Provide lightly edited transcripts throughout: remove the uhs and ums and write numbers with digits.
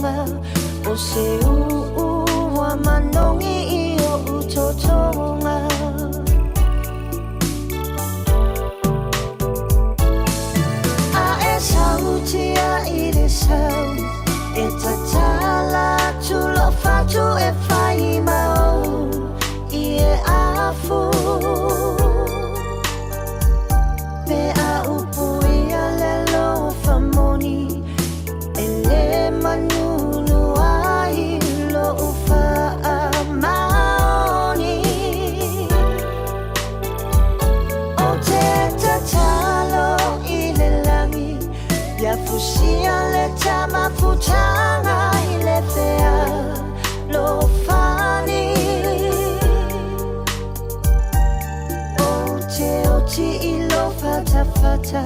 Totoga O se uu wa manongi i o utotoga. A e sautia i le sau e tatala atu lo fatu e fai mau i e afu. Pe a upu ia le lo famoni e le manunu ai lo ufa a maoni. O te tatalo i le langi ia fusia le tamafutanga i le fea lo fani. O te oti i lo fatafata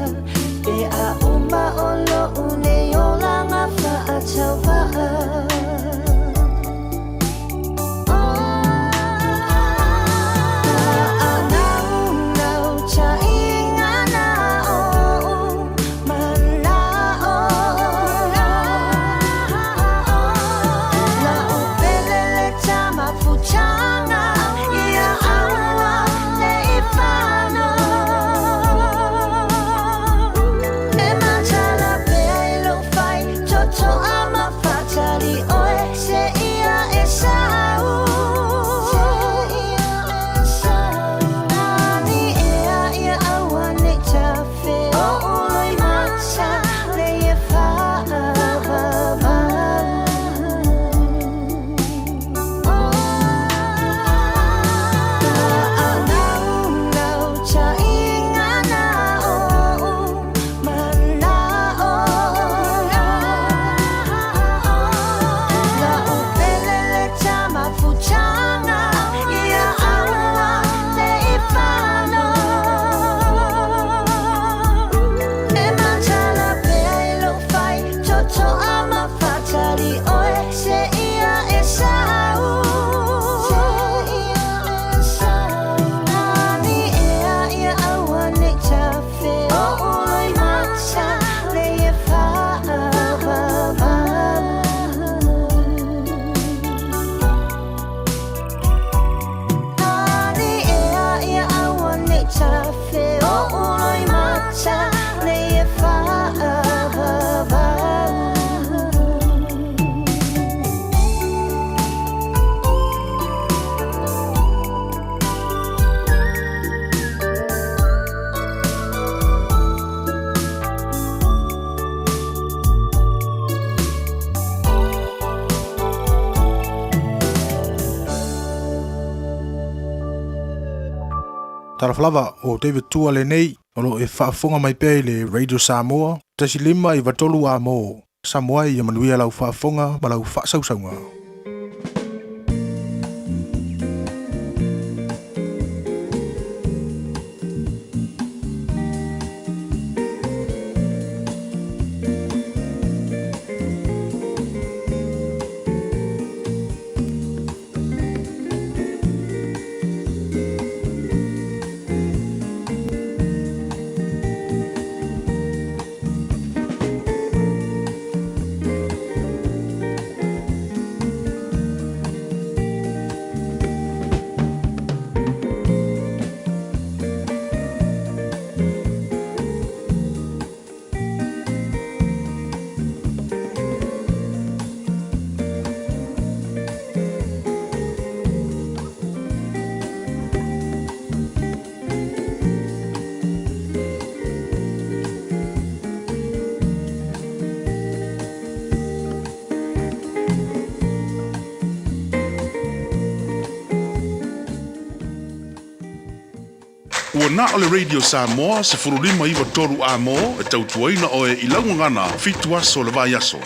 pe a uma o lo une olanga whaatauva'a. Talofa lava o David Tua lenei o lo e faafofoga mai pea i le Radio Samoa 1 5 93 amo. Samoa ia manuia lau faafofoga ma lau faasausauga. Ua na o le Radio Samoa 15 93 amo e tautuaina oe i laugagana 7 aso le vai aso.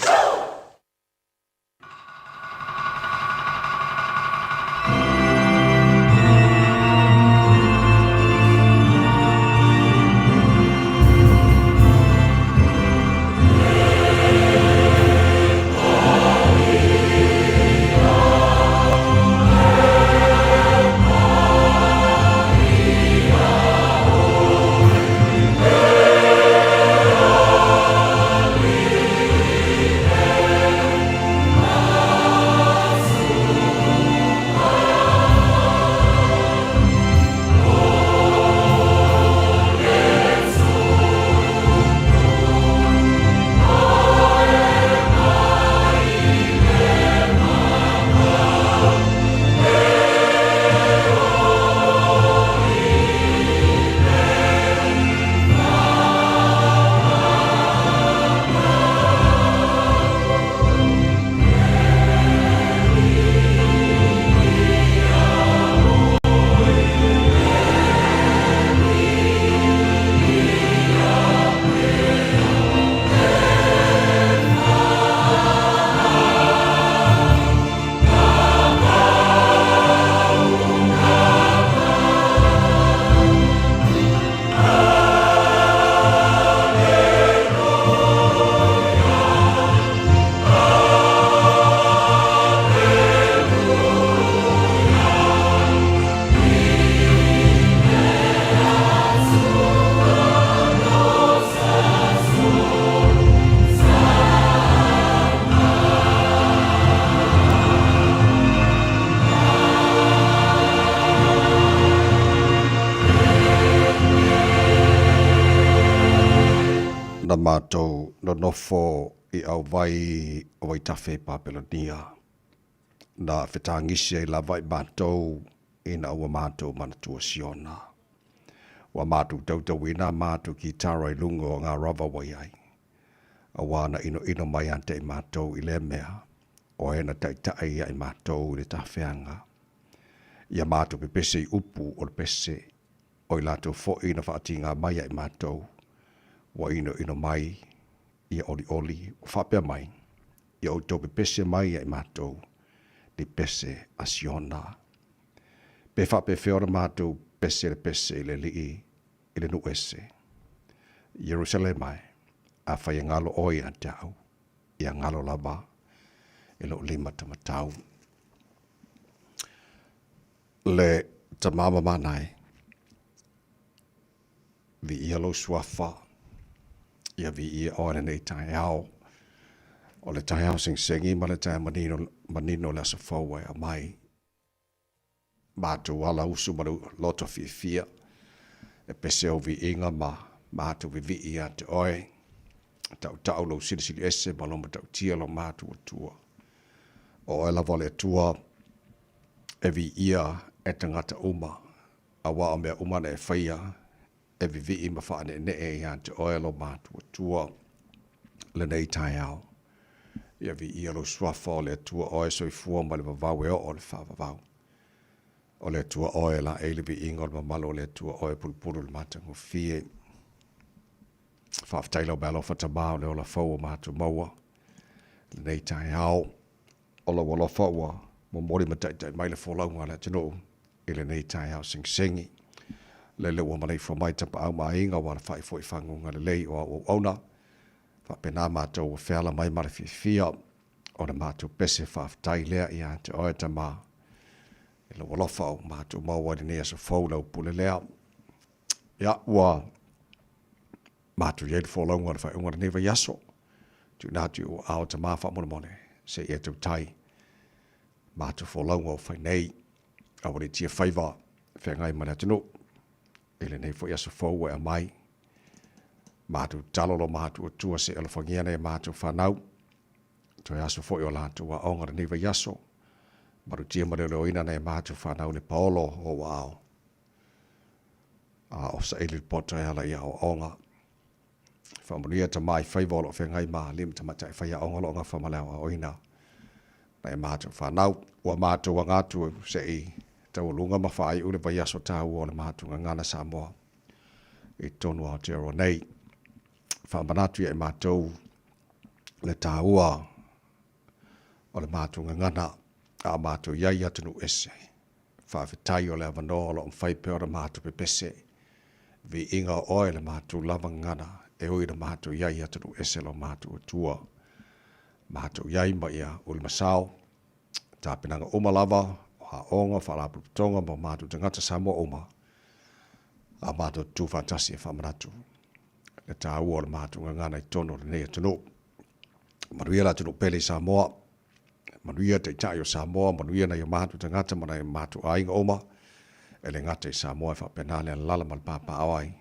matou nonofo i auvai o Vaitafe i Papelonia, na fetagisi ai lava i matou ina ua matou manatua Siona. Ua matou tautauina a matou kitara i luga o ngā rava ua i ai, auā na inoino mai ia te i matou i lea mea, o e na taitai ia i matou i le tafeaga. Ia matou pepese i upu o le pese, o i latou foi na faatigā mai ia i matou, ua inoino mai ia olioli, ua faapea mai, Ia outou pepese mai ia i matou, ni pese a Siona. Pe faapefea ona matou pese le pese i le Alii i le nuu ese? Ierusalema e, afai e galo oe ia te au, ia galo lava i lou lima tamatau. Le tama mamana e, viia lou suafa, ia viia oe lenei taeao. O le taeao segisegi ma le taeao manino, manino le aso fou e aumai. Matou ala usu ma le loto fiafia, e pese ou viiga ma matou vivii ia te oe. Tautau lou silisili ese ma lou matautia lo matou Atua. O oe lava o le Atua e viia e tagata uma, auā o mea uma na e faia e vivii ma faaneenee ia te oe lo matou Atua lenei taeao. Ia viia lou suafa o le Atua oe soifua ma le vavau e oo le faavavau. O le Atua oe e laei le viiga o le mamalu o le Atua oe e pulupulu le matagofie. Faafetai lau meaalofa Tama o le ola fou o matou maua lenei taeao. O lou alofa ua momoli ma taitai mai le folauga a le atunuu i lenei taeao segisegi. Lele ua maleifua mai tapaau ma aiga ua alafai foi faguga lelei o au auauna. Faapena matou ua feala mai ma le fiafia o le matou pese faafetai lea ia te oe Tama i lou alofa ua matou maua i lenei aso fou lau pule lea. Ia, ua matou i ai le folauga o le faaiuga o lenei vaiaso. Tuuina atu i ou aao Tama faamolemole se i e tautai matou folauga o fai nei. A ua leitia faiva feagai ma le atunuu i lenei foi aso fou ua e aumai. Matou tatalo lo matou Atua se i alofagia nai a matou fanau. Toe aso foi o latou aoga lenei vaiaso. Malutia ma leoleoina nai a matou fanau le paolo o ou aao. A o saili le poto e ala i aoaoga. Faamanuia Tama i faiva o lo o feagai ma alii ma tamaitai faiaoga o lo o gafa ma le aoaoina nai a matou fanau. Ua matou aga atu se i taualuga ma faaiu le vaiaso taua o le matou gagana Samoa i totonu o Aotearoa nei. Faamanatu ia i matou le taua o le matou gagana a o matou i ai i atunuu ese. Faafetai o le avanoa o lo o mafai pea ona matou pepese. Viiga o oe le matou lava gagana e ui ina matou i ai i atunuu ese lo matou Atua. Matou i ai ma ia Ulumasao, tapenaga uma lava o aoga, faalapotopotoga ma o matou tagata Samoa uma, a matou tutu faatasi e faamanatu le taua o le matou gagana i totonu o lenei atunuu. Manuia le atunuu pele i Samoa. Manuia Taitai o Samoa, manuia nai o matou tagata ma nai o matou aiga uma, e le gata i Samoa e faapena le alala ma le papaaao ai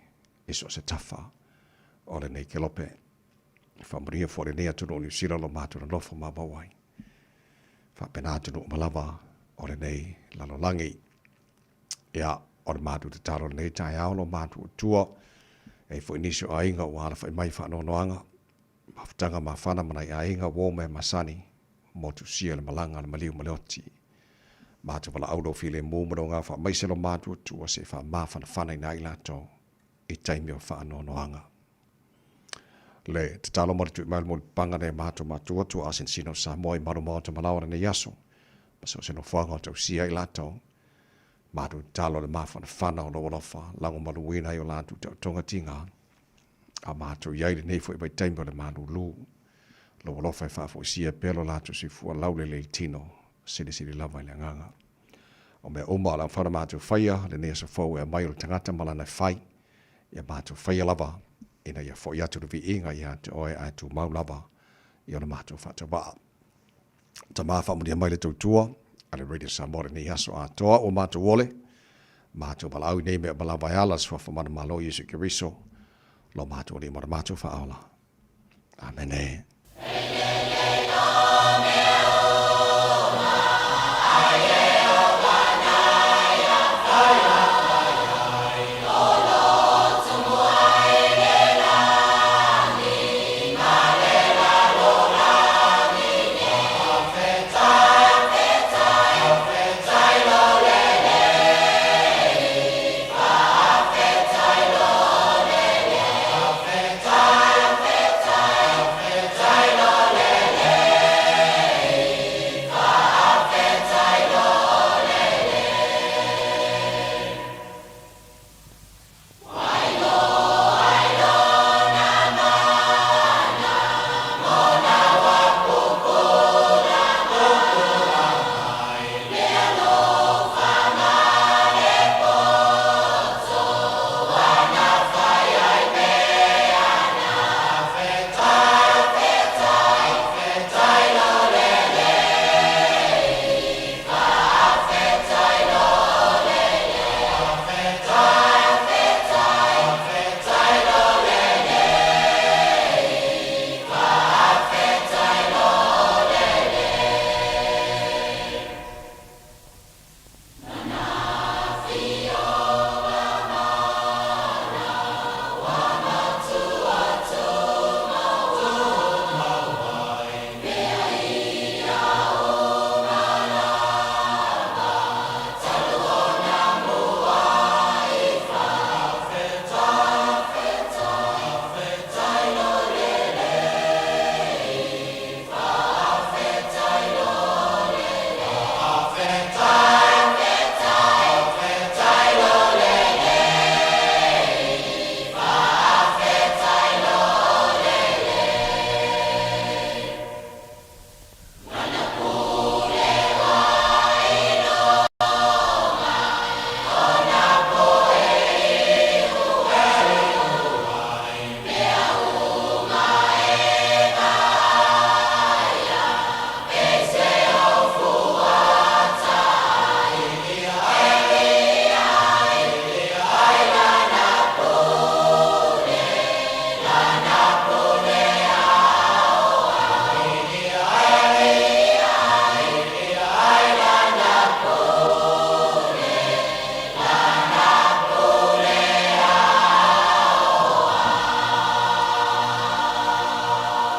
i so o se tafa o lenei kelope. Faamanuia foi lenei atunuu o Niu Sila lo matou nonofo maumau ai. Faapena atunuu uma lava o lenei lalolagi. Ia, o le matou tatalo lenei taeao lo matou Atua, e i ai foi nisi o aiga ua alafai mai i faanoanoaga, Mafutaga mafana ma nai aiga uo mea masani, motusia le malaga a le maliu ma le oti. Matou valaau lou filemu ma lou gafaamaise lo matou Atua se i faamafanafana ina ai latou i taimi o faanoanoaga. Le tatalo ma le tui mai o le mulipapaga nei matou matua tua asinsina o Samoa i malu maota malaoa lenei aso, ma so o se nofoaga o tausia ai latou. Matou tatalo le mafanafana o lou alofa lagomaluina ai o latou taotoga tiga. A matou i ai lenei foi vaitaimi o le malulu. Lou alofa e faafoisia pea lo latou soifua laulele i le tino, silisili lava i le agaga. O mea uma o le a mafai ona matou faia lenei aso fou e aumai o le tagata ma lana e fai, ia matou faia lava ina ia foi atu le viiga ia te oe ae tumau lava i ona matou faatauvaa. Tama faamanuia mai le tautua a le Radio Samoa lenei aso atoa ua matou ole, matou valaau i nei mea uma lava e ala le suafa manumalo Iesu Keriso, lo matou Alii ma lo matou Faaola. Amene.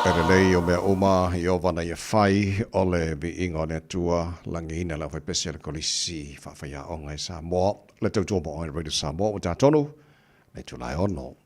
E lelei o mea uma i ova na ia fai o le viiga o le Atua, lagiina le aufaipese a le Kolisi Faafaiaoga i Samoa, le tautua mo oe Radio Samoa ua tatonu le itula e ono.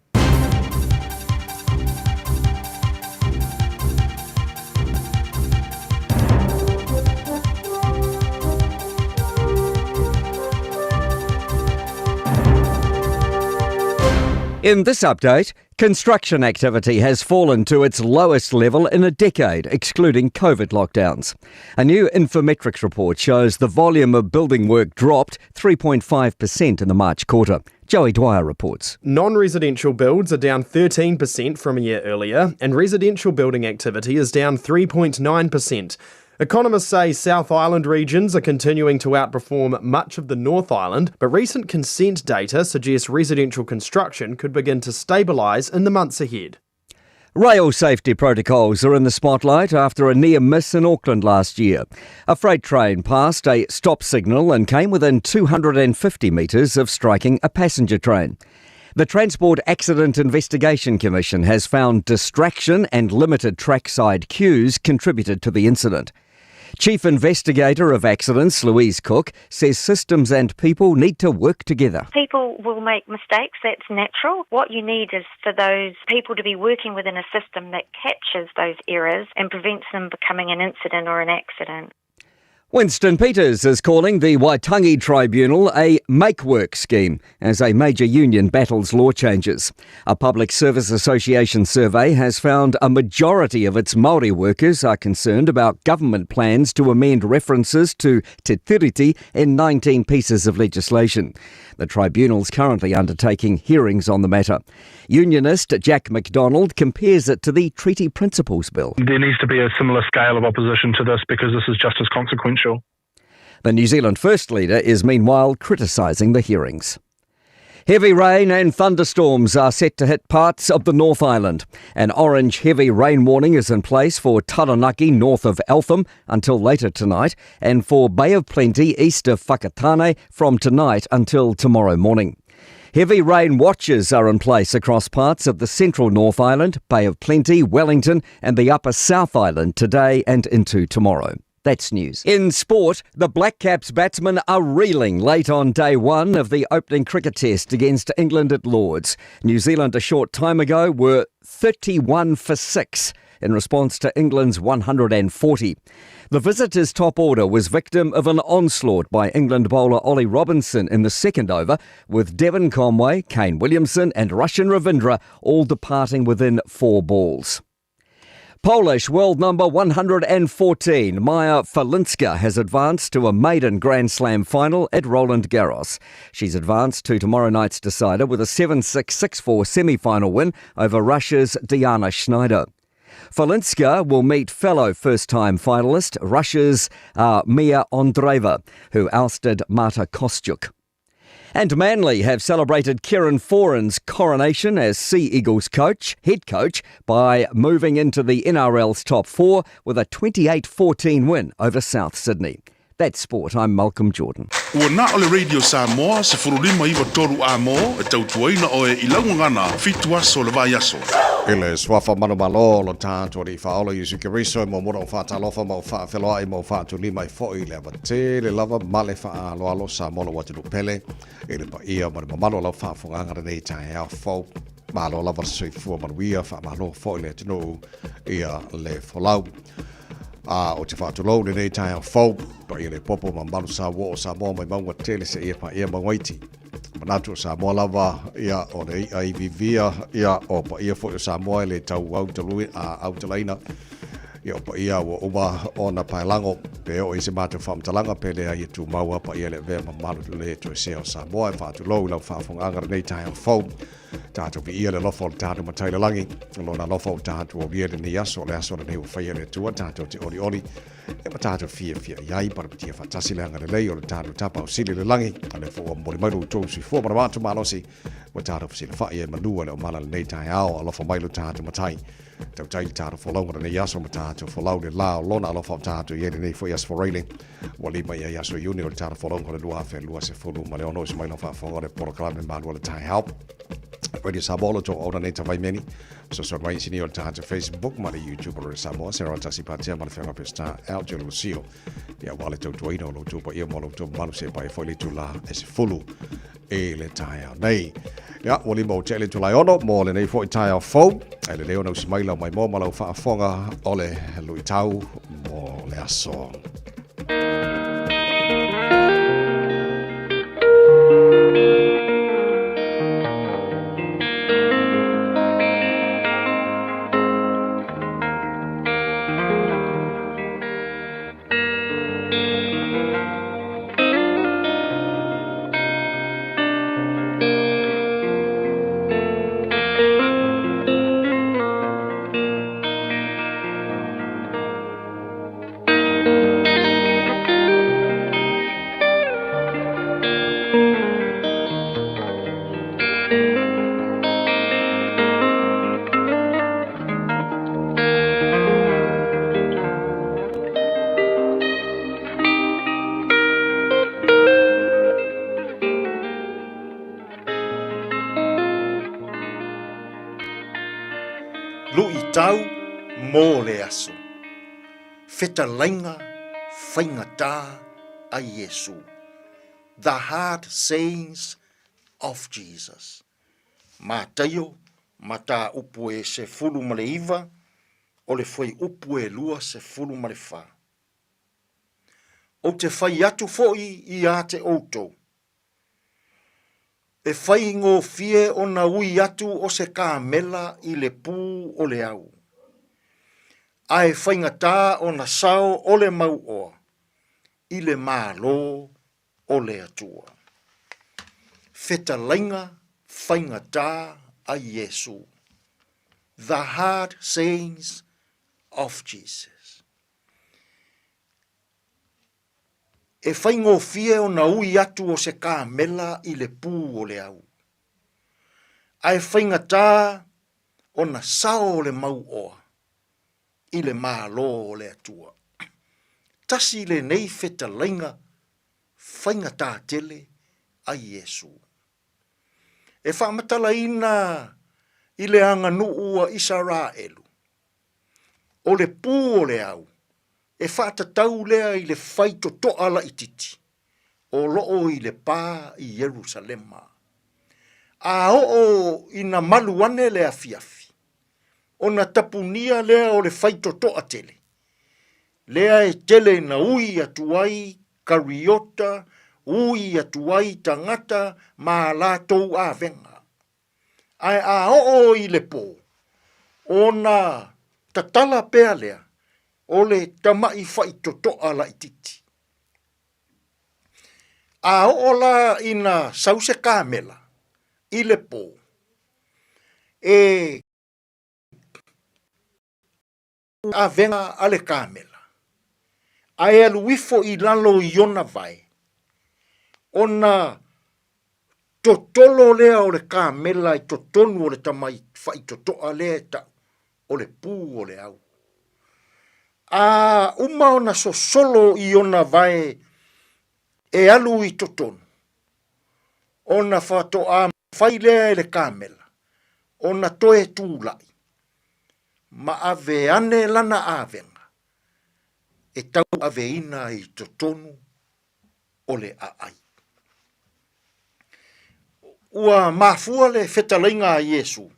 In this update, construction activity has fallen to its lowest level in a decade, excluding COVID lockdowns. A new Infometrics report shows the volume of building work dropped 3.5% in the March quarter. Joey Dwyer reports. Non residential builds are down 13% from a year earlier, and residential building activity is down 3.9%. Economists say South Island regions are continuing to outperform much of the North Island, but recent consent data suggests residential construction could begin to stabilise in the months ahead. Rail safety protocols are in the spotlight after a near miss in Auckland last year. A freight train passed a stop signal and came within 250 metres of striking a passenger train. The Transport Accident Investigation Commission has found distraction and limited trackside queues contributed to the incident. Chief Investigator of Accidents, Louise Cook, says systems and people need to work together. People will make mistakes, that's natural. What you need is for those people to be working within a system that captures those errors and prevents them becoming an incident or an accident. Winston Peters is calling the Waitangi Tribunal a make work scheme as a major union battles law changes. A Public Service Association survey has found a majority of its Māori workers are concerned about government plans to amend references to Te Tiriti in 19 pieces of legislation. The tribunal's currently undertaking hearings on the matter. Unionist Jack McDonald compares it to the Treaty Principles Bill. There needs to be a similar scale of opposition to this because this is just as consequential. The New Zealand First leader is meanwhile criticising the hearings. Heavy rain and thunderstorms are set to hit parts of the North Island. An orange heavy rain warning is in place for Taranaki north of Eltham until later tonight and for Bay of Plenty east of Whakatane from tonight until tomorrow morning. Heavy rain watches are in place across parts of the central North Island, Bay of Plenty, Wellington, and the upper South Island today and into tomorrow. That's news. In sport, the Black Caps batsmen are reeling late on day one of the opening cricket test against England at Lords. New Zealand a short time ago were 31 for 6 in response to England's 140. The visitors' top order was victim of an onslaught by England bowler Ollie Robinson in the second over, with Devon Conway, Kane Williamson, and Rachin Ravindra all departing within four balls. Polish world number 114, Maja Chwalińska, has advanced to a maiden Grand Slam final at Roland Garros. She's advanced to tomorrow night's decider with a 7 6 6 4 semi final win over Russia's Diana Shnaider. Chwalińska will meet fellow first time finalist Russia's Mia Andreeva, who ousted Marta Kostyuk. And Manly have celebrated Kieran Foran's coronation as Sea Eagles coach, head coach, by moving into the NRL's top four with a 28 14 win over South Sydney. That's sport. I'm Malcolm Jordan. Ua na o le Radio Samoa, 1593 A e tautuaina oe i lau gagana, fitu aso o le vaiaso. I le suafa manumalo lo tātou Alii Faaola Iesu Keriso e muamua ona ou faatalofa ma ou faafeloai ma ou faatulima ai foi i le ava tele lava ma le faaaloalo Samoa lou atunuu pele i le paia ma le mamalu o lau faafofogaaga lenei taeao fou. Malo lava le soifua manuia, faamalo foi le atunuu ia le folau. A o te faatulou lenei taeao fou, paia le popo ma mamalu sa ua o Samoa mai mauga tele seia paia mauga iti. Manatu o Samoa lava, ia, o le i'a i vivia, ia, o paia foi o Samoa e le tau autalaina, ia, o paia ua uma ona paelago, pe oo i se matou faamatalaga, pe leai e tumau a paia le avea mamalu le toesea o Samoa. E faatulou i lau faafofogaaga lenei taeao fou. Tatou viia le alofa o le tatou Matai i le lagi, lona alofa ua tatou aulia i lenei aso, o le aso lenei ua faia e le Atua, tatou te olioli e ma tatou fiafia i ai, palapatia faatasi le agalelei o le tatou Tapaau Sili i le lagi, a lea foi ua momoli mai lo outou soifua ma le matou malosi, ua tatou fesilafai ai manu a le omala lenei taeao, alofa mai lo tatou Matai. Tautai le tatou folauga lenei aso ma tatou folau le la o lona alofa o tatou i ai lenei foi aso Faraile. Ua lima i ai aso Iuni o le tatou folauga o le 2026 i se mai lau faafofoga o le polokalame malu o le taeao. Radio Samoa lo tou auna nei tawai meni. Fesoasoani mai isini o le tatou Facebook ma le YouTube o Radio Samoa, Sarah Tasi Patea ma le Feaga Peseta Al Jelo Lucio. Ia ua le tautuaina o lo outou paia ma lo outou mamalu se paia foi le itula e 10 i le taeao nei. Ia, ua lima o tele itula e ono mo lenei foi taeao fou. E lelei ona usi mai lau maimoa ma lau faafofoga o le luitau mo le aso. Luʻitau mo le aso. Fetalaiga faigata a Iesu. The hard sayings of Jesus. Mataio, mataupu e 19, o le fuaiupu e 24. Ou te fai atu foi ia te outou, e faigofie ona ui atu o se kamela i le pū o le au, a e faigata ona sao o le mauoa i le Malo o le Atua. Fetalaiga faigata a Iesu. The hard sayings of Jesus. E faigofie ona ui atu o se kamela i le pū o le au. Ae faigata ona sao le mauoa i le Malo o le Atua. Tasi lenei fetalaiga faigata tele a Iesu. E faamatalaina i le aganuu a Isaraelu, o le pū o le au e faatatau lea i le faitotoa laitiiti o loo i le pā i Ierusalema. A oo ina malu ane le afiafi, ona tapunia lea o le faitotoa tele, lea e tele ina ui atu ai kariota, ui atu ai tagata ma a latou avega. Ae a oo i le pō, ona tatala pea lea o le tamaʻi faitotoa laitiiti. A oo la ina sau se kamela i le pō, e avega a le kamela, ae alu ifo i lalo i ona vae, ona totolo lea o le kamela i totonu o le tamai faitotoa lea e tau o le pū o le au. A uma ona sosolo i ona vae e alu i totonu, ona faatoa mafai lea e le kamela ona toe tulai ma ave ane lana avega e tauaveina i totonu o le aai. Ua mafua le fetalaiga a Iesu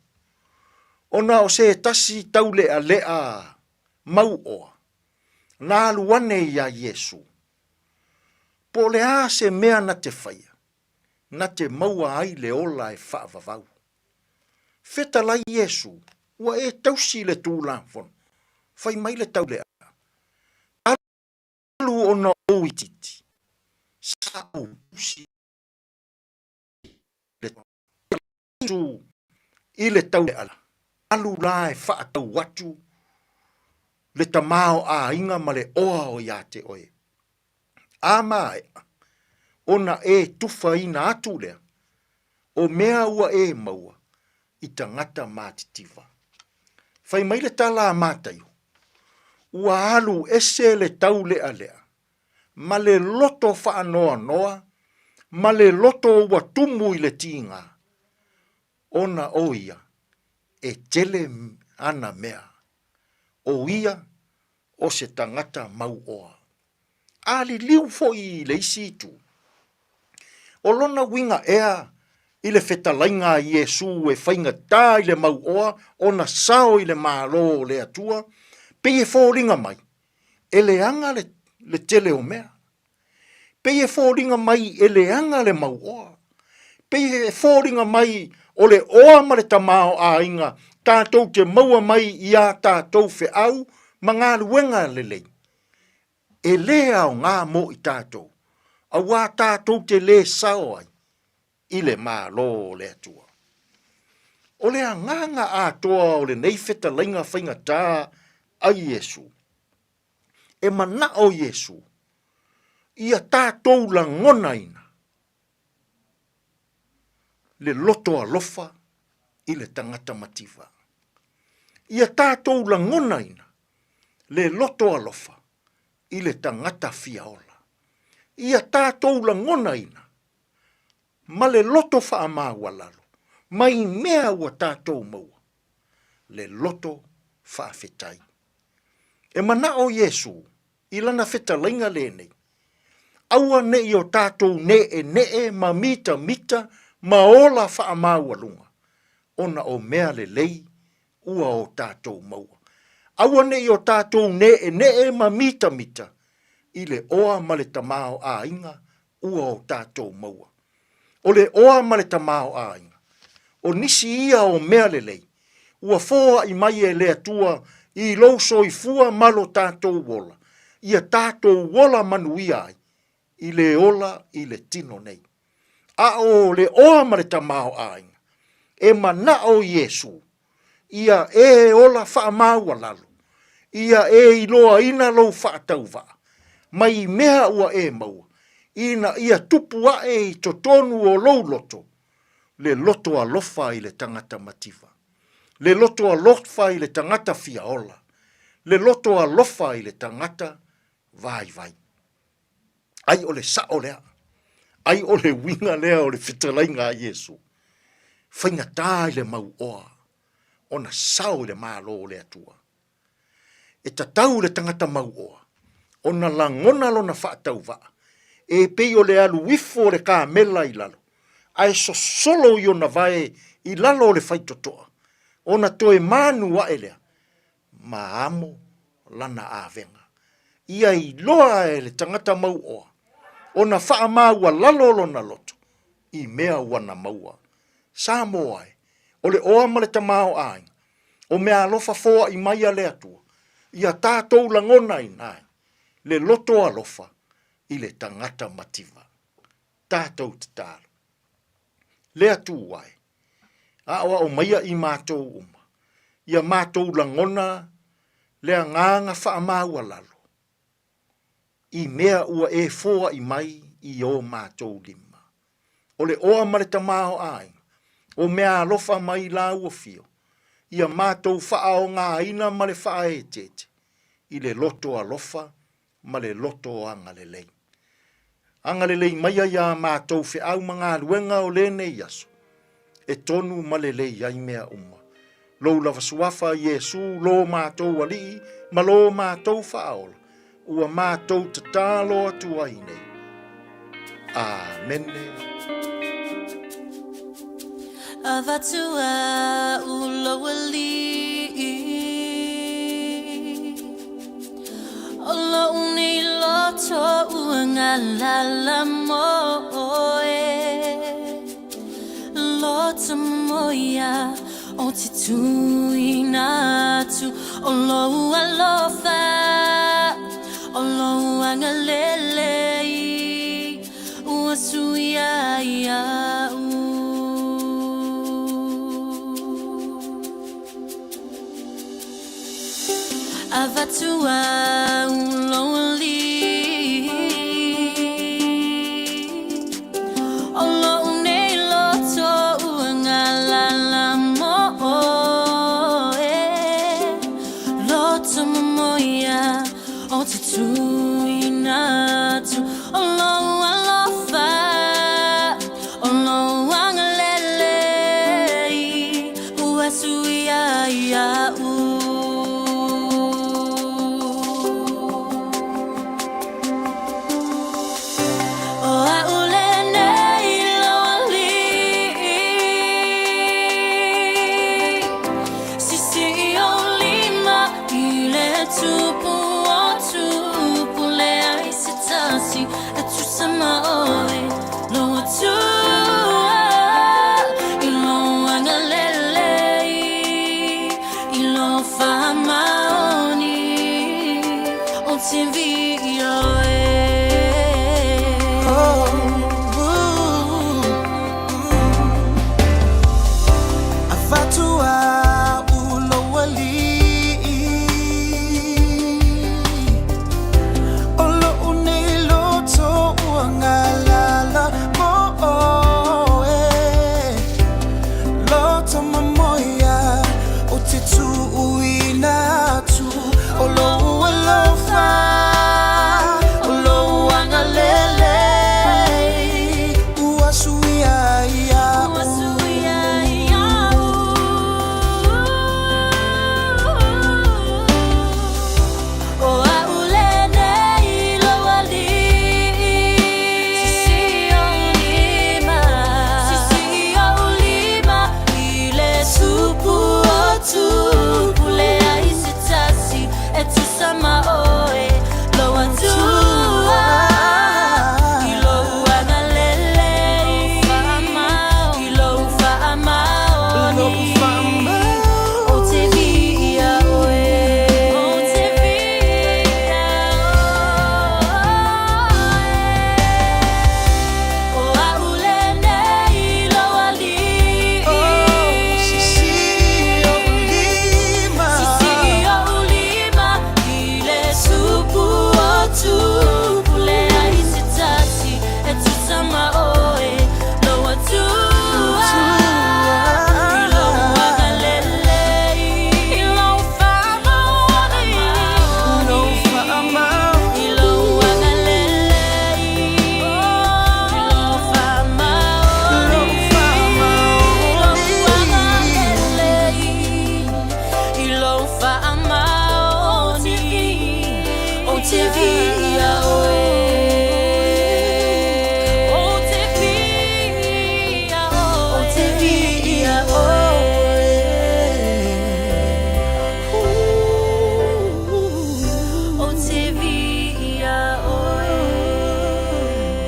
ona o se tasi taulealea mauoa na alu ane iā Iesu, po o le a se mea na te faia na te maua ai le ola e faavavau. Fetalai Iesu, ua e tausi le Tulafono, fai mai le taulealea, Talu ona ou itiiti, sa ou tausi le Iesu i le taulealea, alu la e faatau atu le tamaoaiga ma le oa o ia te oe. A maea, ona e tufaina atu lea o mea ua e maua i tagata matitiva. Fai mai le tala a Mataio, ua alu ese le taulealea ma le loto faanoanoa ma le loto ua tumu i le tiga, ona o ia e tele ana mea, o ia o se tagata mauoa. A liliu foi i le isi itu, o lona uiga ea i le fetalaiga a Iesu e faigata i le mauoa ona sao i le Malo o le Atua, pei e foliga mai, e leaga le, le tele o mea. Pei e foliga mai e leaga le mauoa. Pei e foliga mai o le oa ma le tamaoaiga tatou te maua mai i a tatou feau ma galuega lelei. E lē aoga mo i tatou, auā tatou te lē sao ai i le Malo o le Atua. O le agaga atoa o lenei fetalaiga faigata a Iesu, e manao Iesu ia tatou lagonaina le loto alofa i le tagata mativa. Ia tatou lagonaina le loto alofa i le tagata fia ola. Ia tatou lagonaina ma le loto faamaualalo mai mea ua tatou maua, le loto faafetai. E manao Iesu i lana fetalaiga lenei, aua ne i o tatou neʻeneʻe ma mitamita ma ola faamaualuga, ona o mea lelei ua o tatou maua. Aua ne i o tatou neʻeneʻe ma mitamita i le oa ma le tamaoaiga ua o tatou maua. O le oa ma le tamaoaiga, o nisi ia o mea lelei ua foai mai e le Atua i lou soifua ma lo tatou ola, ia tatou ola manuia ai i le ola i le tino nei. A o le oa ma le tamaoaiga, e manao Iesu ia e ola faamaualalo, ia e iloaina lou faatauvaa mai mea ua e maua, ina ia tupu aʻe i totonu o lou loto. Le loto alofa i le tagata mativa. Le loto alofa i le tagata fia ola. Le loto alofa i le tagata vaivai. Ai o le sa'o lea. Ai o le uiga lea o le fetalaiga a Iesu. Faigata i le mauoa ona sao i le Malo o le Atua. E tatau i le tagata mauoa ona lagona lona faatauvaa e pei o le alu ifo o le kamela i lalo ae sosolo i ona vae i lalo o le faitotoa ona toe manu ae lea ma amo lana avega. Ia iloa e le tagata mauoa ona faamaualalo lona loto i mea ua na maua. Samoa e, o le oa ma le tamaoaiga, o meaalofa foai mai a le Atua, ia tatou lagonaina ai le loto alofa i le tagata mativa. Tatou tatalo. Le Atua e, aoao maia i matou uma, ia matou lagona le agaga faamaualalo i mea ua e foai mai i o matou lima. O le oa ma le tamaoaiga, o meaalofa mai lāua fio, ia matou faaaogaina ma le faaeteete i le loto alofa ma le loto agalelei. Agalelei maia iā matou feau ma galuega o lenei aso, e tonu ma lelei ai mea uma. Lou lava suafa Iesu lo matou Alii ma lo matou Faaola, ua matou tatalo atu ai nei. Amene. Avatu au lou alii O lou nei loto ua galala mo oe Loto momoia o te tuuina atu O lou alofa O lou agalelei Ua suia ia'u. Avatu au lou alii O lou nei loto ua galala mo oe Loto momoia o te tuuina atu O lou alofa O lou agalelei Ua suia ia'u. O a'u lenei lou alii Sisii ou lima i le tupu o tupu Leai se tasi e tusa.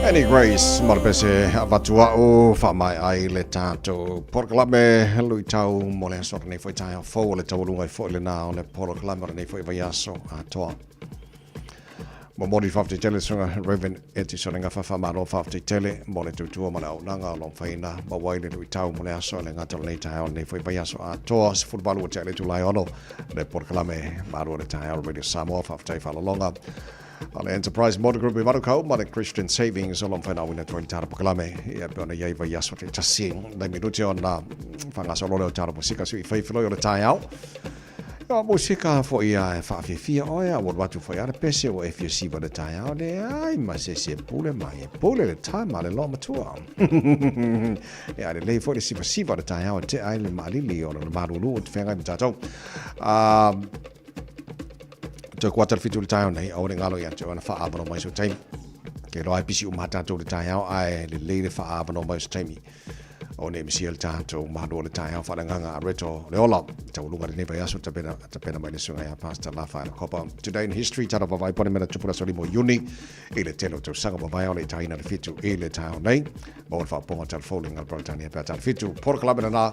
Annie Grace ma le pese avatu a'u faamaea ai le tatou polokalame luitau mo le aso o lenei foi taeao fou o le taualuga ai foi lena o le polokalame o lenei foi vaiaso atoa. Momoli faafetai tele susuga Reverend Eti Solegafa faamalo faafetai tele mo le tautua ma le auaunaga o lo o mafai ona maua ai le luitau mo le aso e le gata o lenei taeao o lenei foi vaiaso atoa 18 ua tea le itula e 6 le polokalame malu o le taeao Radio Samoa faafetai faalologa o le Enterprise Motor Group i Manukau ma le Christian Savings o lo o mafai ona auina atu ai le tala polokalame ia pe ona i ai vaiaso taitasi nai minute ona faagasolo lea o tala musika sui fai filoi o le taeao. Ia musika foi ia e faafiafia oe a ua alu atu foi a le pese ua e fia siva le taeao leai ma se isi e pule mai e pule le tama le loomatua. Ia lelei foi le sivasiva o le taeao e tea ai le maalili o le malulu o te feagai ma tatou. Toe kuata le 7 i le taeao nei, aua ne i galo ia te oe ona faaavanoa mai so taimi. Ke loa e pisi uma tatou i le taeao ae lelei le faaavanoa mai o se taimi. O ne misia le tatou malu o le taeao faaleagaga a reto le ola. Taualuga lenei vaiaso tapena, tapena mai le susuga ia Pastor Lafa Kopa. Today in history, tala vavai pone mena tupu le aso 5 o Iuni i le tele o tausaga mavae o le itaina le 7 i le taeao nei. Maua le faapopoga talafou le Peretania pe a tala 7. Polokalame lena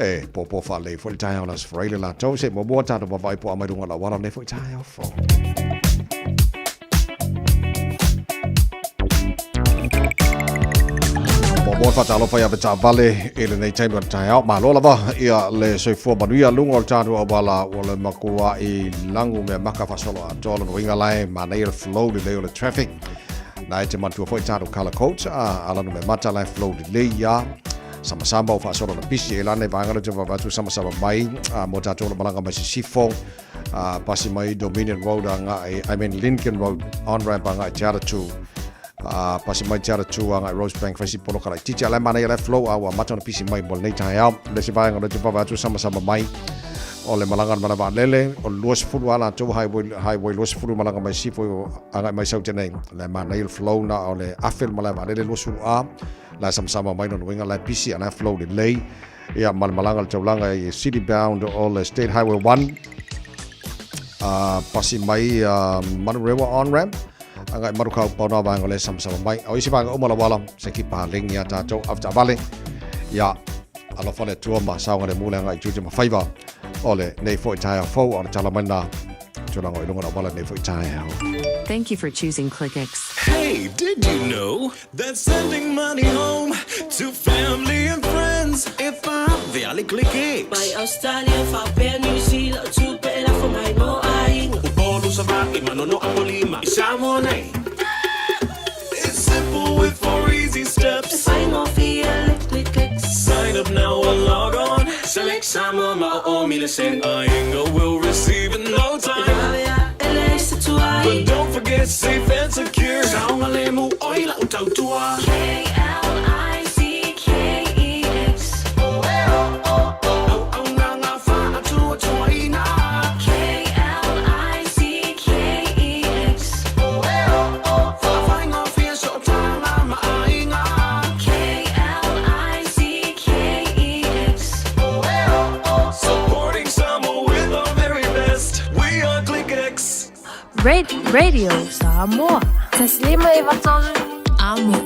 e pōpō faalelei foi le taeao le Aso Faraile latou se i muamua tatou vavaai po a mai luga o le auala o lenei foi taeao fou. Muamua faatalofa ia avetaavale i lenei taimi o le taeao. Malo lava ia le soifua manuia luga o le tatou auala ua le matuai lagu mea maka faasolo atoa lona uiga la e manaia le flow lelei o le traffic. Na e te manatua foi tatou color codes a ala numemata la e flow lelei ia Samasama o faasolo na pisi e lana i vaega lea ou te vaavaai atu samasama mai mo tatou o lo malaga mai Sisifo pasi mai Dominion Road agai I mean Lincoln Road on ramp agai Te Atatū pasi mai Te Atatū agai Rosebank fai si poloka laitiiti a la e manaia la e flow a ua amata ona pisi mai mo lenei taeao. Le isi vaega lea ou te vaavaai atu samasama mai o le malaga a le malae vaalele o le 20 lava latou highway highway 20 malaga mai Sisifo agai mai Saute nei la e manaia le flow na o le afe le malae vaalele 20 A La e samasama mai lona uiga la e pisi a la e flow lelei ia ma le malaga le taulaga i city bound o le State Highway 1 pasi mai Manurewa on ramp agai Manukau pau na vaega o le samasama mai. O isi vaega uma lawala se ki palengi ia tatou avetaavale ia alofa le Atua ma saogalemu le agai i tiute ma faiva o lenei foi taeao fou a o le tala mai lena tulaga o i luga o le auala lenei foi taeao. Thank you for choosing Clickex. Hey, did you know that sending money home to family and friends e vave a le Clickex? Mai Australia, faapea New Zealand, o tupe e lafo mai mo aiga. Upolu, Savaii, Manono, Apolima, i Samoa nei. It's simple with four easy steps. E faigofie le Clickex. Sign up now or log on. Select Samoa ma o o mile sen. Aiga will receive in no time. E vave a e leai se tuai. But don't forget safe and secure. Saogalemu oi lau tautua. K-L-I-C-K-E-X. Auaunaga faatuatuaina. K-L-I-C-K-E-X. Faafaigofie sootaga ma aiga. K-L-I-C-K-E-X. Supporting Samoa with our very best. We are ClickX. Radio Samoa. 1593 Amo.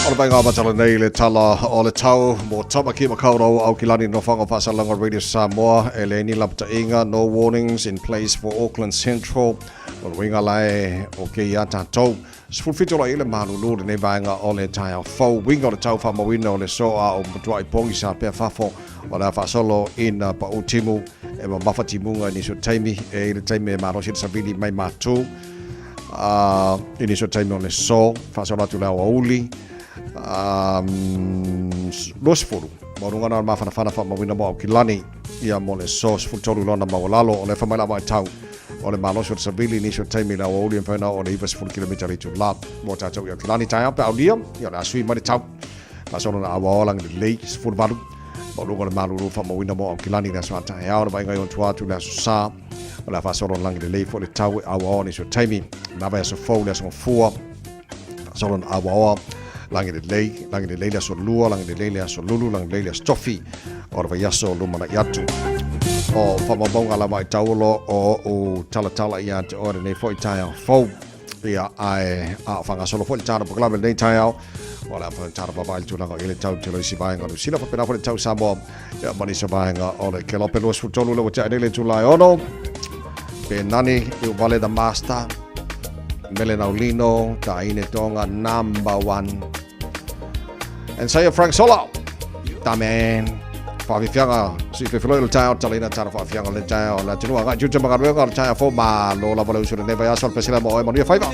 O le vaega amata lenei le tala o le tau mo Tamaki Makaurau Aukilani Nofoaga Faasalanga Radio Samoa e leai ni lapataiga no warnings in place for Auckland Central o le uiga la e o kēia tatou 17 o le malulu lenei vaega o le taeao fou uiga o le tau faamauina o le soa o matuai pogisa pea fafo o le a faasolo ina pau timu e mamafa timuga i nisi o taimi e i le taimi e malosi le savili mai matu i nisi o taimi o le so faasolo atu le aoauli 20 maualuga na o le mafanafana faamauina mo Aukilani ia mo le so 13 lona maualalo o le fa mai lava e tau o le malosi o le savili i nisi o taimi i le aoauli e mafai ona oo i le 90 kilomita le itula mo tatou i Aukilani taeao pe aulia ia o le a sui mai le tau faasolo na aoaoa lagi lelei 18 maualuga o le malulu faamauina mo Aukilani i le aso a taeao le vaaiga i ona tua atu i le aso Sa o le a faasolo lagi lelei foi le tau e aoaoa nisi o taimi na vai aso fou le aso Gafua faasolo na aoaoa lagi lelei lagi lelei le aso Lua lagi lelei le aso Lulu lagi lelei le aso Tofi o le vaiaso lumanai atu. O faamaumauga lava i tau o lo o oʻu talatala ia te oe lenei foi taeao fou. Ia, ae a o faagasolo foi le tala polokalame lenei taeao, o le a foi tala vaavaai le tulaga o i ai le tau tele o isi vaega o Niu Sila, faapena foi le tau Samoa, ia ma nisi o vaega o le Kelope 23 le ua tea nei le itula e 6. Pe nani i uvale the master, Mele Naulino, Taine Tonga, number one. And say Frank Sola, da man. Whaafifianga, si fefelo i le taeao, talina tara whaafianga le taeao, le atunuu agai tiute ma galuega o le taeao fou, malo lava le uso lenei vaiaso, le pesela mo oe, manuia faiva.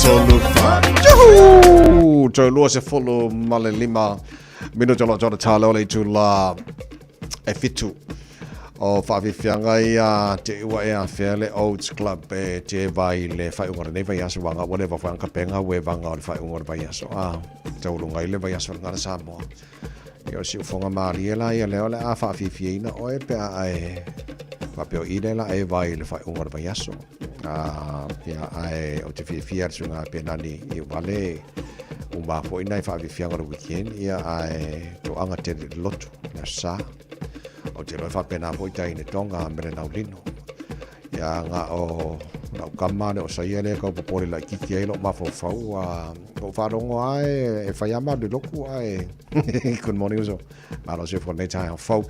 3, 4. Juhu! Toe 25 minute o lo tōna tāle o le itula e 7 o whaafifianga ia te ua e afea le Oats Club e te vai le whaiunga o lenei vaiaso wanga ua leva foi kapenga ue vanga o le whaiunga o le vaiaso a taulunga i le vaiaso o le ngana Samoa. Ia o siufoga malie la ia lea o le a faafiafiaina oe pe a ae faapea o i le la e vai i le faaiuga o le vaiaso. Ia ae ou te fiafia le suiga pe nani i wale uma foi nai faafiafiaga o le weekend ia ae toaga tele i le lotu le aso sa. Ou te iloa e faapena foi tai i le Tonga me le Naulino. Ia nga o lau kama le o saia lea kau popole laititi ai lou mafaufau a ou faalogo lava e fai lava ma alu i lotu ae good morning uso malo soifua lenei taeao fou.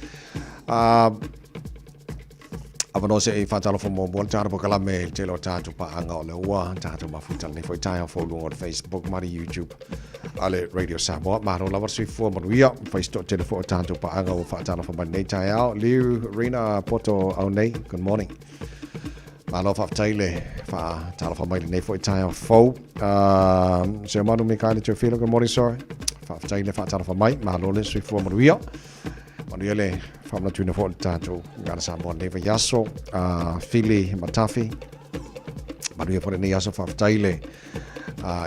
Avanoa se i faatalofa muamua le tatou polokalame i le tele o tatou paaga o le ua tatou mafuta lenei foi taeao fou i luga o le Facebook ma le YouTube a le Radio Samoa. Malo lava le soifua manuia. Fai se toatele foi o tatou paaga ua faatalofa mai lenei taeao. Liu Rina Poto Aunei, good morning. Malo faafetai le faatalofa mai lenei foi taeao fou. Seumanu Mikaele Teofilo, good morning sir. Faafetai le faatalofa mai. Malo le soifua manuia. Manuia le faamanatuina foi o le tatou Gana Samoa lenei vaiaso. Fili Matafi, manuia foi lenei aso, faafetai le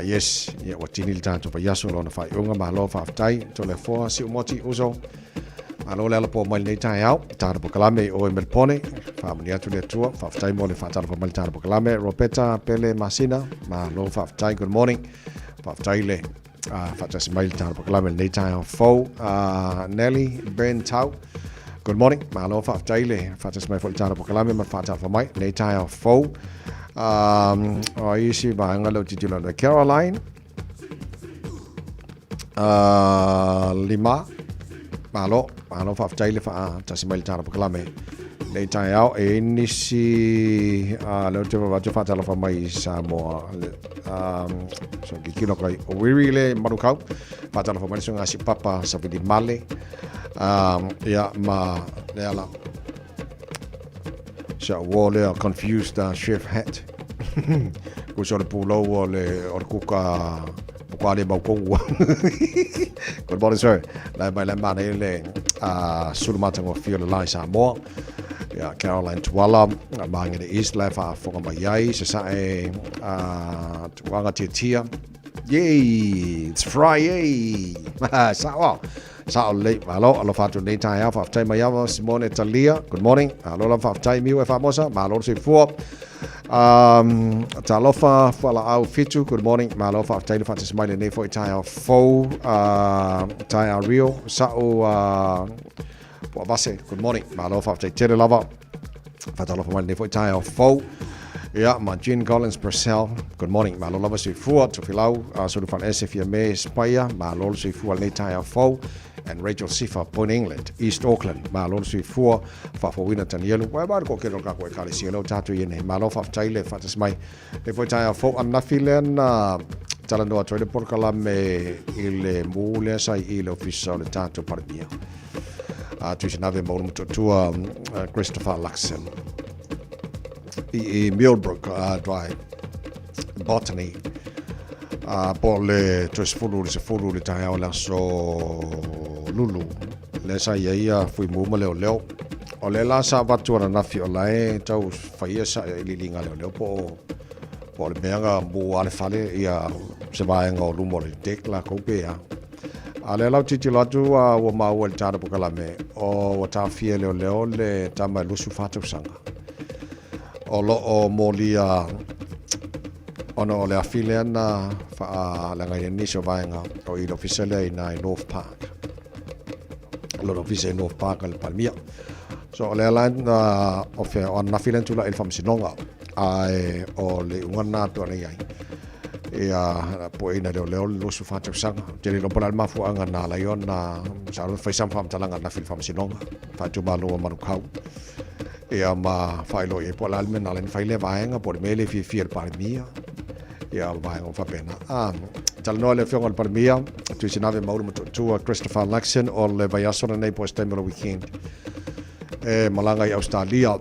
yes, ia ua tini le tatou vaiaso lona faaiuga, malo faafetai. Toleafoa Siumoti Uso, malo le alapoa mai lenei taeao. Tatou polokalame i oe Melpone, faamanuia atu le Atua, faafetai mo le faatalofa mai le tatou polokalame. Roberta Pele Masina, malo faafetai, good morning. Faafetai le faatasi mai le tatou polokalame lenei taeao fou. Nelly Ben Tau, good morning. Malo faafetai le faatasi mai foi le tatou polokalame ma le faatalofa mai lenei taeao fou. O ai isi vaega leo tilotilo atu ai? Caroline Lima, malo, malo faafetai le faatasi mai le tatou polokalame lenei taeao. E i ai nisi lea ou te vaavaai atu faatalofa mai i Samoa. So tilotilo atu ai o Wiri le Manukau, faatalofa mai le susuga Siupapa Savili Male, ia ma le ala si au uo lea confused chef hat kusa o le pulou o le o le kuka puka le maukongu. Good morning sir. Lai mai lai mana le sulu matagofie o le lai Samoa. Ia Caroline Tuala, Mangere East lai faafofoga mai ai se sae tuaga tiatia. Yay, it's Friday. Sao. Sao lelei, malo, alofa atu lenei taeao, faafetai mai ava Simone Talia, good morning. Malo lava faafetai Miu e Famosa, malo le soifua. Talofa Fualaau Fitu, good morning. Malo faafetai le faatasi mai lenei foi taeao fou. Taeao Rio, sa'u Puavase, good morning. Malo faafetai tele lava. Faatalofa mai lenei foi taeao fou. Ia, ma Jean Collins Purcell, good morning. Malo lava soifua, Tofilau, Solufalese Fiame Spaia, malo le soifua lenei taeao fou. And Rachel Sifa, Point England, East Auckland, malo le soifua, Faafouina Tanielu. Ua e mai le toatele o le tatou Ekalesia lea ua tatou i ai nei. Malo faafetai le faatasi mai lenei foi taeao fou. Ananafi lea na talanoa atu ai le polokalame i le mu lea sa i i le ofisa o le tatou Palemia. Tuisinave Maulu Motootua Christopher Luxon i Millbrook Drive, Botany, po o le toe 10 i le 10 i le taeao o le aso Lulu lea sa i ai ia Fuimu ma Leoleo. O lea la sa avatu ananafi o la e tau faia sa iliiliga a Leoleo po o le mea na mu a le fale ia se vaega o luma o le deck lakou pe a. A lea la ou tilotilo atu ua maua i le tala polokalame o ua taofia e leoleo le tama e 24 tausaga o lo o molia ona o le afi lea na faaleagaina ai nisi o vaega o i le ofisa lea i ina i North Park. Lona ofisa i North Park a le Palemia. So o lea la na o fea o ananafi lea na tulai i le faamasinoga ae o le iuga lena pei ona i ai. Ia pueina leoleo le 24 tausaga. Ou te le iloa po o le a le mafuaaga na ala ai ona sa alu e fai sama faamatalaga ananafi i le faamasinoga faaitumalo o Manukau. Ia ma faailoa i ai po o le a le mea na ala ai ona fai lea vaega po o le mea e le fiafia i le Palemia. Ia ma vaega uma faapena. Talanoa le Afioga i le Palemia, Tuisinave Maulu Motootua Christopher Luxon o le vaiaso lenei po o se taimi o le weekend e malaga i Australia.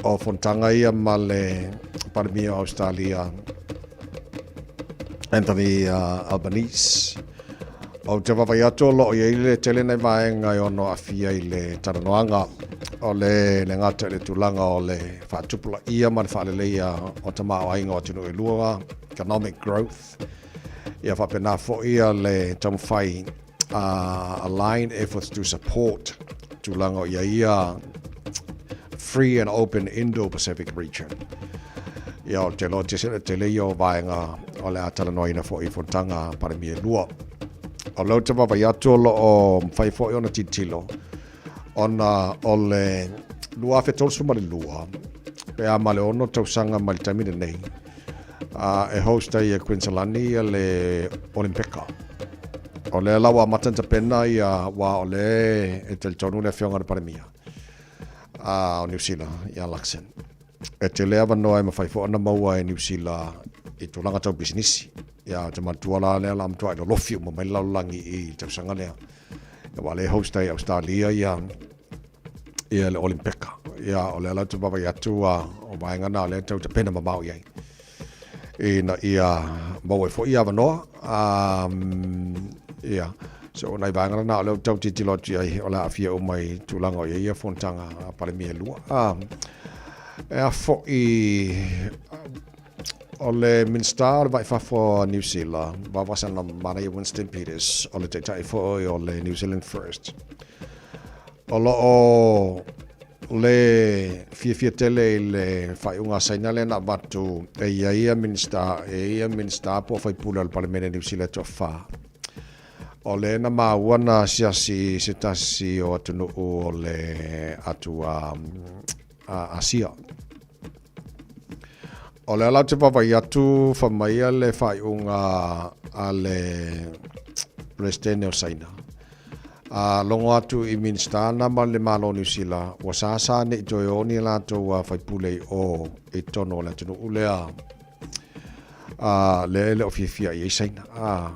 O fonotaga ia ma le Palemia o Australia. Anthony Albanese. Ou te vaavaai atu o lo o i ai le tele nai vaega e ono aafia i le talanoaga o le le gata i le tulaga o le faatupulaia ma le faaleleia o tamaoaiga o atunuu e lua, economic growth, ia faapena foi le taumafai align efforts to support tulaga o i ai ia free and open Indo-Pacific region. Ia o te loa tese tele ia o vaega o le a talanoaina foi i fonotaga a Palemia e lua. O lea ou te vaavaai atu o lo o mafai foi ona tilotilo ona o le 2032 pe a ma le 6 tausaga mai le taimi lenei e host ai e Quinsalani ia le Olimpeka. O lea la ua amata ona tapena ia aua o lea e talitonu le afioga i le Palemia o Niu Sila ia Luxon. E tele avanoa e mafai foi ona maua e Niu Sila i tulaga tau pisinisi. Ia ou te manatua la lea la matuai lolofi uma mai le lalolagi i le tausaga lea. Aua o lea e host ai e Ausetalia ia ia le Olimpeka. Ia o lea la ou te vaavaai atu o vaega na o lea e tau tapena mamao i ai. Ina ia maua ai foi avanoa. Ia, so o nai vaega na o lea ou te tau tilotilo atu i ai o le a aafia uma i tulaga o i ai ia fonotaga a Palemia e lua. E a foi o le Minisita o le Vai i Fafo a Niu Sila, Vaovasa Manaia Winston Peters, o le taitai foi o le New Zealand First. O lo o le fiafia tele i le faaiuga a Saina lea na avatu e i ai ia Minisita, e i ai ia Minisita po o faipule o le Palemene Niu Sila e toafa. O lea na maua na asiasi i se tasi o atunuu o le atu a Asia. O lea la ou te vaavaai atu fai mai le faaiuga a le Peresetene o Saina. A logo atu i Minisita na ma le Malo o Niu Sila, ua sāsā ne i toe o ni latou faipule i o i totonu o le atunuu lea, a, lea e le o fiafia i ai Saina. A,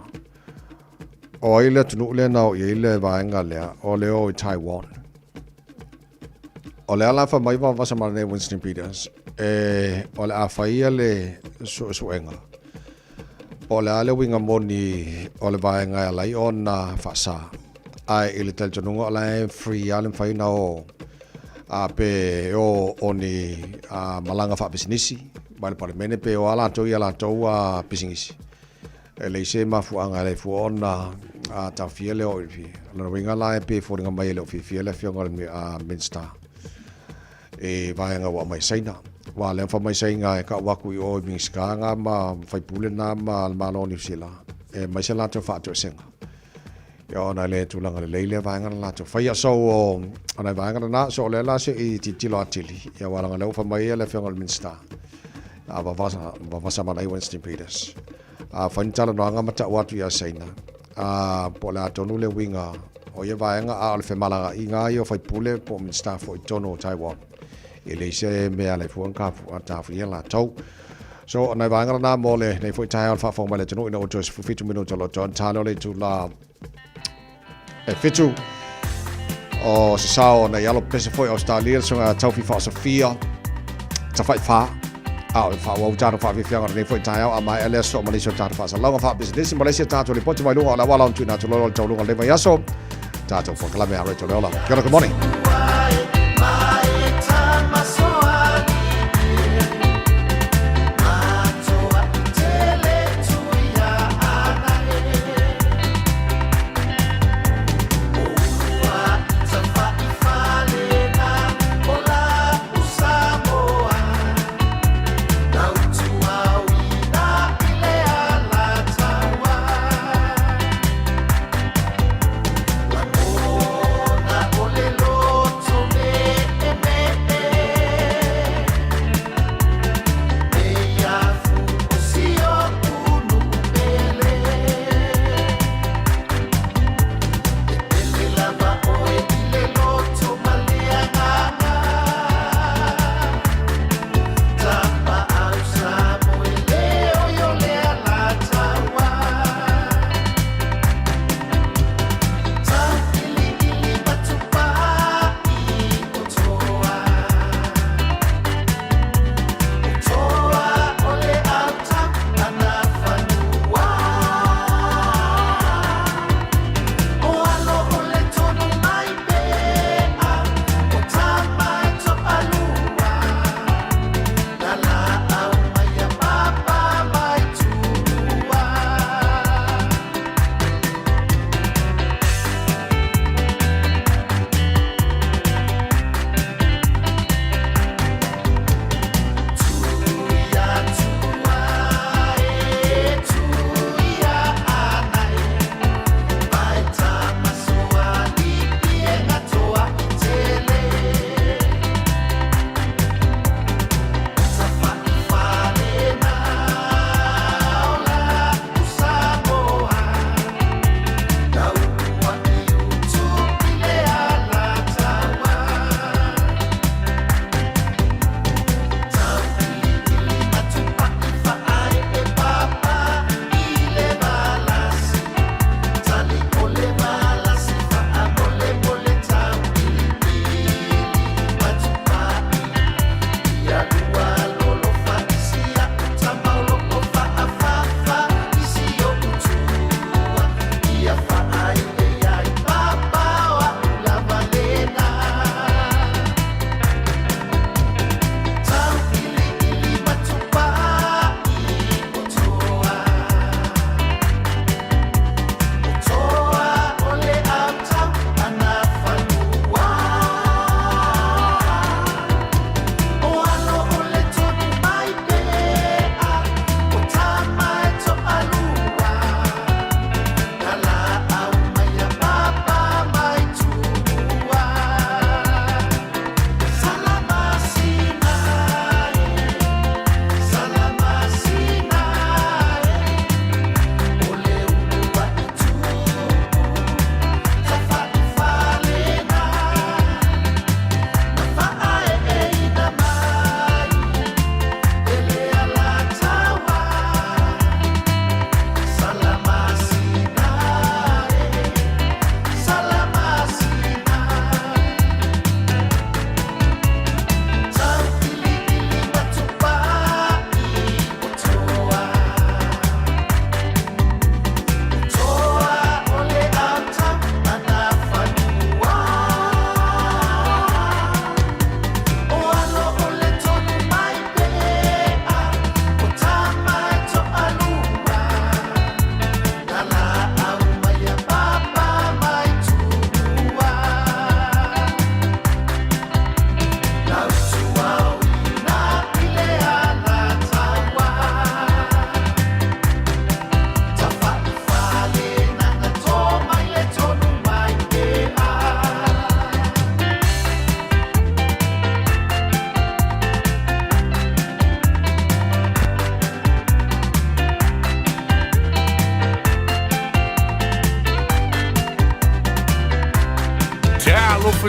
o ai le atunuu lea na o i ai le vaega lea, o le o i Taiwan. O le a la fai mai Vaovasa Malanea Winston Peters, e, o le a fai le suesuega po o le a le uiga moni o le vaega e ala ai ona faasa. Ae i le talitonuga o la e free lava le mafai ona o a pe o o ni a, malaga faapisinisi mai le Palemene pe o a latou i a latou a pisinisi. E leai se mafuaaga e le fua ona taofia le oo i le O lona uiga la e pei e foliga mai e le o fiafia le afioga i le Minisita i vaega ua aumai e Saina. Aua o lea na fai mai Saina e tau atu i o i Minisita na ma faipule na ma le Malo o Niu Sila e aumai se latou faatoesega. Ia ona e le tulaga lelei lea vaega na latou faia. So o nai vaega na, so o lea la se i tilotilo atili, ia aua leaga o lea ua fai mai le afioga i le Minisita a Vavasa Malae Winston Peters. A fai ni talanoaga ma tau atu ia Saina, a po o le a tonu le uiga o ia vaega, a o le femalagaaiga ia o faipule po o Minisita foi i totonu o Taiwan. E leai se mea alai fua na taofia latou. So, o nai vaega lena mo lenei foi taeao le faafofoga mai le atunuu ina ua toe 17 minute o lo o toe tale o le itula e 7 o se sao o nei alo pese foi Australia le susuga Taufi Faasofia Tafaifa a o le faaauau tatou faafiafiaga o lenei foi taeao a maea lea soo ma le isi o tatou faasalalauga faapisinisi ma le isi a tatou lipoti mai luga o le auala ona tuuina atu loa le tauluga o lenei vaiaso tatou polokalame a Radio Leola. Kia ora, good morning.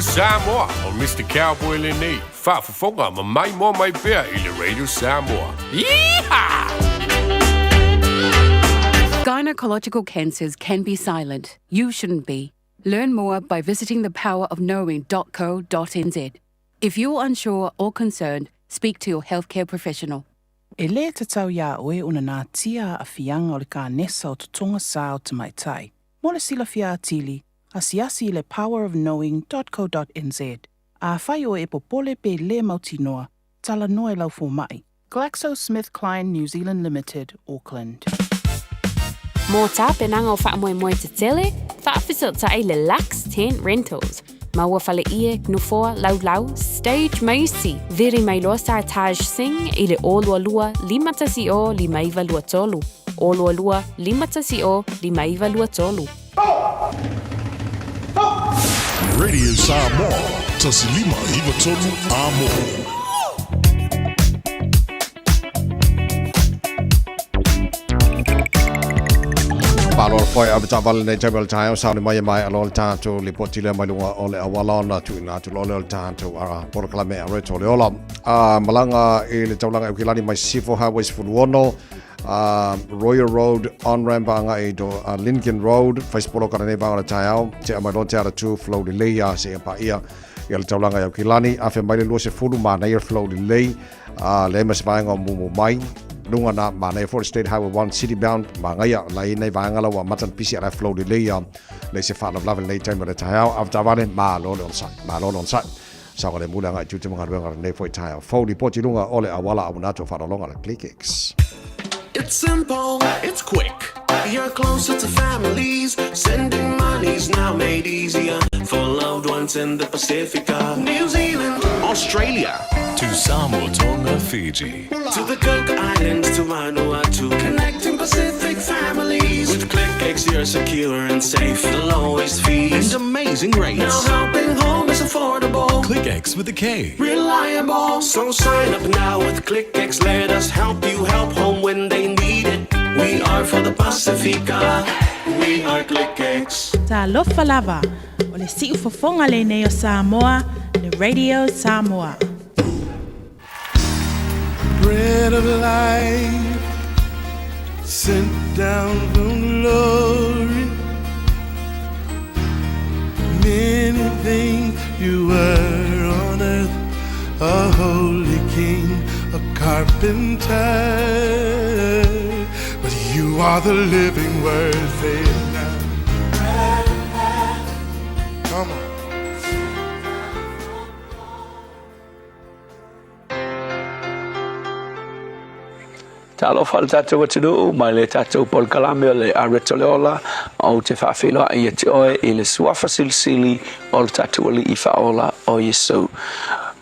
Samoa, o Mr. Cowboy lenei, faafofoga ma maimoa mai pea i le Radio Samoa. Yeehaw! Gynecological cancers can be silent. You shouldn't be. Learn more by visiting thepowerofknowing.co.nz. If you're unsure or concerned, speak to your healthcare professional. E lē tatau iā oe ona natia aafiaga o le kanesa o totoga sa o tamaitai. Mo le silafia atili, asiasi i le powerofknowing.co.nz. Afai oe e popole pe lē mautinoa, talanoa i lau fomaʻi. GlaxoSmithKline New Zealand Limited, Auckland. Mo tapenaga o faamoemoe tetele, faafesootai le Lux Tent Rentals. Maua faleie, nofoa, laulau, stage ma isi. Vili mai loa Sartaj Singh i le 022 510 5923. 022 510 5923. Radio Samoa, 1593 Amo. Malo le foe ave taavale nei taimi o le taeao sauni mai e maea loa le tatou lipoti lea mai luga o le auala ona tuuina atu loa lea o le tatou polokalame a Reto le Ola. Malaga i le taulaga i Aukilani mai Sisifo Highway 16 Royal Road on-ramp agai i Lincoln Road, fai se poloka lenei vaega o le taeao, tea mai loa te ala tu flow lelei a seia paia ia le taulaga i Aukilani, afe mai le 20 manaia flow lelei, leai ma se vaega o mumu mai, luga na manaia foi le State Highway 1 city bound, magaia la i nei vaega la ua amata ona pisi a la flow lelei a leai se faalavelave lenei taimi o le taeao, avetaavale malo le onosai, malo le onosai. Saogalemu le agai tiute ma galuega lenei foi taeao fou lipoti luga o le auala a Unato Faalologa le ClickX. It's simple, it's quick. You're closer to families. Sending money's now made easier for loved ones in the Pacifica, New Zealand, Australia, To Samoa, Tonga, Fiji. To the Cook Islands, to Vanuatu, connecting Pacific families. With ClickX, you're secure and safe. The lowest fees and amazing rates. Now helping home is affordable. ClickX with a K. Reliable. So sign up now with ClickX. Let us help you help home when they need it. We are for the Pacifica. We are ClickX. Talofa lava, o le siufofoga lenei o Samoa, le Radio Samoa. Bread of life sent down from glory. Many things you were on earth, a holy king, a carpenter. But you are the living word, say it now. Come on. Talofa le tatou atunuu mai le tatou polokalame o le Areto le Ola, ou te faafeiloai ia te oe i le suafa silisili o le tatou Alii Faaola o Iesu.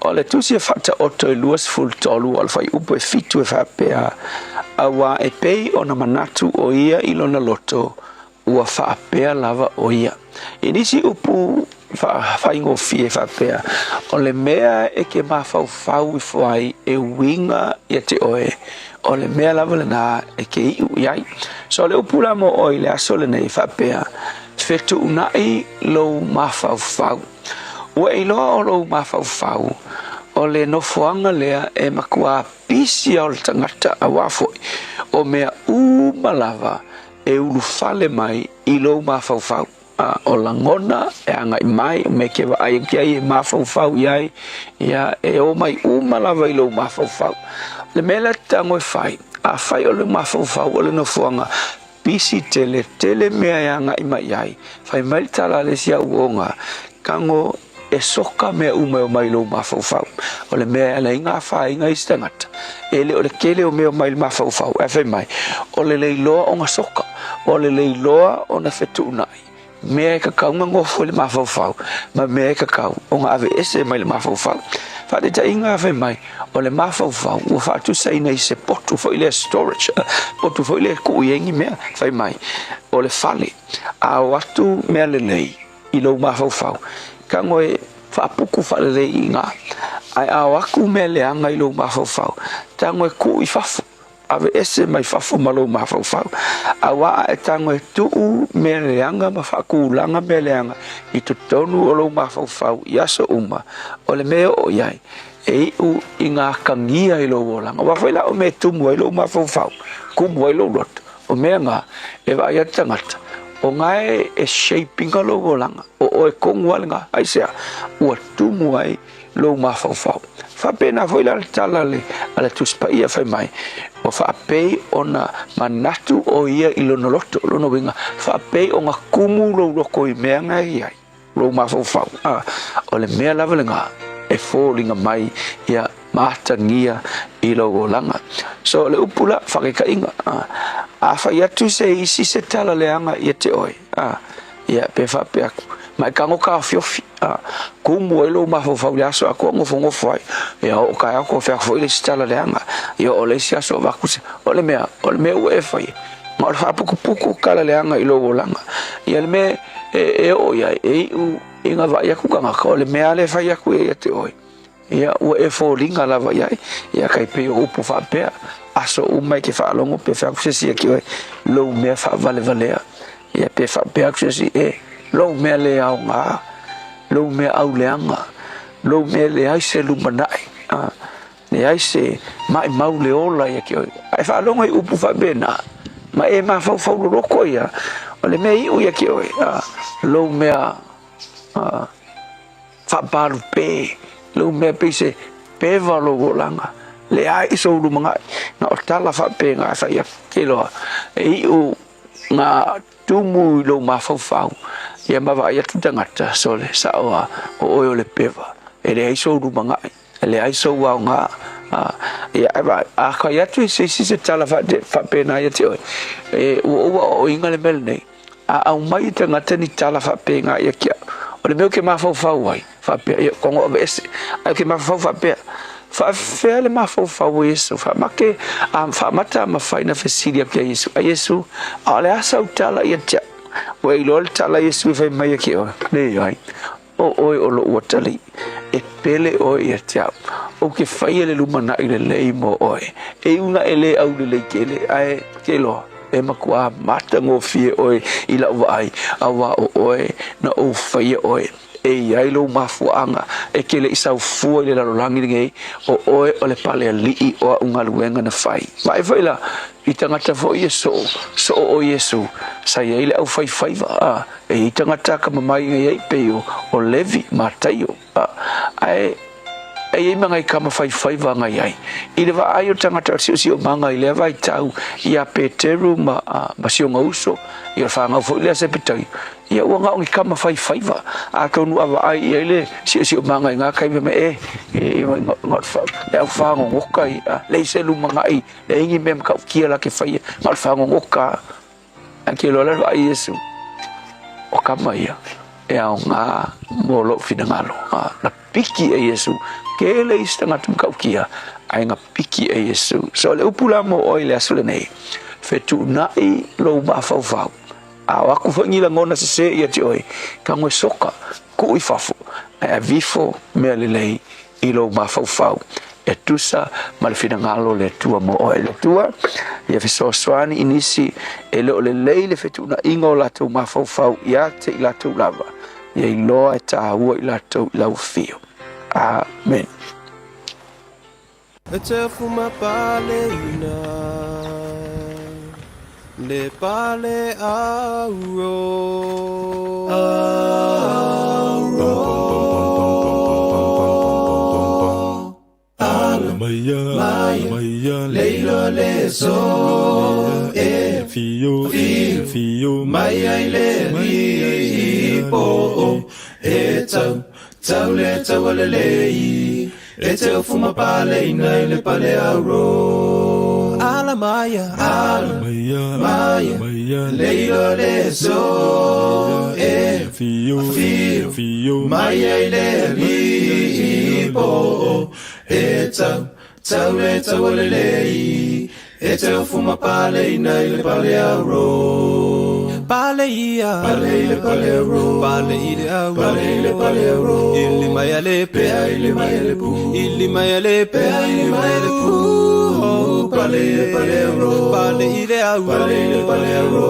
O le tusi e faataoto e 23 o le fuaiupu e fitu e faapea, Auā e pei ona manatu o ia i lona loto, Ua faapea lava ʻo ia. I nisi upu faigofie faapea, o le mea e ke mafaufau ifo ai e uiga ia te ʻoe, o le mea lava lenā e ke iʻu i ai. So o le upu la mo ʻoe i le aso lenei faapea, fetuʻunaʻi lou mafaufau. Ua e iloa o lou mafaufau, o le nofoaga lea e makuā pisi a o le tagata auā foʻi, o mea uma lava e ulufale mai i lou mafaufau, a o lagona e agai mai, o mea e ke vaai atu ai e mafaufau i ai, ia, e o mai uma lava i lou mafaufau. O le mea lea te tago e fai, afai o le mafaufau o le nofoaga, pisi tele, tele mea e agai mai i ai, fai mai le tala a le isi auoga, tago E soka mea uma e omai i lou mafaufau. O le mea e ala ai ngā whāinga i se tangata, e le o le tele o mea omai i le mafaufau, ae fai mai, o le leiloa o nga soka, o le leiloa o na fetuunai, mea e kakau nga ngofo i le mafaufau, ma mea e kakau o nga aveese mai le mafaufau. Faataitaiga fai mai, o le mafaufau ua faatusaina i se potu foi lea storage, potu foi lea e tuu i ai ni mea, fai mai, o le fale, a o atu mea lelei, i lou mafaufau, tago e faapuku faalelei i ina, ae a o atu mea leaga i lou mafaufau, tago e tuu i fafo, Aveese mai fafo ma lou mafaufau, auā a e tago e tuu mea leaga ma faatulaga mea leaga i totonu o lou mafaufau i aso uma, o le mea e oo i ai, e iu i ga atagia i lou olaga. Aua foi la o mea e tumu ai lou mafaufau, tumu ai lou loto, o mea ga e vaai atu tagata, o ga e shape ina lou olaga, o oe tonu lava lega, aisea? Ua tumu ai lou mafaufau. Faapena foi la le tala a le Tusi Paia fai mai, ua faapei ona manatu o ia i lona loto, lona uiga, faapei ona kumu lou loto i mea na e i ai, lou mafaufau. A, o le mea lava lena e foliga mai ia ma atagia i lou olaga. So, o le upu la, faataitaiga, a, a fai atu se isi se tala leaga ia te oe, a, Ia, pe faapea atu, ma e tago taofiofi, a, kumu ai lou mafaufau i le aso atoa nofonofo ai. Ia, oo taeao toe fai atu foi le isi tala leaga. Ia, oo le isi aso avatu se, o le mea, o le mea ua e faia, ma o le faaputuputu tala leaga i lou olaga. Ia, le mea e, e oo i ai, e iu ina vaai atu tagata, o le mea lava lea e fai atu ia ia te oe. Ia, ua e foliga lava i ai, ia kai pei o upu faapea, aso uma e te faalogo pe fai atu se isi ia te oe, lou mea faavalevalea. Ia pe faapea atu se isi, e, lou mea le aoga, lou mea auleaga, lou mea leai se lumanai, a, leai se maimau le ola ia te oe. A e faalogo i upu faapena, ma e mafaufau loloto ia, o le mea iu ia te oe, a, lou mea, a, Faapalupe lou mea pei se peva lou olaga, leai sou lumanai, na o tala faapena e fai atu. Ke iloa, e iu nga tumu i lou mafaufau, ia ma vaai atu tagata, sole, sao a, o oe o le peva, e leai sou lumanai, e leai sou aoga, a, ia e vaai, a fai atu e se isi se tala faapena ia te oe, e, ua ou aoaoina le mea lenei, A aumai e tagata ni tala faapena ia te au, o le mea ou te mafaufau ai, faapea, ia, kogo aveese. Ae ou te mafaufau faapea, faafefea le mafaufau o Iesu? Faamake, a faamata a mafai na fesili atu ia Iesu, A Iesu, a o le a sau tala ia te au? Ua e iloa le tala a Iesu e fai mai ia te oe? Leai. O oe o lou atalii, e pele oe ia te au. Ou te faia le lumanai lelei mo oe. E iu naʻe le aulelei tele, ae ke loa, e makuā matagofie oe i lau vaai, auā o oe na ou faia oe. E i ai lou mafuaaga e te le i saofua i le lalolagi lenei, o oe o le pale alii o aʻu galuega na fai. Vaai foi la i tagata foi ia soo, soo o Iesu, sa i ai le aufaifaiva, a. E i ai tagata akamamai i ai pei o Levi, Mataio, a, ae e i ai ma ngai kama faifaiva ngai ai. I le vaai o tagata o le siosiomaga i lea vaitau ia Peteru ma, a, ma si ona uso, ia o le fanau foi lea a Sepetaio, ia ua na o ni kama faifaiva. Atonu a vaai i ai le siosiomaga i na taimi, fai mai, e, e, na o le au fagogota ia, a, leai se lumanai, leai ni mea matautia la ke faia, na o le fagogota. Ae ke iloa lea vaai Iesu, o kama ia, e aoga mo lou finagalo. A, na piki e Iesu, tele isi tagata matautia, ae na piki e Iesu. So o le upu la mo oe i le aso lenei, fetuunai lou mafaufau. A o aku foi ni lagona sese ia te oe, tago e soka, tuu i fafo, ae aveifo mea lelei i lou mafaufau e tusa ma le finagalo o le Atua mo oe. Le Atua, ia fesoasoani i nisi e le o lelei le fetuunaiga o latou mafaufau ia te i latou lava, ia iloa e tāua i latou i lau afio. Amen. E te fuma paleina Le pale auro Auro Ala Maia Maia Leilo le so E Fio Fio Maia i le lipo E tau Tau le tau o le lei E te ofu ma paleina i le pale auro Ala maia, ala maia, maia, leilo le so E fio, fio, fio maia i le lipo E tau, tau le tau o le lei E te ofu ma paleina i le pale auro. Pale ia Pale i le pale auro Pale i le au Pale i le pale auro Ili mai a le pea ili mai a le pu Ili mai a le pea ili mai a le pu Oh, Pale i le pale auro Pale i le au Pale i le pale auro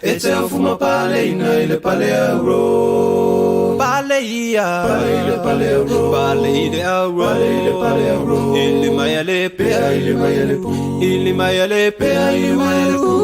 E te au fuma pale ina i le pale auro Pale ia Pale i le pale auro Pale i le auro Pale i le pale auro Ili mai a le pea ili mai a le pu Ili mai a le pea ili mai a le pu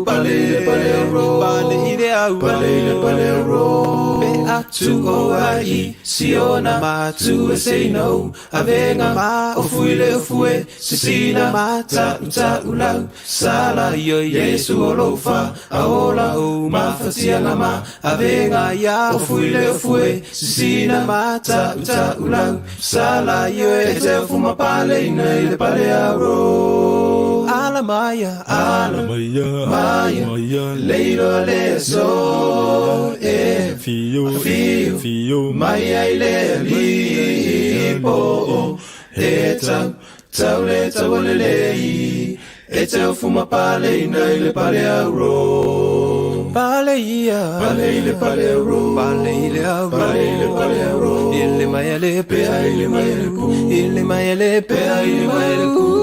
Pale i le pale auro Pale i le au Pale i le pale auro Pe atu o ai Siona ma tu e say no Avenga ma o fui le o fue Sisina ma ta uta ulau Sala ia Iesu o loufa Aola o mafatiaga ma avega ia O fui le o fue Sisina ma ta uta ulau Sala ia E te ofu ma pale ina i le pale auro Ala maia, ala maia, maia, leilo le aso e Fio, fio, fio, mai ai le alii po E tau, tau le tau o le lei E te ofu ma pale ina i le pale auro Pale ia Pale i le pale auro Pale i le auro Pale i le pale auro Ile mai a le pea ile mai a le pu Ile mai a le pea ile mai a le pu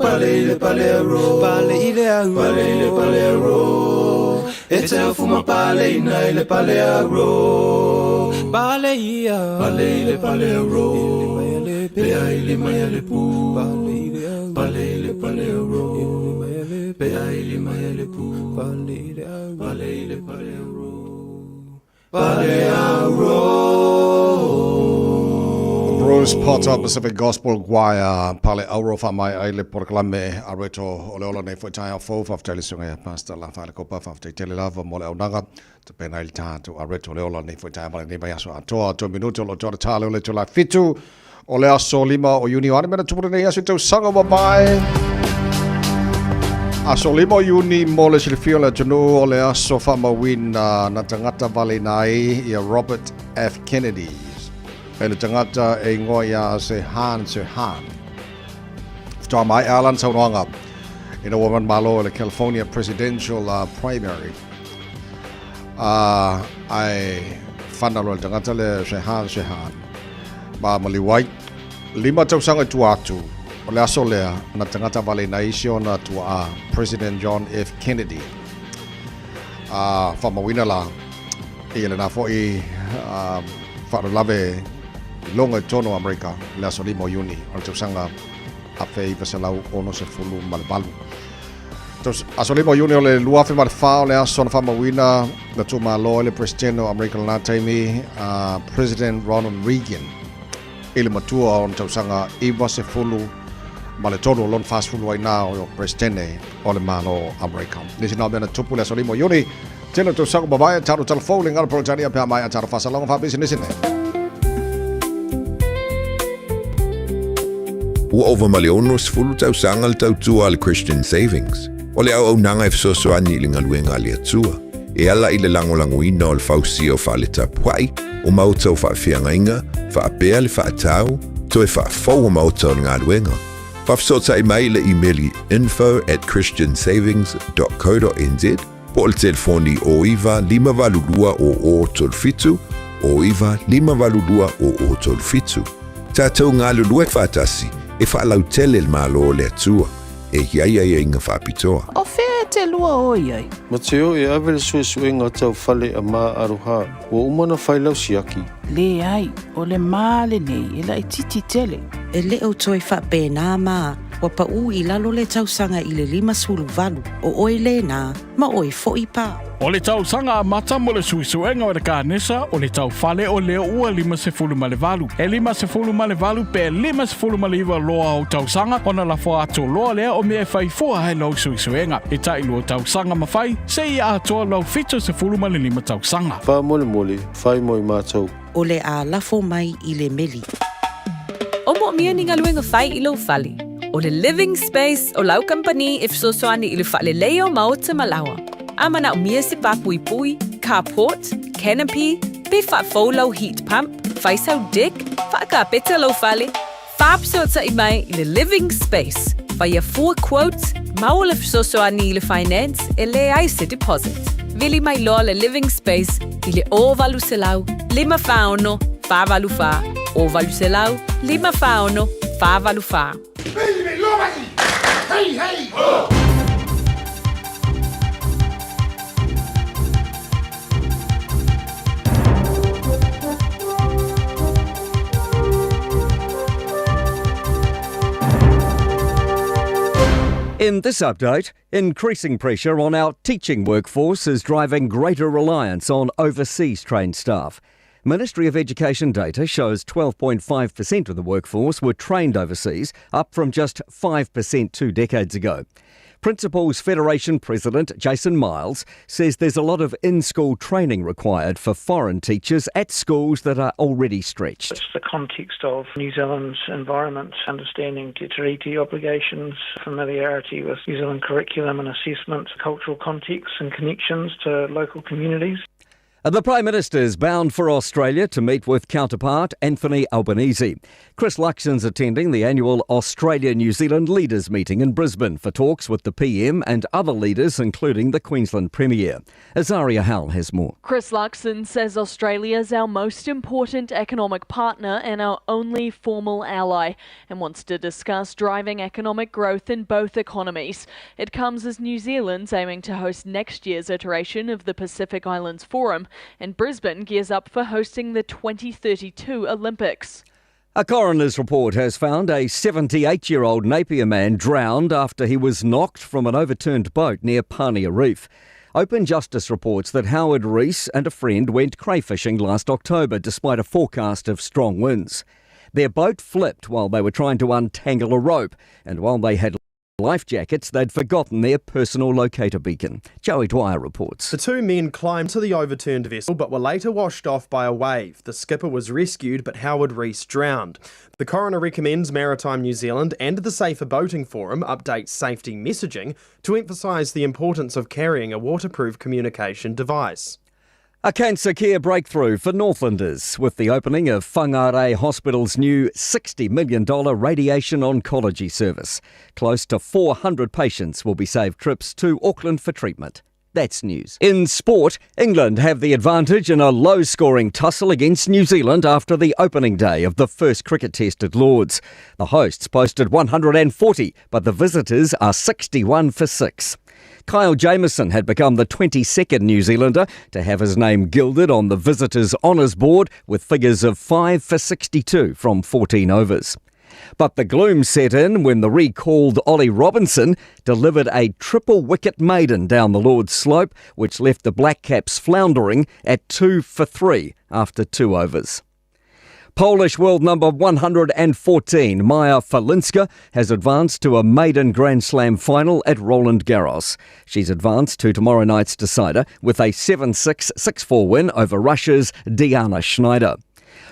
Pale i le pale auro Pale i le auro Pale i le pale auro E te ofu ma pale ina i le pale auro Pale ia Pale i le pale auro Ile mai a le pea ile mai a le pu Pale i le auro Pale i le pale auro Ile mai a le pea ile mai a le pu Pale i le auro Pale i le pale auro Pale auro Bruce Potter Pacific Gospel Choir Pale Auro fa mai ai le porokalame a reto o le ola nei foi taeao fou faafetai le susuga ia Pastor Lafa le Kopa faafetai tele lava mo le auaunaga tapena ai le tatou a reto o le ola nei foi taeao ma lenei vaiaso atoa 3 minute o lo o toa le o le itula 7 o le aso 5 o Iuni o ane mea na tupu lenei aso i tausaga ua mavae. Aso 5 o Iuni mo le silafia o le atunuu o le aso faamauina na tagata valeina ai ia Robert F. Kennedy e le tagata e ingoa ia Sirhan Sirhan. Faatoa maea lana saunoaga ina ua manumalo i le California Presidential Primary. Ae fana loa le tagata lea Sirhan Sirhan ma maliu ai. 5 tausaga i tua atu o le aso lea na tagata valeina ai si ona tuaa President John F. Kennedy. A faamauina la ia lena foi faalavelave i loga i totonu o Amerika i le aso 5 o Iuni o le tausaga 1968. Aso 5 o Iuni o le 2004 o le aso na faamauina na tuumalo ai le Peresetene o Amerika i lena taimi a President Ronald Reagan i le matua o ona tausaga 93 o lona 40 ai na o Peresetene o le Malo o Amerika. Nisi na o mea na tupu i le aso 5 o Iuni, tele o tausaga ua mavae, talo talafou le galo Peretania pe a maea talo faasalaga faapisinisi nei. Ua ova ma le 60 tausaga le tautua a le Christian Savings. O le auaunaga e fesoasoani i le galuega a le Atua, e ala i le lagolagoina o le fausia o fale tapuai, o maota o faafeagaiga, faapea le faatau, toe faafou o maota o le galuega. Faafesootai mai i le imeli info at christiansavings dot co dot nz po o le telefoni 09 582 0037, 09 582 0037. Tatou galulue faatasi e faalautele le Malo o le Atua e i ai aiaiga faapitoa. O fea e te lua o i ai? Mateo e ave le suesuega tau fale a Ma Aroha, ua uma ona fai lau siaki. Leai, o le ma lenei e laitiiti tele. E le o toe faapena ma ua paʻu i lalo le tausaga i le 58, o oe lena, ma oe foʻi pa. O le tausaga amata mo le suesuega o le kanesa o le taufale o lea ua 58. E 58 pe 59 loa ou tausaga ona lafo atu loa lea o mea e fai fua ai lou suesuega. E tailua tausaga ma fai, seia atoa lou 75 tausaga. Faamolemole, fai mo i matou. O le a lafo mai i le meli. O moomia ni galuega fai i lou fale. O le Living Space o lau kamupani e fesoasoani i le faaleleia o maota ma laoa. A manaomia se pāpuipui, carport, canopy, pe faafou lau heat pump, fai sau deck, faakapeta lou fale, faafesootai mai i le Living Space. Faia fua quotes, maua le fesoasoani i le finance e leai se deposit. Vili mai loa le Living Space i le 0800 546 484, 0800 546 484. Hey, hey, ho! In this update, increasing pressure on our teaching workforce is driving greater reliance on overseas trained staff. Ministry of Education data shows 12.5% of the workforce were trained overseas, up from just 5% two decades ago. Principals Federation President Jason Miles says there's a lot of in school training required for foreign teachers at schools that are already stretched. It's the context of New Zealand's environment, understanding Te Tiriti obligations, familiarity with New Zealand curriculum and assessment, cultural contexts and connections to local communities. The Prime Minister is bound for Australia to meet with counterpart Anthony Albanese. Chris Luxon's attending the annual Australia New Zealand Leaders Meeting in Brisbane for talks with the PM and other leaders, including the Queensland Premier. Azaria Howell has more. Chris Luxon says Australia's our most important economic partner and our only formal ally, and wants to discuss driving economic growth in both economies. It comes as New Zealand's aiming to host next year's iteration of the Pacific Islands Forum, and Brisbane gears up for hosting the 2032 Olympics. A coroner's report has found a 78 year old Napier man drowned after he was knocked from an overturned boat near Pania Reef. Open Justice reports that Howard Rees and a friend went crayfishing last October despite a forecast of strong winds. Their boat flipped while they were trying to untangle a rope, and while they had life jackets, they'd forgotten their personal locator beacon. Joey Dwyer reports. The two men climbed to the overturned vessel but were later washed off by a wave. The skipper was rescued, but Howard Rees drowned. The coroner recommends Maritime New Zealand and the Safer Boating Forum update safety messaging to emphasise the importance of carrying a waterproof communication device. A cancer care breakthrough for Northlanders with the opening of Whangarei Hospital's new $60 million radiation oncology service. Close to 400 patients will be saved trips to Auckland for treatment. That's news. In sport, England have the advantage in a low scoring tussle against New Zealand after the opening day of the first cricket test at Lords. The hosts posted 140, but the visitors are 61 for 6. Kyle Jamieson had become the 22nd New Zealander to have his name gilded on the Visitors' Honours Board with figures of 5 for 62 from 14 overs. But the gloom set in when the recalled Ollie Robinson delivered a triple wicket maiden down the Lord's slope, which left the Black Caps floundering at 2 for 3 after two overs. Polish world number 114, Maja Falinska, has advanced to a maiden Grand Slam final at Roland Garros. She's advanced to tomorrow night's decider with a 7 6 6 4 win over Russia's Diana Schneider.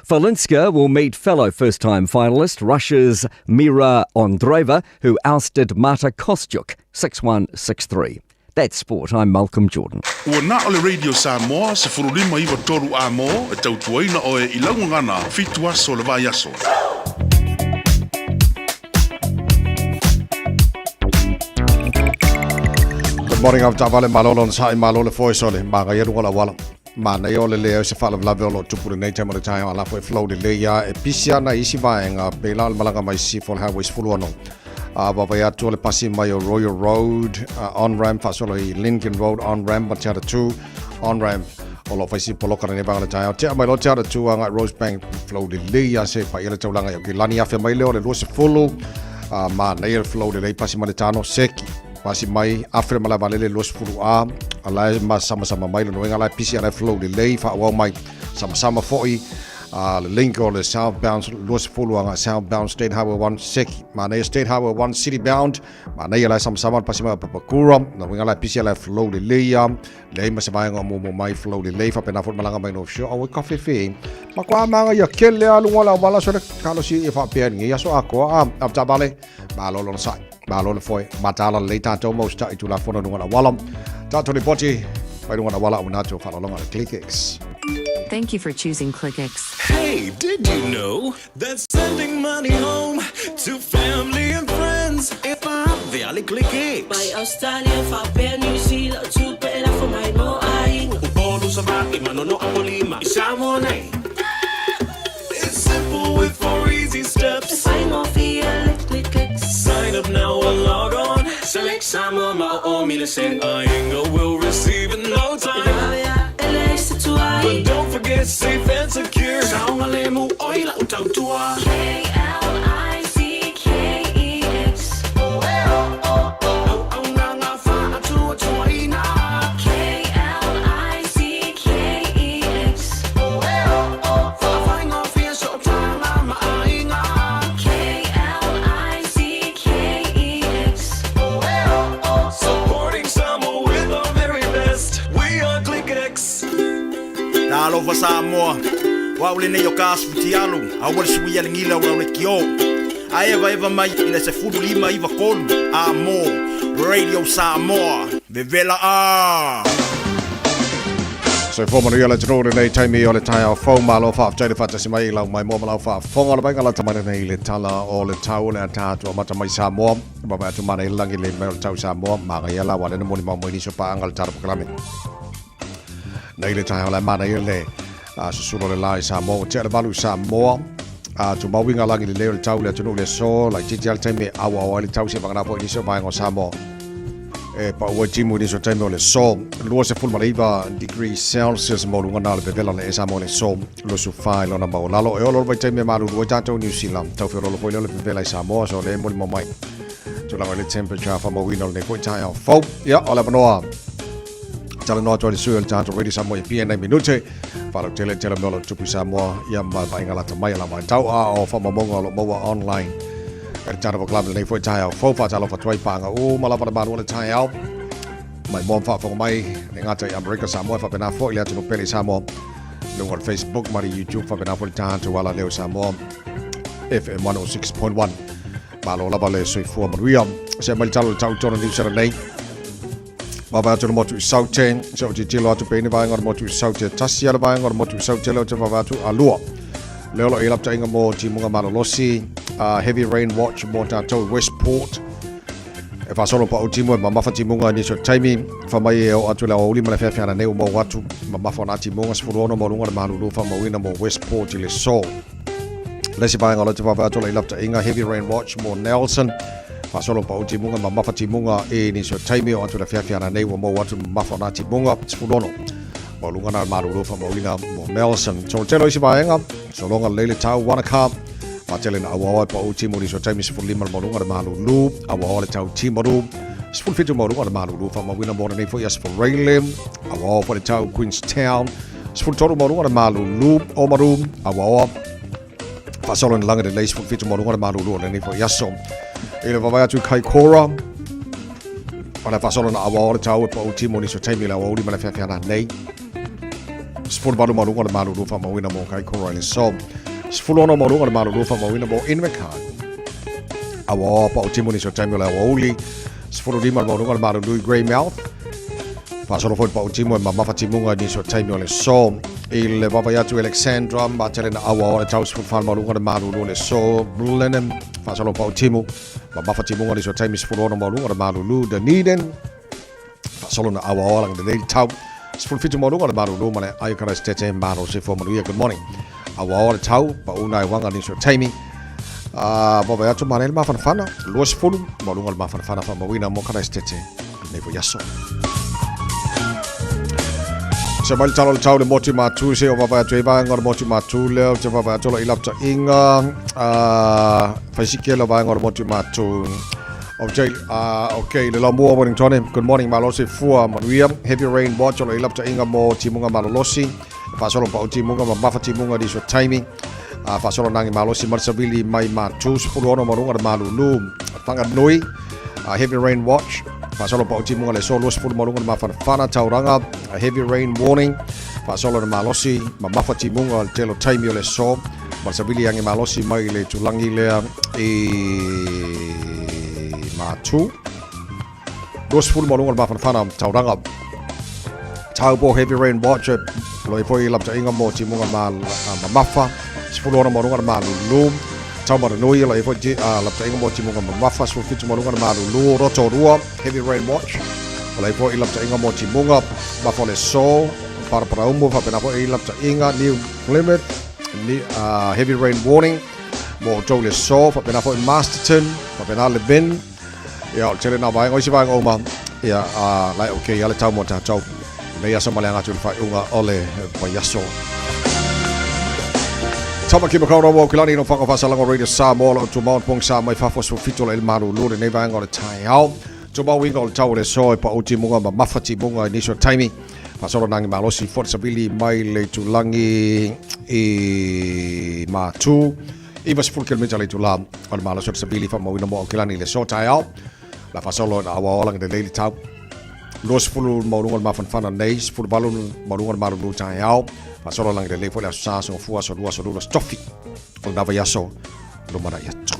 Falinska will meet fellow first time finalist Russia's Mira Andreeva, who ousted Marta Kostyuk 6 1 6 3. That's sport. I'm Malcolm Jordan. Ua na o le Radio Samoa 1593 A e tautuaina oe i lau gagana fitu aso o le vaiaso. Good morning au taavale malo lona saʻi malo le foe sole magaia luga o le auala manaia o le leai o se faalavelave o lo o tupu lenei taimi o le taeao a lafo e flow lelei a e pisi ana i isi vaega pei la o le malaga mai sisifo o le highway 16 a vaavaai atu o le pasi mai o Royal Road on ramp faasolo i Lincoln Road on ramp ma Te Atatū on ramp o lo o fai si poloka lenei vaega o le taeao tea mai loa Te Atatū agai Rosebank flow lelei a se paia le taulaga i Aukilani afe mai lea o le 20 manaia le flow lelei pasi mai le tano seki pasi mai afe le malae vaalele 20 a a la e masamasama mai lona uiga la e pisi a la e flow lelei faaauau mai samasama foi a le link o le southbound 20 agai southbound State Highway 1 seki manaia State Highway 1 city bound manaia la e samasama le pasi mai o Papakura lona uiga la e pisi a la e flow lelei a leai ma se vaega o muamua mai flow lelei faapena foi le malaga mai North Shore auai kafefe ma koa maga ia kele a luga o le auala sole kalosi ia faapea i lenei aso atoa a avetaavale malo lona saʻi malo le foe mataala lelei tatou ma usitaʻi tulafono i luga o le auala tatou lipoti mai luga o le auala auina atu faaaloaloga le ClickX. Thank you for choosing ClickX. Hey, did you know that sending money home to family and friends a le Click X. Mai Australia faapea Niu Sila o tupe e lafo mai mo aiga. Upolu, Savaii, Manono, Apolima i Samoa nei. It's simple with four easy steps. E faigofie le Click X. Sign up now or log on. Select Samoa ma o o mi le sen. Aiga will receive in no time. E vave ae leai se tuai. But don't forget safe and secure. Saogalemu oi lau tautua. K-L-I-C-K-E-X. Auaunaga faatuatuaina. K-L-I-C-K-E-X. Faafaigofie sootaga ma aiga. K-L-I-C-K-E-X. Supporting Samoa with our very best. We are Click X. Talofa Samoa, o au lenei o Kas Fitialu, aua le suia le gila o lau lekiō. A evaeva mai i le 15 93 a mo Radio Samoa, vevela ā! Soifua manuia le atunuu i lenei taimi o le taeao fou. Malo faafetai le faatasi mai i lau maimoa ma lau faafofoga o le vaega lata mai lenei i le tala o le tau o le a tatou amata mai Samoa. Vaavaai atu manaia le lagi le mai o le tau i Samoa. Magaia la aua lea na molimau mai nisi o paaga o le tala polokalame. Nei le taeao la manaia le susulu o le la i Samoa. Ua tea le 8 i Samoa. Tumau uiga lagi lelei o le tau i le atunuu i le aso. Laitiiti lava le taimi e auau ai le tau seivagana foi i nisi o vaega o Samoa. E pau ai timu i nisi o taimi o le aso. 29 degrees Celsius maualuga na o le vevela o le ee Samoa i le aso. 24 i lona maualalo. E olo le vaitaimi e malulu ai tatou i Niu Sila. Tau feoloolo foi lea o le vevela i Samoa. So lea e molimau mai tulaga i le temperature faamauina o lenei foi taeao fou. Ia, o le avanoa talanoa atu ai le sui o le tatou Radio Samoa i Apia i nai minute. Faalautele tele mea o lo o tupu i Samoa ia ma vaaiga lata mai a la vaitau a o faamaumauga o lo o maua online. E le tatou club lenei foi taeao fou faatalofa atu ai paaga uma lava le malu o le taeao. Mai moa ma faafofoga mai le gata i Amerika Samoa e faapena foi le atunuu pele i Samoa. Luga o le Facebook ma le YouTube faapena foi le tatou ala leo Samoa FM 106.1. Malo lava le soifua manuia. Se mai le tala o le tau tona New Zealand nei. Vaavaai atu le motu i Saute, se o tilotilo atu pe i ni vaega o le motu i Saute, tasi a le vaega o le motu i Saute lea ou te vaavaai atu a lua. Lea o lo o i ai lapataiga mo timuga malolosi, heavy rain watch mo tatou i Westport. E faasolo pau timu e mamafa timuga i nisi o taimi, fa mai e oo atu i le aoauli ma le feafeana nei ua maua atu mamafa o nā timuga 16 maualuga le malulu faamauina mo Westport i le aso. Le isi vaega o lea ou te vaavaai atu o lo o i lapataiga heavy rain watch mo Nelson. Faasolo pau timuga, mamafa timuga i nisi o taimi oo atu i le afiafi ana nei ua maua atu mamafa o nā timuga 16 maualuga na malulu faamauina mo Nelson. So tele o isi vaega, sologa lelei le tau Wanaka, faatele na auaoa e pau timu i nisi o taimi 15 le maualuga le malulu, auaoa le tau Timaru, 17 maualuga le malulu faamauina mo lenei foi aso Raile, auaoa foi le tau Queenstown, 13 maualuga le malulu Oamaru, auaoa Faasolo ina lagi lelei 17 maualuga le malulu o lenei foi aso. I le vaavaai atu i Kaikoura, o le faasolo na auaoa le tau e pau timu nisi o taimi i le aoauli ma le feafeana nei. 18 maualuga le malulu faamauina mo Kaikoura i le aso. 16 maualuga le malulu faamauina mo Invercargill. Auaoa pau timu nisi o taimi o le aoauli. 15 le maualuga le malulu i Greymouth. Faasolo foi le pau timu e mamafa timuga i nisi o taimi o le aso. I le vaavaai atu i Alexandra, matele na auaoa le tau 14 le maualuga le malulu o le aso. Blenheim, faasolo pau timu, mamafa timuga i nisi o taimi 16 maualuga le malulu. Dunedin, faasolo na auaoa lagi lelei le tau 17 maualuga le malulu ma le aio Karaisitete malo soifua manuia. Good morning. Auaoa le tau, pau nai uaga i nisi o taimi. Vaavaai atu manaia le mafanafana, 20 maualuga le mafanafana faamauina mo Karaisitete lenei foi aso. Se mai le tala o le tau le motu matū se o vaavaai atu ai vaega o le motu matū lea ou te vaavaai atu o lo o i lapataiga faisikele o vaega o le motu matū. Okay, okay, le lamua Wellington, good morning, malo soifua manuia. Heavy rain watch o lo o i lapataiga mo timuga malolosi. E faasolo pau timuga mamafa timuga nisi o taimi. Faasolo nagi malosi ma le savili mai Matū 16 maualuga le malulu. Whanganui, heavy rain watch. Faasolo pau timuga le aso 20 maualuga le mafanafana. Tauranga, heavy rain warning. Faasolo le malosi mamafa timuga le tele o taimi o le aso. Ma le savili agi malosi mai le tūlangi lea i Matū. 20 maualuga le mafanafana Tauranga. Taupo Heavy Rain Watch e loi foi lapataiga mo timuga ma mamafa 16 maualuga le malulu. Taumaranui, o la i ai foi lapataiga mo timuga mamafa, 17 ma luga le malulu, Rotorua, heavy rain watch, o la i ai foi lapataiga mo timuga mamafa o le aso, Paraparaumu, faapena foi lapataiga New Plymouth, heavy rain warning mo outou le aso, faapena foi Masterton, faapena Levin, Ia, o le tele na vaega, o isi vaega uma, ia, a, lai okay ia le tau mo tātou. Nei aso ma le anga atu i le faaiuga o le vaiaso. Tamaki Makaurau o Kilani no whanga whasalanga Radio Samoa lo tu Mount Pong sa mai fafo so fito le maru lu le nei vaega o le taiao. Tu mau inga o le tau o le so e pa uti munga ma mawhati munga i niso taimi. Whasoro nangi malosi fort sabili mai le tulangi i mātū. 90 kilomita le itulā o le malosi o le savili faamauina mo Aukilani i le aso taeao. La faasolo ina aoao lagi lelei le tau. 20 maualuga o le mafanafana nei, 18 maualuga o le malulu taeao. Faasolo lagi lelei foi le aso Sa, aso Gafua, aso Lua, aso Lula, aso Tofi o lena vaiaso lumanai atu.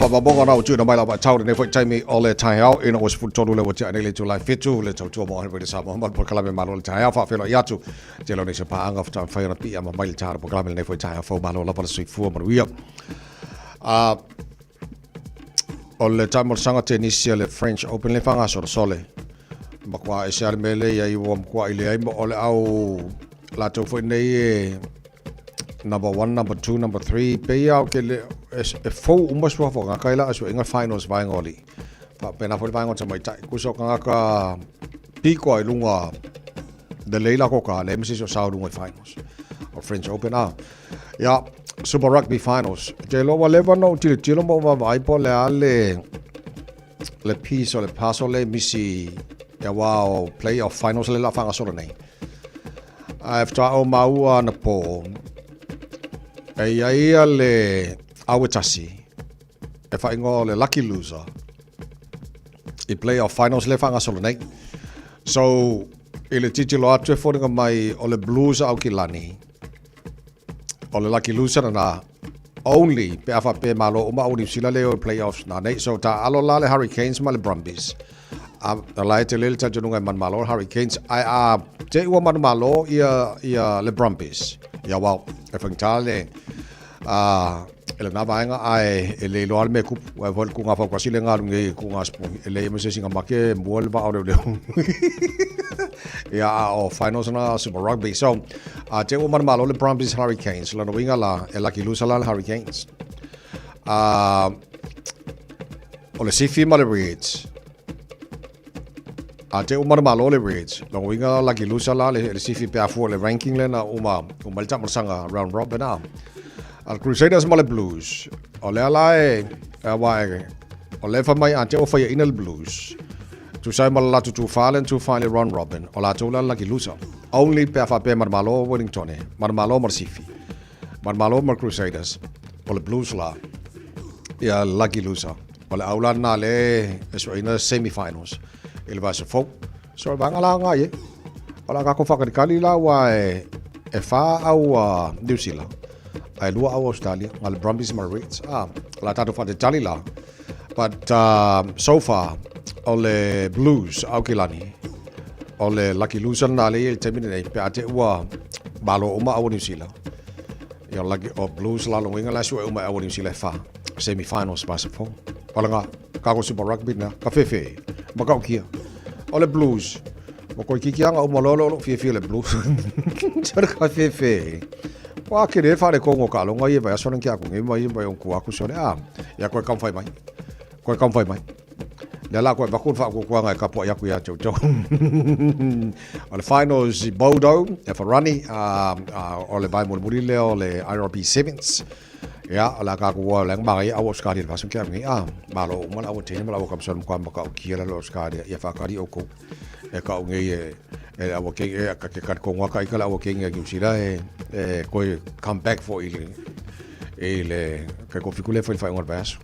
Faamaumauga na ua tuuina mai lau vaatau lenei foi taimi o le taeao ina ua 13 le ua tea nei le itula e 7 le tautua mo Henry Samoa ma le polokalame Malo le taeao faafeiloai atu tele o nisi paaga faatoa mafai ona piiama mai le tā o le polokalame lenei foi taeao fou malo lava le soifua manuia. O le taamolosaga tenisi a le French Open le faagasolosole matua ese lava le mea lea i ai ua matuai leai ma o le au latou foi nei e number 1 number 2 number 3 pei lava ke le e fou uma suafa o tagata ia la sueina finals vaega o alii faapena foi le vaega o tamaitai kusa o tagata piko i luga lelei la ko ka le ma se isi o sao i luga i finals o French Open a ia Super Rugby Finals te iloa ua leva ona ou tilotilo ma ou vaavaai po o le a le le piece o le puzzle le misi ia wā o playoff finals le la whangasolo nei. Ae faatoa ou maua anapo e i ai ia le aue tasi e whaingoa o le lucky loser i playoff finals le whangasolo nei. So, i le titilo atu e foliga mai o le Blues a Aukilani, O le lucky loser lena only pe a faapea e malo uma au Niu Sila le o i playoffs na nei. So taalo la le Hurricanes ma le Brumbies. A la e tele le talitonuga e manumalo le Hurricanes ae a te i ua manumalo ia ia le Brumbies. Ia well, e faigata le a e lena vaega ae e le iloa le mea e kupu. Aua foi le kuga faukasi le galu nei i kuga sipungi. E leai ma se isi na make e mua le vaa o leoleo. Ia, a o finals na Super Rugby. So, a te ua manumalo le Brumbies Hurricanes. Lona uiga la, e lucky loser la le Hurricanes. A, o le Sifi ma le Reds. A te ua manumalo le Reds. Lona uiga lucky loser la le, le Sifi pe a fua le ranking lena uma, uma le taamolosaga round robin a. A le Crusaders ma le Blues. O lea la e, aua e, o lea e fai mai a te ua faiaina le Blues. Tusa ai ma le latou tufa le tufa i le round robin, o latou la le lucky loser. Only pe a faapea manumalo Wellingtone, manumalo ma le Sifi, manumalo ma le Crusaders, o le Blues la, ia le lucky loser. O le au la lena lea e sueina semi finals i le vaiaso fou. So o le vaega la lena i ai. O le a tatou faakalikali la aua e e fa au a New Zealand ae lua au Australia, na le Brumbies ma le Reds. Ah, o le a tatou faatalitali la. But so far, o le Blues, Aukilani, o le lucky loser lena lea i le taimi lenei, pe a te ua malo uma au o New Zealand. Ia o lucky, o Blues la lona uiga la e sue uma e au o New Zealand e fa, semi finals vaiaso fou. O le kako Super Rugby lena, ka fefe, matautia. O le Blues, ma koe kiki lava na uma loa lea o lou fiafia i le Blues. Sole ka fefe. Ua ake le faaletonu o taaloga ia i vaiaso lea na tea atu nei ma ia mai ona tua atu sole a ia toe taumafai mai. Toe taumafai mai. Lea la toe avatu le faatuatuaga e tapuai atu ia te outou. O le finals i Bodo e Farani o le vae mulimuli lea o le IRB Sevens. Ia, o le a tatou o le manaia au Australia i le vaiaso na tea atu nei a malo uma le au teine ma le au kamasoni matua matautia lalo Australia ia faatali outou. E kau nei e e le aua kei e ka ke talitonu lava ita le aua kei a Niu Sila e e toe come back foi i le i le kai kofi kule foi le faaiuga o le vaiaso.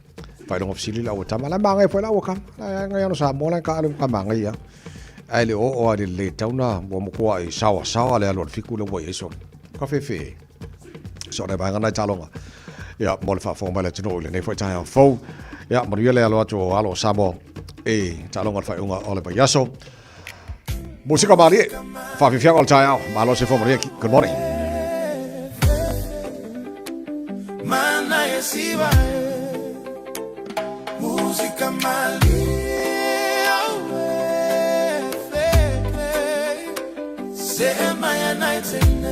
Faailoga fesili le aua tama la e manaia foi le aua tama. La e ngai ano Samoa la e taalo ka manaia. Ae le oo lava i le lelei tatau ona ua matuai saoasaoa le alu a le fiku lea ua i ai sole. Ka fefe. So le vaega nai taaloga. Ia, mo le faafofoga mai le atunuu i lenei foi taeao fou. Ia, manuia le alo atu o alo o Samoa i taaloga o le faaiuga o le vaiaso. Musika malie, faafiafiaga o le taeao, malo se fua manuia, good morning. Mana siva Música malie Se maya night.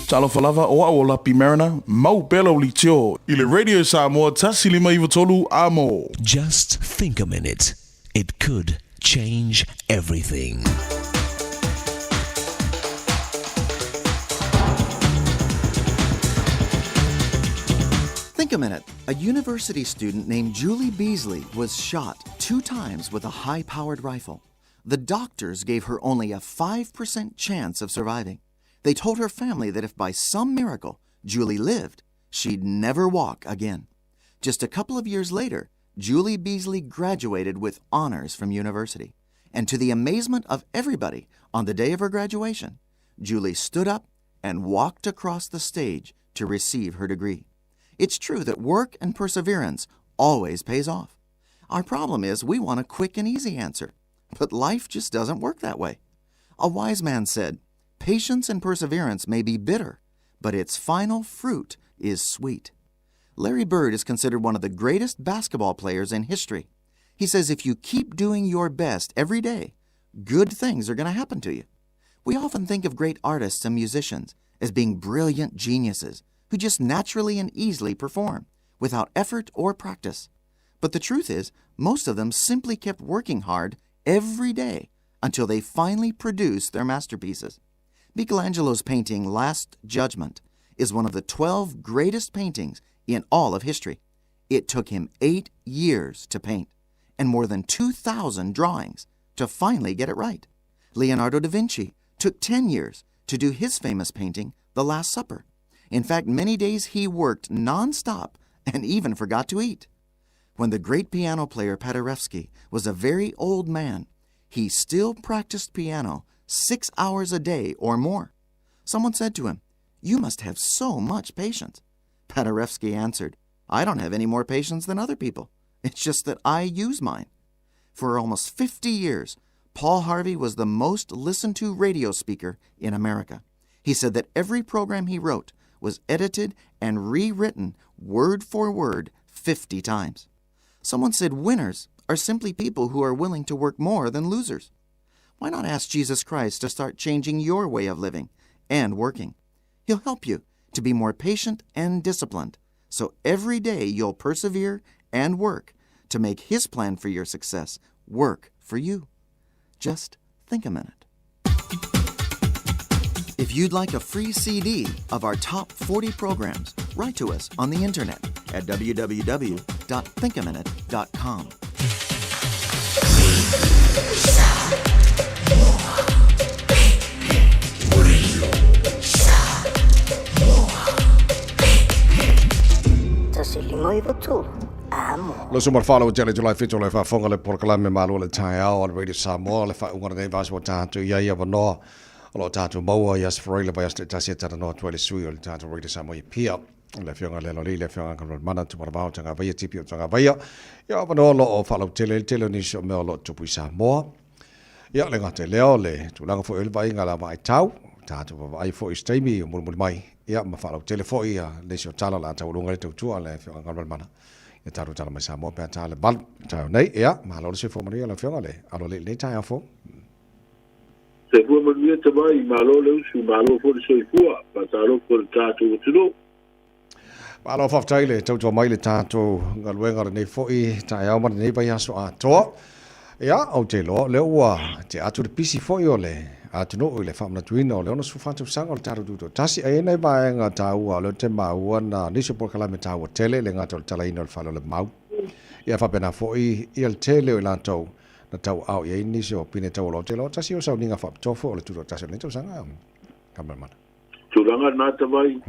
Talofa lava o au o Lapi Mariner, mau pea lau leitio i le Radio Samoa 1593 A-mo. Just think a minute, it could change everything. Think a minute. A university student named Julie Beasley was shot 2 times with a high-powered rifle. The doctors gave her only a 5% chance of surviving. They told her family that if by some miracle Julie lived, she'd never walk again. Just a couple of years later, Julie Beasley graduated with honors from university. And to the amazement of everybody, on the day of her graduation, Julie stood up and walked across the stage to receive her degree. It's true that work and perseverance always pays off. Our problem is we want a quick and easy answer, but life just doesn't work that way. A wise man said, Patience and perseverance may be bitter, but its final fruit is sweet. Larry Bird is considered one of the greatest basketball players in history. He says if you keep doing your best every day, good things are going to happen to you. We often think of great artists and musicians as being brilliant geniuses who just naturally and easily perform without effort or practice. But the truth is, most of them simply kept working hard every day until they finally produced their masterpieces. Michelangelo's painting, Last Judgment, is one of the 12 greatest paintings in all of history. It took him 8 years to paint, and more than 2,000 drawings to finally get it right. Leonardo da Vinci took 10 years to do his famous painting, The Last Supper. In fact, many days he worked nonstop and even forgot to eat. When the great piano player Paderewski was a very old man, he still practiced piano 6 hours a day or more. Someone said to him, You must have so much patience. Paderewski answered, I don't have any more patience than other people. It's just that I use mine. For almost 50 years, Paul Harvey was the most listened to radio speaker in America. He said that every program he wrote was edited and rewritten word for word 50 times. Someone said winners are simply people who are willing to work more than losers. Why not ask Jesus Christ to start changing your way of living and working? He'll help you to be more patient and disciplined, so every day you'll persevere and work to make His plan for your success work for you. Just think a minute. If you'd like a free CD of our top 40 programs, write to us on the internet at www.thinkaminute.com. Lo sumar whānau tele July 7 o le whaafonga le polokalame malo le taeao o le Radio Samoa le whaunga nei vāso o tātou ia ia wanoa o lo tātou maua i as le vai as te tasi e tata noa tua le sui o le tātou Radio Samoa i pia le afioga le loli le afioga ka mana tu mara tanga vaia tipi o tanga vaia ia wanoa lo o whalau tele tele ni so mea o lo tupu i Samoa ia le ngate leo le tulaga foi o le vaaiga la vaai tau tātou vaai foi i se taimi o mulimuli mai ia ma whalau tele foi ia le si o tala la tau lunga le tautua le afioga ka mana ia tātou tala mai Samoa pea tā le valu tau nei ia malo le soifua manuia le afioga le alo le le taeao fou. Soifua manuia te mai, malo le usu, malo foi le soifua, faatalofa i le tatou atunuu. Malo faafetai le tautua mai le tatou galuega lenei foi taeao ma lenei vaiaso atoa. Ia, ou te iloa lea ua tea atu le pisi foi o le atunuu i le faamanatuina o le 64 tausaga o le tatou Tutoatasi. Ae i ai nai vaega taua o lea ou te maua na nisi o polokalame taua tele, le gata o le talaina o le fale o le mau. Ia faapena foi ia le tele o i latou na tauaao i ai nisi o pine taualoa. Ou te iloa tasi o sauniga faapitoa foi o le Tutoatasi o lenei tausaga. Kameramana. Tulaga na tawai,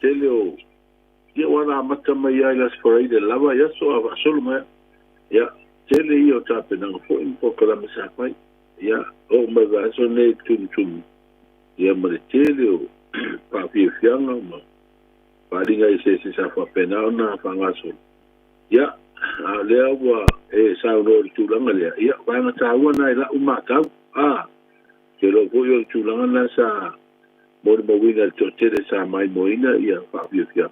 tele o ia ua na amata mai ai las parade lava i aso a faasolo mai. Ia, tele ia o tapenaga foi ma polokalame sa fai. Ia, oo mai vaiaso nei tumutumu, ia ma le tele o faafiafiaga ma faaaliga eseese sa faapena ona faagasolo. Ia, a o lea ua e saunoa i le tulaga lea, ia, vaega taua na i la'u matau, a, Te iloa foi o le tulaga lena sa molimauina e le toatele sa maimoaina ia faafiafiaga.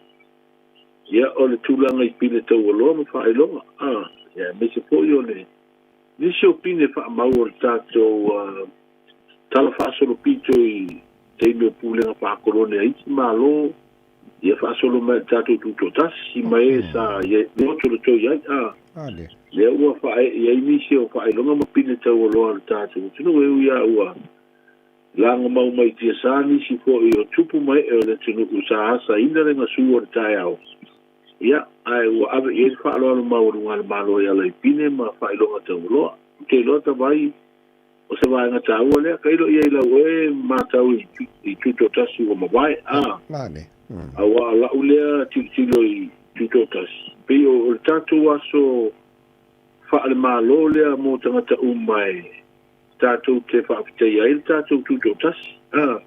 Ia, o le tulaga i pine taualoa ma faailoga, a, ia, aemaise foi o le nisi o pine faamau o le tatou tala faasolopito i taimi o pulega faakolone a isi Malo, ia faasolo mai i le tatou Tutoatasi ma e sa lotolotoi ai, a, lea ua faaee i ai nisi o faailoga ma pine taualoa a le tatou atunuu, e ui lava ua lagamau mai tiasa nisi foi o tupu ma ee o le atunuu sa asaina le gasu o le taeao, ia, ae ua ave i ai le faaaloalo maualuga a le Malo e ala i pine ma faailoga taualoa. Ou te iloa tavai O se vaega taua lea, tailo i ai lau e matau i Tutoatasi ua mavae, a, aua o la'u lea tilotilo i Tutoatasi, pei o le tatou aso faale-Malo lea mo tagata uma e tatou te faafetaia ai le tatou Tutoatasi, a,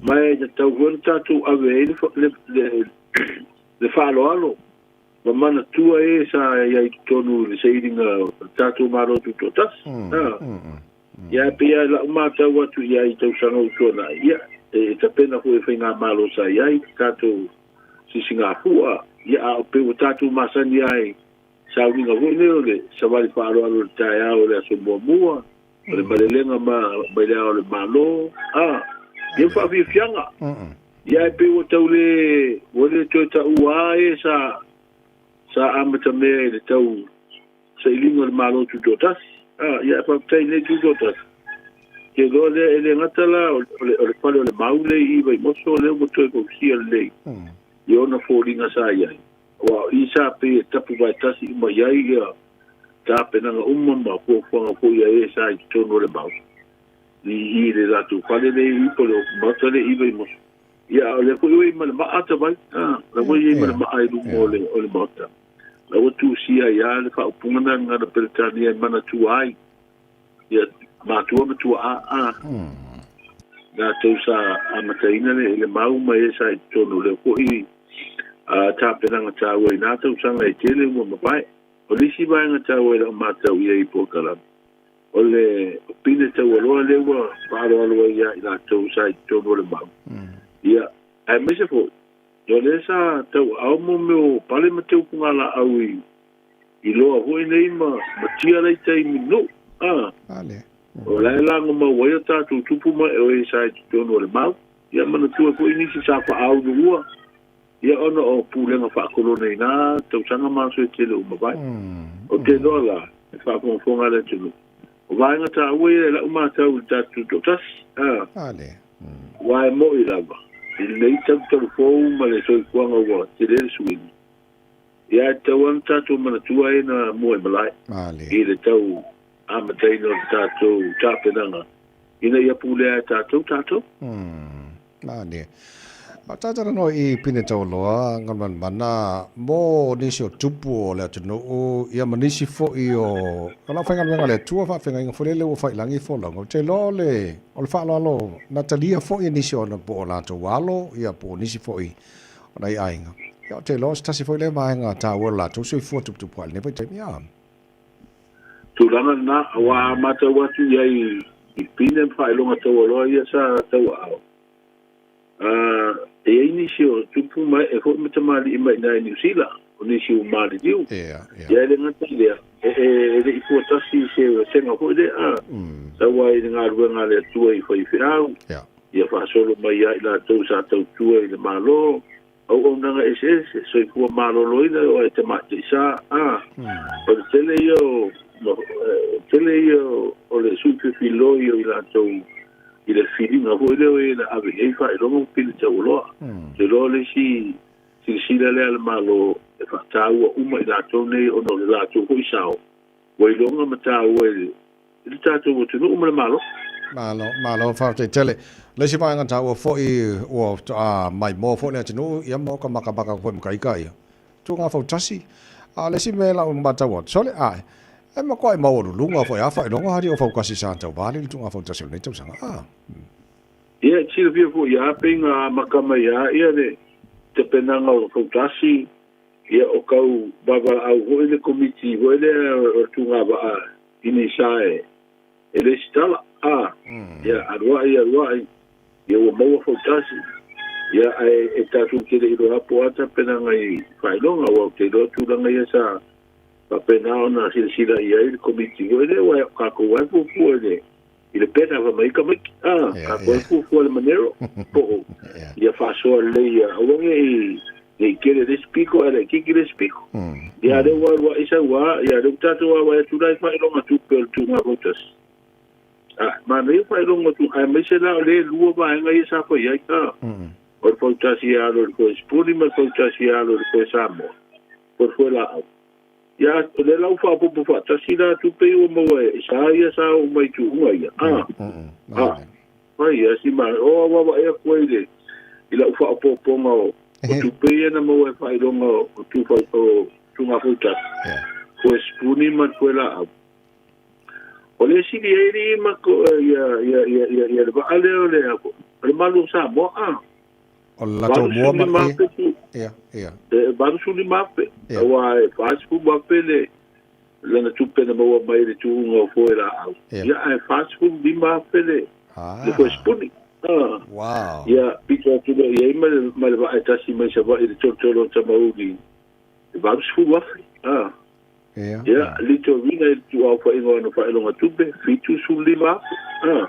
ma e tatau foi ona tatou ave ai le faaaloalo Ma manatua e sa i ai i totonu i le sailiga o le tatou Malo Tutoatasi. Ia, e pei lava i lau matau atu i ai i tausaga ua tuanai, ia, e tapena foi e Faigamalo sa i ai le tatou sisigafua, ia, a o pei ua tatou masani lava i sauniga foi nei o le savali faaaloalo i le taeao o le aso muamua, o le malelega mai le Ao o le Malo, a, ia ua faafiafiaga. Ia e pei ua tau le, ua le toe taua e sa, sa amatamea i le tau sailiga o le Malo Tutoatasi. A, ia e faafetai i lenei Tutoatasi. Ke iloa lea e le gata la o le, o le fale o le mau lea i Vaimoso lea ua toe fausia lelei i ona foliga sa i ai. Aua o i sa pei e tapu vaetasi uma i ai ia tapenaga uma ma fuafuaga foi a e sa i totonu o le Maota i le latou fale le i po le Maota le i Vaimoso. Ia, o lea foi ua i ma le maa Tavai, la ua i ma le maa i luga o le Maota. La ua tusia ai lava le faaupuga na gagana Peretania e manatua ai ia matua ma tuaa, latou sa amataina le mau ma e sa i totonu o lea foi tapenaga taua i na tausaga e tele ua mavae. O le isi vaega taua i lau matau i ai i polokalame, o le pine taualoa lea ua faaaloalo ai ia i latou sa i totonu o le mau. Ia, aemaise foi, o lea sa tauaao mo mea o pale ma teufugalaau i loa foi nei ma tia lai taimi nuu. O la e lagomau ai o tatou tupu ma e o e sa i totonu o le mau. Ia manatua foi nisi sa faaaunuua, ia ona o pulega faakolone i na tausaga ma aso e tele ua mavae. Ou te iloa la, e faafogafoga le atunuu. O vaega taua ia i lau matau i le tatou toatasi, aua e mo'i lava i lenei talutalu fou ma le soifuaga ua tele le suiga. Ia e tatau lava ona tatou manatua e na mua i malae i le tau amataina o le tatou tapenaga ina ia pulea e tatou tatou. Mane. Ma talanoa i Pine Taualoa, Galumalemana, mo nisi o tupu o le atunuu, ia ma nisi foi o lau faigaluega a le Atua, faafeagaiga foi lele ua faiilagi folauga. Ou te iloa o le, o le faaaloalo na talia foi e nisi ona po o latou alo, ia po o nisi foi o nai aiga. Ia ou te iloa o se tasi foi lea vaega taua o le latou soifua tuputupu ae i lenei vaitaimi. Ia. Tulaga lena, aua a matau atu i ai i Pine ma Faailoga Taualoa ia sa tauaao, e i ai nisi o tupu ma ee foi ma tamalii mai i ina i Niu Sila, o nisi ua maliliu. Ia, e le gata i lea, e le i fuatasi i se vasega foi lea, sau ai i le galuega a le Atua i faifeau, ia faasolo mai ia i latou sa tautua i le Malo, auaunaga eseese, soifua maloloina e oo ai tamaitai sa, a, o le tele ia o, tele ia o le sui fefiloi o i latou i le filiga foi lea o e na ave i ai faailoga ma pili taualoa. Te iloa le isi silasila lea a le Malo e faataua uma i latou nei ona o le latou foi sao ua iloga ma taua i le tatou atunuu ma le Malo. Malo, malo, faafetai tele. O le isi vaega taua foi ua faatoa maimoa foi le atunuu, ia ma o ka makamaka foi ma ka ika ia. Tuuga fautasi. A o le isi mea lau matau atu, sole, ae, e matuai maualuluga foi a faailoga ali o faukasi sa tauva le tuuga fautasi o lenei tausaga. A. Ia, e silafia foi ia pei na amata mai lava ia le tapenaga o fautasi, ia o tau vavalaau foi le komiti foi lea o le tugavaa i Nisa e lesitala, a, ia alu ai alu ai, ia ua maua fautasi, ia ae e tatou te le i iloa po o a tapenaga i faailoga, aua ou te iloa tulaga ia sa faapena ona silasila i ai le komiti foi lea, aua o tatou lava e fuafua i le i le pena fai mai tamaiti, a, tatou e fuafua i le manero, po o ia faasoa lelei ia aua ne i ne i tele le isi pito ae laitiiti le isi pito. Ia lea ua alu ai sau a, ia lea ua tatou vaavaai atu la i faailoga tupe o le tuuga fautasi. A, manaia faailoga tupe, aemaise la o lea e lua vaega ia sa fai ai, a, o le fautasi e alo i le foe sipuni ma le fautasi e alo i le foe Samoa, po o le foe laau. Ia, o lea la ua faaopoopo faatasi la tupe ia ua maua e sa ia sa oo mai i tuuga ia, a, a, fai ia si ma, o a vaavaai atu ai i le, i lau faaopoopoga o, o tupe ia na maua e faailoga o tu fai, o tuuga fautasi, foe sipuni ma le foe laau. O le sili ai alii ma ko, ia, ia, ia, ia, ia le vaa lea o le, o le malu o Samoa, a. O le latou mua ma le Ia, ia. E 85,000. Aua e 40,000 le lana tupe na maua mai i le tuuga o foe laau. Ia, ae 45,000 le le foe sipuni. Wow. Ia, pito atu loa i ai ma le, ma le vaa e tasi mai Savaii i le tolotolo o Tamauli, e 80,000. Ia. Ia, Little Rina i le tuuaofaiga o ana faailoga tupe, 75,000. Ia.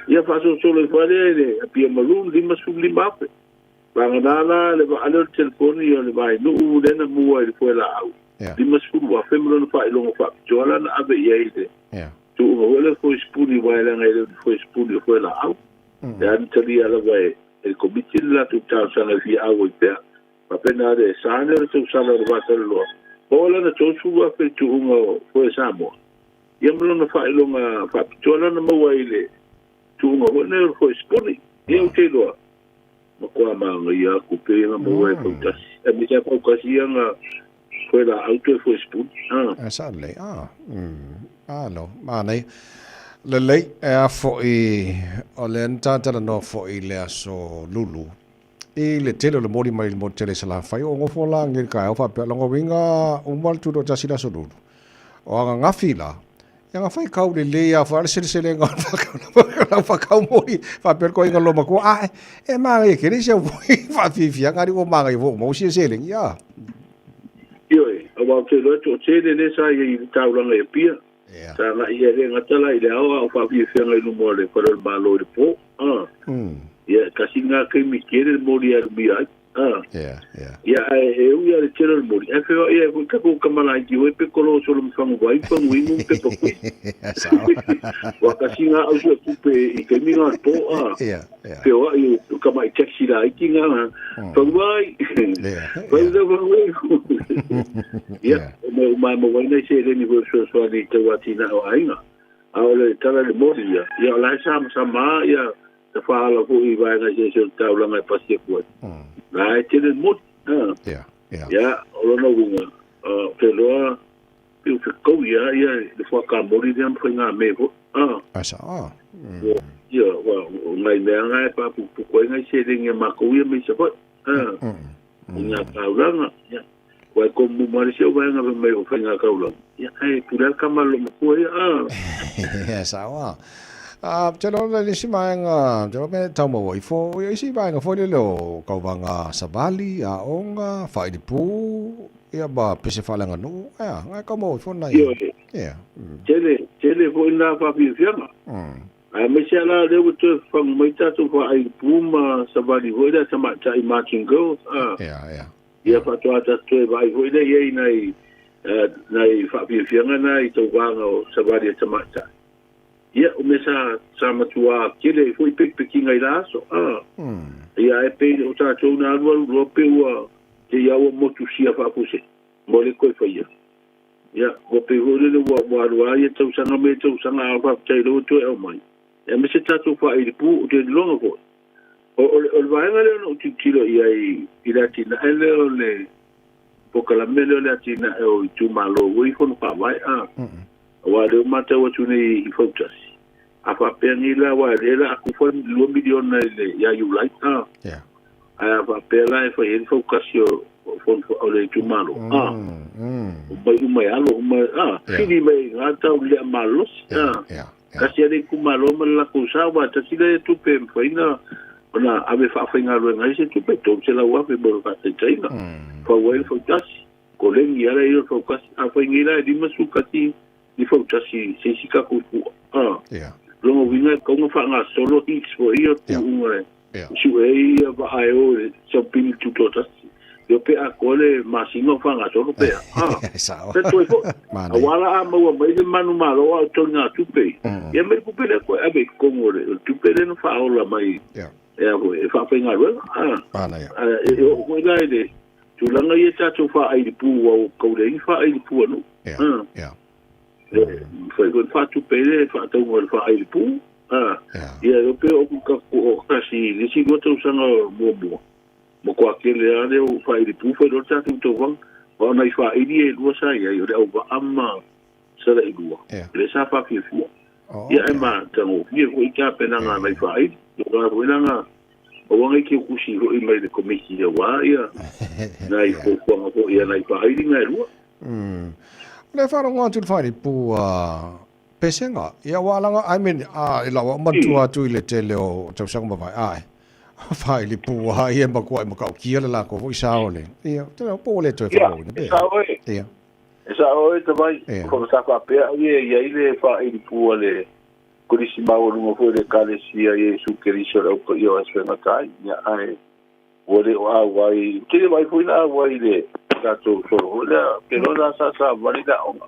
Ia, faasolosolo ifo lava lea i le Apia Maroon, 55,000. Vagana la le vaa lea o le telefoni o le Vainuu lea na mua i le foe laau, 50,000 ma lona faailoga faapitoa la na ave i ai i le tuuga foi lea o le foe sipuni, aua e leaga e le o ni foe sipuni o foe laau. Lea na talia lava e le komiti le latou talosaga e fia auai pea. Faapena le sa lea o le tausala o le vatalaloa. Oo lana 30,000 i tuuga o Foe Samoa, ia ma lona faailoga faapitoa lana maua i le tuuga foi lenei o le Foe Sipuni. Ia ou te iloa, matua magaia aku pei na maua e fautasi. Aemaise lava fautasi ia na foe laau toe foe sipuni. Ah. E sa lelei. Ah. Mm. Alo, manaia. Lelei, e a foi, o lea na tatalanoa foi i le aso Lulu, i le tele o le moli mai i le motu tele i Salafai, o gofo la ngi le taeao faapea, lona uiga uma le tutoatasi i le aso Lulu. O ananafi la, ia na fai kau lelei lava foi a le seleselega o le lau faakau moli, faapea le toeaina loomatua, ae, e manaia tele si au foi faafiafiaga, alii ua manaia foi ua maua sia seleni, a. Ioe, aua ou te iloa e toatele lea sa i ai i le taulaga i Apia. Sa agai ia e le gata la i le ao a o faafiafiaga i luma o le Fale o le Malo i le po. A. Ia, e tasi lena taimi tele le moli e alumia ai. A. Ia, ae e ui lava i le tele o le moli, ae feoai ai foi tatou tama laiti oe pe kolo solo ma faguvai, faguinu ma pepa kui. Ua tasi lena au suetupe i taimi na o le po, a. Feoai o tamai taxi laiti na, faguvai, faguvai. Ia, o mea uma e maua ai nai seleni foi e fesoasoani i tau atinae o aiga. A o le tala i le moli ia, ia o la e samasama ia tafaala foi i vaega eseese o le taulaga e pasi atu ai. La e tele le moli. Ia, o lona uiga, ou te iloa pei ua fetaui lava ia le fuakamoli lea ma faigamea foi. Ai sa, a. Ia, o nai mea na e faaputuputu ai nai seleni a matou ia mai Savaii. I ngā taulaga, ia. Ua e komu mai le isi au vaega fai mai o faiga taulaga. Ia, ae pule lava le tama a le loomatua ia, a. Ia, sao a. A, te loa le isi vaega, te loa me tau maua ifo, ia isi vaega foi lele o kauvaga savali, aoga, failipu, ia ma pese faaleaganuu, ea, ngai kau maua ifo nai. Ioe. Ia. Tele, tele foi na faafiafiaga. Aemaise lava la lea ua toe fafagu mai tatou faailipu ma savali foi lea tamaitai Marching Girls, a. Ia, ia. Ia faatoa tatou toe vaai foi lea i ai nai, nai faafiafiaga na i tauvaga o savali a tamaitai. Ia, o mea sa, sa matuā tele ai foi pekipekiga i la aso, a. Ia, ae pei o tatou na alualu loa pe ua te i a ua motusia faafuasei mo le toe faia. Ia, ua pei foi lele ua, ua alu lava ia tausaga ma ia tausaga, a o faafetai lea ua toe aumai. Ia, aemaise tatou faailipū, ou te iloga foi. O, o, le, o le vaega lea na ou tilotilo i ai i le atinae lea o le polokalame lea o le atinae o itumalo ua i fono faavae, a. Aua lea ua matau atu nei i Fautasi, a faapea nei la, aua lea la a tufa le $2 miliona i le, ia Iulai, a. Yeah. Ae a faapea la e fai ai le fautasi o, o le itumalo, a. O mai uma e alo, uma, a. Fili mai ngā tau le malosi, a. Kasi a le itumalo ma le latou sa, aua tasi lea tupe e mafai na ona ave faafaigaluega ai se tupe, $300,000 mo le faataitaiga. Fau ai le fautasi. Koleni ala ia o le fautasi. Afai nei la e 51 ni fautasi i se isi tatou fua. A. Lona uiga e tatau ona faagasolo heats foi ia tuuga e sue ai ia vaa e o e saupili tutoatasi. Ia pe atoa le masina o faagasolo pe a. A. Pe toe foi. Aua la a maua mai le manumalo a o toligatupe ia, ia mai le tupe lea toe ave i totonu o le tupe lea na faaola mai e a foi e faafaigaluega. A. E oo foi la i le Tulaga ia tatou faaili pū ua kau leai ni faaili pū a nuu. Ia. E mafai foi ona faatupe ai le faatauga o le faaili pū. Ia e pei o o kasi le isi lua tausaga muamua, matua tele lava lea o faaili pū fai loa le tatou tauvaga. Aua o nai faaili e lua sa i ai, o le auvaa ma Salailua, lea sa faafiafia. Ia ae matagofie foi tapenaga a nai faaili. Aua foi la aua nei te tusi foi mai le Komiti aua ia nai fuafuaga foi a nai faaili na e lua. O lea e faalogo atu i le faalipu a Pesega, ia ua alaga, I mean, a, i lau manatua atu i le tele o tausaga mavae, ae, failipu a ia e matuai matautia le latou foi sao le, ia, te po ua le toe faalogoina pe. Ia, e sao e. Ia. E sao e Tavai, o sa faapea ai e i ai le faaili pū a le Kolisi Maualuga foi o le Ekalesia Iesu Keriso o le Au Paia o Aso e Gata ai, ia ae ua le o auai, ou te le vaai foi na auai i le tatou solo foi lea, ou te iloa la sa savali le aoga.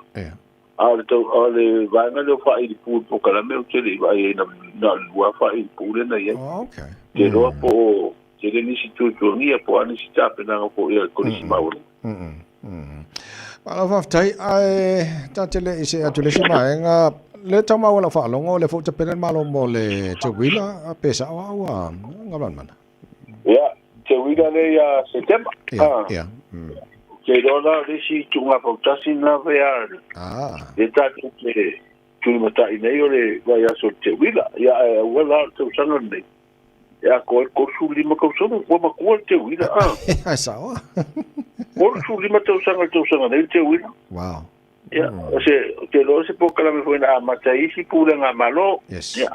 A o le tau, o le vaega lea o faaili pū i le polokalame ou te le i vaai ai na, na o le lua faaili pū lea na i ai. Oh, okay. Ou te iloa po o tele nisi tuatuagia po o a nisi tapenaga foi a le Kolisi Maualuga. Malo faafetai, ae ta te le i see atu i le isi vaega, lea tau maua i lau faalogo, o lea foi ua tapena le Malo mo le teuila, pe sao au a Galumalemana? Ia, teuila lea ia Setema. Ia, ia. Ou te iloa la o le isi ituga fautasi lena fai a lea tatou te tulimatai nei o le vaiaso o le teuila. Ia, ae aua la o le tausaga lenei, e atoa ai le 35 tausaga, ua matua le teuila a. Ae sao a. 35 tausaga i le tausaga nei le teuila. Wow. Ia, o se, ou te iloa o se polokalame foi na amata e isi pulega a Malo. Yes. Ia,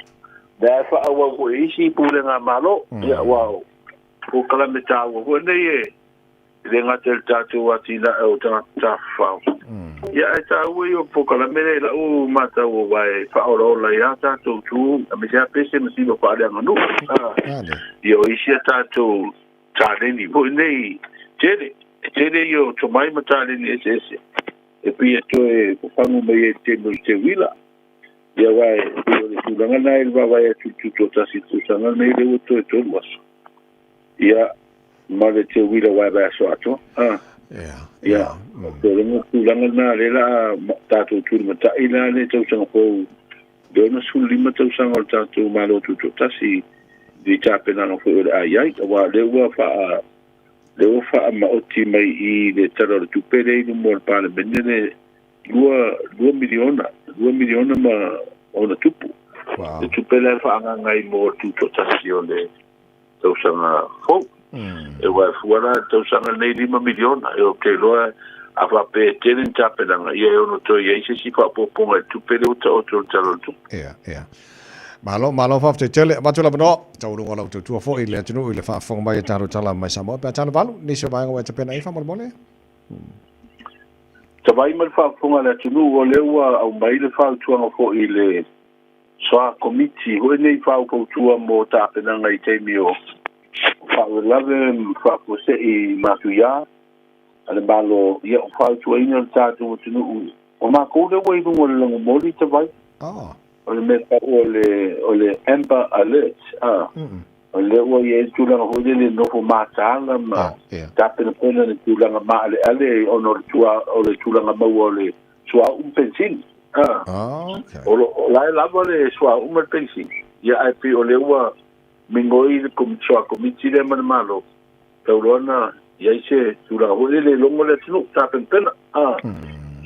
lea e faaauau foi e isi pulega a Malo. Ia, aua o polokalame taua foi nei e e le gata i le tatou atinae o tagata tafafao, ia ae taua ia o polokalame lea i lau matau aua e faaolaola ai lava tatou tu aemaise lava pese ma siva faaleaganuu. Ia o isi a tatou taleni foi nei tele, e tele ia o tomai ma taleni eseese e pei e toe fafagu mai ai i le taimi o le teuila. Ia aua e pei o le tulaga lena i le vaavaai atu i le tutoatasi i le tausaga lenei lea ua toe tolu aso. Ia, ma le teuila aua e vaiaso atoa. A. Ia, o te iloa tulaga lena lea la a tatou tulimatai la le tausaga fou le 65 tausaga o le tatou Malo Tutoatasi i tapenaga foi o le a i ai, aua lea ua faa lea ua faamaoti mai i le Tala o le Tupe lea i luma o le Palemene le $2 miliona, $2 miliona ma ona tupu. Wow. Le tupe lea e faaagaaga ai mo le tutoatasi o le tausaga fou. E aua e fua la i le tausaga lenei $5 miliona, e ou te iloa a faapea e tele ni tapenaga, ia e ono toe i ai se isi faaopoopoga i le tupe lea ua taoto i le Tala o le Tupe. Ia, ia. Malo, malo faafetai tele. Avatu le avanoa, taualuga o lau tautua foi i le atunuu i le faafofoga mai a tatou tala mai Samoa pe a tala valu, nisi o vaega ua e tapena i ai faamolemole. Tavai ma le faafofoga a le atunuu, o lea ua aumai le fautuaga foi i le Soa Komiti foi nei faufautua mo tapenaga i taimi o faalavelave ma faafuasei matuia a le Malo, ia o fautuaina le tatou atunuu. O makou lea ua i luga o le lagomoli tavai. O le mea tau o le, o le Amber Alert, a. O lea ua i ai le tulaga foi lele nofo mataala ma tapenapena le tulaga maaleale ona o le tua, o le tulaga maua o le suauu ma penisini. A. Okay. O, lo, o la e lava le suauu ma le penisini. Ia ae pei o lea ua migoi le soa komiti lea ma le Malo, tau loa na i ai se tulaga foi lele e logo le atunuu, tapenapena. A.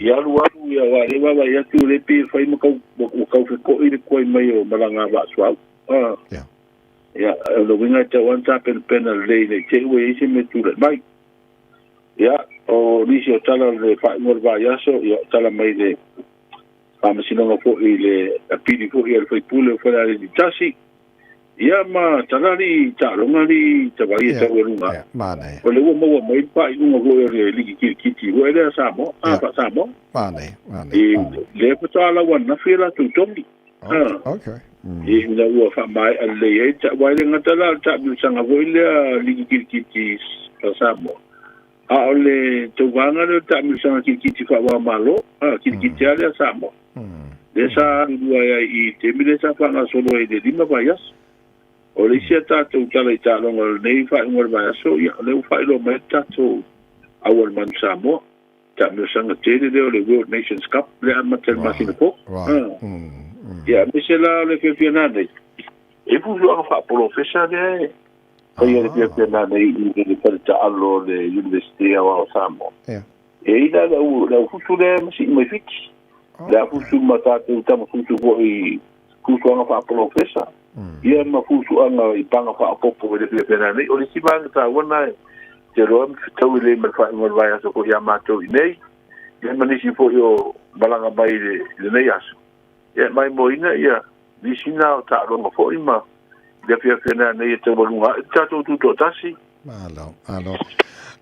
Ia alu alu, ia aua o lea e vaavaai atu o lea e pei e fai ma kau, ua kau feko'i le koe mai o malaga a vaa suauu. A. Ia, o le uiga e tatau lava ona tapenapena lelei ne i te i ua i ai se mea tulai mai. Ia, o nisi o tala o le faaiuga o le vaiaso, ia, o tala mai le Faamasinoga foi i le apili foi a le faipule o Falealili 1, ia ma tala alii taaloga alii tavai e tau aluga ae. O lea ua maua mai le faaiuga foi o le ligi kirikiti foi lea a Samoa, a faa-Samoa. I lea faatoa lau ananafi e latou togi. Okay. Ina ua faamaea lelei ai, aua e le gata la o le taamilosaga foi lea ligi kirikiti a Samoa, a o le tauvaga lea o le taamilosaga kirikiti faava-o-Malo, kirikiti lava lea a Samoa. Lea sa alu lua ai i le taimi lea sa faagasolo ai i le 5 vaiaso. O le isi a tatou tala i taaloga o lenei faaiuga o le vaiaso, ia, o lea ua faailoa mai le tatou aualemanu Samoa. Taamilosaga tele lea o le World Nations Cup lea amata i le masina fou. Ia, aemaise la o le fiafia nanei, e i fuafuaga faapolofesa lea e faia le fiafia nanei i le fale taalo o le University Aoao o Samoa. E i la le au fusu lea ma sii mai Fiti. Le au fusu ma tatou tama fusu foi i fusuaga faapolofesa. Ia ma fusuaga i paga faaopoopo i le fiafia nanei. O le isi vaega taua lena e te loa ma fetaui lelei ma le faaiuga o le vaiaso foi ia matou i nei, ia ma nisi foi o malaga mai i lenei aso, ia e maimoaina ia nisi na o taaloga foi ma le afiafi nei e taualuga ae le tatou tutoatasi. Malo, malo.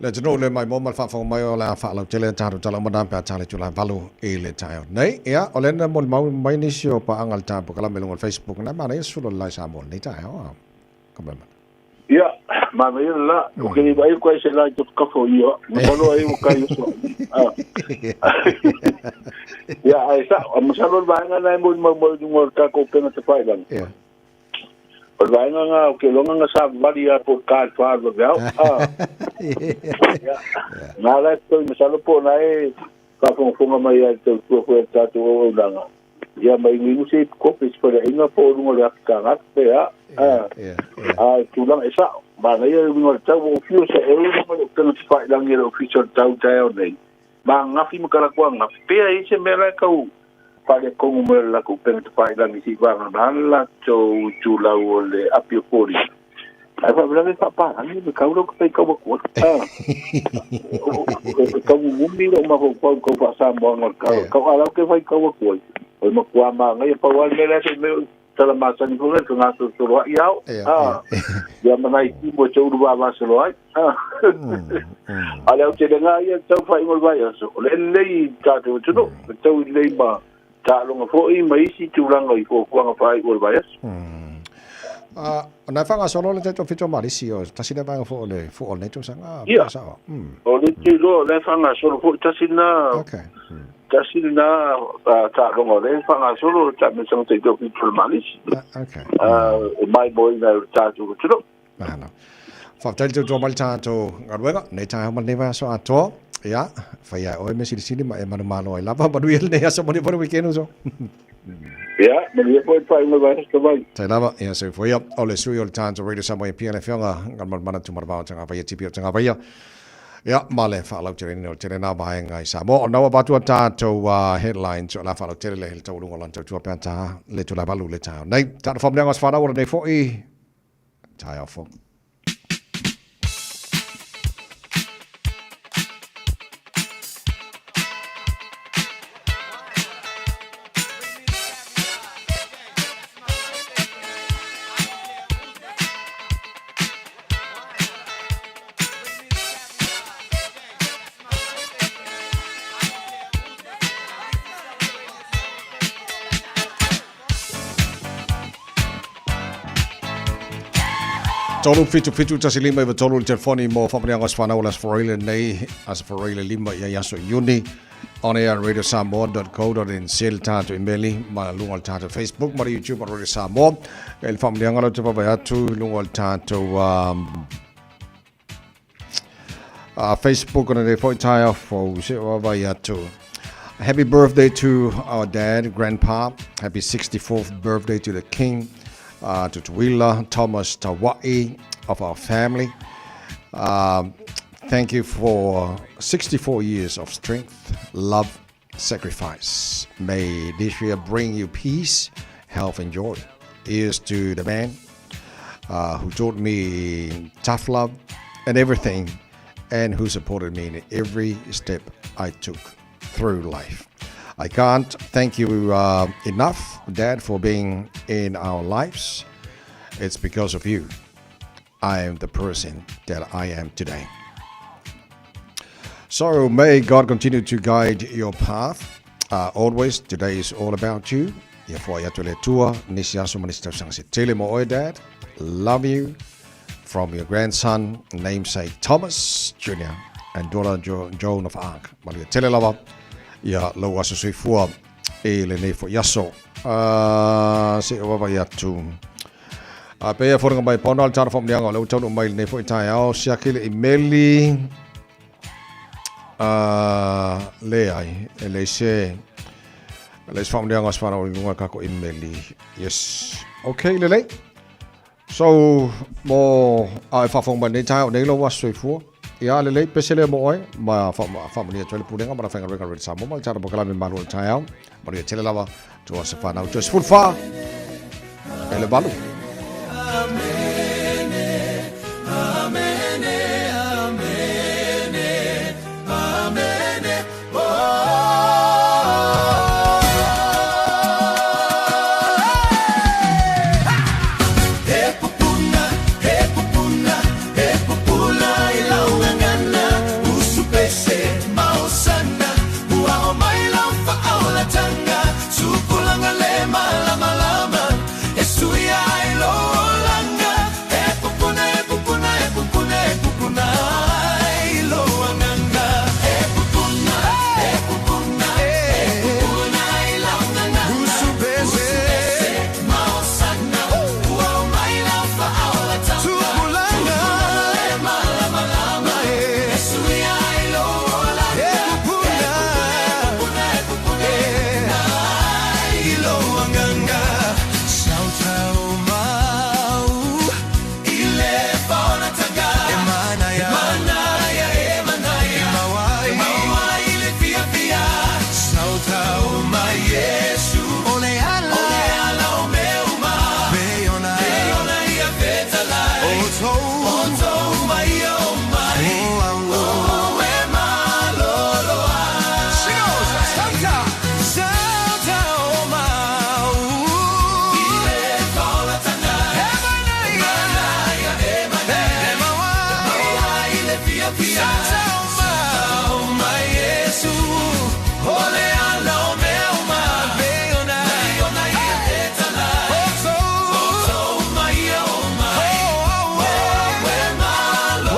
Le atunuu le maimoa ma le faafofoga mai o le a faalautele a tatou tala uma na pe a tala i tulaga valu i le taeao nei. Ia, o lea na molimau mai nisi o paaga a le tatou polokalame i luga o le Facebook na manaia sulu o le lae Samoa i lenei taeao a Kameamana. Ia, manaia le la. O ke le vaai ko ai se la i tafatafa o ia. Masalo ai ua kai oso. Ia, ai sa, masalo le vaega na e molimau mai i luga o le tatou upega tafailagi. Ia. O le vaega nga o ke loga nga savavali ia po o le ka i le fa o le vaveao. Ia. Nga la e fetaui masalo po o na e Faafogafoga mai lava i le tautua foi a le tatou auaunaga, ia ma inuinu se ipu kope i se faleaiga po o luga o le afi tagata pe a. A o le tulaga e sao, manaia le uiga o le tau. Ua ou fiu e sae luga mai le upega tafailagi a le Ofisa o le Tau i taeao nei, ma ananafi ma talaatu ananafi, pe a i ai se mea la e tau faaletonu mai o le latou upega tafailagi se i vagana le latou itulau o le api o foliga. Ae faalavelave faapalagi le tau lea ou te faitau atu ai. E tau mumumi lou mafaufau i le tau faa-Samoaina o le tau. Tau a la ou te faitau atu ai, o le matua manaia. Pau lava le mea lea se mea tala masani foi lea, fegasolosoloai ao, ia ma nai timu e te uluvavasolo ai. A o le aotelega lava ia o le tau faaiuga o le vaiaso, o le lelei i le tatou atunuu, e tau lelei ma taaloga foi ma isi tulaga i fuafuaga faaiu o le vaiaso. O na e faagasolo le tatou 7 o Malisi, o tasi lea vaega foi o le fua o lenei tausaga. Ia, o le te iloa o lea e faagasolo foi tasi lena, tasi lena taaloga o lea e faagasolo le taamilosaga taitoafitu o le Malisi. E maimoaina e le tatou atunuu. Malo. Faafetai le tautua mai le tatou galuega, nei taeao ma lenei vaiaso atoa. Ia, faia e oe mea silisili ma e manumalo ai lava. Manuia lenei aso, manuia foi le weekend uso. Ia, manuia foi le faaiuga o le vaiaso talu ai. Tai lava, ia soifua ia. O le sui o le tatou Radio Samoa i le Afioga Galumalemana Tumalavao Tagavaia Tipi o Tagavaia. Ia, ma le faalauteleina o le tele na vaega i Samoa. O na ua avatu a tatou headlines o la faalautele le hele taualuga o lana tautua pe a ta le itula 8 le taeao nei. Tatou faamanuiaga o se fanau o lenei foi taeao fou. 3 7 7 1 5 9 3 le telefoni mo faamanuiaga o se fanau o le Aso Faraile nei, Aso Faraile 5 ia i aso Iuni. On air radiosamoa.co.nz le tatou imeli ma luga o le tatou Facebook ma le YouTube o Radio Samoa. E le faamanuiaga lau te vaavaai atu i luga o le tatou Facebook ona nei foi taeao fou se vaavaai atu. Happy birthday to our dad, grandpa. Happy 64th birthday to the king, to Tuila, Thomas Tawa'i of our family. Thank you for 64 years of strength, love, sacrifice. May this year bring you peace, health, and joy. Here's to the man who taught me tough love and everything, and who supported me in every step I took through life. I can't thank you enough, Dad, for being in our lives. It's because of you I am the person that I am today. So may God continue to guide your path. Always, today is all about you. Ia foai atu le Atua, nisi aso ma nisi tausaga se tele mo oe, Dad. Love you from your grandson, namesake Thomas Jr. and daughter Joan of Arc. Manuia tele lava, ia lou aso soifua i lenei foi aso. Se o vaavaai atu. A pea foliga mai paona le tala faamanuiaga o lea ua taunuu mai lenei foi taeao. Siaki le imeli. Leai, e leai se e leai se faamanuiaga o se fanau i luga o le tatou imeli. Yes. Okay, lelei. So, mo a e faafofoga mai lenei taeao nei lou aso soifua. Ia, lelei, pese lea mo oe, ma faamanuia atu ai le pulega ma le faigaluega a Radio Samoa ma le tala polokalame malu o le taeao. Manuia tele lava, tua se whanau, tua 14, e le 8. fiafia. Sautau mai Iesu, o le ala o mea uma. Pei ona ia te tala. O tou mai ia o mai. O au e malo.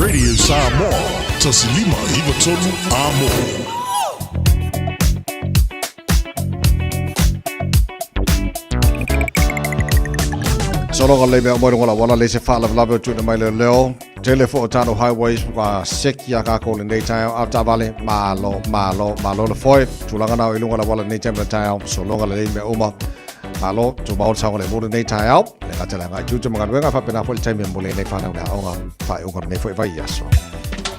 Radio Samoa, 1593 Amo. Sologa le mea moe ngola wala le se faalavelave o tuuina mai le leo. Tele fo o tātou highways ua seki a kākou lenei taeao au taavale malo malo malo le foe. Tulaga na o i luga la wala lenei taimi le taeao sologa lelei mea uma. Malo, tumau le saogalemu lenei taeao. Le gata le agai tiute ma galuega faapena foi le taimi e momoli ai nei whanau le aoga faaiuga o lenei foi vaiaso.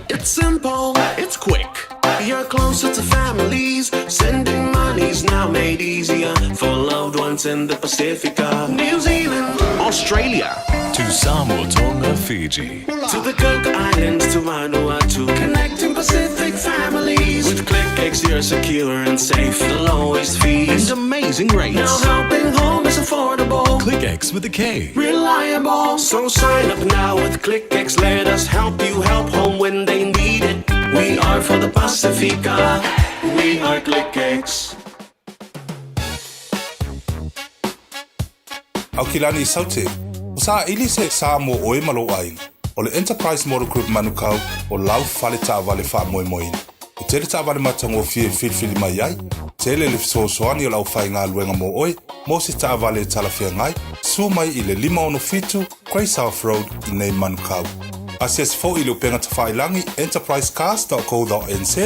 It's simple, it's quick. You're closer to families. Sending money's now made easier for loved ones in the Pacifica. New Zealand, Australia. To Samoa, Tonga, Fiji. To the Cook Islands, to Vanuatu. Connecting Pacific families. With KlickEx, you're secure and safe. The lowest fees. And amazing rates. Now helping home is affordable. KlickEx with a K. Reliable. So sign up now with KlickEx. Let us help you help home when they need it. We are for the Pacifica. We are KlickEx. Aukilani i Saute, ua saili se sa mo ʻoe ma lou ʻāina. ʻO le Enterprise Motor Group Manukau o lau fale taavale faamoemoeina. E tele taavale matagofie e filifili mai ai, tele le fesoasoani o le aufaigaluega mo ʻoe mo se taavale e talafeagai, suo mai i le 567 Grey South Road i nei Manukau. Asiasi foi i le upega tafailagi enterprisecars.co.nz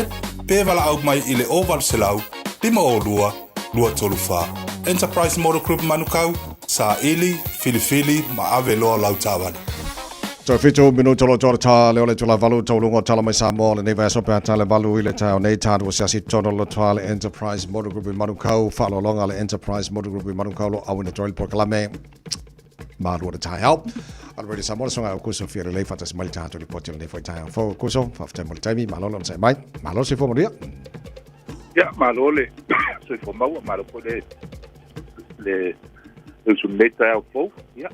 pe valaau mai i le 0800 502 234. Enterprise Motor Group Manukau, saili, filifili ma ave loa lau taavale. Toe fitu minuta o lo toa ta le o le tula valu tauluga o tala mai Samoa lenei vaiaso pe a tale valu i le taeao nei tatou asiasi tonu lo toa le Enterprise Motor Group i Manukau faaaloaloga le Enterprise Motor Group i Manukau lo auina toa i le polokalame. malu o le taeao. O le Radio Samoa, le susuga ia Aukuso fia lelei faatasi mai le tatou lipoti o lenei foi taeao fou. Aukuso, faafetai mo le taimi, malo le onosai mai, malo le soifua manuia. Ia, malo le soifua maua, malo foi le le le usu lenei taeao fou. Ia,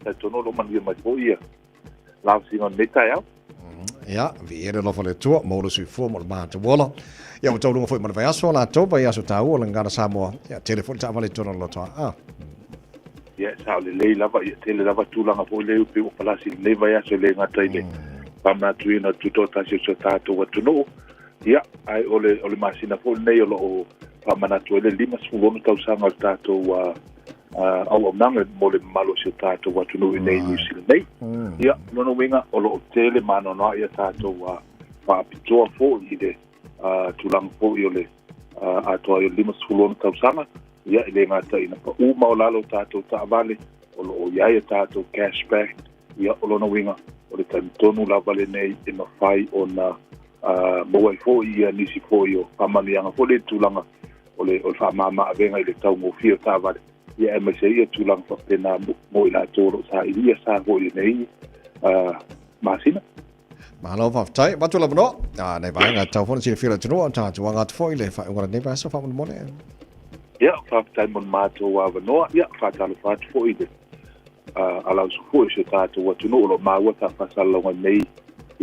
talitonu o lo o manuia mai foi ia lausiga o lenei taeao. Ia, viia le alofa o le Atua, maua le soifua ma le matou ola. Ia, ua tauluga foi ma le vaiaso, latou vaiaso taua o le Gagana Samoa. Ia, tele foi le taavale i totonu o le lotoa. Ah. Ia, sao lelei lava, ia tele lava tulaga foi lea pei ua palasi i lenei vaiaso e le gata i le faamanatuina o le tutoatasi o si o tatou atunuu. Ia, ae o le, o le masina foi lenei o lo o faamanatu ai le 56 tausaga o le tatou auaunaga mo le mamalu o si o tatou atunuu i nei New Zealand nei. Ia, o lona uiga, o lo o tele maanoanoa ia tatou faapitoa foi i le tulaga foi o le atoa ai o le 56 tausaga, ia, e le gata ina pau maualalo tatou taavale, o lo o i ai a tatou cashback, ia, o lona uiga, o le taimi tonu lava lenei e mafai ona maua ai foi ia nisi foi o faamanuiaga foi le tulaga o le faamama-avega i le taugofie o taavale, ia aemaise ai ia tulaga faapena mo i latou o lo o sailia sa foi i lenei masina. Malo faafetai. Avatu le avanoa. A, nei vaega e tatau foi ona silafia e le atunuu, a tatou aga atu foi i le faaiuga o lenei vaiaso faamolemole. Ia, faafetai mo le matou avanoa. Ia, faatalofa atu foi i le alausu foi o si o tatou atunuu o lo o maua sa faasalalauga nei i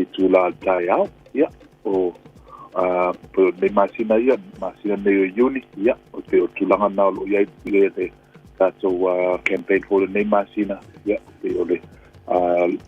itula o le taeao. Ia, o pei o lenei masina ia, masina nei o Iuni, ia, o pei o tulaga na o lo o i ai le tatou campaign foi lenei masina, ia, pei o le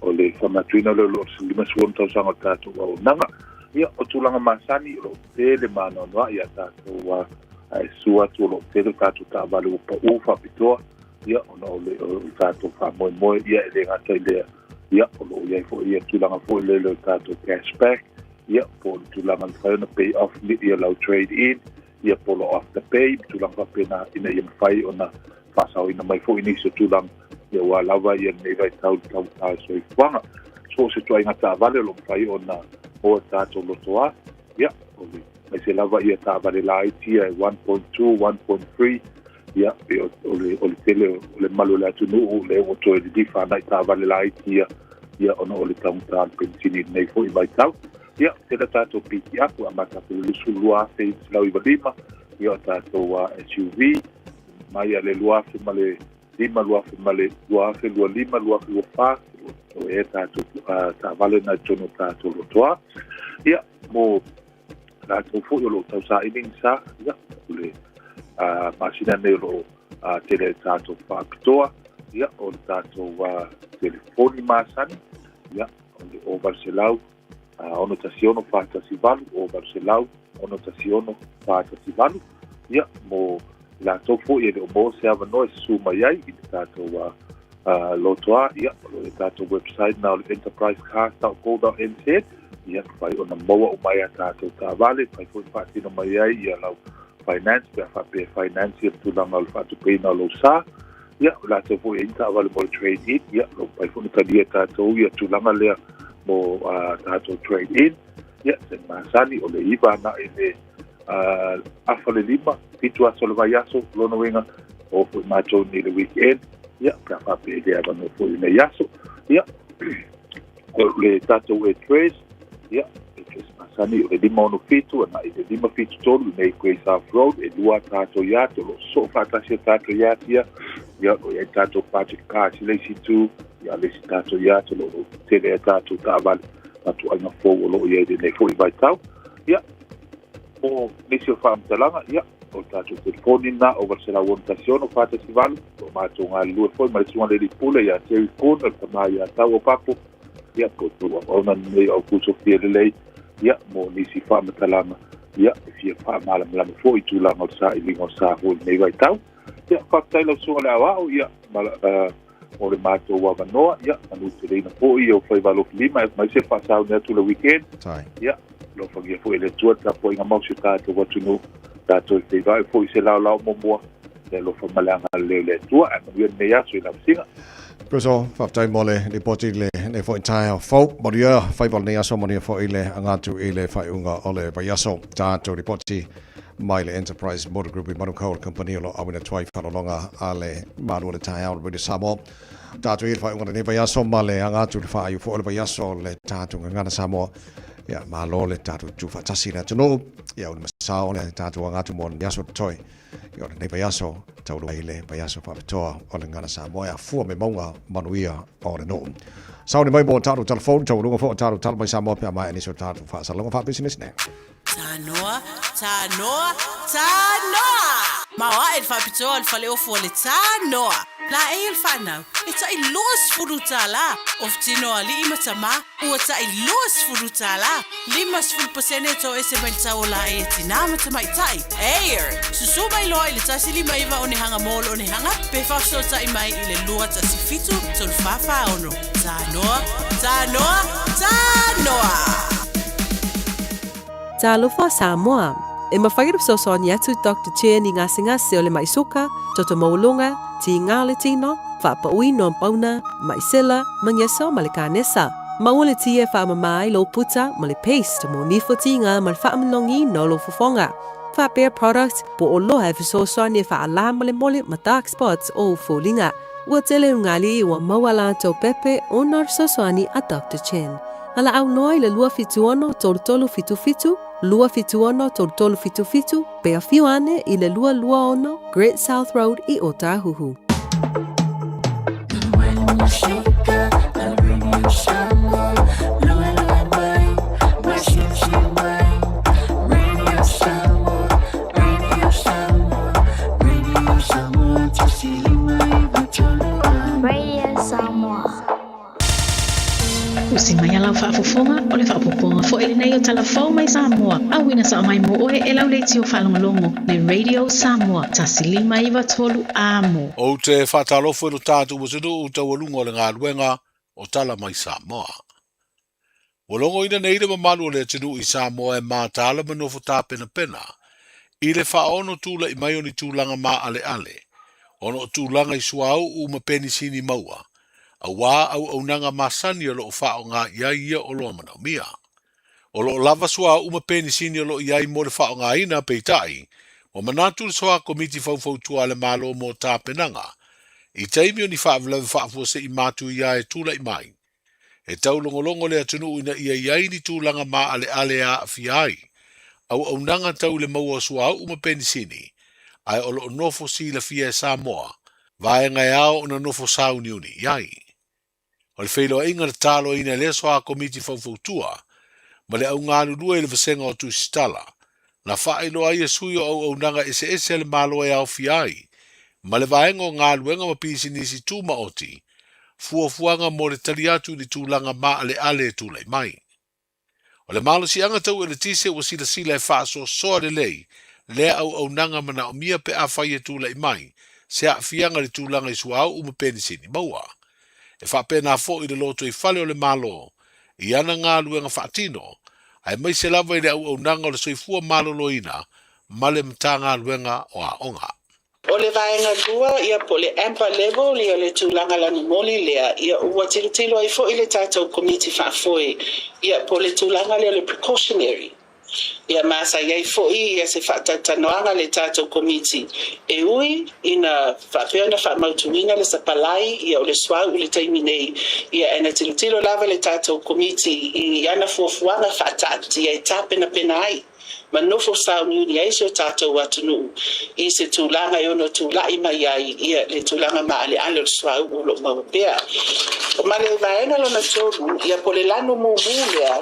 o le faamanatuina lea o le 56 tausaga o le tatou auaunaga. Ia, o tulaga masani o lo o tele maanoanoa ia tatou ae susu atu o lo o tele tatou taavale ua pau faapitoa, ia, ona o le, o le tatou faamoemoe, ia, e le gata i lea, ia, o lo o i ai foi ia tulaga foi lele o le tatou cashback, ia, po o le tulaga e mafai ona pay off ia lau trade in, ia po o lau afterpay, ma tulaga faapena, ina ia mafai ona faasaoina mai foi nisi o tulaga, ia aua lava ia lenei vaitau i le taugata o le soifuaga. So o se ituaiga taavale o lo o mafai ona maua i le tatou lotoa, ia, o le aemaise lava ia taavale laiti ia e 1.2, 1.3, ia, e o, o, le, o le tele o le mamalu o le atunuu lea ua toe lilifa agai taavale laiti ia, ia ona o le taugata o le penisini i lenei foi vaitau. Ia, tele tatou piki apu, amata atu i le 22,995, ia o tatou SUV, mai a le 2005, 2025, 2024, o e tatou taavale na i totonu o tatou lotoa. Ia, mo latou foi o lo o tausaili ni sa, ia, o le masina nei o lo o tele ai tatou faapitoa, ia, o le tatou telefoni masani, ia, o le 0800 616 418, 0800 616 418, ia, mo latou foi e le o maua se avanoa e susu mai ai i le tatou lotoa, ia, o lo o i le tatou website na o le enterprisecars.co.nz, ia, mafai ona maua uma ai a tatou taavale, mafai foi ona faatino mai ai ia lau finance, pe a faapea e finance ia le tulaga o le faatupeina o lou sa, ia, o latou foi e i ai ni taavale mo le trade in, ia, o lo o mafai foi ona talia e tatou ia tulaga lea mo tatou trade in, ia, se masani o le 9 agai i le afa le 5, 7 aso o le vaiaso, lona uiga, o foi matou nei le weekend, ia, pe a faapea e le avanoa foi i lenei aso. Ia, o le tatou address, ia, address masani o le 567 agai i le 573 i nei Grey South Road, e lua tatou yard, o lo o sosoo faatasi a tatou yard ia, ia, o lo o i ai tatou budget car i le isi itu, ia, le isi tatou yard o lo o tele ai tatou taavale, matuaiga fou o lo o i ai i lenei foi vaitau. Ia, mo nisi o faamatalaga, ia, o le tatou telefoni lena, 0861 418, o lo o matou galulue foi ma le Susuga i le Alii Pule ia Terry Poon, o le tama ia Tau o Papo, ia, po o tou auauna lenei o Aukuso Fia Lelei, ia, mo nisi faamatalaga, ia, e fia faamalamalama foi i tulaga o le sailiga o sa foi i lenei vaitau. Ia, faafetai lau Susuga i le Aoao, ia, ma, mo le matou avanoa, ia, manuteleina foi i ou faiva alofilima, aemaise le faasauni atu i le weekend. Ia, alofagia foi e le Atua le tapuaiga mau o si o tatou atunuu, tatou e feiloai foi i se laolao muamua, le alofa ma le agalelei o le Atua. Ae manuia lenei aso i lau siga. Kuso, faafetai mo le lipoti i lenei foi taeao fou. Manuia faiva o lenei aso, manuia foi le aga atu i le faaiuga o le vaiaso. Tatou lipoti. mai le Enterprise Motor Group i Manukau, o le kamupani o lo o auina atu ai faaaloaloga a le Malu o le Taeao o le Radio Samoa. Tatou i le faaiuga o lenei vaiaso ma le aga atu i le faaiu foi o le vaiaso o le tatou Gagana Samoa. Ia, malo le tatou tutu faatasi i le atunuu. Ia, ua masao le tatou aga atu mo le aso totoe. Ia, o lenei vaiaso, taulu ai le vaiaso faapitoa o le Gagana Samoa e afua mai mauga manuia o le nuu. Sauni mai mo tatou telefoni, taualuga foi o tatou tala mai Samoa pe a maea nisi o tatou faasalalauga faapisinisi nei. Tanoa, tanoa, tanoa! Maoae le faapitoa o le faleofu o le Tanoa. Laei o le fanau, e tai $20. Ofu tino o alii ma tamā, ua tai $20. 50% e toese mai le tau o laei a tinā ma tamaitai. Air! Susū mai loa i le 159 onehanga mall onehanga pe faafesootai mai i le 217 346. Tanoa, tanoa, tanoa! Talofa Samoa! E mafai ona fesoasoani atu Doctor Chen i gasegase o le maʻi suka, toto maualuga, tiga o le tino, faapauina o pauna, maʻi sela, magiso ma le kanesa. Maua le tia e faamama ai lou puta ma le paste mo nifo tiga ma le faamanogiina o lou fofoga. Faapea product po o loa e fesoasoani e faalā molemole ma dark spots o ou foliga. Ua tele ugali ua maua latou pepe ona o le fesoasoani a Doctor Chen. Valaau loa i le 276 3377, 276 3377, pe afio ane i le 226 Great South Road i Ōtāhuhu. Radio Samoa. Usi mai a lau faafofoga, o le faaopoopoga foi lenei o Tala Fou mai Samoa, auina sao mai mo oe e lau leitio faalogologo le Radio Samoa 1593 Amo. Ou te faatalofa i lo tatou atunuu taualuga o le galuega o Tala Mai Samoa. Ua logoina nei le mamalu o le atunuu i Samoa e mataala ma nofo tapenapena i le faaono tula'i mai o ni tulaga maaleale ona o tulaga i suauu ma penisini maua, auā auaunaga masani o lo o faaaoga i ai ia oloa manaomia. O lo o lava suauu ma penisini o lo o i ai mo le faaaogaina, peitai, ua manatu le Soa Komiti Faufautua a le Malo mo Tapenaga i taimi o ni faalavelave faafuasei matuia e tula'i mai, E taulogologo le atunuu ina ia i ai ni tulaga maaleale e aafia ai auaunaga tau i le maua o suauu ma penisini, ae o lo o nofo silafia e Samoa vaega e ao ona nofo sauniuni i ai. O le feiloaiga na taloina e lea soa komiti faufautua ma le augalulue i le vasega o Tusitala, na faailoa ai e sui o auaunaga eseese a le Malo e aofia ai ma le vaega o galuega ma pisinisi tumaoti, fuafuaga mo le tali atu i ni tulaga maaleale e tulai mai. O le malosiaga tau eletise ua silasila e faasoasoa lelei lea auaunaga manaomia pe afai e tulai mai se aafiaga i le tulaga i suauu ma penisini maua. E faapena foi le lotoifale o le Malo i ana galuega faatino, aemaise lava i le auaunaga o le soifua maloloina ma le Matagaluega o Aoga. O le vaega lua, ia po o le amber level, ia le tulaga lanumoli lea, ia ua tilotilo ai foi le tatou Komiti Faafoe, ia po o le tulaga lea o le precautionary. Ia ma sa i ai foi ia se faatalatalanoaga a le tatou Komiti e ui ina faapea ona faamautuina le sapalai ia o le suauu i le taimi nei, ia ae na tilotilo lava le tatou Komiti i ana fuafuaga faataatia e tapenapena ai ma nofo sauniuni ai si o tatou atunuu i se tulaga e ono tulai mai ai ia le tulaga maaleale o le suauu o lo o maua pea. Ma le vaega lona tolu, ia po o le lanu mumu lea,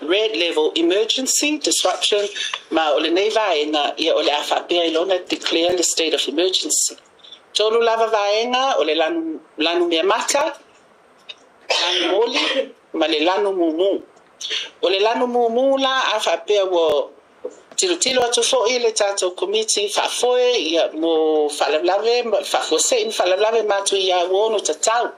Red level emergency, disruption, ma o lenei vaega ia o le a faapea i lona declare le state of emergency. Tolu lava vaega o le lanu, lanu meamata, lanu moli ma le lanu mumu. O le lanu mumu la a faapea ua tilotilo atu foi le tatou Komiti Faafoe ia mo faalavelave, faafuasei ni faalavelave matuia ua ono tatau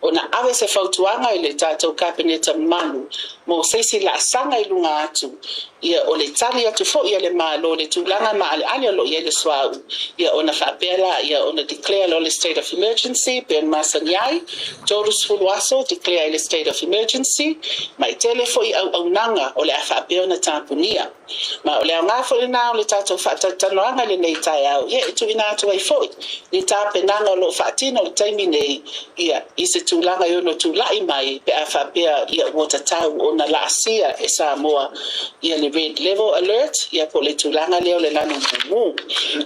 ona ave se fautuaga i le tatou Kapeneta mamalu mo se isi laasaga i luga atu, ia, o le tali atu foi a le Malo i le tulaga maaleale o lo o i ai le suauu, ia, ona faapea la, ia, ona declare loa le state of emergency, pei ona masani ai, 30 aso declare ai le state of emergency, ma e tele foi auaunaga o le a faapea ona tapunia. Ma o le aoga foi lena o le tatou faatalatalanoaga i lenei taeao, ia, e tuuina atu ai foi ni tapenaga o lo o faatino i le taimi nei, ia, i se tulaga e ono tulai mai pe a faapea, ia, ua tatau ona laasia e Samoa, ia, le red level alert, ia, po o le tulaga lea o le lanu mumu.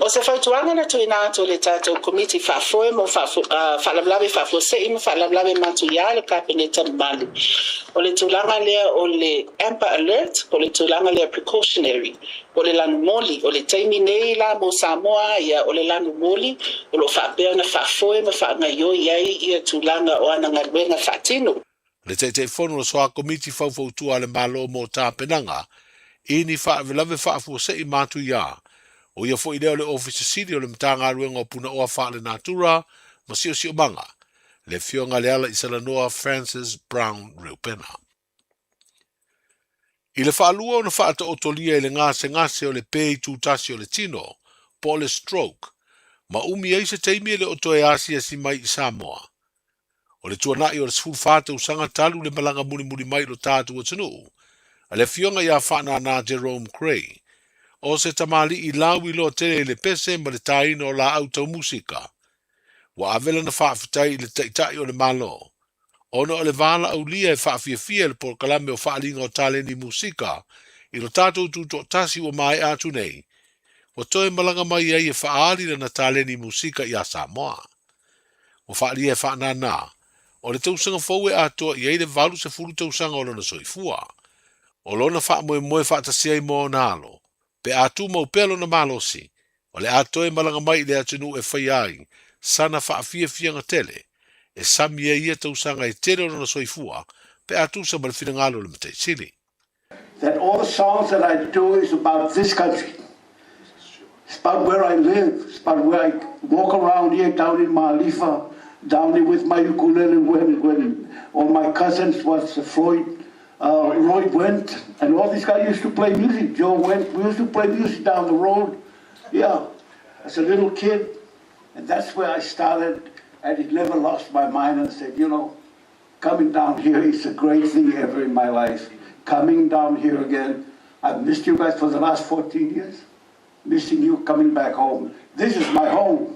O se fautuaga na tuuina atu e le tatou Komiti Faafoe mo Faalavelave Faafuasei ma Faalavelave Matuia i le Kapeneta mamalu, O le tulaga lea o le Amber Alert, po o le tulaga lea precautionary, o le lanumoli. O le taimi nei la mo Samoa ia, o le lanumoli o lo o faapea ona faafoe ma faagaioi ai ia tulaga o ana galuega faatino. Le Taitaifono o le Soa Komiti Faufautua a le Malo mo Tapenaga i ni Faalavelave Faafuasei Matuia, o ia foi lea o le Ofisa Sili o le Matagaluega o Punaoa Faalenatura ma Siosiomaga, le Afioga Lealaisalanoa Francis Brown Reupena. I le faalua ona faataotolia i le gasegase o le pē itutasi o le tino, po o le stroke, ma umi ai se taimi e le o toe asiasi mai i Samoa. O le tuanai o le 14 tausaga talu le malaga mulimuli mai i lo tatou atunuu a le Afioga ia Faanana Jerome Cray, o se tamalii lauiloa tele i le pese ma le tāina o laau tau musika, Ua ave lana faafetai i le Taitai o le Malo ona o le valaaulia e faafiafia i le polokalame o Faaaliga o Taleni Musika i lo tatou tutoatasi ua maea atu nei, ua toe malaga mai ai e faaali lana taleni musika iā Samoa. Ua faaalia e Faanana, o le tausaga fou e atoa i ai le 80 tausaga o lona soifua. O lona faamoemoe faatasi ai ma ona alo, Pe a tumau pea lona malosi, o le a toe malaga mai i le atunuu e faia ai sana faafiafiaga tele, e sami ai ia tausaga e tele o lona soifua pe a tusa ma le finagalo o le Matai Sili. That all the songs that I do is about this country. It's about where I live. It's about where I walk around here down in Malifa, down here with my ukulele when, when all my cousins was Floyd Roy Went, and all these guys used to play music. Joe Went, we used to play music down the road. Yeah, as a little kid. And that's where I started, and it never lost my mind and said, you know, coming down here is a great thing ever in my life. Coming down here again. I've missed you guys for the last 14 years. Missing you coming back home. This is my home.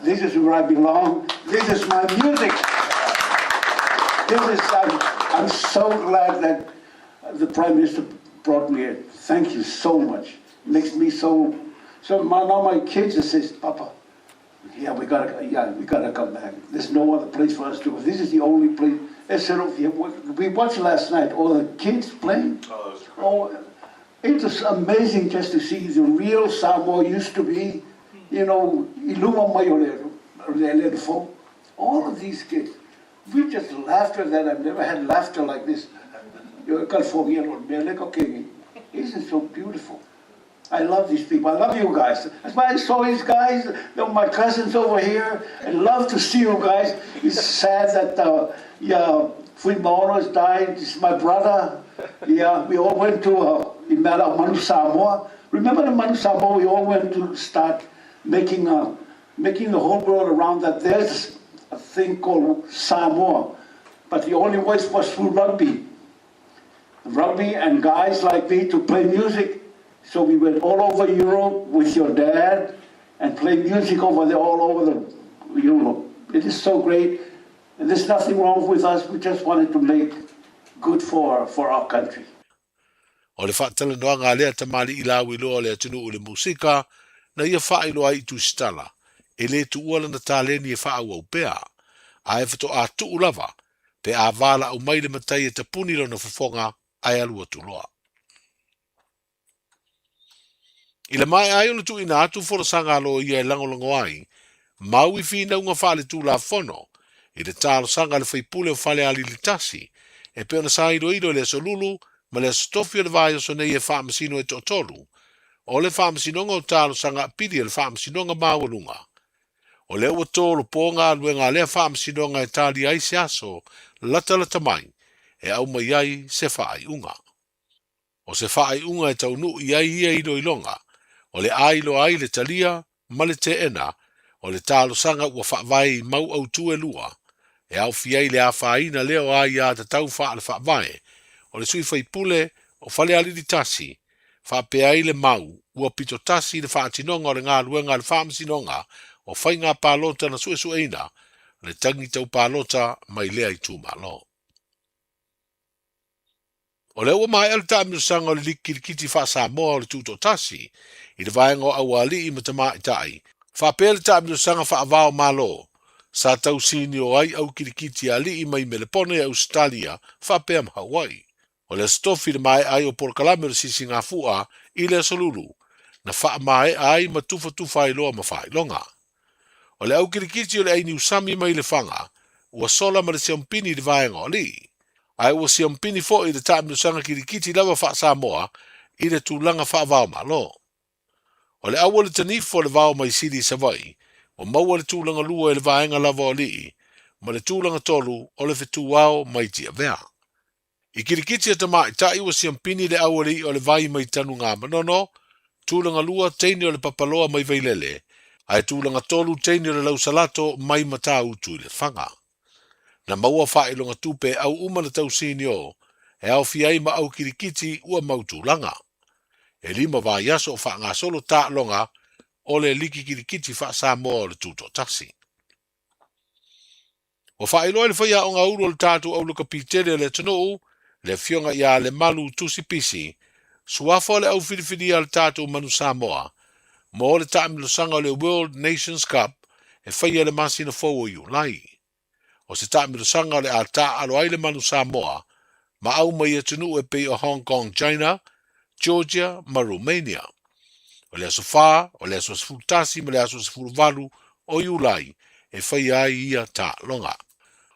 This is where I belong. This is my music. This is, I'm, I'm so glad that the Prime Minister brought me here. Thank you so much. Makes me so, so my, now my kids says, Papa, yeah, we gotta, yeah, we gotta come back. There's no other place for us to go. This is the only place. We watched last night all the kids playing. Oh, oh it was amazing just to see the real Samoa used to be. You know, Iluma Mayole, all of these kids. We just laughter that I've never had laughter like this. This is so beautiful. I love these people. I love you guys. That's why I saw these guys, my cousins over here. I love to see you guys. It's sad that yeah, Fuimaono has died. This is my brother. Yeah, we all went to Imela Manu Samoa. Remember the Manu Samoa? We all went to start making making the whole world around that there's a thing called Samoa. But the only way was through rugby. Rugby and guys like me to play music. So we went all over Europe with your dad and played music over there, all over the Europe. It is so great. And there's nothing wrong with us. We just wanted to make good for, for our country. O le faatalanoaga a lea tamalii lauiloa o le atunuu i le musika, na ia faailoa ai i Tusitala, e le tuua lana taleni e faaauau pea, ae faatoa tuu lava pe a valaau mai le matai e tapuni lona fofoga ae alu atu loa. I le maea ai o le tuuina atu folasaga a loia e lagolago ai mau i finauga faaletulafono i le talosaga a le faipule o Falealili 1 e pei ona saailoilo i le Aso Lulu ma le Aso Tofi o le vaiaso nei e faamasino e toatolu o le Faamasinoga o Talosaga Apili a le Faamasinoga Maualuga. O lea ua tolopo galuega a lea Faamasinoga e talia ai se aso latalata mai e aumai ai se faaiuga. O se faaiuga e taunuu i ai ia iloiloga, o le a iloa ai le talia ma le teena o le talosaga ua faavae i mau autū e lua, e aofia ai le afaina lea o aiātatau faale-faavae o le sui faipule o Falealili 1, faapea ai le mau ua pito tasi i le faatinoga o le galuega a le Faamasinoga o Faiga Palota na suesueina le tagi tau palota mai lea itumalo. O lea ua maea le taamilosaga o le Liki Kilikiti Faa-Samoa o le Tutoatasi i le vaega o Aualii ma Tamaitai, faapea le taamilosaga faava-o-Malo sa tausinio ai au kilikiti a alii mai Melepone, Ausetalia faapea ma Hawaii. O le Aso Tofi le maea ai o polokalame o le Sisigafua i le Aso Lulu, na faamaea ai ma tufatufa ai loa ma faailoga. O le au kilikiti o le ai Niusami mai Lefaga, ua sola ma le siompini i le vaega o alii. Ae ua siompini foi i le taamilosaga kilikiti lava faa-Samoa i le tulaga faava-o-Malo. O le au o le Tanifo o le Vao mai Sili i Savaii, ua maua le tulaga lua i le vaega lava o alii, ma le tulaga tolu o le Fetuao mai Tiavea. I kilikiti a tamaitai ua siampini le au o le i'a o le vai mai Tanugamanono, tulaga lua teine o le Papaloa mai Vailele, ae tulaga tolu teine o le Lausalato mai Matautu i Lefaga. Na maua faailoga tupe e au uma na tausinio, e aofia ai ma au kilikiti ua mau tulaga. E lima vaiaso o faagasolo taaloga o le Liki Kilikiti Faa-Samoa o le Tutoatasi. Ua faailoa e le faiaoga ulu o le tatou aulakapi tele o le atunuu, le afioga ia Lemalu Tusi Pisi, suafa o le au filifilia a le tatou Manu Samoa, mo le taamilosaga o le World Nations Cup e faia i le masina fou o Iulai. O se taamilosaga o le a taaalo ai le Manu Samoa ma au mai atunuu e pei o Hong Kong, China, Georgia ma Romania. O le aso 4, o le aso 11 ma le aso 18 o Iulai e faia ai ia taaloga.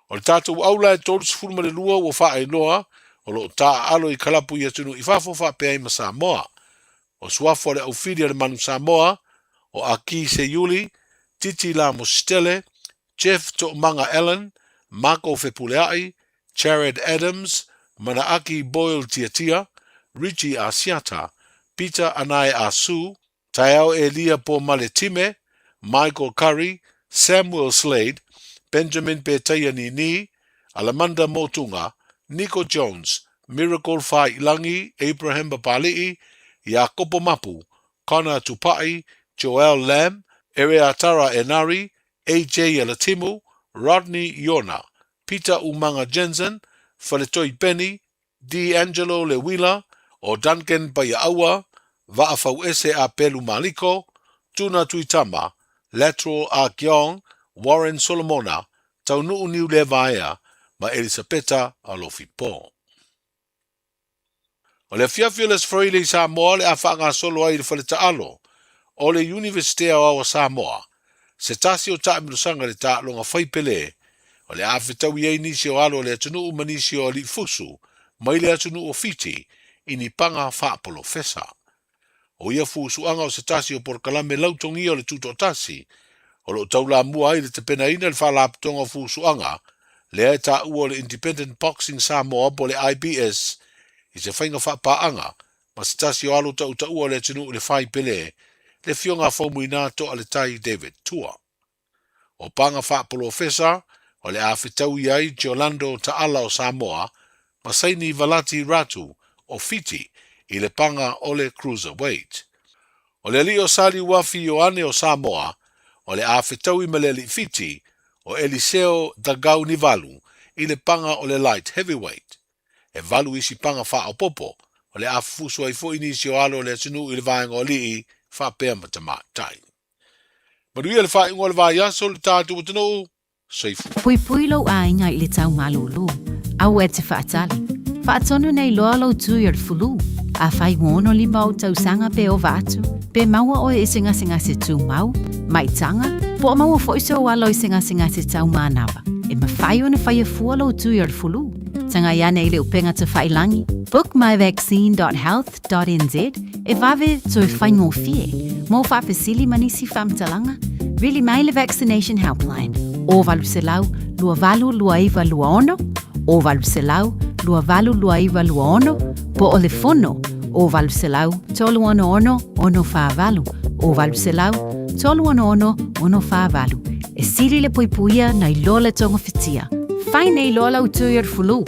O le tatou aula e 32 ua faailoa o lo o taaalo i kalapu i atunuu i fafo faapea ai ma Samoa. O suafa o le aufili a le Manu Samoa, o Aki Seiuli, Titi Lamositele, Jeff Toomaga Allen, Mako Fepuleai, Jared Adams, Manaaki Boyle Tiatia, Richie Asiata, Peter Anae Asu, Taeao Elia Pomale Time, Michael Curry, Samuel Slade, Benjamin Petaia Nini, Alamanda Motunga, Nico Jones, Miracle Faiilagi, Abraham Papali'i, Iakopo Mapu, Connor Tupai, Joel Lam, Ereatara Enari, AJ Alatimu, Rodney Iona, Peter Umaga Jensen, Faletoi Benny, D'Angelo Lewila, o Duncan Paia'aua, Vaafauese Apelu Maliko, Tuna Tuitama, Lateral Ah Kiong, Warren Solomona, Taunuu Niulevaea ma Elisapeta Alofi Po. O le afiafi o le Aso Faraile i Samoa le a faagasolo ai i le fale taalo o le Iunivesite Aoao o Samoa se tasi o taamilosaga i le taaloga fai pele o le a fetaui ai nisi o alo o le atunuu ma nisi o alii fusu mai le atunuu o Fiti i ni paga faapolofesa. O ia fusuaga o se tasi o polokalame lautogia o le Tutoatasi o lo o taulamua ai le tapenaina le Faalapotopotoga o Fusuaga lea e taua o le Independent Boxing Samoa po o le IBS i se faiga faapaaga ma se tasi o alo tautaua o le atunuu i le fai pele, le Afioga a Faumuina Toaletai David Tua. O paga faapolofesa o le a fetaui ai Giorlando Taala o Samoa ma Saini Valati Ratu o Fiti i le paga o le Cruiserweight. O le alii o Saliuafi Ioane o Samoa o le a fetaui ma le alii Fiti o Eliseo Cagaunivalu i le paga o le Light Heavyweight. E valu isi paga faaopoopo o le a fufusu ai foi nisi o alo o le atunuu i le vaega o alii faapea ma tamaitai. Manuia le faaiuga o le vaiaso le tatou atunuu. Soifua. Puipui lou aiga i le tau malūlū. Aua e te faatali. Faatonu nei loa lou tui o le fulu. Afai ua 65 ou tausaga pe ova atu, pe maua oe i se gasegase tumau, maitaga, po o maua foi sou alo i se gasegase tau manava, e mafai ona faia fua lou tui o le fulu. Tagai ane i le upega tafailangi, bookmyvaccine.health.nz, e vave toe faigofie. Mo faafesili ma nisi faamatalaga, Vili mai le Vaccination Helpline o 800 282926 o 800 282926 po o le fono o 800 366 648 o 800 366 648. E sili le puipuia nai lo le togofitia. Fai nei loa lau tui o le fulu.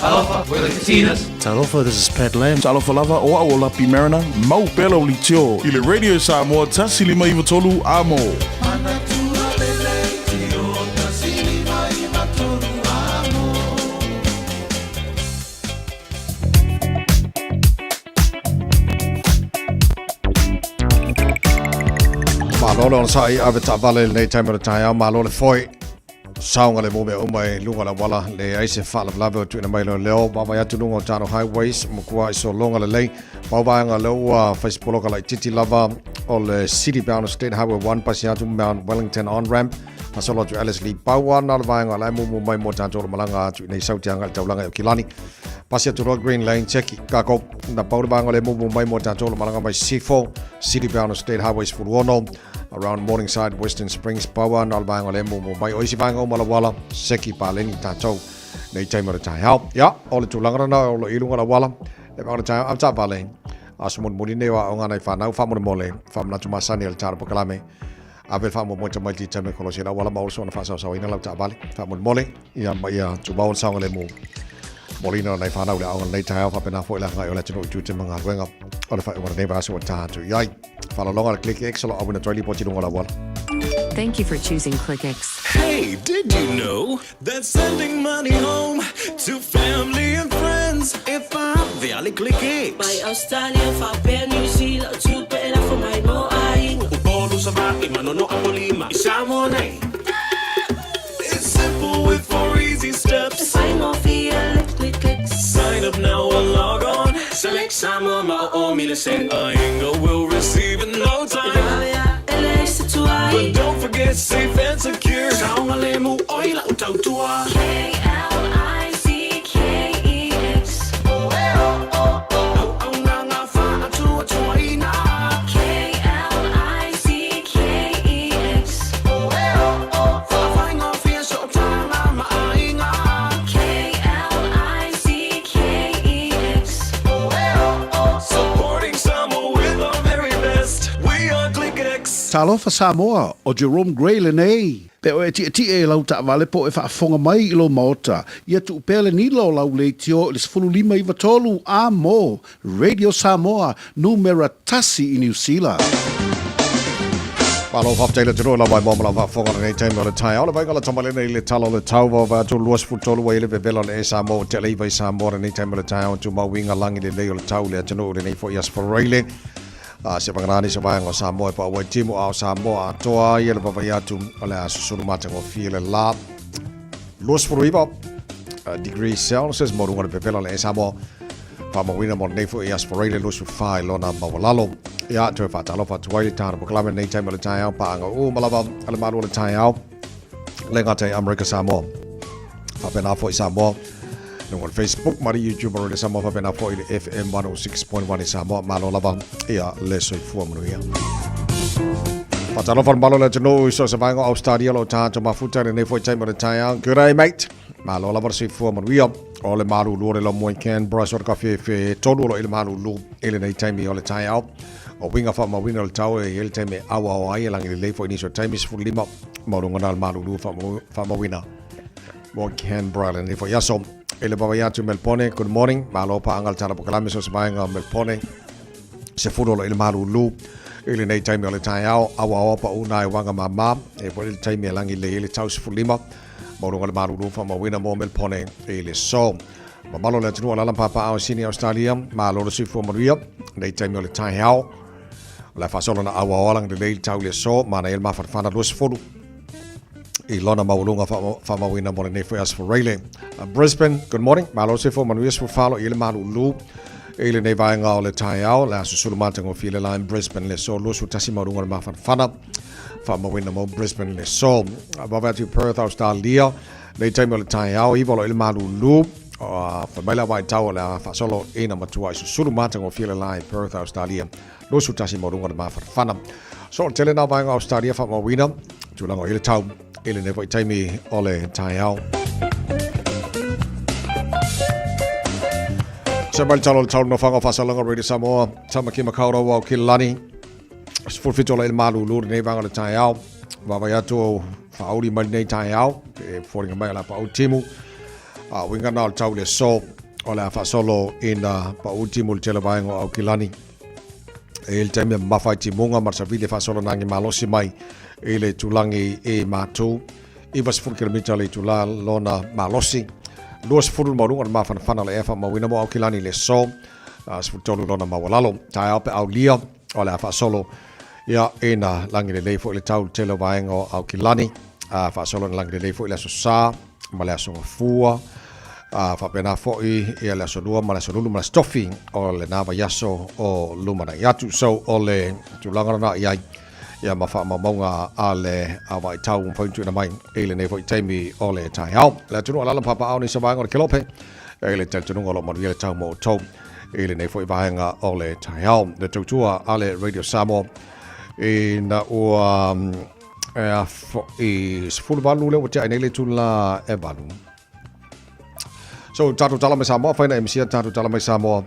Talofa, we're the Katinas. Talofa, this is Pat Lam. Talofa lava, o au o Lapi Mariner, mau pea lau litio i le Radio Samoa 153 Amo. Malo le onosai ave taavale i lenei taimi o le taeao, malo le foe. Saoga le mea uma i luga o le auala, leai se faalavelave o tuuina mai leoleo, vaavaai atu luga o tatou highways, matua i sologa lelei. Pau vaega lea ua fai se poloka laitiiti lava o le City Bound State Highway 1 pasi atu Mount Wellington on ramp fasolo atu Alice Lee pau lava na o le vaega o la e mumu mai mo tatou o le malaga atu i nei Saute agai i le taulaga i Okilani. Pasi atu loa Green Lane, cheki kākou na pau le vaega o le mumu mai mo tatou o le malaga mai Sifo, City Bound State Highway 16 around Morningside, Western Springs, pau lava na o le vaega o le mumu mai. O isi vaega uma o le auala, seki paleni tatou nei taimi o le taeao. Ia, o le tulaga lena o lo i luga o le auala, le vaega o le taeao, a taavale, aso mulimuli nei o aoga a nai fanau, faamolemole, faamanatu masani a le tala polokalame. Ave le faamoemoe tamaiti i taimi kolosi i le auala ma olo ona faasaosaoina lau taavale. Faamolemole, ia ma ia tumau le saogalemu. Molina o nai fanau le aoga lenei taeao faapena foi le agai o le atunuu i tiute ma galuega o le faaiuga o lenei vaiaso ua ta atu i ai. Faalologa le Click X o lo o auina atu ai lipoti i luga o le auala. Thank you for choosing ClickX. Hey, did you know that sending money home to family and friends e vave a le ClickX? Mai Australia, faapea Niu Sila, o tupe e lafo mai mo aiga. Upolu, Savaii, Manono, Apolima, i Samoa nei. It's simple with four easy steps. E faigofie le ClickX. Sign up now or log on. Select Samoa ma o o mile send. Aiga will receive in no time. E vave ae leai se tuai. But don't forget safe and secure. Saogalemu oi lau tautua. K-L-I-C-K-E-X. Auaunaga faatuatuaina. K-L-I-C-K-E-X. Faafaigofie sootaga ma aiga. K-L-I-C-K-E-X. Supporting Samoa with our very best. We are ClickX. Talofa Samoa, ʻo Jerome Gray lenei. Pe o e tiʻetiʻe i lau taavale po o e faafofoga mai i lou maota, ia tuu pea le nila o lau leitio i le 15 9 3 a mo Radio Samoa, numera tasi i Niu Sila. Malo faafetai le atunuu lau maimoa ma lau faafofoga i lenei taimi o le taeao. Le vaaiga o le tamalina i le tala o le tau vaovao atu 23 ua i le vevela o le e Samoa ua tea le iva i Samoa i lenei taimi o le taeao tumau uiga lagi lelei o le tau i le atunuu i lenei foi aso Faraile. A se vagana nisi o vaega o Samoa e paua i timu a o Samoa atoa ai le vaavaai atu o le a susulu matagofie le la 29 degree Celsius mo luga o le vevela o le e Samoa faamauina mo lenei foi aso Faraile 24 i lona maualalo. Ia, toe faatalofa atu ai le tāna polokalame lenei taimi o le taeao paaga uma lava a le malu o le taeao le gata i Amerika Samoa. Faapena foi Samoa luga o le Facebook ma le YouTube o le Samoa faapena foi le FM 106.1 i Samoa. Malo lava ia le soifua manuia. Faatalofa le malo le atunuu i so o se vaega o Australia o lo o tatou mafuta i lenei foi taimi o le taeao. Good day mate. Malo lava le soifua manuia. O le malulu o le lomo i Canberra so le kawhewhe tolu o lo i le malulu i lenei taimi o le taeao. O winga whaamauina o le tau e i le taimi e aua o ai e langi lelei foi nisi o taimi 15 maulunga na le malulu whaamauina mo Canberra lenei foi aso. E le vavai atu Melbourne, good morning. Malo paanga le tala pokalame so se vaenga o Melbourne. Se fulu o lo i le malulu i lenei taimi o le taeao. Aua oa pa una e wanga mama. E foi le taimi e langi le i le tau 15 maulunga le malulu whaamauina mo Melbourne i le so. Mamalo le atunuu o lala papaao i Sydney, Australia, malo le soifua manuia, nei taimi o le taeao. O le a faasolo na auaoa lagi lelei le tau i le aso, manaia le mafanafana 20 i lona maualuga faamauina mo lenei foi aso Faraile. Brisbane, good morning, malo le soifua manuia, sefulu i le malulu i lenei vaega o le taeao, le a susulu matagofie le la i Brisbane le aso 21 maualuga le mafanafana faamauina mo Brisbane le aso. Vave atu i Perth, Australia, Nei taimi o le taeao, iva o lo i le malulu, fai mai la vaitau o le a faasolo ina matua i susulu matagofie le la i Perth, Australia, 21 maualuga le mafanafana. So o le tele na vaega o Australia faamauina tulaga o i le tau i lenei foi taimi o le taeao. Se mai le talo le tau nofaga o faasalaga Radio Samoa, Tamaki Makaurau au Kilani. 17 ola i le malulu lenei vaega o le taeao. Vaavaai atu o faauli mai lenei taeao, e foliga mai o le a paʻu timu. A uiga na o le tau i le aso o le a faasolo ina paʻu timu i le tele vaega o Aukilani. E le taimi e mamafa ai timuga ma le savili e faasolo nagi malosi mai i le itulagi i Matu. 90 kilomita le itula lona malosi. 20 le maualuga o le mafanafana o le ea faamauina mo Aukilani i le aso. 13 lona maualalo. Taeao pe aulia o le a faasolo ia ina lagi lelei foi le tau i le tele o vaega o Aukilani. A faasolo ina lagi lelei foi le aso Sa ma le aso Gafua. A faapena foi ia le aso Lua ma le aso Lulu ma le aso Tofi o lena vaiaso o lumanai atu. So o le tulaga lena i ai ia ma faamaumauga a le vaitau ua mafai ona tuuina mai i lenei foi taimi o le taeao. Le atunuu o alaala ma papaaao nisi o vaega o le Kelope i le talitonuga o lo o manuia le tau mo outou i lenei foi vaega o le taeao. Le tautua a le Radio Samoa ina ua e a foi 18 lea ua tea ai nei le itula e 8. So tatou tala mai Samoa, whaina e misia tatou tala mai Samoa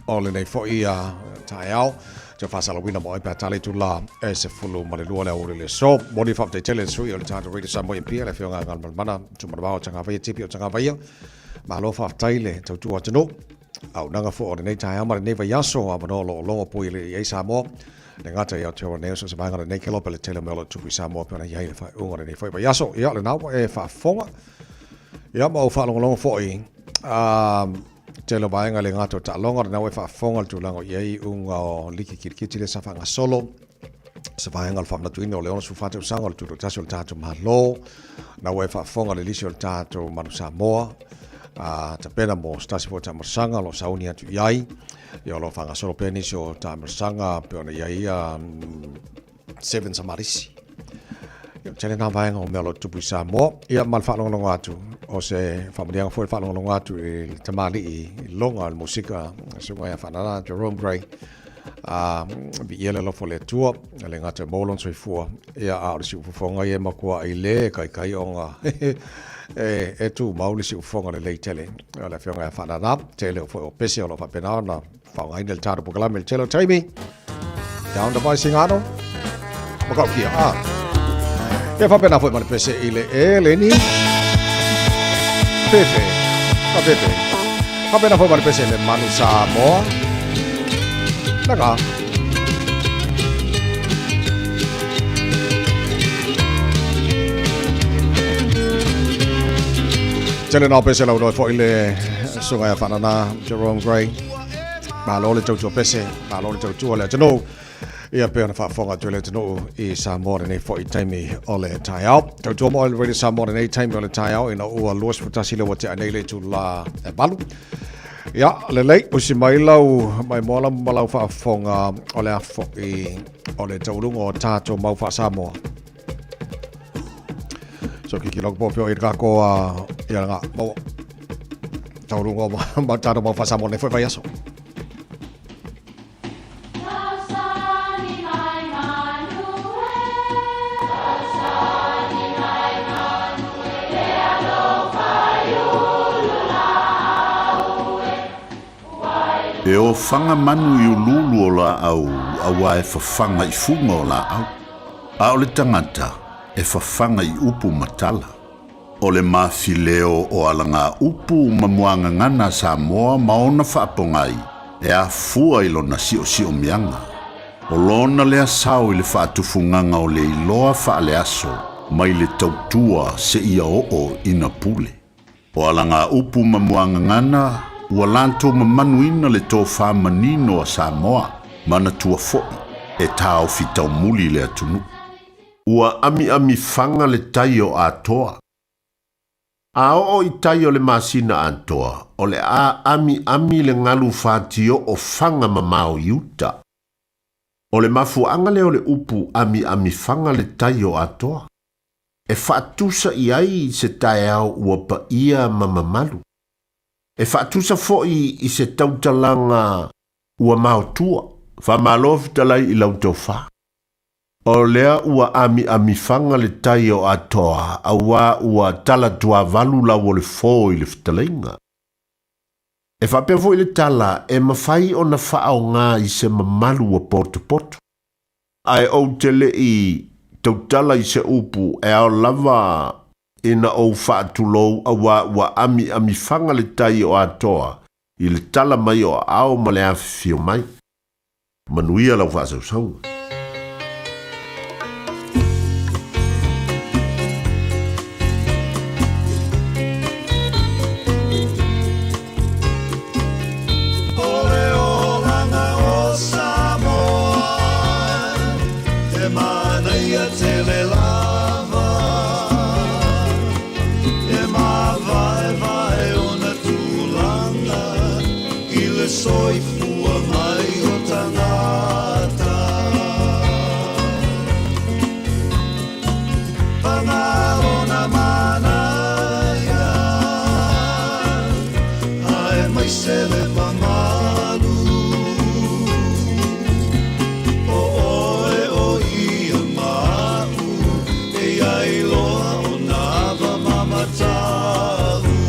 o lenei foi a taeao. Te whaasalawina mo ai pea tale tu la e se fulu ma le lua le auri le so. Moni whapte tele sui o le tatou Radio Samoa i pia le whionga ngal malmana tumanawao tangavaia tipi o tangavaia. Malo whaftai le tautua atunu. Au nanga fo o lenei taeao ma lenei vaiaso a manoa lo longo pui le i Samoa. Le ngata i Aotearoa nei o so se vaega lenei kelope le tele mea o lo tupu i Samoa pe ona iai le whaeunga lenei foi vaiaso. Ia le nau e whaafonga. Ia ma ou faalogologo foi a tele o vaega le gata o taaloga lena ua e faafofoga le tulaga o i ai iuga o liki kirikiti lea sa faagasolo se vaega o le faamanatuina o le 64 tausaga o le tutoatasi o le tatou Malo na ua e faafofoga le lisi o le tatou Manu Samoa a tapena mo se tasi foi o taamilosaga o lo o sauni atu i ai ia o lo o faagasolo pea nisi o taamilosaga pei ona i ai ia Seven Samarisi. Ia, tele nā vaega o mea o lo o tupu i Samoa. Ia, ma le faalogologo atu, o se faamanuiaga foi le faalogologo atu i le tamalii i loga o le musika, susuga ia Faanana, Jerome Gray, a viia le alofa o le Atua, le gata e maua lona soifua, ia, a o le siufofoga ia e matua i le kaikai ona e tumau le siufofoga lelei tele. O le afioga ia Faanana, tele o foi o pese o lo o faapena ona Faaaogaina le tatou polokalame i le tele o taimi. Down to Vaisigano. Makaukia. Ah. Ia faapena foi ma le pese i le Eleni. Pepe. Ka pepe. Faapena foi ma le pese i le Manu Samoa. Naka. Tele nā pese lau noi foi le suga ia whanana Jerome Gray. Malo le tautua pese, malo le tautua le atunuu. Ia pe ona faafofoga atu le atunuu i Samoa lenei foi taimi o le taeao. Tautua mo le Radio Samoa lenei taimi o le taeao ina ua 21 le ua tea nei le itula e 8. Ia, lelei, usi mai lau mai moa lau ma lau faafofoga o le a foi o le tauluga o tātou mau faa-Samoa. So kiki loko po pio i ka ko a ia nga mo tauluga o ma tātou mau faa-Samoa nei foi vai aso. E ofaga manu i uluulu o laau auā e fafaga i fuga o laau, a o le tagata e fafaga i upu ma tala. O le mafileo o alagaupu ma muagagana a Samoa ma ona faapogai e afua i lona siosiomiaga. O lona lea sao i le faatufugaga o le iloa faaleaso mai le tautua seia oo ina pule. O alagaupu ma muagagana ua latou mamanuina le tofa manino a Samoa, manatua foi e taofi taumuli le atunuu. Ua amiami faga le tai o Atoa. A oo i tai o le masina atoa, o le a amiami le galu fatioo faga mamao i uta. O le mafuaaga lea o le upu amiami faga le tai o Atoa. E faatusa i ai se taeao ua paia ma mamalu. E faatusa foi i se tautalaga ua maotua. Faamalo fetalai i lau tofa. O lea ua amiamifaga le tai o Atoa auā ua tala tuavalu lau o le fō i le fetalaiga. E faapea foi le tala e mafai ona faaaogā i se mamalu ua potopoto. Ae ou te le i tautala i se upu e ao lava ina ou faatulou auā ua amiamifaga le tai o Atoa i le tala mai o aao ma le afifio mai. Manuia lau faasausauga. Soifua mai o tagata Pagalona manaia Ae mai se le mamalu O oe o ia ma a'u E iai loa ona ava ma mata'u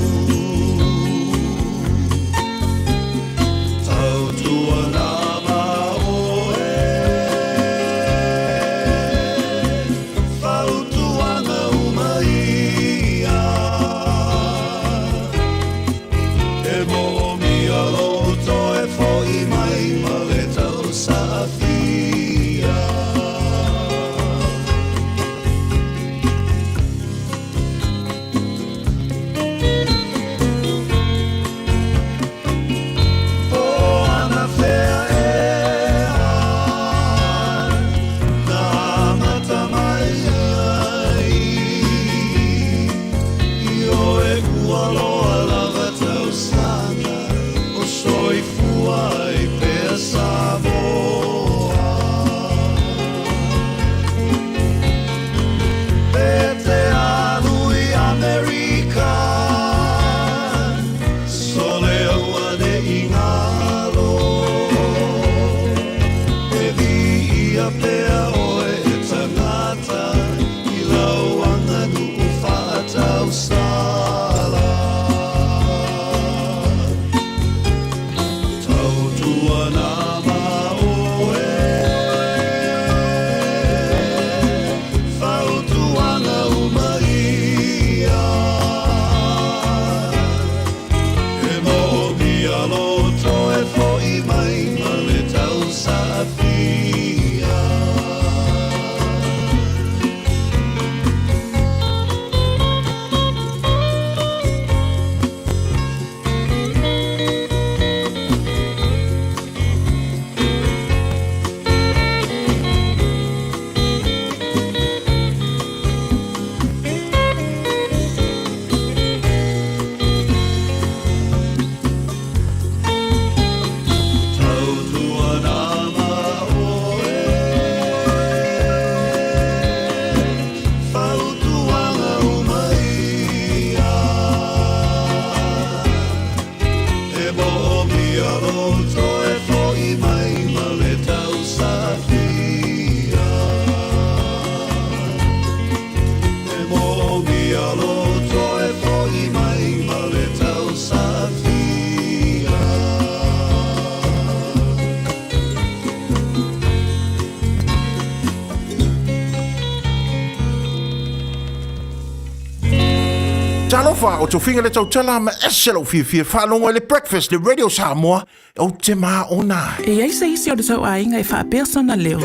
Talofa, o tofiga le tautala ma ese lou fiafia faalogo i le Breakfast le Radio Samoa, ou te maona ai. E iai se isi o le tou aiga e faapea sona leo,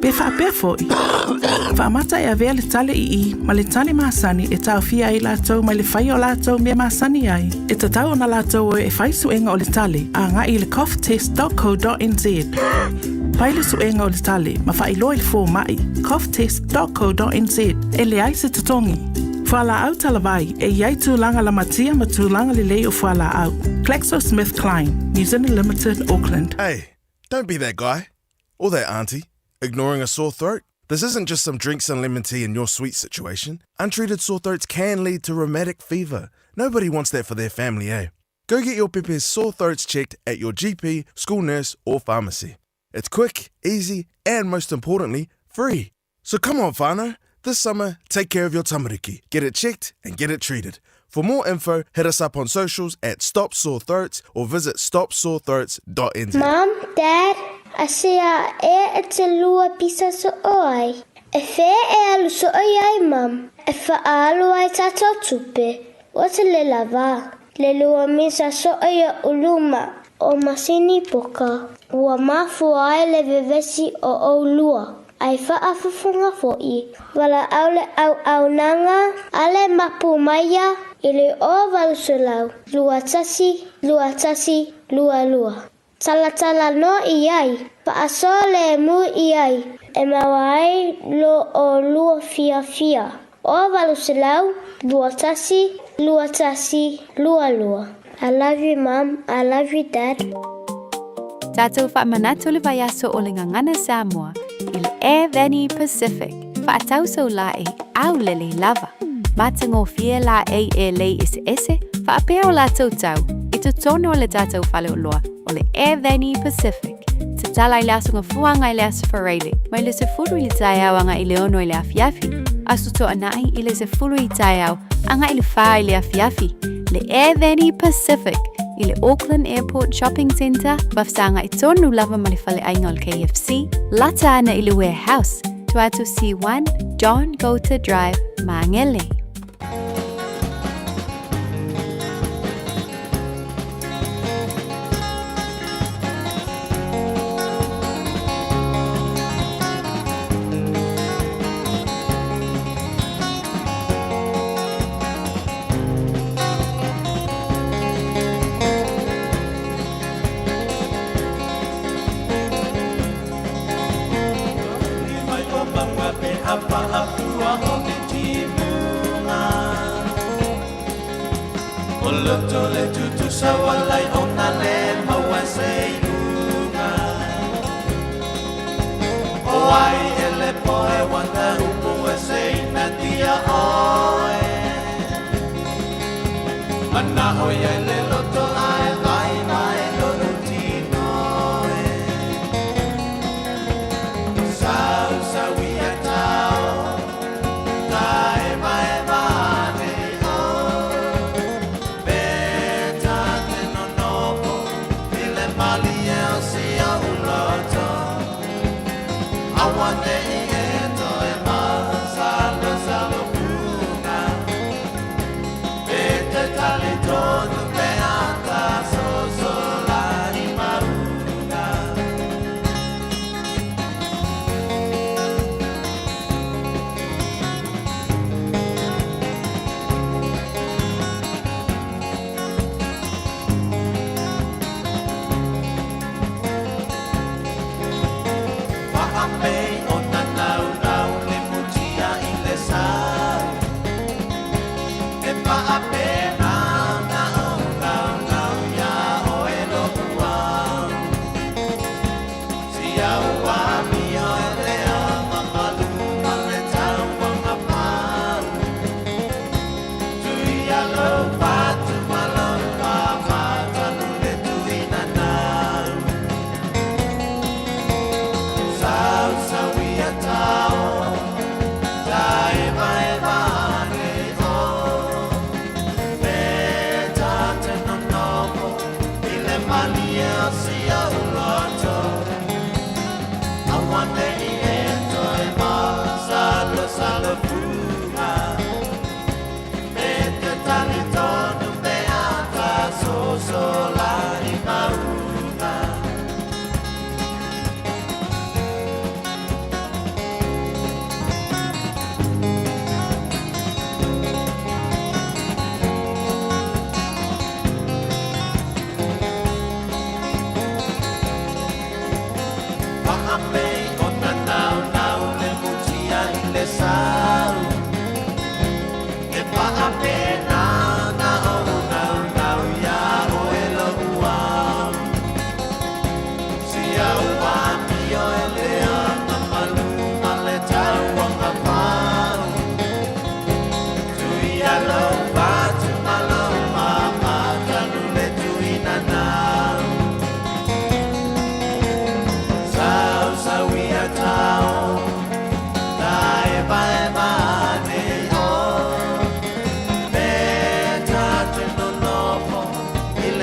pe faapea foi. Faamata e avea le tale i i ma le tale masani e taofia ai latou mai le faia o latou mea masani ai. E tatau ona latou o e fai suega o le tale agai i le coughtest.co.nz. Fai le suega o le tale ma faailoa i le fomai, coughtest.co.nz. E leai se totogi. Fualaau talavai, e i ai tulaga lamatia ma tulaga lelei o fualaau. GlaxoSmithKline, New Zealand Limited, Auckland. Hey, don't be that guy. Or that auntie, ignoring a sore throat. This isn't just some drinks and lemon tea in your sweet situation. Untreated sore throats can lead to rheumatic fever. Nobody wants that for their family, eh? Go get your pepe's sore throats checked at your GP, school nurse, or pharmacy. It's quick, easy, and most importantly, Free. So come on, whānau. This summer, take care of your tamariki. Get it checked and get it treated. For more info, hit us up on socials at Stop Sore Throats or visit stopsorethroats.nz. Mom, Dad, asea ea e te lua pisa so'o ai? E fea e alu so'o i ai, Mum? E fa'aalu ai tatou tupe? Ua te le lava. Le lua misa so'o i luma o masini poka. Ua mafua ai le vevesi o ʻolua. Ai faafofoga fo'i. Valaau le auaunaga a le Mapu Maia i le 0800 21 21 22. Talatala noa i ai, faasolemu i ai, e maua ai lo ʻolua fiafia. 0800 21 21 22. I love you mum, I love you dad. Tatou faamanatu le vaiaso o le Gagana Samoa i le Air Vani Pacific, faatau sau laei aulelei lava. Matagofie laei e lei eseese faapea o latou tau i totonu o le tatou faleoloa o le Air Vani Pacific. Tatala i le Aso Gafua agai i le Aso Faraile, mai le 10 i le taeao agai i le 6 i le afiafi, Aso Toonai i le 10 i taeao agai i le 4 i le afiafi, le Air Vani Pacific i le Auckland Airport Shopping Centre, vafesagai tonu lava ma le faleaiga o le KFC, lata ana i le Warehouse, tua atu C1, John Goulter Drive, Māngere.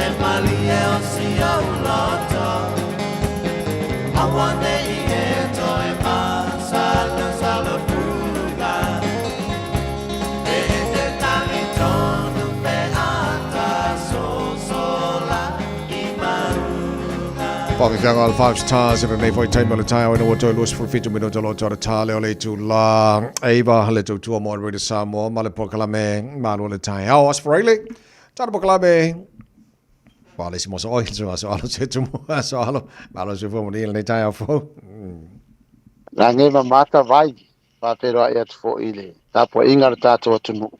le malie o si ou loto. Aua nei e toe masalosalo fuga. E te talitonu pe a ta sosola i mauga. Whakawhianga o le Five Stars e nei foi taimi o le taeao ina ua toe 27 minuta loa atu tā leo le itulā eiva le tautua mo Radio Samoa ma le polokalame malu o le taeao. Aso Faraile, tāna polokalame Wa le si mo so oi, so aso alo se tumu aso alo. Malo se fo mo ni le taeao fo. Lagi ma mata vai, faafeiloai atu foi i le tapuaiga a le tatou atunuu.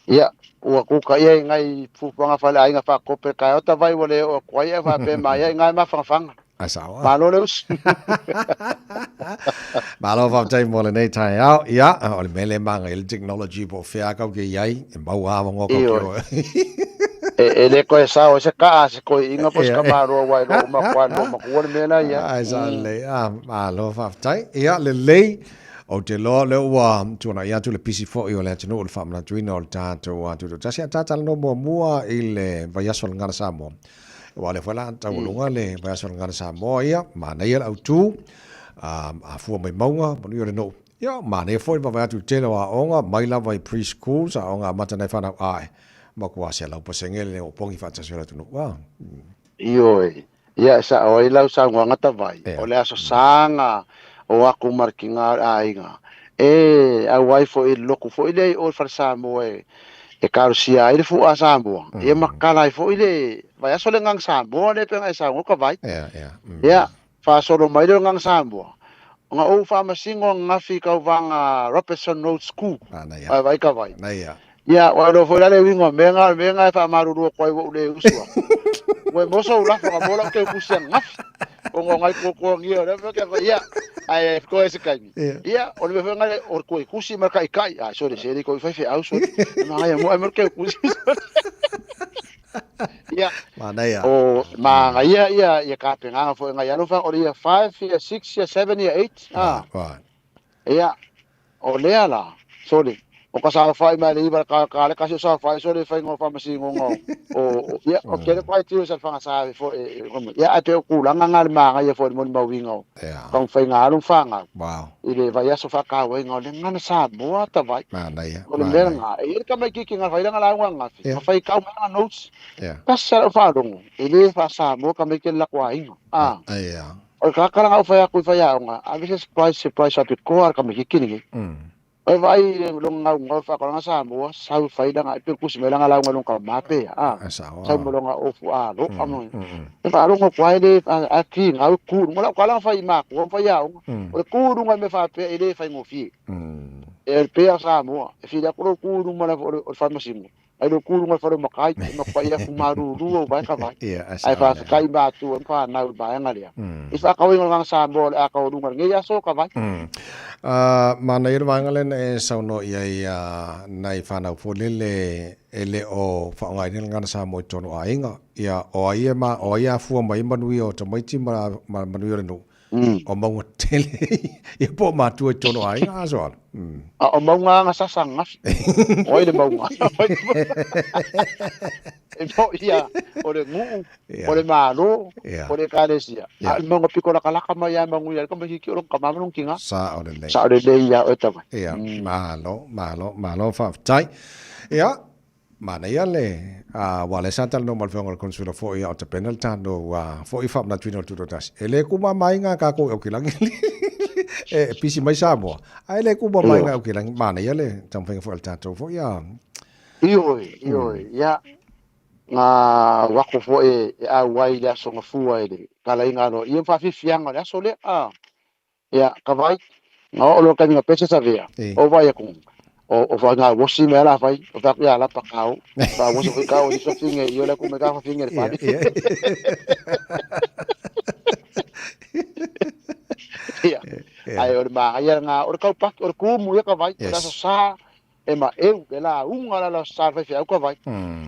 Ia, ua kukaia i ngai fuafuaga faaleaiga faakope le taeao tavai ua le oo atu ai ae faapea mai ai i na e mafanafana. Ai sao a. Malo le usi. Malo faafetai mo lenei taeao. Ia, o le mea lea e maga i le technology po o fea kau ke i ai, e mau lava ngoa kau ke oe. E, e le koe sao e se kaa se koiiga po se tamāloa ua e loo makuā loo makua le mea la ia. Ai sa lelei. Ah, malo faafetai. Ia, lelei. Ou te loa lea ua tuanai atu le pisi foi o le atunuu i le faamanatuina o le tatou Tutoatasi. A ta talanoa muamua i le vaiaso o le Gagana Samoa. Aua o lea foi la taualuga le vaiaso o le Gagana Samoa ia, manaia le autu, a fua mai mauga, manuia o le nuu. Ia, manaia foi le vaavaai atu i le tele o aoga, mai lava i pre-schools, aoga amata nai fanau ae, matua 100% le opogi faatasi o le atunuu. Ah. Ioe. Ia, e sa'o ai lau saunoaga tavai, o le aso saga o aku ma le tiga o le aiga, e auai foi i le loku foi lea i o i le Fale Samoa e kalosia ai le fu'a Samoa, ia ma kala ai foi le vaiaso le Agaga Samoa lea pei ona e saunoa tavai. Ia, faasolo mai lea o le Agaga Samoa, ona ou faamasino ananafi i tauvaga Robertson Road School, ae vaai tavai. Ia, ua iloa foi la le uiga o mea na, o le mea na e faamalulu atu ai ua ou le usu atu. Ua e moso ou lafo, na mo lau teukusi ananafi, ona o nai tuatuagia o lea mea ke ia, ae toe se taimi. Ia, o le mea foi na, o le tuaikusi ma le taitai, ai sole se le toi faifeau sole. E manaia mo ai mo le teukusi. Ia, Manaia. o manaia ia ia tapenaga foi nai alofa, o le ia 5, ia 6, ia 7, ia 8, ah. Ia, o lea la, sole, o ka saofai mai le iva ka ka le kasi o saofai sole fai ngo faamasinoga o o ia o tele koe tio sa whanga fo e ia ai pe o kūlanga ngā le māngai fo le moni mauinga o kau whainga alu whanga Wow. i le vaiaso whakawaiga o le ngana Samoa tavai Manaia. o le mea ngā e i le kama kiki ngā whairanga la ngā ngafi Yeah. ma whai kau mai ngā notes Yeah. kasi ala o whārongo e le wha Samoa ka mai ke la kua inga ah Yeah. o le kakaranga o whai aku i whai aonga a vese surprise surprise api koa ka mai kiki ni Oi vaai le longa ngau ngau whakaranga Samoa sau whairanga i pe kusi mai langa launga longa mape ah sau mo longa ofu a lo amo e whaarongo kwa ele a ki ngau ku ngola kwa la whai ma ko whai aonga o le ku runga me wha pe ele whai ngofie e pe a Samoa e whira koro ku runga la o le whamasimu ai lo ku runga whare makai e makai ia kumaruru o vai ka vai Ia, ai whawhikai mātua e whānau i vaenga lea i whakawinga o ngā Samoa le aka o runga ngei aso ka vai. Mana ia le vaega lea na e saunoa i ai nai whanau fōlele e le o whaongaina le ngana Samoa i tonu aiga. Ia, o ai e ma, o ai a fua mai manuia o tamaiti ma, ma manuia o le nuu. O maunga tele ia po o matua i tonu aiga aso ala. A o maunga anga sasa ngafi. O ai le maunga. E mo ia o le nguu, o le malo, o le ekalesia. A o le maunga piko lakalaka mai a mangu ia le kamaiki o lo kamama long kinga. Sa o le lei. Sa o le lei ia o e tawai. Ia, malo, malo, malo faafetai. Ia, Manaia le, a, ua le sa talanoa ma le Afioga i le Consular foi a o tapena le tatou foi faamanatuina o le Tutoatasi. E le kumamaina a tatou i Aukilagi e pisi mai Samoa, ae le kumamaina i Aukilagi. Manaia le taumafaiga foi a le tatou foi a. Ioe, ioe, ia, nga wako foi e auai i le aso gafua i le kalaiga aloaia ma faafiafiaga o le aso lea, a. Ia, ka vai, nga oo loa taimi na pese sa vea, o vai aku, o o nga wosi me ala fai, o fa ia lapa kau, fa wosi foi kau ni sofinge, io le ku me ka finge le fali. Ia, ai o le ma ia nga o le kau pak, o le kumu ia ka vai, o le aso sa, e ma eu, le la unga la la sa fai au ka vai.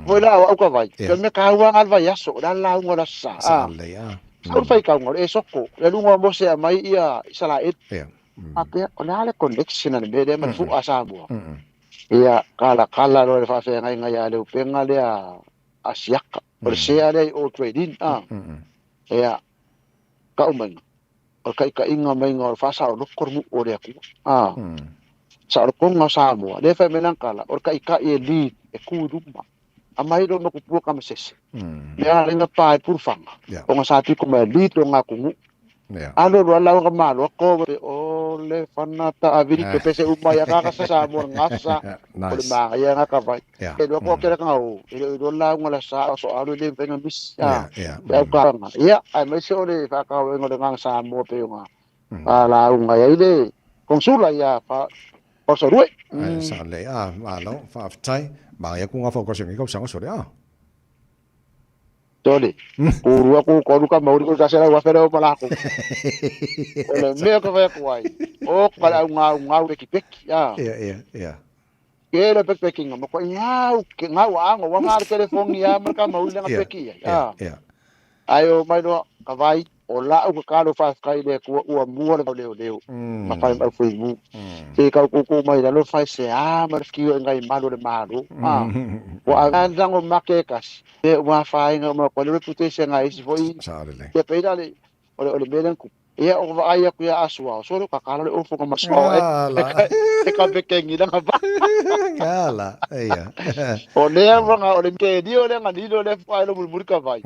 Foi la au ka vai. Pe me ka ua ngal vai aso, la la unga la sa. Sa le a. Sa fai ka unga e soko, le lunga mo se mai ia Israel. A pe o le connection na me le ma fu a Samoa. Ia kala kala lo le fa fe ngai ngai a le upenga le a siaka. O le sea lea i o trade-in, a. Ia, ka'u maiga, o le ka'ika'iga maiga o le fa'asaʻoloko le nu'u o le Atua, a. Saʻolokoga o Samoa, lea e fai mai lana tala, o le kaʻikaʻi e lead, e kū i luma. Amai loa ma kupua ka masese. Mea a lenga pa e pulufaga, o ga sa piko mai e lead o ga kunuʻu. Alu alu a lau ka malo a ko o le fana ta avili ke pese uma ia ka sa Samoa ngasa o le magaia nga ka vai. E lua ko kera ka o e le lo lau nga la sa so alu le venga mis a. Ia ka nga. Ia ai mai se o le fa ka o le nga Samoa pe nga. A lau nga ia ile konsula ia fa o so rue. Ai sa le a malo fa tai ma ia ku nga fa ko se ngi ka sa so le a. Tole, ku rua ku kolu ka mauri ku tasi lau afe leo ma lako. O le mea ka whai aku ai. O ka le au ngau ngau peki peki. A. Ia, ia, ia. Ke le peki peki nga mako ngau ke ngau a ango wa ngā le telefongi a ma ka mauri langa peki ia. Ia, ia. Ai o mai noa ka vai o lau ka kalo whawhai le kua ua mua le leo leo. Ma whai mau fui mu. Te kau kuku mai lalo whai se a ma le whikiwa e ngai malu le malo. A. Wa a rango make kasi. E ua whainga ma ko le reputation ngai isi foi. Sa le le. Te peira le o le o le mele ku. Ia o vaai aku ia asua. So le ka kala le ofo ka masua. Ala. E ka pekengi la va. Ala. Ia. O le wanga o le ke ni o le ngani le whai lo mulmuri ka vai.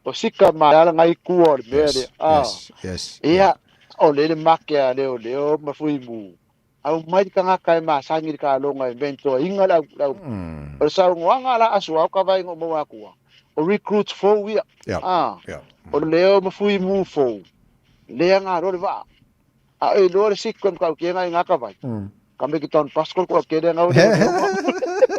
O sika ma ala ngai kua o le mea le. Yes, yes. Ia o le le make a leo leo ma fui mu. Au mai ka ngaka e masangi ka longa e vento inga lau lau. O sa ngoanga la asua ka vai ngo mo akua. O recruit fo ia. Yeah. O leo ma fui mu fo. Lea ngā rore waa. A e loa le sikwe mkau kia ngai ngā ka vai. Ka me ki ton paskol ko ke ngā ure.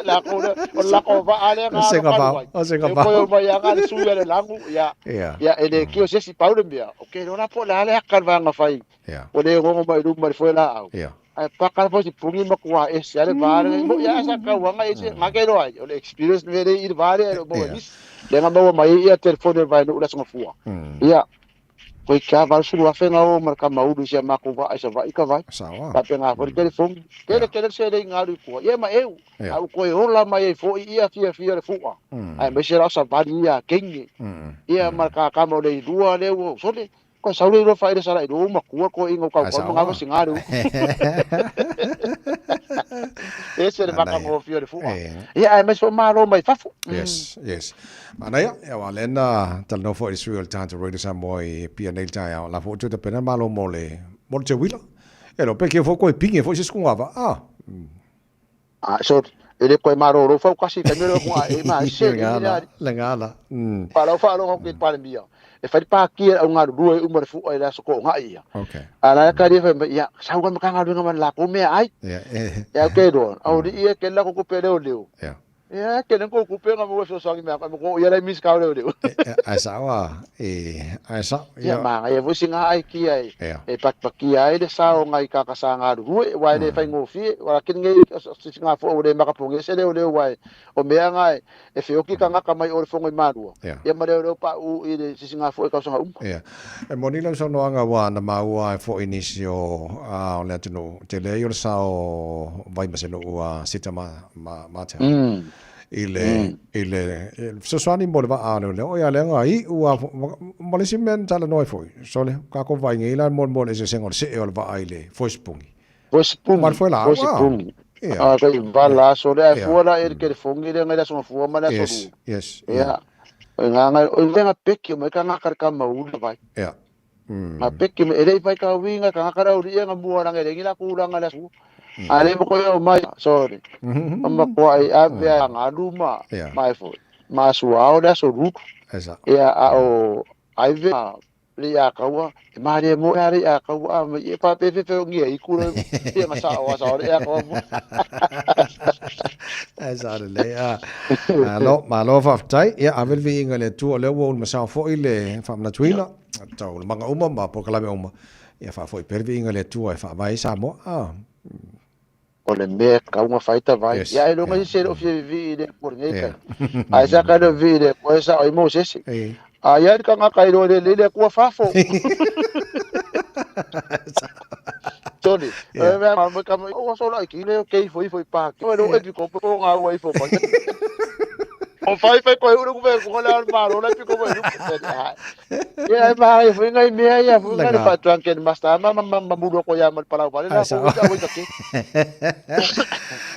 La ko le o la ko va ale ngā Se ngā vau. O se ngā vau. vau. E ko mai ngā le suia le langu ia. Ia e le kio se si paure mea. O ke rora po la le akal va ngā whai. O le ngongo mai ruma le foe la au. Ai pakar po si pungi makua e se ale vare. Mo ia sa ka wanga e se ngā ke roa. O le experience me le i vare o mo nis. Le ngā maua mai ia telefone vai no ula songa fua. Ia. Koi ka valu afe ngā o marka maulu sia mako va ai sa vai ka vai. Sawa. Ka pe ngā fori telefoni. Kele kele se le ngā ru kua. Ia ma eu. Au koe ola mai e fo ia fia fia le fua. Ai me se rasa vali ia kengi. Ia marka ka mo le rua le o sole. Ko saule ro fa ile sala i ro makua ko ingo ka ko ngā va singaru. Ese le maka mo fia le fua. Ia ai me so maro mai fafu. Yes, yes. Manaia, ia wa lena talanoa foi i le sui o le tagata Radio Samoa i Apia nei le taeao. La foi tu pena malo mo le mo le teuila. E lo pe ke fo koe pinge foi se skunga va. Ah. Ah, so e le koe maro ro fau kasi ka mero ko e ma se le ngala, le ngala. Pa lau fa lo ko pa le mia. E fai pa ki au ngā rua e umar fu ai la so ko ngā ia. Okay. Ala ka ri fa ia sa ko ka ngā runga man la ko me ai. Ia. Ia ke ro. Au ri ia ke la ko ko pe leo leo. Ia. Ia ke ko ku pe ngā mo so sangi me ko ia la mis ka leo leo. Ai sa wa e ai sa ia ma ia vo singa ai ki ai. E pak pak ai le sa o ngai ka ka sa ngā rua wa le fai ngofi wa ke ngai singa fo o le makaponge se leo leo wa o mea ngai e feoki ka ngaka mai o le fongo i marua. Ia ma leo leo pa u i le singa fo e ka songa uma. Ia. E moni lau saunoaga ua na maua e fo'i nisi o a o le atunuu te leai o le sa o Vaimasenuu a Sita ma ma ma te i le i le fesoasoani mo le vaa o leo ia leaga iu a ma le isi mea na talanoa ai foi sole ka ko vaai nei la mo mo le eseesega o le see o le vaa i le foisipugi. Foisipugi. Ma le foe laau. Foisipugi. Ia. A kai vala so le ai fua la e ke le fongi le ngai la songa fua ma le aso Yes, yes. Ia. O ngā ngai o lenga peki o mai ka ngā kare ka maula vai. Ia. Ngā peki me e rei fai ka winga ka ngā kare uri ia ngā mua ranga e rengi la kūranga le asu. A le mo koe o mai, sorry. Ma koa i ave a ngā luma, mai foi. Ma sua o le aso ruku. Esa. Ia a o aive a le ia kaua, e maria mo e le ia kaua, a mai e pa pe pe pe o ngia i kura, ia ngā sa o a sa o le ia kaua mo. Esa le le a. Malo, malo whaftai. Ia, a vele inga le tua le ua ulma sao foi le whamnatuina. Tau le manga uma ma pokalame uma. Ia wha foi pervi inga le tua e wha mai Samoa. Ah. O le mea kaunga whaita vai. Yes. Ia e longa i se o fia vi i le kore ngei Yeah. kai. Ai sa ka le vi le koe sa o i mo sese. A ia ka ngā kai le le kua whafo. Tony, Yeah. e mea ma ka o so la ki le kei foi foi pa. Ko ro e ko ko ngā wai fo pa. O fai fai koe uru kupe kuka le al malo la piko mo yuku. Ia e maha i fuinga i mea ia fuinga le faatuang ken master ma ma ma mulu ko ia mal palau pale la ko ia wai ke.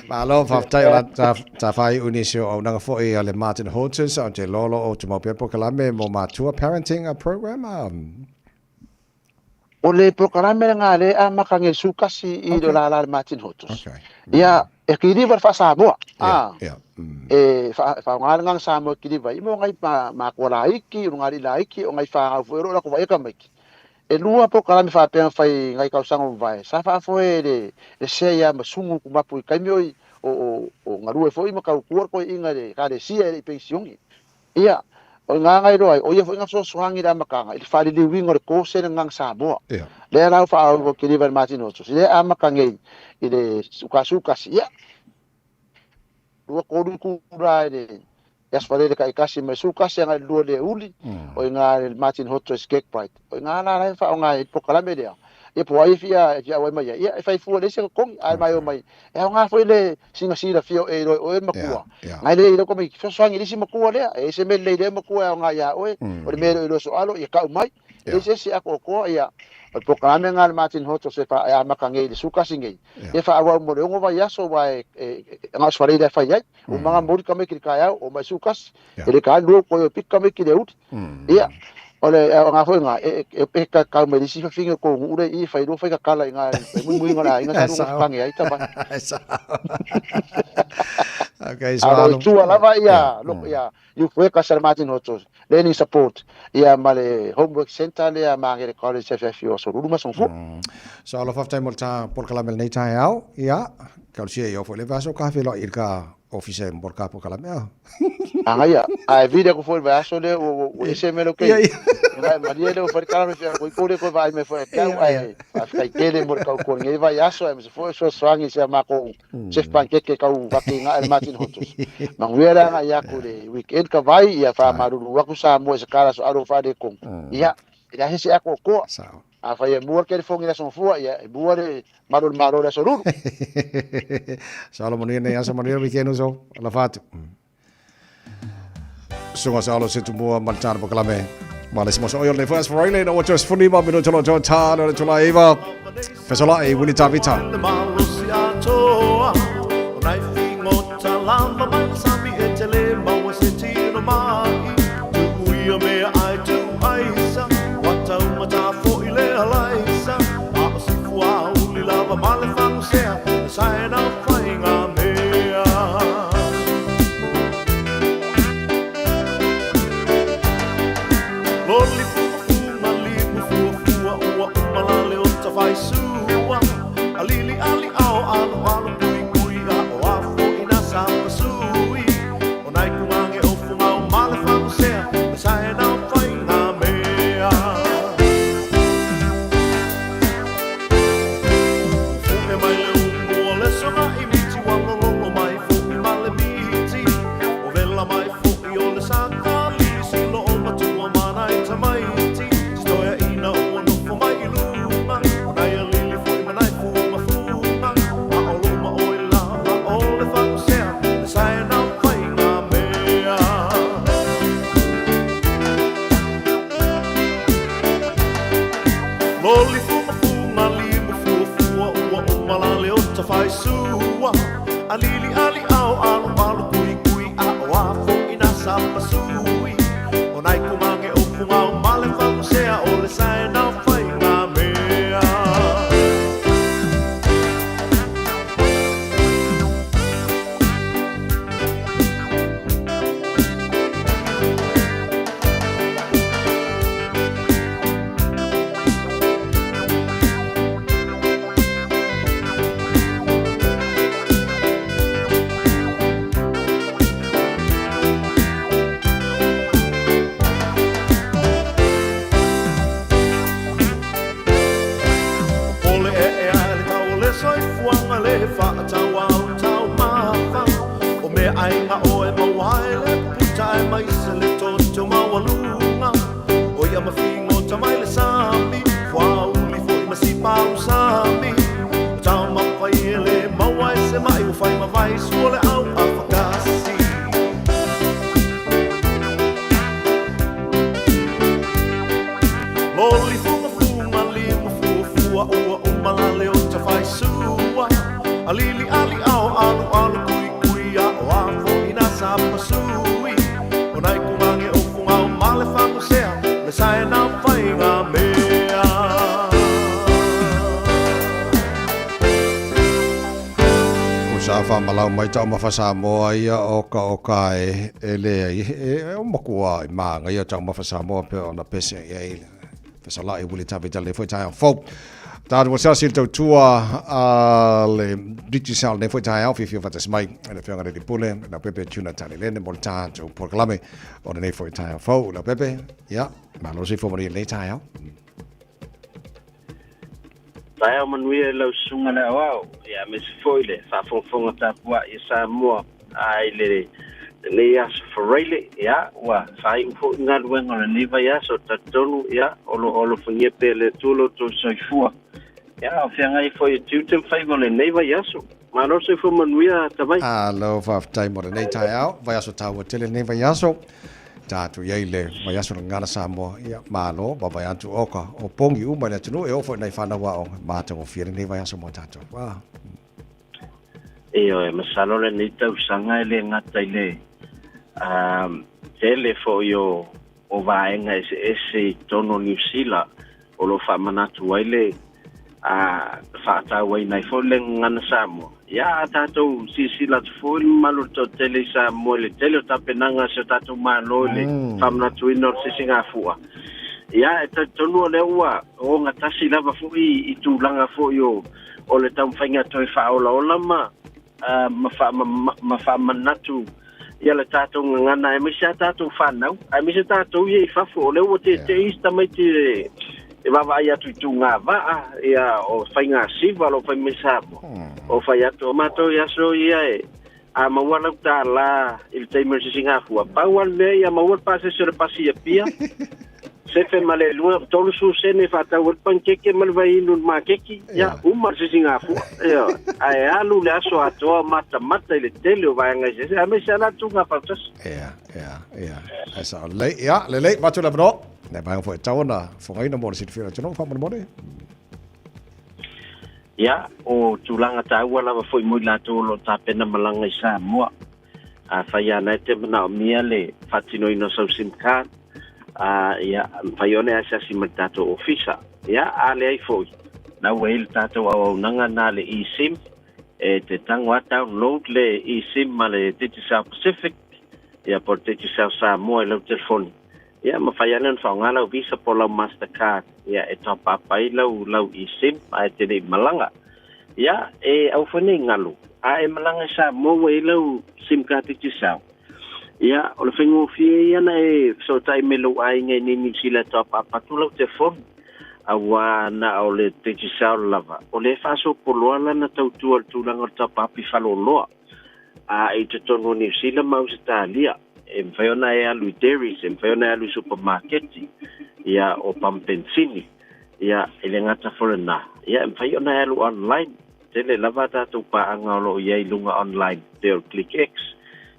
Malo faafetai o la ta ta fai unisi o aunaga foi a le Martin Hortons o te lolo o te mau pea polokalame mo matua parenting program. O le polokalame lena lea e amata nei sukasi i le lala le Martin Hotos. Ia, e kiliva le faa-Samoa. A, e faaaoga le agaga Samoa e kiliva ai mo ngai matua laiti, o ngai alii laiti, o ngai fanau foi o lo o latou vaai tamaiti. E lua polokalame faapea na fai i ngai tausaga ua mavae, sa faafoe e le sea ia Masugu Kumapu i taimi o o galue foi ma tautua le toeaina i le Ekalesia e le i penisione. Ia, o i gā iloa ai, o ia foi na fesoasoani i le amataga i le faaliliuina o le kose i le Gagaga Samoa. Lea la ua faaauau atu i le masina o Aokuso, lea e amata nei i le 11, ia, 2, 3 itula i le Aso Faraile taitasi mai le 11 agai i le 2 i le aoauli, o i ina i le masina o Aokuso i Kirkbride. O i ina la la e faaaoga ai le polokalame lea. Ia po o ai e fia e fia auai mai ai, ia e fai fua i le isi totogi, ae mai omai, e aoga foi le sina silafia o e iloa e oe le matua. Nai le iloa tamaiti fesoasoani i le isi matua lea, e i ai se mea lelei i lea matua e aoga ia oe, o le mea e le o iloa soalo, ia tau mai. E leai se isi atoatoa, ia, o le polokalame lena a le Martin Hotos e e amata nei i le 11 nei, ia faaauau mo le 6 vaiaso aua e e na o se faleila e fai ai. Uma na momoli tamaiti i le taeao, omai i le 11, e le tae lua toe piki tamaiti i le aoauli. Ia, o le aoga foi lena, e e tatau mai le isi fafine o le tou nuu lea i i, fai lua fai tatala i ina i le muimuiga o le aiga sa lua gafaga ai tama. Okay, so A o lo i tua lava ia, ia Youth Workers a le Martin Hotos, Learning Support, ia ma le Homework Centre lea ma Magere College FFU o Aso Lulu ma Aso Gafua. So alofa faafetai mo le ta polokalame lenei taeao. Ia, talosia ia oo foi le vaiaso ka feiloai i le ka ofisa mo le ka polokalame a. Agaia, ae vili aku foi i le vaiaso lea ua ua ese mai lou kei. Ina e malie lea ua fai le tala mai fia koe kou le koe vaai mai foi ia te au ae faafetai tele mo le tautua i lenei vaiaso aemaise foi o fesoasoani i si a matou chef pankeke tau vakiga e le Martin Hotos. Manuia le agai atu i le weekend ka vai ia faamalulu atu Samoa i se kala soalo faaletonu. Ia, e leai se isi e atoatoa. Afai e mua le telefoni i le Aso Gafua, ia e mua le malu o le Malo i le Aso Lulu. Salo manuia nei aso manuia weekend uso. Alofa atu. Susuga sa alo se tumua ma le tana pakalame. Ma le simoso oio le foi as faraile na wacho sfuni ma mino tolo tolo tana le tula iva. Fesola e Willie Tavita. Le malosi atoa, o nai fingota lava mai le sami e te le maua se tino mai. Tuku ia mea ai tu aisa, wa taumata foi le alaisa. A o sifu a uli lava ma le fangusea, e saena whainga mea. Loli fumafuga limu fuafua ua uma la le ota faisua Alili ali ao alo alo kui kui a o a foʻi na sapasui O nai kumange o fugao ma le fagusea Le saena o faiga mea Ua fuʻe mai le umu o le sogaʻi miti Ua lololo mai foʻi ma le miti Ua wela mai foʻi o le saka Silo o matua ma nai tamaiti Si toeaina ua nofo mai i luga O nai alili foʻi ma nai fugafuga A o loo ma oe lava o le fagusea Le saena o faiga mea Loli fugafuga limu fuafua Ua uma la le ota faisua Alili ali ao alo alo kui kui A o a foʻi na sapasui O nai kumange o fugao ma le fagusea O le saena o faiga mea. le saena faiga mea. Ko sa whamalau mai tau mafa Samoa ia o ka o ka e, e lea i e, e o makua i maanga ia tau mafa Samoa pe ona pese ia i fesalai wili tavi tale foi tai fou. Tātou o siasi le tautua a le Digicel nei foi taeao fiafia faatasi mai i le Afioga i le Alii Pule, Leaupepe Tuna Talelene mo le tatou polokalame o lenei foi taeao fou. Leaupepe, ia, malo le soifua manuia i lenei taeao. Taeao manuia i lau susuga le aoao, ia aemaise foi le faafogafoga tapuai a Samoa i le lenei aso Faraile, ia ua faaiu foi galuega o lenei vaiaso, talitonu ia o lo o alofagia pea e le Atua lo outou soifua. Ia o feagai foi e tiute ma faiva o lenei vaiaso. Malo le soifua manuia Tavai. Malo faafetai mo lenei taeao, vaiaso taua tele lenei vaiaso. Tatou i ai le vaiaso le Gagana Samoa, ia malo, vaavaai atu oka o pogi uma i le atunuu e oo foi i nai fanau aoga, matagofie lenei vaiaso mo tatou. Ah. Ioe, masalo lenei tausaga e le gata i le um, tele foi o, o vaega eseese i totonu o Niu Sila o lo o faamanatu ai le a faatauaina ai foi le gagana Samoa. Ia, a tatou silasila atu foi le mamalu o le toatele i Samoa i le tele o tapenaga a si o tatou Malo i le mm. faamanatuina o le sisigafua. Ia, e talitonu o lea ua ogatasi lava foi i tulaga foi o o le taumafaiga toe faaolaola ma uh, ma, fa, ma, ma faamanatu ia le tatou gagana aemaise a tatou fanau aemaise tatou ia i fafo o lea ua tete'i isi tamaiti e, e vaavaai atu i tugavaa ia o faiga siva lo fai mai Samoa o fai atu o matou i aso ia e a maua lau tālā i le taimi o le sisigafua pau a le mea ia maua le pasese o le pasi i Apia sefe ma le lua 30 sene e faatau ai le panikeke ma le vaiinu i le makeki ia uma le sisigafua ia ae alu le aso atoa matamata i le tele o vaega eseese aemaise a latou gafautasi. Ia, ia, ia. Ae sao lelei. Ia, lelei, avatu le avanoa. Nai vaega foi e tatau ona fogaina mo le silafia o le atunuu faamolemole. Ia, o tulaga taua lava foi mo i latou o lo o tapena malaga i Samoa. Afai lava na e te manaomia le faatinoina o sau sim card, a, ia, mafai ona e asiasi mai le tatou ofisa. Ia, a leai foi, na ua i ai le tatou auaunaga na le eSIM, e te tago lava download le eSIM ma le Digicel Pacific, ia po o le Digicel Samoa i lau telefoni. Ia, mafai lava ona faaaoga lau Visa po o lau Mastercard, ia, e top up ai lau, lau eSIM ae te le i malaga. Ia, e aua foi ne i galo, a e malaga i Samoa ua i ai lau sim card Digicel. Ia, o le faigofie ia na e fesootai mai lou aiga i nei Niu Sila e top up atu lau telefoni, auā na o le Digicel lava, o lea e faasopoloa lana tautua i le tulaga o le top up i faleoloa. A i totonu o Niu Sila ma Ausetalia, e mafai ona e alu i dairies, e mafai ona e alu i supamaketi, ia, o pamupenisini, ia, e le gata foi lena, ia, e mafai ona e alu online. Tele lava a tatou paaga o lo o i ai i luga online, pei o le ClickX,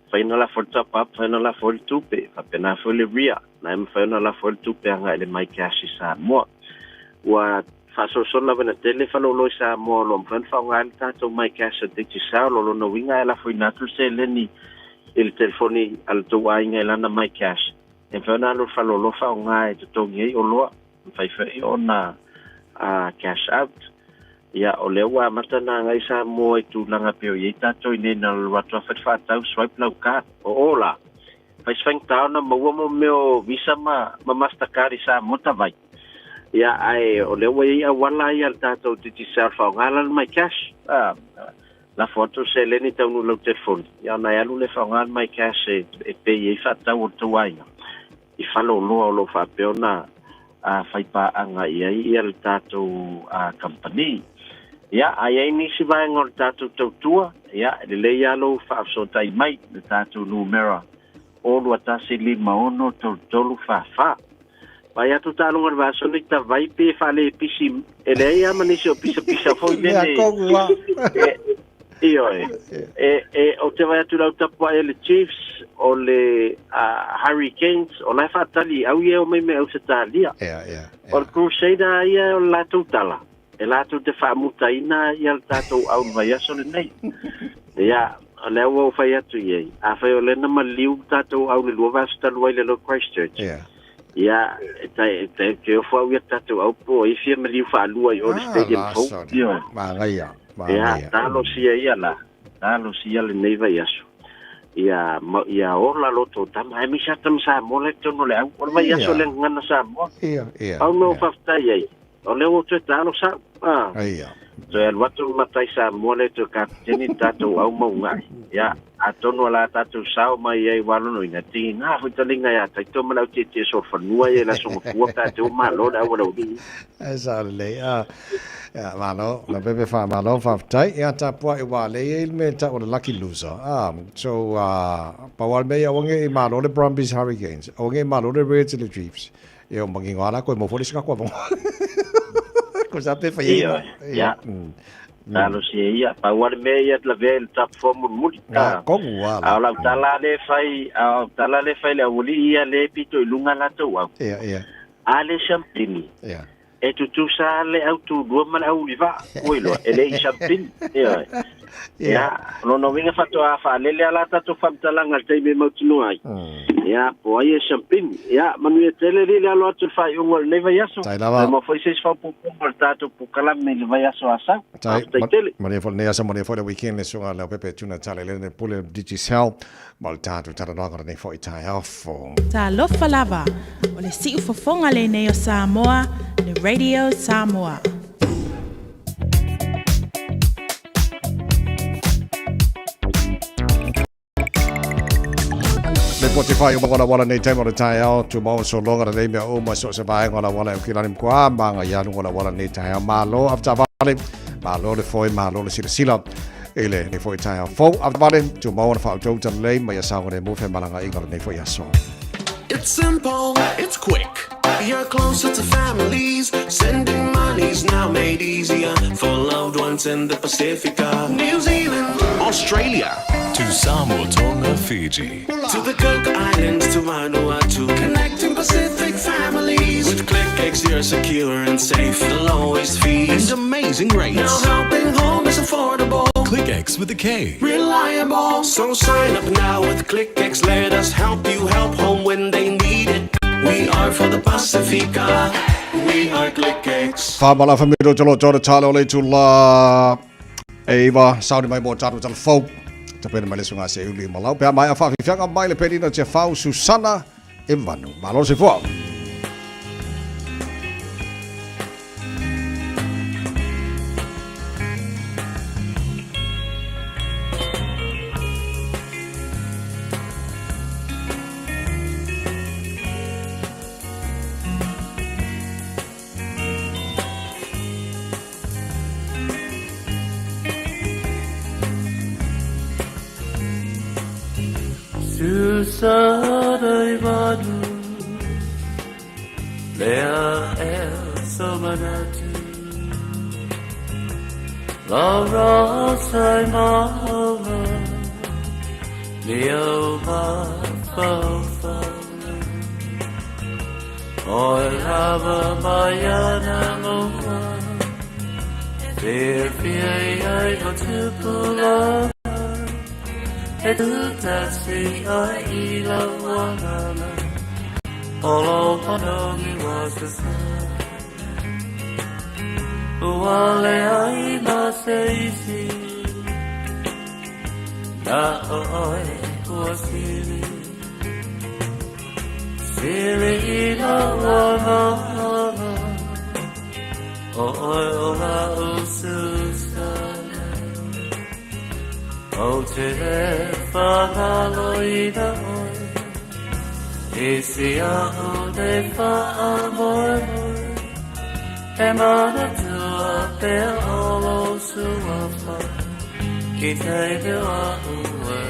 mafai ona lafo le top up, mafai ona lafo ai le tupe, faapena foi le Ria, na e mafai ona lafo ai le tupe agai i le MyCash i Samoa. Ua faasolosolo lava ina tele faleoloa i Samoa o lo o mafai ona faaaoga ai le tatou MyCash a Digicel. O lona uiga e lafoina atu le seleni i le telefoni a le tou aiga i lana MyCash, e mafai ona alu i le faleoloa faaaoga e totogi ai oloa, mafai foi ona cash out. Ia, o lea ua amata ona agai Samoa i tulaga pei o i ai tatou i nei na alu atu lava fai le faatau, swipe lau card. O o la, fai se faigata ona maua mo mea o Visa ma Mastercard i Samoa tavai. Ia, ae o lea ua i ai auala ia a le tatou Digicel faaaoga la le MyCash. Ah, lafo atu le seleni taunuu i lau telefoni, ia ona e alu lea faaaoga le MyCash e, e pay ai faatau o le tou aiga i faleoloa o lo o faapea ona a fai paaga i ai ia le tatou a kamupani. Ia, a i ai nisi vaega o le tatou tautua, ia, e lelei lava lou faafesootai mai le tatou numera o 2156 33 44. Vaai atu taaloga o le vaiaso nei tavai pe faalepisi e leai lava ma nisi o pisapisa foi Mea lele. kogu a. E, ioe. E, e, ou te vaai atu i lau tapuai e le Chiefs, o le uh, Hurricanes, o la e faatali au ia e omai mai Ausetalia. Ea, ea, O le Crusader ia o le latou tala, e latou te faamutaina ia le tatou au i le vaiaso lenei. Ia, o lea ua ou fai atu i ai, afai o lea na maliu le tatou au i le lua vaiaso talu ai i le Christchurch, Ea. Ia, e tai, e te ofo au ia tatou au po o ai fia maliu faalua i o le Ah, stadium la fou. sone. Ioe. Magaia, Ia, magaia. talosia ia la. Talosia lenei vaiaso. Ia, ma, ia ola loto tama. Ai misa tama Samoa le tonu le au. O le vaiaso le gagana Samoa. Ia, ia. Au mea o faafetai ai. O lea ua toe talo sa'u. Ah. Ia. Toe alu atu le matai Samoa lea toe kapiteni le tatou au mauga'i. Ia, atonu o la tatou sao mai ai ua lonoina, tigigā foi taliga iā taito ma le autietie solofanua ia i le aso gafua pe a te ua malo le au a le aualii. E sao lelei. Ah, ia, malo, Leaupepe faamalo, faafetai. Ia, tapuai ua lea e i ai le mea e tau o le lucky loser. Ah, so, ah, pau lava le mea ia aua ne i malo le Brumbies Hurricanes, aua ne i malo le Reds i le Chiefs. Ia, ua manino lava la koe mo foi le isi tatou avanoa. Ko sa pe fai ai. Ioe, ia. Talosia ia, pau lava le mea ia lavea i le top four mulimuli. Ah, kogu lava. A o lau tala lea e fai, a o lau tala lea e fai i le aualii ia lea e pito i luga latou au. Ia, ia. A le siampini. Ia. E tutusa le au tulua ma le au ulivaa, ua iloa, e le i siampini. Ioe. Ia, o lona uiga faatoa faalele lava la tatou faamatalaga i le taimi e mautinoa ai. Ia, po o ai e siampini. Ia, manuia tele alii le alo atu i le faaiuga o lenei vaiaso. Tai lava. Toe maua foi se isi faaopoopoga o le tatou polokalame i le vaiaso a sau. Tai, Faafetai tele. manuia foi lenei aso, manuia foi le weekend le susuga Leaupepe Tuna Tale Lene Pule Digicel ma le tatou talanoaga o lenei foi taeao fou. Talofa lava, o le siufofoga lenei o Samoa, le Radio Samoa. Le poti whai o wala wala nei taima o le taeao, tu mau sologa le nei mea uma so se vaenga o la wala e ukilani mkua, manga ia lunga la wala nei taeao. Malo avtavale, malo le foi, malo le silasila. I le nei foi taeao fou avtavale, tu mau ona whautau talalei, mai a saoga le mufe malanga inga le nei foi aso. It's simple, it's quick. You're closer to families. Sending money's now made easier for loved ones in the Pacifica. New Zealand, Australia, To Samoa, Tonga, Fiji. To the Cook Islands, to Vanuatu. Connecting Pacific families. With ClickX, you're secure and safe. The lowest fees and amazing rates. Now helping home is affordable. KlickEx with a K. Reliable. So sign up now with ClickX. Let us help you help home when they need it. We are for the Pacifica. We are ClickX. Whamala whamiro tolo tolo talo o le tula e iwa sauni mai mo tatou tala fou. Tapena mai le susuga se uli malau. Pe a mai a whawhiwhianga mai le penina tia whau Susana e vanu. Malo se fua. Susana i manu Lea e so manatu La rosa i maua Leo mafaufau Oi lava mai ana mua Fiafia ai o tupulaga E tutasi ai i lau agaga O lou manogi ua sasā Ua leai ma se isi Na o oe ua sili Sili i lou agaga O oe o la'u Susana Ou te le faagaloina oe I si a'u nei faamoemoe E manatua pea o lou suafa I taimi o a'u e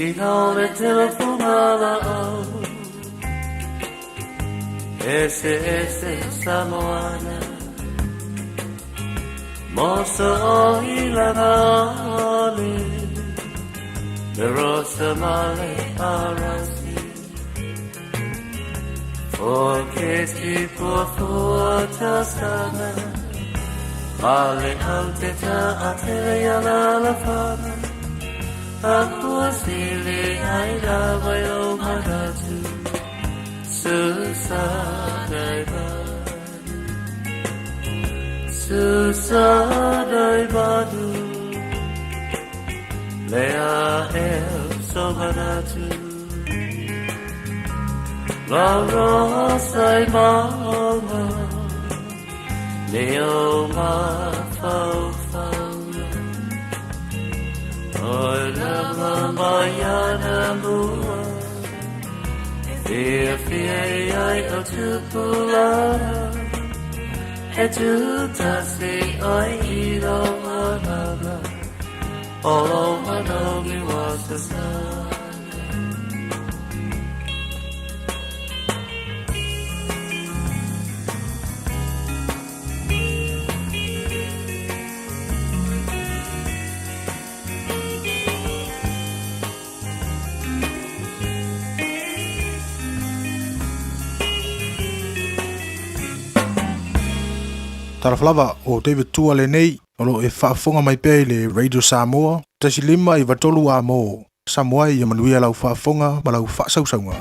Tina o le telefonga laau Ese ese Samoana Mosa o ilanga ole Le rosa male arasi O ke ti pua fua tasana Male au te ta a te ia la la fana Akua sili ai la vai o manatu Susa dai badu Susa dai badu Lea el so manatu La rosa i maunga Leo ma fau fau Oi lama mai ana mua Fia fia ai o tupulana He tūtasi oi i ro ananga O lo manogi wa sasana Talofa lava, o David Tua lenei, o lo o e faafofoga mai pea i le Radio Samoa, 1.5 93 A mo Samoa ia manuia lau faafofoga ma lau faasausauga.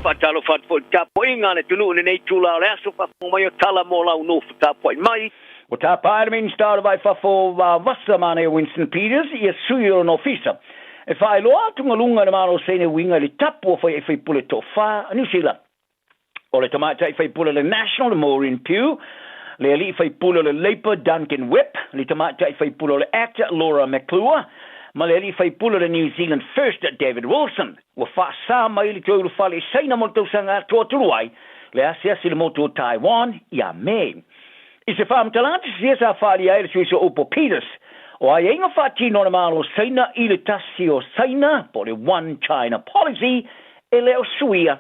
Faatalofa atu foi i le tapuaiga a le atunuu i lenei itula o le aso, faafofoga mai o tala mo lau nofo tapuai mai. Ua tapa e le Minisita o le Vai Fafo o Vavasa Manaia Winston Peters ia sui o lona ofisa e faailoa atugaluga i le Malo o Saina e uiga i le tapu o faiaʻi faipule toafa a Niu Sila. O le tamaitai faipule o le National le Maureen Pugh, le alii faipule o le Labour Duncan Webb, le tamaitai faipule o le Act Laura McClure, ma le alii faipule o le New Zealand First David Wilson. Ua faasā mai le toe ulufale i Saina mo le tausaga atoa talu ai le asiasi i le motu o Taiwan ia Me. I se faamatalaga tusisia sa faaalia ai le sui sooupu o Peters, o aiaiga faatino a le Malo o Saina i le tasi o Saina, po o le One China Policy, e le o suia.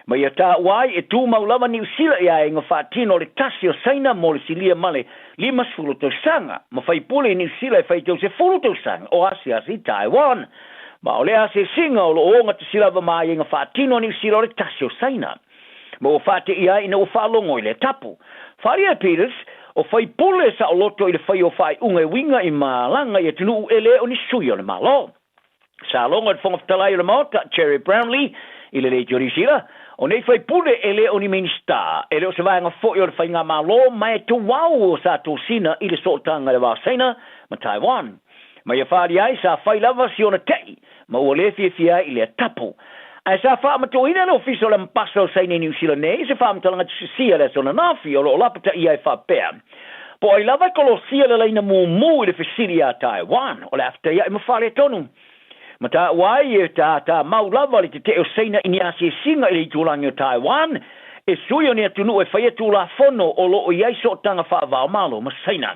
Ma ia taua ai, e tumau lava Niu Sila i aiaiga faatino o le tasi o Saina mo le silia ma le 50 tausaga, ma faipule i Niu Sila e faitau 10 tausaga o asiasi i Taiwan. Ma o lea asiasiga o lo o ogatasi lava ma aiaiga faatino a Niu Sila o le tasi o Saina. Ma ua faateia ai ina ua faalogo i lea tapu. Faaalia e Peters, o faipule saoloto i le fai o faaiuga e uiga i malaga i atunuu e le o ni sui o le Malo. Sa logo e le Fofoga Fetalai o le Maota, Gerry Brownlee, i le Leitio Niu Sila, o nei faipule e le o ni Minisita, e le o se vaega foi o le Faigamalo ma e tuau o sa tosina i le sootaga i le va o Saina ma Taiwan. Ma ia faaalia ai, sa fai lava si ona te'i, ma ua le fiafia ai i lea tapu. Ae sa faamatauina e le Ofisa o le Ambasa o Saina i Niu Sila nei se faamatalaga tusisia i le aso ananafi o lo o lapataia ai faapea, Po o ai lava e kolosia le laina mumu i le fesili iā Taiwan, o le a fetaiaʻi ma faaletonu. Ma taua ai e tātā mau lava le tetee o Saina i ni asiasiga i le itulagi o Taiwan, e sui o ni atunuu e faia tulafono o lo o i ai sootaga faava-o-Malo ma Saina.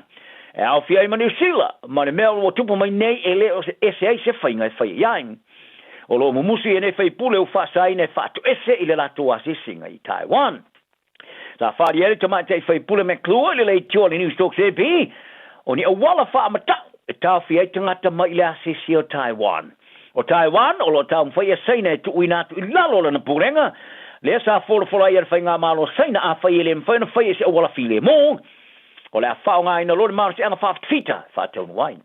E aofia ai ma Niu Sila, ma le mea ua tupu mai nei e le o ese ai se faiga e fai i ai. O lo o mumusu i enei faipule ua faasaina e faatoese i le latou asiasiga i Taiwan. Sa faali ai le tamaitai faipule McClure i le leitioa a le Newstalk ZB, o ni auala faamatau e taofia ai tagata mai i le asiasi o Taiwan. O Taiwan, o lo o taumafai a Saina e tuuina atu i lalo o lana pulega, lea sa folafola ai e le Faigamalo o Saina afai e le mafai ona faia i se auala filemu, o le a faaaogaina loa le malosiaga faafitafita e faataunuu ai.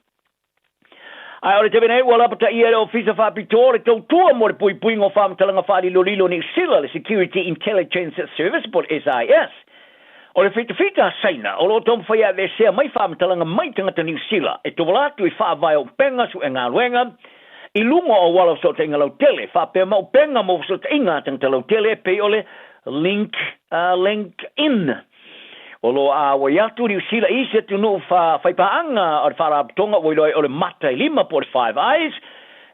Ae o le taimi nei ua lapataia e le Ofisa Faapitoa le Tautua mo le Puipuiga o Faamatalaga Faalilolilo o Niu Sila, le Security Intelligence Service po o le SIS. O le fitafita a Saina o lo o taumafai e aveesea mai faamatalaga mai tagata Niu Sila e tauala atu i faavae o upega suegaluega i luga o auala o fesootaiga lautele faapea ma upega mo fesootaiga a tagata lautele e pei o le Link, LinkedIn. O lo o āwai atu Niu Sila i isi atunuu faipaaga o le Faalapotopotoga ua iloa ai o le Mata e Lima po o le Five Eyes,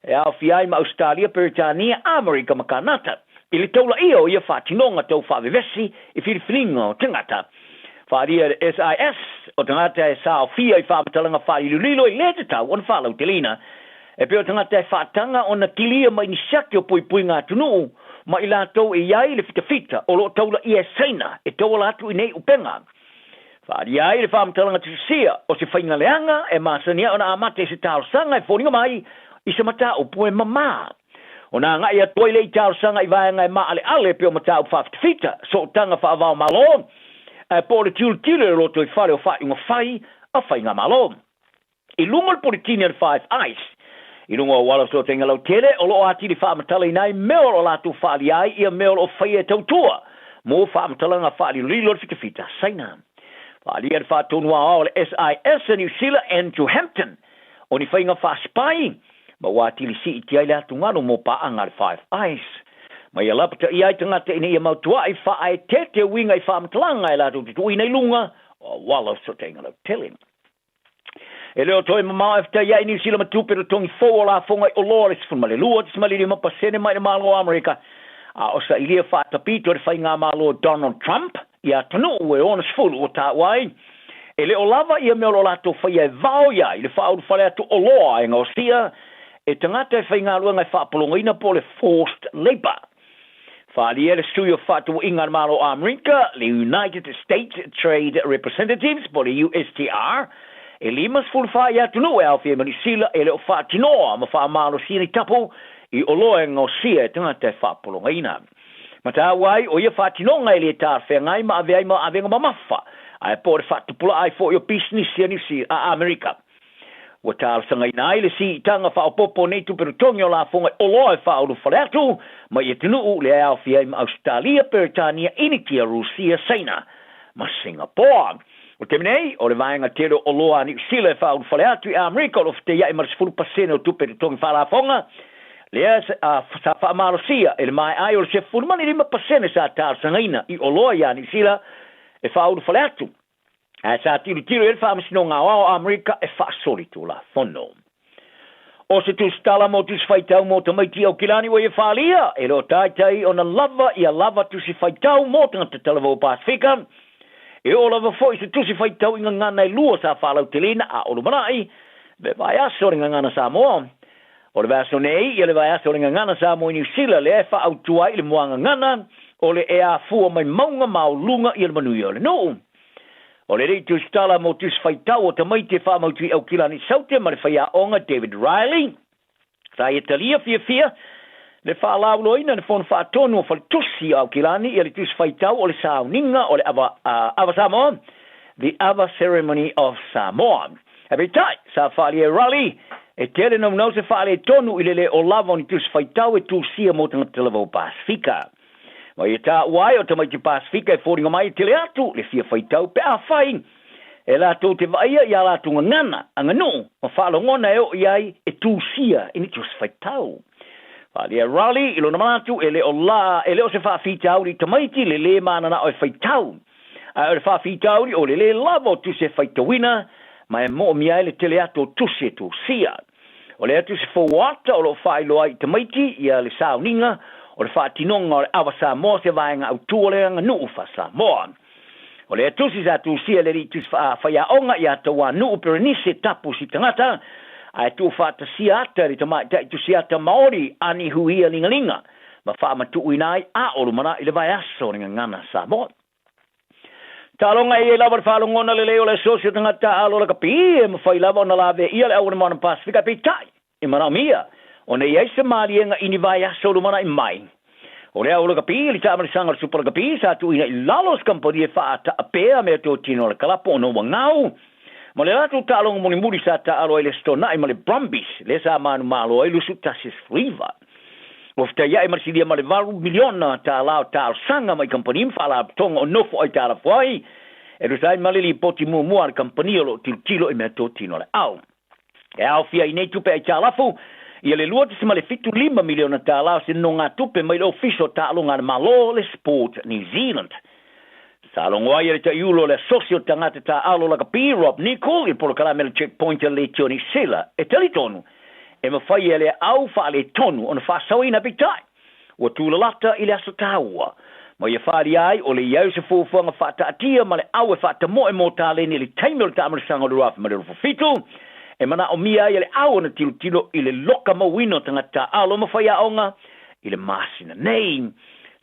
e aofia ai ma Ausetalia, Peretania, Amerika ma Kanata, i le taulaia o ia faatinoga tau faavevesi i filifiliga o tagata. Faaalia e le SIS, o tagata e saofia i faamatalaga faalilolilo e lē tatau ona faalauteleina, e pei o tagata e faataga ona kilia mai ni siaki o puipuiga atunuu ma i latou e i ai le fitafita o lo o taulaia e Saina e tauala atu i nei upega. Faaalia ai le faamatalaga tusisia o se faiga leaga e masani ai ona amata i se talosaga e foliga mai i se mataupu e mamā. Ona agai atu ai lea i talosaga i vaega e maaleale pei o mataupu faafitafita, sootaga faava-o-Malo, ae po o le tilotilo i le lotoifale o faaiuga fai a faigamalo. I luga o le puletini a le Five Eyes, i luga o auala o fesootaiga lautele, o lo o atili faamatalaina ai mea o lo o latou faaalia ai ia mea o lo o faia e tautua mo faamatalaga faalilolilo a le fitafita a Saina. Faaalia le faatonu aoao a le SIS a Niu Sila, Andrew Hampton, o ni faiga faa-spy ma ua atili siitia ai le atugalu mo paaga a le Five Eyes. Ma ia lapataia ai tagata ina ia mautuaʻi faaeteete uiga i faamatalaga e latou te tuuina i luga o auala o fesootaiga lautele. E le o toe mamao e fetaiaʻi Niu Sila ma tupe totogi fou o lafoga i oloa le 12.5% mai le Malo o Amerika, a o sailia faatapito e le faigamalo Donald Trump i atunuu e 60 ua taua ai e le o lava ia mea o lo o latou faia e vao i ai le faaulufale atu oloa e gaosia e tagata e faigaluega e faapologaina po o le forced labour. Faaalia e le sui o Fefaatauaiga a le Malo o Amerika, le United States Trade Representatives po o le USTR, e 54 ia atunuu e aofia ai ma Niu Sila e le o faatinoa ma faamalosia ni tapu i oloa e gaosia e tagata e faapologaina. Ma taua ai, o ia faatinoga e le talafeagai ma avea ai ma avega mamafa, ae po o le faatupula'a ai foi o pisinisi a Niu Sila, a Amerika. Ua talosagaina ai le siitaga faaopoopo o nei tupe totogi o lafoga i oloa e faaulufale atu mai i atunuu lea e aofia ai ma Ausetalia, Peretania, Initia, Rusia, Saina ma Singapoa. O le taimi nei, o le vaega tele o oloa a Niu Sila e faaulufale atu i Amerika o lo o fetaiaʻi ma le 10% o tupe totogi faalafoga lea sa faamalosia e le maea ai o le 15% sa talosagaina i oloa iā Niu Sila e faaulufale atu. Ae sa tilotilo i ai le Faamasinoga Aoao o Amerika e faasolitulafono. O se tusitala mo tusi faitau mo tamaiti i Aukilani ua ia faaalia, e le o taitai ona lava ia lava tusi faitau mo tagata talavou o Pasefika. E oo lava foi se tusi faitau i gagana e lua sa faalauteleina a o lumanai le vaiaso o le Gagana Samoa. O le vaiaso nei, ia le vaiaso o le Gagana Samoa i Niu Sila lea e faaautua ai i le muagagana o le e afua mai mauga maoluga ia le manuia o le nuu. O le alii tusitala mo tusi faitau o tamaiti e faamautu i Aukilani Saute ma le faiaoga David Riley, sa ia talia fiafia le faalauiloaina e le Fono Faatonu o Faletusi o Aukilani ia le tusi faitau o le sauniga o le Ava, Ava Samoa, The Ava Ceremony of Samoa. Ae peitai, sa faaalia e Riley, e tele naunau se faaletonu i le le o lava o ni tusi faitau e tusia mo tagata lava o Pasefika. Ma ia taua ai o tamaiti Pasefika e foliga mai e tele atu le fia faitau pe afai e latou te vaaia i a latou gagana, aganuu ma faalogona e oo i ai e tusia i ni tusi faitau. Faaalia Raleigh i lona manatu e le o la, e le o se faafitauli i tamaiti le le mananao e faitau, ae o le faafitauli o le le lava o tusi e faitauina ma e moomia ai le tele atu o tusi e tusia. O lea tusi fou ata o lo o faailoa ai i tamaiti ia le sauniga o le faatinoga o le Ava Samoa se vaega autu o le aganuu faa-Samoa. O lea tusi sa tusia e le alii tusi faiaoga ia Tauanuu Perenise Tapu Sitagata ae tuufaatasia ata e le tamaitai tusiata Maori Ani Huia Ligalinga ma faamatuuina ai a o lumanai le vaiaso o le Gagana Samoa. Taaloga e i ai lava le faalogona lelei o le asosi o tagata taaalo lakapi e mafai lava ona laveia le auala moana Pasefika peitai e manaomia ona i ai se maliega i ni vaiaso lumanai mai. O le au lakapi i le taamalisaga o le Supa Lakapi sa tuuina i lalo o se kamupani e faataa pea mea totino a le kalapo ona ua gau ma le latou taaloga mulimuli sa taaalo ai le Aso Toonai ma le Brumbies lea sa manumalo ai 21-19. Ua fetaiaʻi ma le silia ma le $8 miliona o talosaga mai kamupani ma faalapotopotoga o nofo aitalafu ai e tusa ai ma le lipoti muamua a le kamupani o lo o tilotilo i meatotino a le au. E aofia i nei tupe aitalafu ia le $2.75 miliona o se nonogatupe mai le Ofisa o Taaloga a le Malo le Sport New Zealand. Sa logo ai e le taiulu o le Asosi o Tagata Taaalo Lakapi, Rob Nichol, i le polokalame a le Checkpoint a le Leitio Niu Sila, e talitonu e mafai e le au faaletonu ona faasaoina peitai ua tulalata i le aso taua Ma ia faaalia ai, o le i ai o se fuafuaga faataatia ma le au e faatamoe mo taleni i le taimi o le taamilosaga o le 2027, e manaomia ai e le au ona tilotilo i le loka mauina o tagata taaalo ma faiaoga i le masina nei.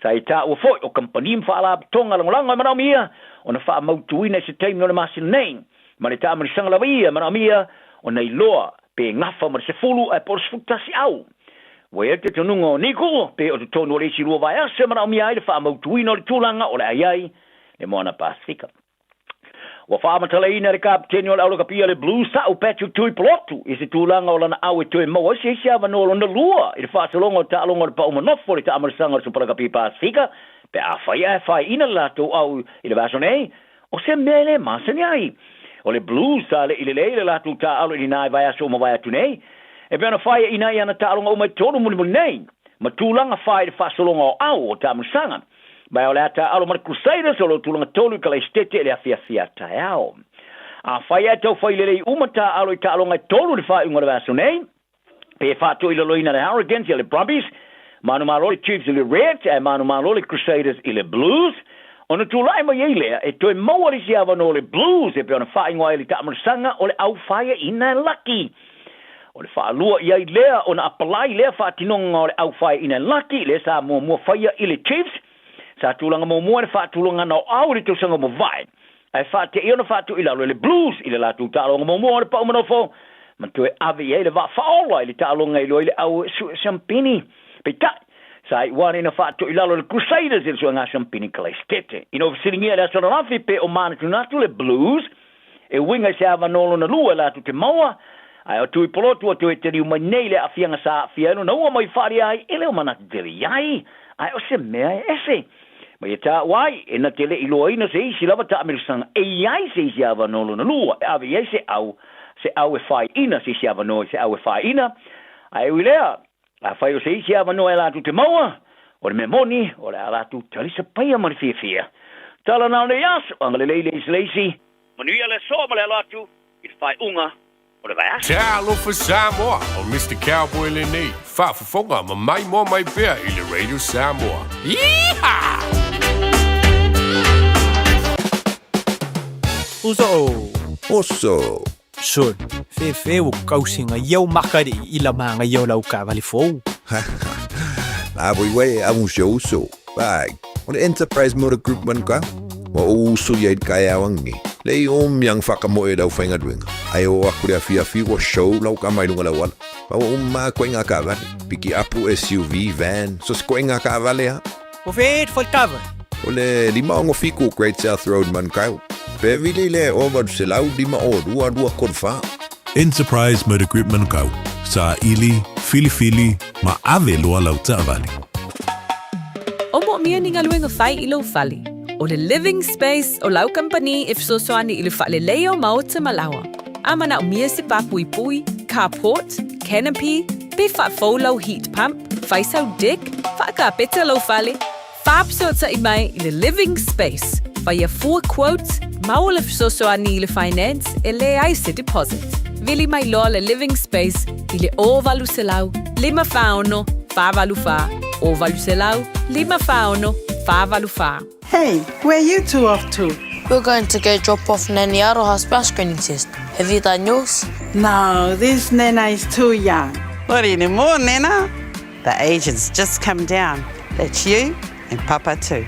Sa ia taua foi o kamupani ma faalapotopotoga lagolago e manaomia ona faamautuina i se taimi o le masina nei, ma le taamilosaga lava ia e manaomia ona iloa pe gafa ma le 10 ae po o le 11 au. Ua i ai le talitonuga o Nicol pe o totonu o le isi lua vaiaso e manaomia ai le faamautuina o le tulaga o le a i ai le Moana Pasefika. Ua faamatalaina e le Kapeteni o le Aulakapia le Blues Sa'u Patrick Tuipolotu i se tulaga o lana au e toe maua ai se isi avanoa lona lua i le faasologa o taaloga o le pau manofo o le taamalasaga o le Supalakapi Pasefika pe afai ae faaiina le latou au i le vaiaso nei. O se mea e le masani ai. O le Blues sa le i lelei le latou taaalo i lena i vaiaso ua mavae atu nei, e pei ona faiaina ai ana taaloga uma e tolu mulimuli nei, ma tulaga fai i le faasologa o au o taamilosaga. Ma o le a taaalo ma le Crusaders o lo tulaga tolu i Kalaisitete i le afiafi a taeao. Afai ae tau fai lelei uma taaalo i taaloga e tolu i le faaiuga o le vaiaso nei, pe faatoilaloina le Hurricanes ia le Brumbies, manumalo le Chiefs i le Reds, ae manumalo le Crusaders i le Blues, ona tulai mai ai lea e toe maua le isi avanoa o le Blues e pei ona faaigoa ai le taamalasaga o le au faiaina e laki. O le faalua i ai lea ona apalai lea faatinoga o le au faiaina e laki lea sa muamua faia i le Chiefs, sa tulaga muamua i le faatulagana o au i le tausaga ua mavae, ae faateia ona faatu i lalo e le Blues i le latou taaloga muamua o le pau manofo ma toe ave i ai le vaa faaola i le taaloga e iloa ai le au sue siampini. Peitai, sa iu ane ina faatu i lalo e le Crusaders i le suega siampini Kalaisitete. Ina ua fesiligia i le aso ananafi pe o manatunatu le Blues e uiga i se avanoa lona lua e latou te maua, ae o Tuipolotu ua toe taliu mai nei le aafiaga sa aafia ai lona ua mai faaalia ai e le o manatu tele i ai, ae o se mea e ese. Ma ia taua ai, e na te le i loaina se isi lava taamilosaga e i ai se isi avanoa lona lua e ave i ai se au, se au e faiina se isi avanoa i se au e faiina. Ae ui lea, afai o se isi avanoa e latou te maua, o le mea moni, o le a latou talisapaia ma le fiafia. Tala na o nei aso, agalelei le isi le isi. Manuia le aso ma le alo atu i le faaiuga o le vaiaso. Talofa Samoa, o Mister Cowboy lenei, faafofoga ma maimoa mai pea i le Radio Samoa. Yeehaw! Uso! Oso! Sol, fefe ua kausiga ia o maka le i la magaia o lau taavale fou. La voi wai a un uso. Vai, o le Enterprise Motor Group man ka. Wa o uso ia i kai awangi. Le i o miang whaka mo e lau whainga duenga. Ai o aku le awhi awhi wa show lau ka mai lunga lau ala. Pa wa umma koe ngā ka vale. Piki apu SUV, van, so se koe ngā ka vale ha. O fe e tava. O le 567 Great South Road Manukau. Pe vili le o 800 52 234. Enterprise Motor Group Manukau. Sa ili, filifili, ma ave loa lau taavale. O moomia ni galuega fai i lou fale. O le Living Space o lau kamupani e fesoasoani i le faaleleia o maota ma laoa. A manaomia se papuipui, carport, canopy, pe faafou lau heat pump, fai sau deck, faakapeta lou fale, faafesootai mai i le Living Space. Faia fua quote, maua le fesoasoani i le finance e leai se deposit. Vili mai loa le Living Space i le 0800 546 484 0800 546 484. Hey, where are you two off to? We're going to go drop off Nanny Aroha's bowel screening test. Have you done yours? No, this Nana is too young. Not anymore, Nana. The age has just come down. That's you and Papa too.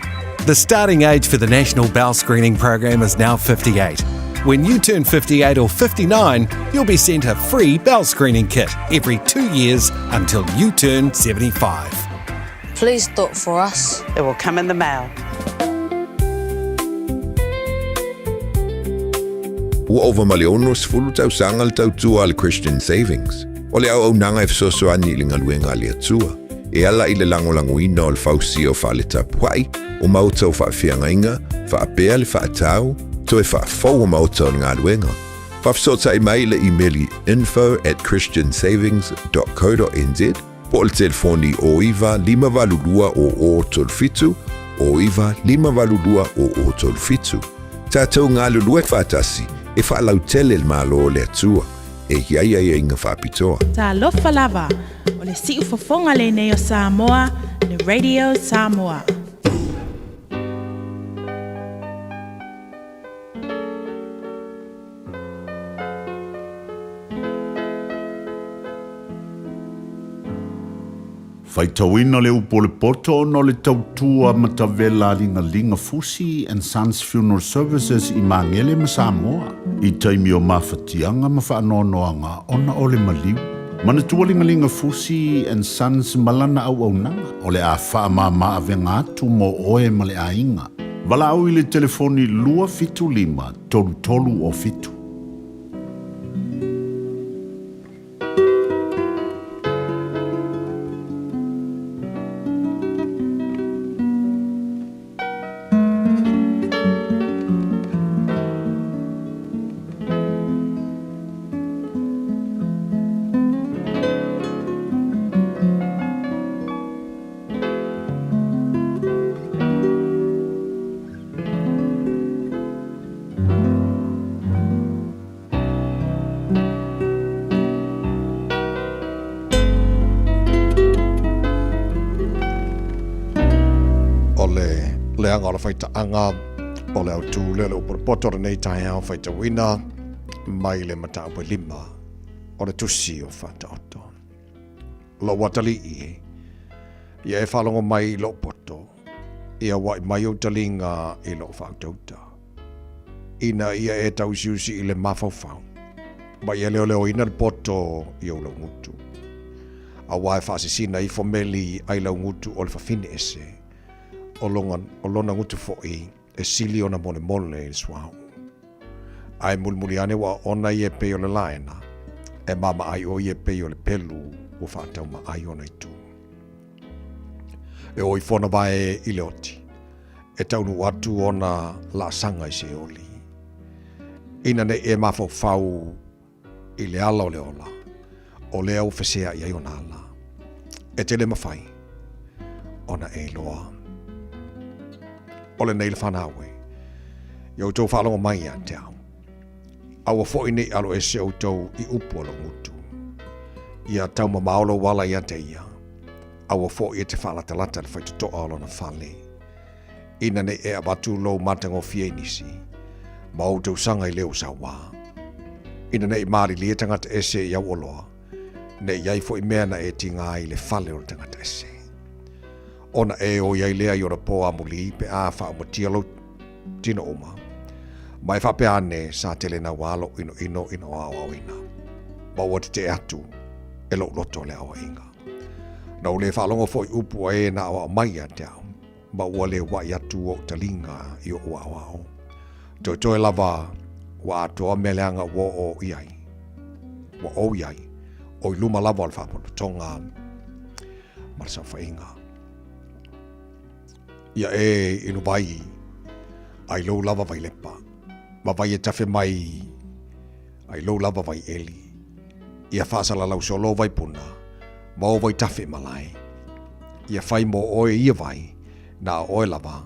The starting age for the National Bowel Screening Program is now 58. When you turn 58 or 59, you'll be sent a free bowel screening kit every 2 years until you turn 75. Please do it for us. It will come in the mail. Ua ova ma le 60 tausaga le tautua a le Christian Savings. O le auaunaga e fesoasoani i le galuega a le Atua. E ala i le lagolagoina o le fausia o faletapua'i, o maota o faafeagaiga, faapea le faatau, toe faafou o maota o le galuega. Faafesootai mai le imeli info@christiansavings.co.nz po o le telefoni o 9 582 o 37 o 9 582 o 37. Tatou galulue faatasi e faalautele le Malo o le Atua e i ai aiaiga faapitoa. Talofa lava, o le siufofoga lenei o Samoa, le Radio Samoa. Faitauina le upu o le poto ona o le tautua matavela a Ligalinga Fusi and Sons Funeral Services i Magele ma Samoa i taimi o mafatiaga ma faanoanoaga ona o le maliu. Manatua Ligalinga Fusi and Sons ma lana auaunaga o le a faamama avega atu mo oe ma le aiga. Valaau i le telefoni 275 3307. O le leaga o le faitaaga o le autū lea o le upu o le poto o lenei taeao faitauina mai le mataupu e lima o le tusi o Faataoto. Lou atalii e, ia e faalogo mai i lou poto, ia ua'i mai ou taliga i lou faautauta. Ina ia e tausiusi i le mafaufau, ma ia leoleoina le poto i ou laugutu. Auā e faasisina ifo meli ai laugutu o le fafine ese, o lona, o lona gutu foʻi e sili ona molemole i le suauu. Ae mulimuli ane ua ona ia e pei o le laena, e maamaai ʻo ia e pei o le pelu ua faataumaai ona itu. E o ifo ona vae i le oti, e taunuu atu ona laasaga i Seoli. Ina nei e mafaufau i le ala o le ola, o lea ua feseai ai ona ala. E tele mafai ona e iloa. O lenei le fanau e, ia outou faalogo mai ia te au. Aua foi nei alo ese outou i upu a lou gutu. Ia taumamao lou ala ia te ia, aua foi e te faalatalata le faitotoa o lona fale. Ina nei e avatu lou matagofie i nisi, ma ou tausaga i le ou sauā. Ina nei malilie tagata ese i au oloa, nei i ai foi mea na e tiga ai i le fale o le tagata ese. Ona e oi ai lea i ona pō amulī pe a faaumatia lou tino uma, ma e faapea ane sa tele nauā lou inoino ina o aoaoina, ma ua tetee atu e lou loto le aoaiga. Na ou le faalogo foi upu a e na aoao mai ia te au, ma ua le uaʻi atu ou taliga i oʻu aoao. Toetoe lava ua atoa mea leaga ua oo i ai, ua ou i ai, o i luma lava o le faapotopotoga ma le saofaiga. Ia e inu vai ai lou lava vailepa, ma vai e tafe mai ai lou lava vai eli. Ia faasalalau solo vai puna, ma o vai tafe malae. Ia fai mo oe ia vai, na o oe lava,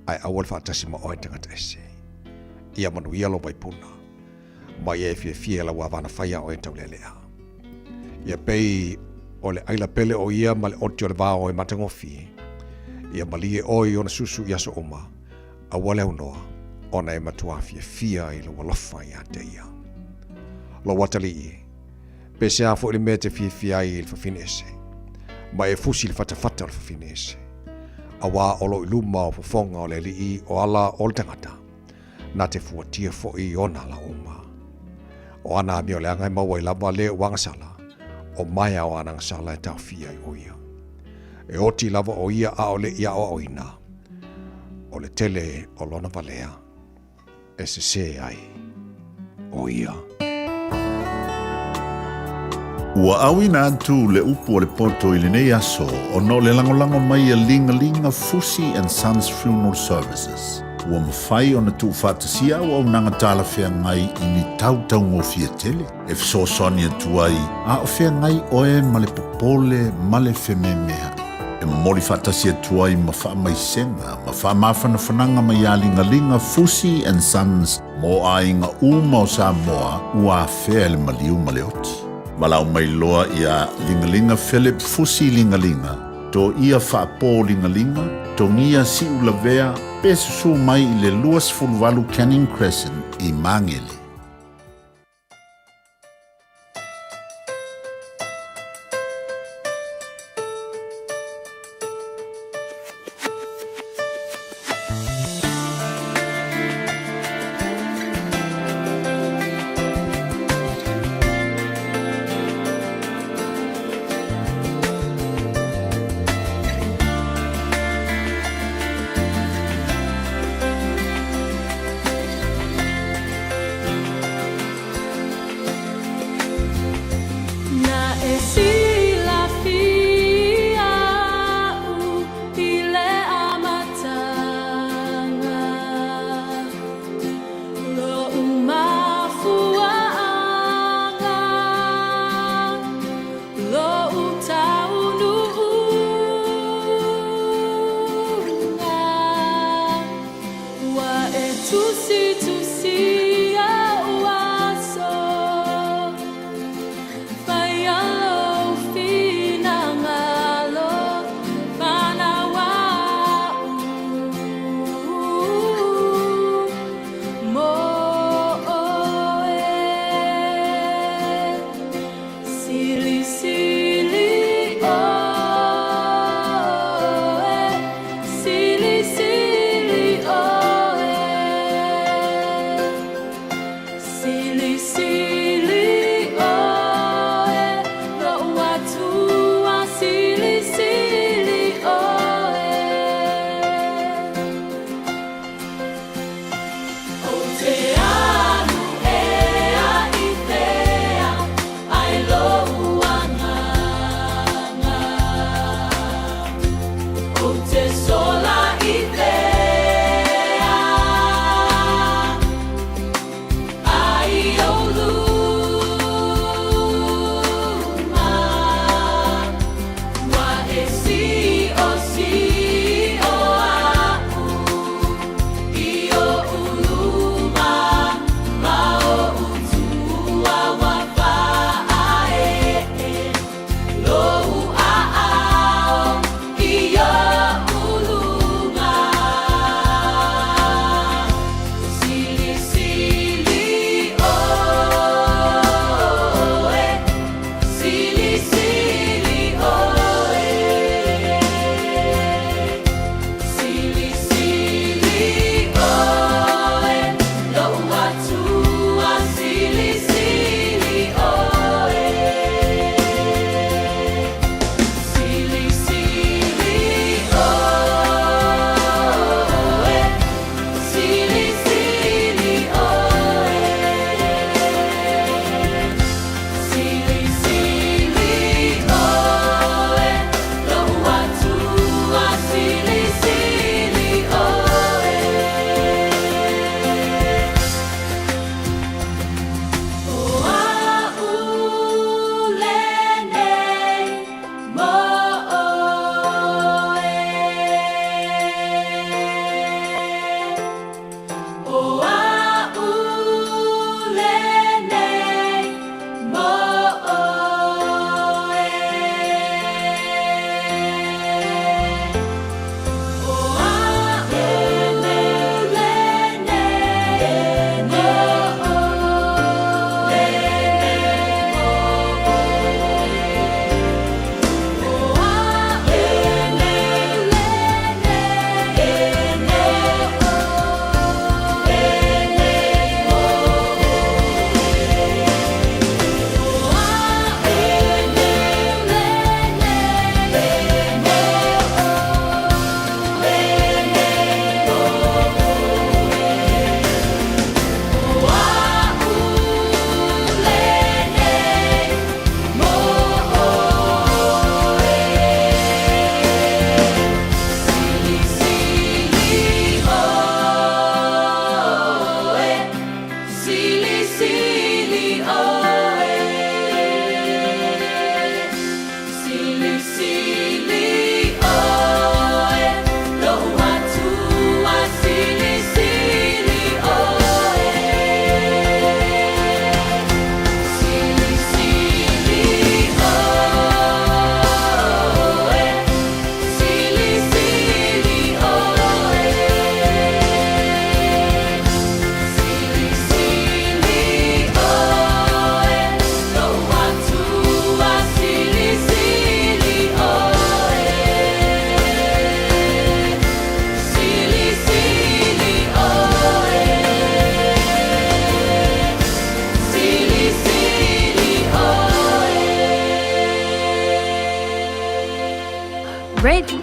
ae aua le faatasi ma oe tagata ese. Ia manuia lou vai puna, ma ia e fiafia i lau avana fai a oe taulealea. Ia pei o le ʻaila pele o ia ma le oti o le vao e matagofie. Ia malie oe i ona susu i aso uma, aua le aunoa, ona e matuā fiafia i lou alofa iā te ia. Lou atalii e, pe se a foi le mea e te fiafia ai i le fafine ese, ma e fusi i le fatafata o le fafine ese, auā o lo i luma o fofoga o le Alii o ala o le tagata, na te fuatia foi i ona ala uma. O ana amio leaga e maua ai lava le o agasala, o maea o ana agasala e taofia ai ʻo ia. E oti lava ʻo ia ʻaʻole i aʻoaʻoina, o le tele o lona walea e sesē ai ʻo ia. Ua auina atu le upu o le poto i lenei aso ona o le lagolago mai a Ligalinga Fusi and Sons Funeral Services. Ua mafai ona tuufaatasia auaunaga talafeagai i ni tau taugofie tele e fesoasoani atu ai a o feagai oe ma le popole ma le fememeaʻi. E momoli faatasi atu ai ma faamaisega ma faamafanafanaga mai a Ligalinga Fusi and Sons mo aiga uma o Samoa ua afea e le maliu ma le oti. Valaau mai loa iā Ligalinga Philip Fusi Ligalinga, to ia faapō Ligalinga, togia siu lavea pe susū mai i le 28 Canning Crescent i Magele.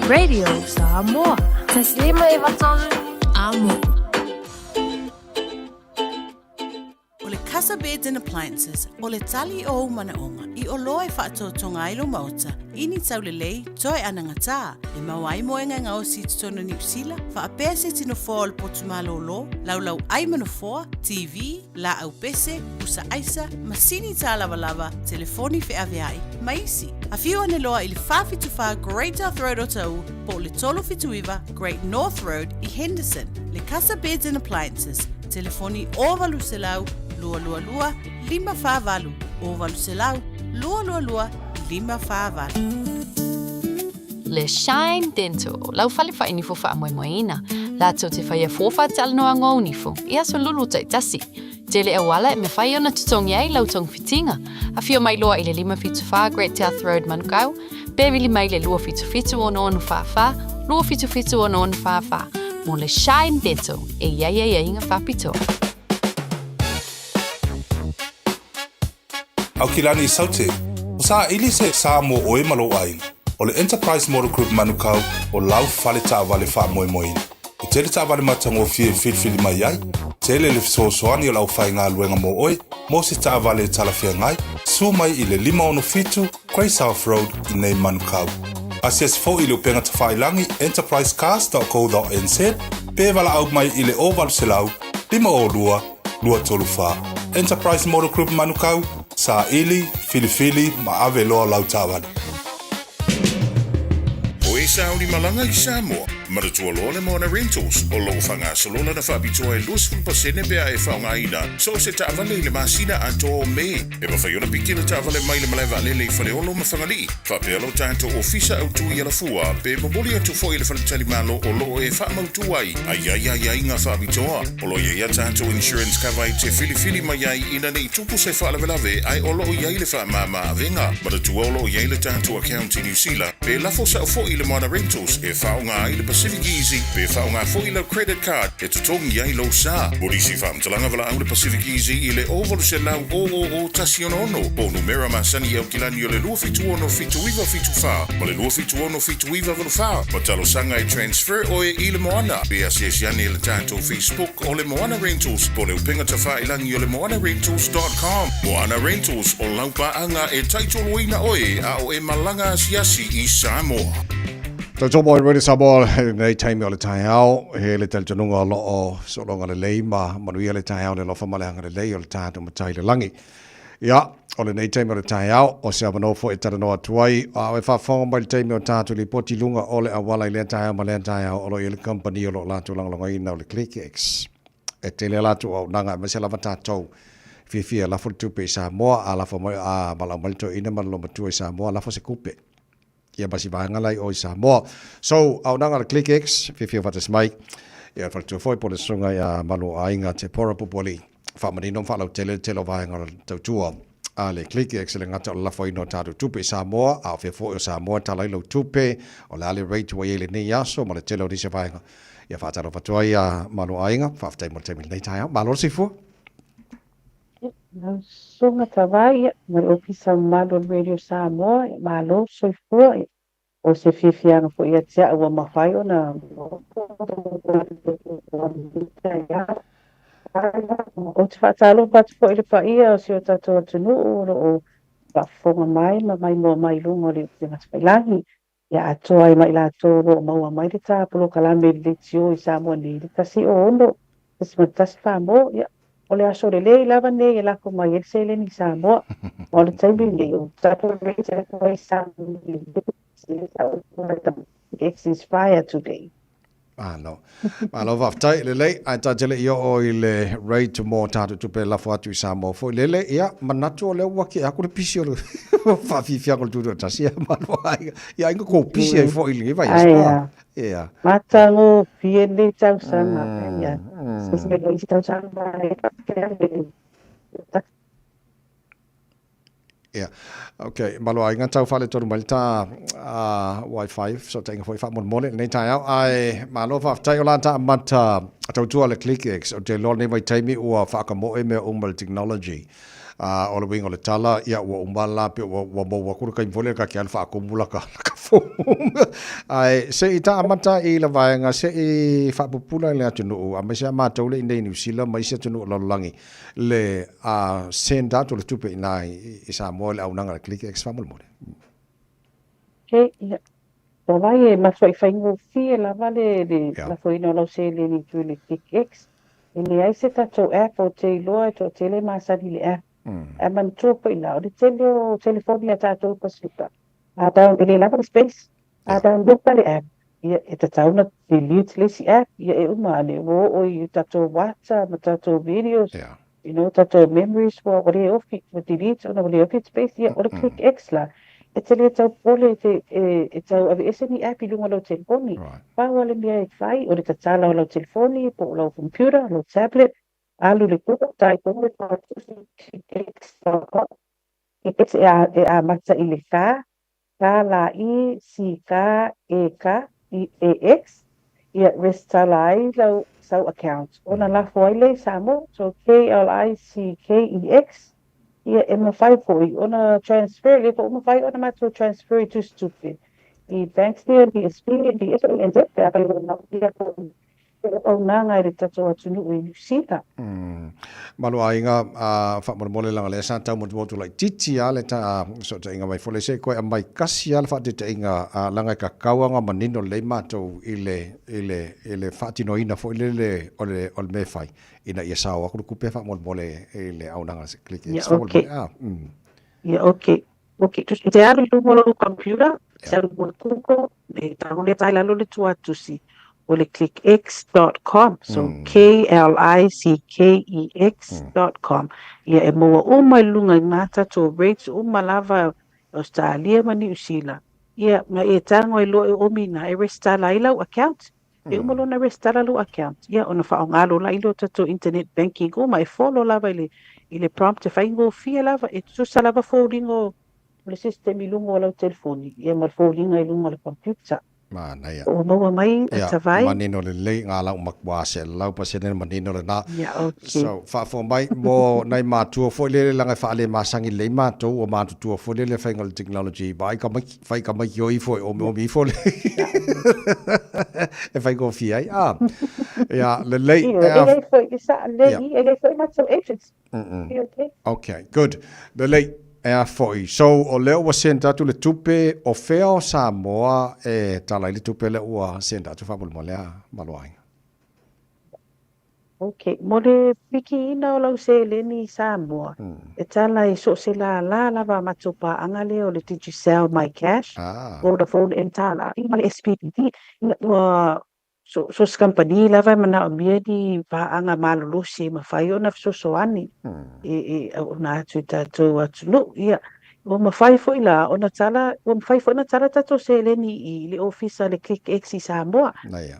Radio Samoa. Taslima e vatolu amo. O le Casa Beds and Appliances, o le tali o ou manaʻoga i oloa e faatoatoga ai lou maota i ni taulelei toe anagatā e maua ai moega e gaosi i totonu o Niu Sila, faapea se isi nofoa o le potu malōlō, laulau ʻai ma nofoa, TV, laau pese, pusa aisa, masini tālavalava, telefoni feaveai, ma isi. Afio ane loa i le 474 Great South Road o Taʻu po o le 379 Great North Road i Henderson. Le Casa Beds and Appliances. Telefoni 0800 222 548, 0800 222 548. Le Shine Dental, lau fale whainifo whaamoemoeina. Latou te whaia fōwha talanoa ngō nifo, i aso lulu taitasi. Tele auala e mawhai ona tutongi ai lau tongfitinga. Afio mai loa i le 574 Great South Road Manukau, pe vili mai le 277 6644, 277 6644, mo le Shine Dental e iai ai ai inga whapitoa. Aukilani i Saute, o saʻili se sa mo ʻoe ma lou ʻāina. ʻO le Enterprise Motor Group Manukau o lau fale taavale faamoemoeina. E tele taavale matagofie e filifili mai ai, tele le fesoasoani o le aufaigaluega mo ʻoe mo se taavale e talafeagai, susu mai i le 567 Grey South Road i nei Manukau. Asiasi foi i le upega tafailagi enterprisecars.co.nz pe valaau mai i le 0800 502 234. Enterprise Motor Group Manukau, saili, filifili ma ave loa lau taavale. O e sauni malaga i Samoa, manatua loa le Moana Rentals, o lo o faagasolo lana faapitoa e 20% pe a e faaaogaina so o se taavale i le masina atoa o Me. E mafai ona piki le taavale mai le malae vaalele i Faleolo ma Fagalii, faapea lo tatou ofisa autu i Alafua, pe momoli atu foi i le faletalimalo o lo o e faamautu ai a i ai aiaiga faapitoa. O lo o i ai a tatou insurance cover e te filifili mai ai ina ne i tupu se faalavelave ae o lo o i ai le faamama avega. Manatua o lo o i ai le tatou account i Niu Sila, pe lafo sao foi i le Moana Rentals e faaaoga ai le Pacific Easy pe faaaoga foi lau credit card e totogi ai lou sa. Mo nisi faamatalaga valaau le Pacific Easy i le 0800 000 166 po o numera masani i Aukilani o le 276 7974 ma le 276 7984 ma talosaga e transfer oe i le Moana. Pe asiasi ane i le tatou Facebook o le Moana Rentals po o le upega tafailagi o le moanarentals.com. Moana Rentals, o lau paaga e taitoloina oe a o e malaga asiasi i Samoa. Tautua mo Radio Samoa lenei taimi o le taeao, he le talitonuga o lo o sologa lelei ma manuia le taeao le alofa ma le agalelei o le tatou Matai i le lagi. Ia, o lenei taimi o le taeao, o se avanoa foi e talanoa atu ai, a o e faafofoga mai i le taimi o tatou lipoti i luga o le auala i lea taeao ma lea taeao o lo o i ai le kamupani o lo o latou lagolagoina o le ClickX. E tele a latou auaunaga aemaise lava tatou fiafia e lafo le tupe i Samoa, a lafo mai, a valaau mai le toeaina ma le loomatua i Samoa, lafo se kupe. Ia ma si vaega la i o i Samoa. So, auaunaga a le ClickX, fiafia faatasi mai. Ia, le faletua foi po o le susuga ia Maluaiga Te Pora Pupualii. Faamanino ma faalautele le tele o vaega o le tautua a le ClickX e le gata o le lafoina o tatou tupe i Samoa, a o fea foi o Samoa e tala ai lau tupe, o le a le rate ua i ai i lenei aso ma le tele o nisi vaega. Ia faatalofa atu ai ia Maluaiga, faafetai mo le taimi i lenei taeao. Malo le soifua. Lau Susuga Tavai, ia, ma le Ofisa Mamalu o le Radio Samoa, ia, malo le soifua, ia, o se fiafiaga foi ia te au ua mafai ona Ou te faatalofa atu foi i le paia o si o tatou atunuu o lo o faafofoga mai ma maimoa mai i luga o le upega tafailagi, ia atoa ai ma i latou o lo o maua mai le ta polokalame i le leitio i Samoa nei, le 106.1 Samoa, ia, o le aso lelei lava nei e lafo mai ai le seleni i Samoa. Ma o le taimi lenei, o tatou rate e lafo ai i Samoa nei, X is fire today. Malo. Malo faafetai, lelei, ae ta te le i oo i le rate mo tatou tupe e lafo atu i Samoa foi lele, ia, manatu o lea ua kea atu le pisi o le faafiafiaga o le tutoatasi, ia, malo ai, ia ai kou pisi ai foi i lenei vaiaso. Ai a. Ia. Matagofie lenei tausaga. Ia. Se isi tausaga e Ia. Ok, malo aiga tau faaletonu mai le ta Wi-Fi fesootaiga foi faamolemole lenei taeao ae malo faafetai o la ta amata tautua le ClickX ou te iloa lenei vaitaimi ua faakamoe mea uma i le technology o le uiga o le tala ia ua uma la pe ua ua maua atu le taimi foi lea ta te alu faatumu laka laka phone ae se i ta amata i le vaega se i faapupula i le atunuu aemaise a matou le i nei i Niu Sila ma isi atunuu o le lalolagi le send atu o le tupe i ina i Samoa i le auaunaga a le ClickX faamolemole. Okay, ia. Ua vai e matuai faigofie lava le, le yeah. lafoina o lau seleni i le ClickX. E leai se tatou app ou te iloa e toatele e masani i le app. Ae manatua foi la, o le tele o telefoni a tatou Pasifika, a down, e le lava le space, a download le app. Ia, e tatau ona delete le isi app, ia e uma ane, ua oo i tatou WhatsApp ma tatou videos, you know, tatou memories ua le ofi, ua delete ona ua le ofi space, ia o le ClickX la, e te le tau pole e te, e tau aveese ni app i luga o lau telefoni. Pau lava le mea e fai, o le tatala o lau telefoni po o lau computer, lau tablet, alu i le Google, type in le clickx.com, ClickX e amata i le K, K L I C K E K I E X, ia resitala ai lau sau account ona lafo ai lea i Samoa, so K L I C K E X, ia e mafai foi ona transfer, lea foi ua mafai ona matou transfer i tusitupe i banks ia BSB, NBS, ANZ pe afai ua manaomia foi He auaunaga i le tatou atunuu i Niu Sila. Malu aiga, a faamolemole leaga lea sa tau motumotu laitiiti a le ta fesootaiga mai foi lea se i koe aumai kasi a le faataitaiga a leaga e kakau aga manino lelei matou i le i le i le faatinoina foi lele o le o le mea e fai ina ia sao atu le tupe faamolemole i le auaunaga click Ia ok. Ia ok. Ok, e te alu i luga o lou computer, e te alu i Google, e tago lea i lalo le tuatusi o le clickx.com, so K-L-I-C-K-E-X dot com. Ia e maua uma i luga i ngā tatou rates uma lava Australia ma Niu Sila. Ia, ma e tago ai loa e omi ina e resitala ai lau account. E uma loa ona resitala lou account, ia ona faaaoga loa la i lea o tatou internet banking uma, e follow lava i le i le prompt e faigofie lava, e tutusa lava foliga o le system i luga o lau telefoni, ia ma le foliga i luga o le computer. Manaia. Ua maua mai Ia, Tavai? manino lelei ngā lau matua 100% manino lena. Ia, okay. So, faafofoga mai mo nai matua foi lele leaga e faalemasani lelei matou ua matutua foi lele faiga o le technology vaai tamaiti Fai tamaiti o ifo e omiomi ifo le e faigofie ai. Ah, ia, lelei. E lei foi, e sa, lei, e lei foi matou agents. Okay. Okay, good. Lelei, e a foi. So, o lea ua send atu le tupe, o fea o Samoa e tala ai le tupe lea ua send atu faamolemole a Maluaiga? Ok, mo le pikiina o lau seleni i Samoa, e tala i so o se lālā lava a matou pāʻanga lea o le Digicel MyCash, Vodafone mTala, ma le SPB, ina ua so o se kamupani lava e manaomia ni pāʻanga malolosi e mafai ona fesoasoani e auauna atu i tatou atunuu. Ia, Ua mafai foi la ona tala, ua mafai foi ona tala tatou seleni i le ofisa le ClickX i Samoa.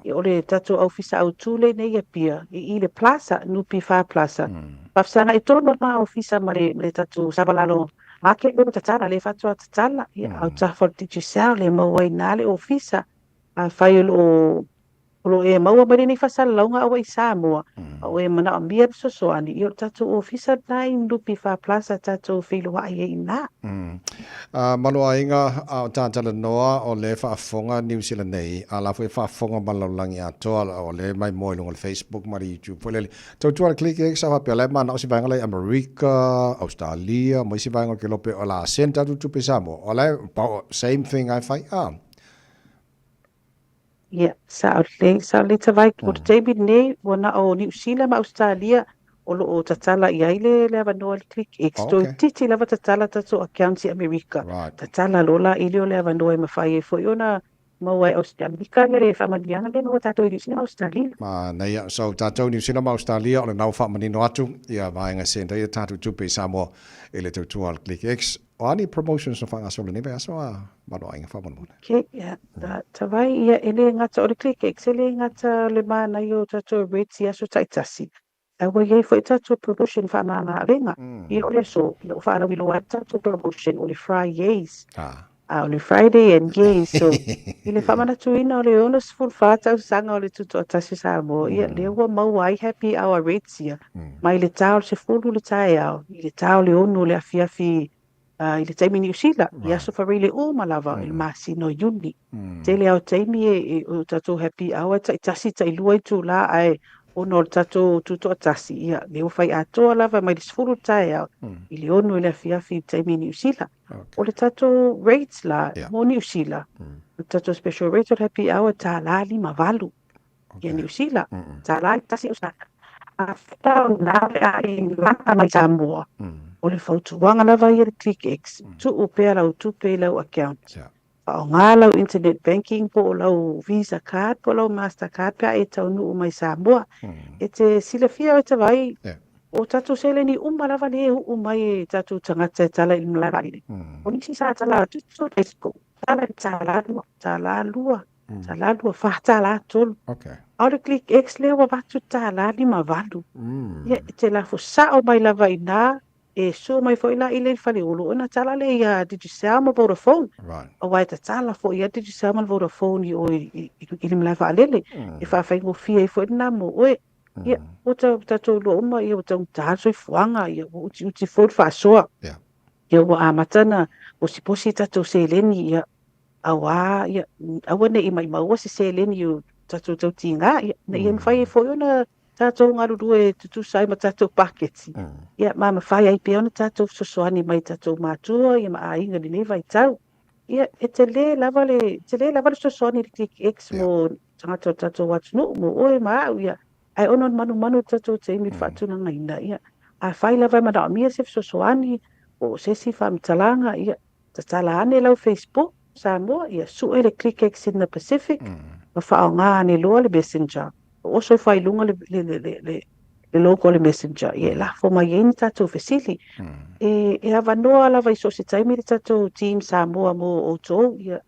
Ia o le tatou ofisa autu lenei i Apia, i i le Plaza, NPF Plaza. Faafesagai tonu lena ofisa ma le, ma le tatou Savalalo Market lea ua tatala, lea faatoa tatala. Ia autafa o le Digicel lea e maua ai i ina le ofisa. Afai o lo o O lo o e maua mai lenei faasalalauga aua i Samoa, a o e manaomia le fesoasoani, ia o le tatou ofisa lena i NPF Plaza tatou feiloai ai i ina. Maluaiga a o tatalanoa o lea faafofoga Niu Sila nei, a la foi e faafofoga ma le lalolagi atoa, o lea e maimoa i luga o le Facebook ma le YouTube foi lele. Tautua le Click X a faapea la e manao se vaega la i Amerika, Australia ma isi vaega o le Kelope o le a send atu tupe i Samoa, o la e same thing lava e fai, a. Ia, sao lelei, sao lelei Tavai. O le taimi lenei, ua na o Niu Sila ma Ausetalia o lo o tatala i ai le, le avanoa i le ClickX. Okay. Toeitiiti lava tatala tatou accounts i Amerika. Right. Tatala loa la i lea o le avanoa e mafai ai foi ona maua e Amerika le faamanuiaga lea maua tatou i Niu Sila ma Ausetalia. Manaia. So, tatou Niu Sila ma Ausetalia, o lena ua faamanino atu ia vaega e send ai a tatou tupe i Samoa i le tautua a le ClickX. O a ni promotions na faagasolo nei vaiaso a Maluaiga faamolemole? Okay, ia, ta, tawai, ia, e le gata o le ClickX, e le gata le manaia o tatou rates i aso taitasi, a ua i ai foi tatou promotion faamama-avega. Ia o le aso, ia ua faalauiloa ai tatou promotion o le Fridays. Ah. A o le Friday and Gays, so i le faamanatuina o le 64 tausaga o le Tutoatasi o Samoa, ia, lea ua maua ai happy hour rates ia, mai le ta o le 10 le taeao i le ta o le 6 le afiafi i le taimi Niu Sila, i aso Farile uma lava i le masina o Iuni. Tele lava o taimi e o tatou happy hour e taitasi, tailua itula, ae ona o le tatou tutoatasi, ia, lea ua fai atoa lava mai le 10 le taeao i le 6 i le afiafi i le taimi Niu Sila. O le tatou rates la mo Niu Sila, o le tatou special rate o le happy hour e $58 ia Niu Sila, $1 Ausetalia. After na le a i lana mai Samoa, o le fautuaga lava ia le ClickX, tuu pea lau tupe i lau account. Faaaoga lau internet banking po o lau Visa card po o lau Master card pe a e taunuu mai Samoa. E te silafia oe Tavai, o tatou seleni uma lava lea e uu mai e tatou tagata e tala i le malae vaalele. O nisi sa tala atu tala i le $2, $2, $2, $4 3. A o le Click X lea ua avatu $58. Ia, e te lafo sao mai lava i ina, e sua mai foi la i le faleolo ona tala lea ia Digicel ma Vodafone. Aua e tatala foi ia Digicel ma le Vodafone i o i le malae vaalele. E faafaigofie ai foi lena mo oe. Ia, ua tatou iloa uma ia ua taugata le soifuaga, ia ua utiuti foi le faasoa. Ia ua amata ona posiposi tatou seleni, ia auā ia aua ne i maimaua se seleni i o tatou tautiga, ia ina ia mafai ai foi ona tatou galulue e tutusa ai ma tatou paketi, ia ma mafai ai pea ona tatou fesoasoani mai i tatou matua ia ma aiga i lenei vaitau. Ia, e tele lava le, tele lava le fesoasoani i le Click X mo tagata o le tatou atunuu, mo oe ma au, ia, ae ona o le manumanu o le tatou taimi i le faatulagaina, ia, afai lava e manaomia se fesoasoani po o se isi faamatalaga, ia, tatala ane lau Facebook Samoa, ia, sue le Click X in the Pacific, ma faaaoga ane loa le Messenger. Oso ifo ai i luga le, le, le, le, le, le logo o le Messenger, ia, e lafo mai ai ni tatou fesili. E, e avanoa lava i so o se taimi le tatou team Samoa mo outou, ia,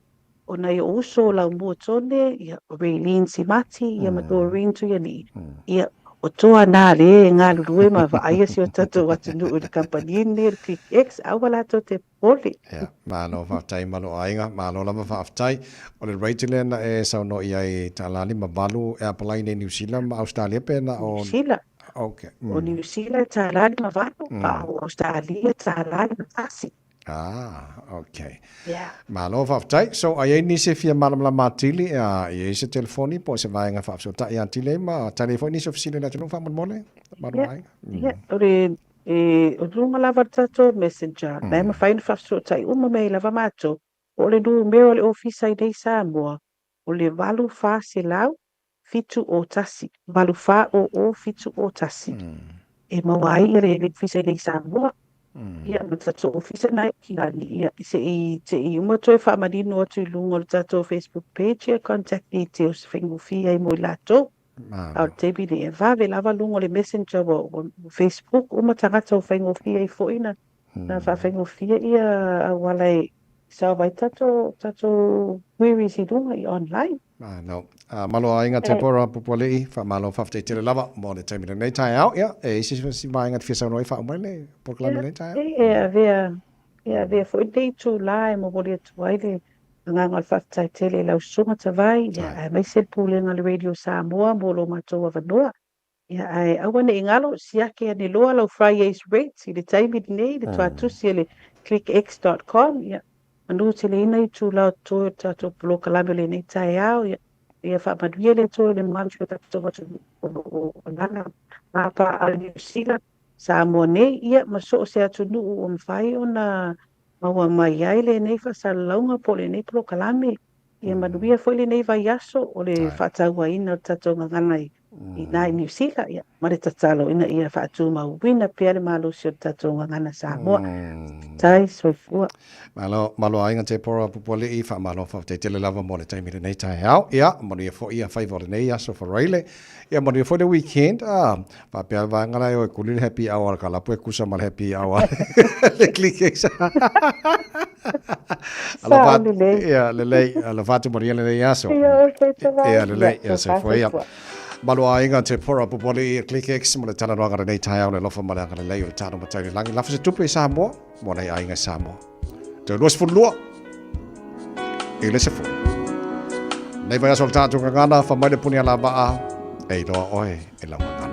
o nai ou uso o Laumua Tone, ia, o Raylene Simati, ia, ma Doreen Tuialii, ia, o toa nā lea e galulue ma vaaia si o tatou atunuu i le kamupani lenei o le Click X, aua latou te popole. Ia, malo faafetai ma lou aiga, malo lava faafetai. O le rate lea na e saunoa i ai $58 e apalai nei Niu Sila ma Ausetalia pe na o... Niu Sila. Okay. O Niu Sila e $58, a o Ausetalia e $51. Ah, okay. Yeah. Malo faafetai. So, a i ai nisi e fia malamalama atili, a i ai se telefoni po o se vaega faafesootai atili ai ma tali ai foi nisi o fesili a le atunuu faamolemole, malo Yeah. aiga. Yeah, o le, e, o luga lava o le tatou messenger, na e mafai ona faafesootai uma mai ai lava matou. O le numera o le ofisa i nei Samoa, o le 8400 701, 8400 701. E maua ai le le ofisa i nei Samoa. Ia, ma le tatou ofisa na e Kilani. Ia, se i, se i uma toe faamanino atu i luga o le tatou Facebook page ia contact details e faigofie ai mo i latou. A o le taimi nei, e vave lava luga o le messenger ua, ua Facebook uma tagata ua faigofie ai foi na, na faafaigofie ia auala e solve ai tatou, tatou queries i luga i online. Malo. Malo aiga Deborah Pupualii, faamalo faafetai tele lava mo le taimi lenei taeao. Ia, e i ai se vaega e te fia saunoa ai faauma ai le polokalame lenei taeao? E avea, e avea foi lenei itulā e momoli atu ai le agaga o le faafetai tele i lau Susuga Tavai, ia, aemaise le Pulega a le Radio Samoa mo lo matou avanoa. Ia, ae aua ne i galo, siaki ane loa lau Friday's rate i le taimi lenei, le tuatusi e le clickx dot com, ia, manu teleina itula o totoe o le tatou polokalame o lenei taeao, ia, ia faamanuia le Atua i le mamalu o tatou atunuu o lo o alaala pāpā a Niu Sila, Samoa nei, ia, ma so o se atunuu ua mafai ona maua mai ai lenei faasalalauga po o lenei polokalame. Ia manuia foi lenei vaiaso o le faatauaina o le tatou gagana i ina i Niu Sila, ia, ma le tatalo ina ia faatumauina pea le malosi o le tatou gagana Samoa. Faafetai, soifua. Malo, malo aiga Deborah Pupualii, faamalo faafetai tele lava mo le taimi lenei taeao. Ia, manuia foi ia faiva o lenei aso Faraile. Ia, manuia foi le weekend. Ah, faapea le vaega la e o e kuli le happy hour a le kalapu e kusa ma le happy hour le click. Alofa atu, ia, lelei, alofa atu manuia lenei aso. Ia, okay, tavai. Ia, lelei, ia, soifua ia. Malo aiga te pora popoli i ClickX mo le talanoaga lenei taeao le alofa ma le agalelei o le tano matai le langi. Lafo se tupe i Samoa, mo nei aiga i Samoa. Toe 22 i le 10. Nei vai aso o le tātou gagana, wha mai le puni a la maa, e iloa oe e lau gagana.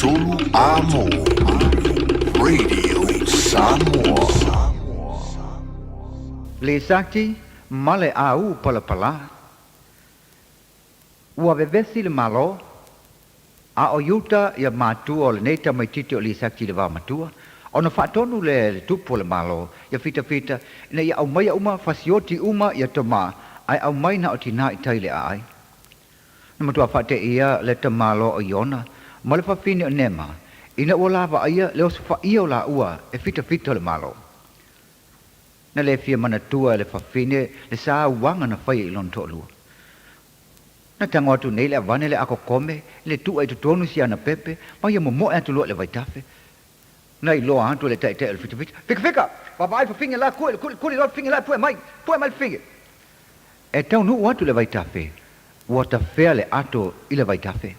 tolu A-mo. Radio Samoa. Lisaki ma le au palapala. Ua vevesi le Malo, a o i uta ia matua o lenei tamaititi o Lisaki i le vaomatua, ona faatonu lea e le tupu o le Malo ia fitafita ina ia aumaia uma fasioti uma ia tama ae aumai na o tinā i tai i le aai. Na matua faateia le tamaloa o Iona ma le fafine o Nema ina ua lavaaia le osofaia o laua e fitafita o le Malo. Na le fia manatua e le fafine le sauaga na faia i lona toalua. Na tago atu nei le avane le akokome i le tu'a i totonu si ana pepe ma ia momo'e atu loa i le vaitafe. Na iloa atu e le ta'ita'i o le fitafita, Fikafika! Vaavaai le fafine la kue, kuli, kuli loa le fafine la e pu'e mai, pu'e mai le fafine! E taunu'u atu le vaitafe, ua tafea le ato i le vaitafe.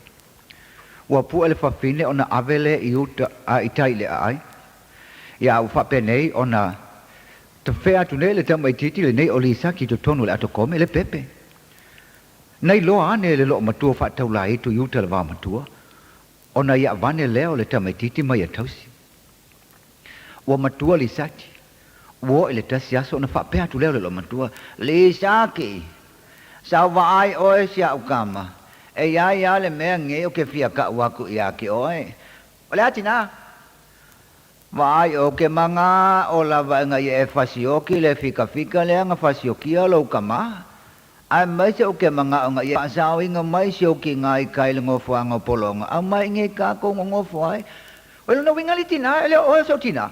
Ua pu'e le fafine ona ave lea i uta a i tai i le aai. Ia ua faapenei ona tafea atu nei le tamaitiiti lenei o Lisaki i totonu o le ato kome, le pepe. Na iloa ane le loomatua faataulaitu i uta le vaomatua, ona ia avane lea o le tamaitiiti mai ia tausi. Ua matua Lisaki, ua oo i le tasi aso ona faapea atu lea o le loomatua, Lisaki! Sa ou vaai oe si a'u kama, e iai a le mea ngei o ke fia ka'u aku iā ke oe. O le a tinā? Vaai o ke maga'o lava ina ia e fasioki le fikafika lea na fasiokia lou kama. Aemaise o ke maga'o ina ia faasaoina mai si ou kiga i kai le nofoaga o pologa aumai i nei kakou nonofo ai. O lona uiga le tinā, e le o oe o sou tinā.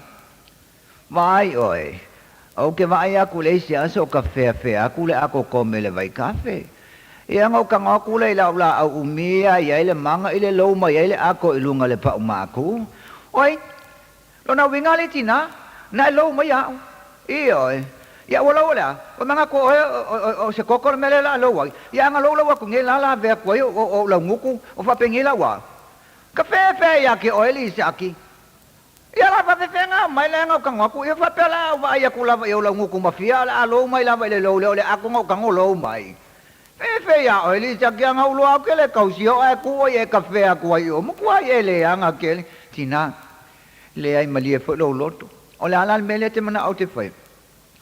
Vaai oe, ou ke vaai aku i le isi aso o ka feafea aku le akokome i le vaikafe. Ia na ou tago aku lea i lau laau umi a i ai le maga i le lou mai ai le ako i luga le pau maku. Oi, lona uiga le tina, na e lou mai a'u. Ioe, ia ua lou o le a? Ua manatu oe o se koko le mea lea o le a lou ai. Ia a na lou lou aku nei la lavea atu ai o ou laugutu, o faapenei la ua. Ka feafea ia te oe Lisaki. Ia la faafefea mai le aga o tago atu, ia faapea la au vaai atu lava i ou laugutu ma fia, o le a lou mai lava i le lou lea o le ato na ou tago lou mai. Fefe ia oe Lisaki aga ou loa au ke le tausi o ae ku oe e kafe atu ai i o matua ai e leaga kele. Tina, leai malie foi lou loto. O le a la le mea lea e te manao ou te fai?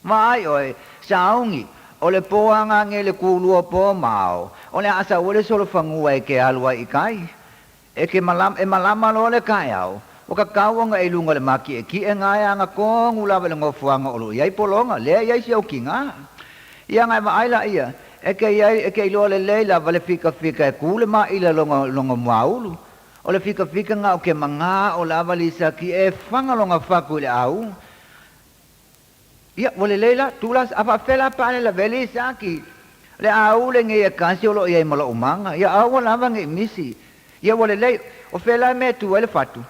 Vaai oe, sauni, o le po aga nge le kulua po mao, o le a sau ai le solofanua e ke alu ai i kai. E ke malama, e malama loa le kaeao, ua kakau ona e i luga o le makiʻekiʻe gae aga tonu lava i le nofoaga o lo o i ai pologa, lea e i ai si au kiga. Ia ga e vaai laia, e ke i ai, e ke iloa lelei lava le fikafika e ku le maʻila lona, lona muaulu. O le fikafika ga o ke magao lava Lisaki e faga lona faku i le au. Ia, ua lelei la, tula, a faapefea la pa le lavea Lisaki, le au lenei e kasi o lo o i ai ma lou maga. Ia, aua lava nei misi. Ia, ua lelei, o fea la e mea e tu ai le fatu?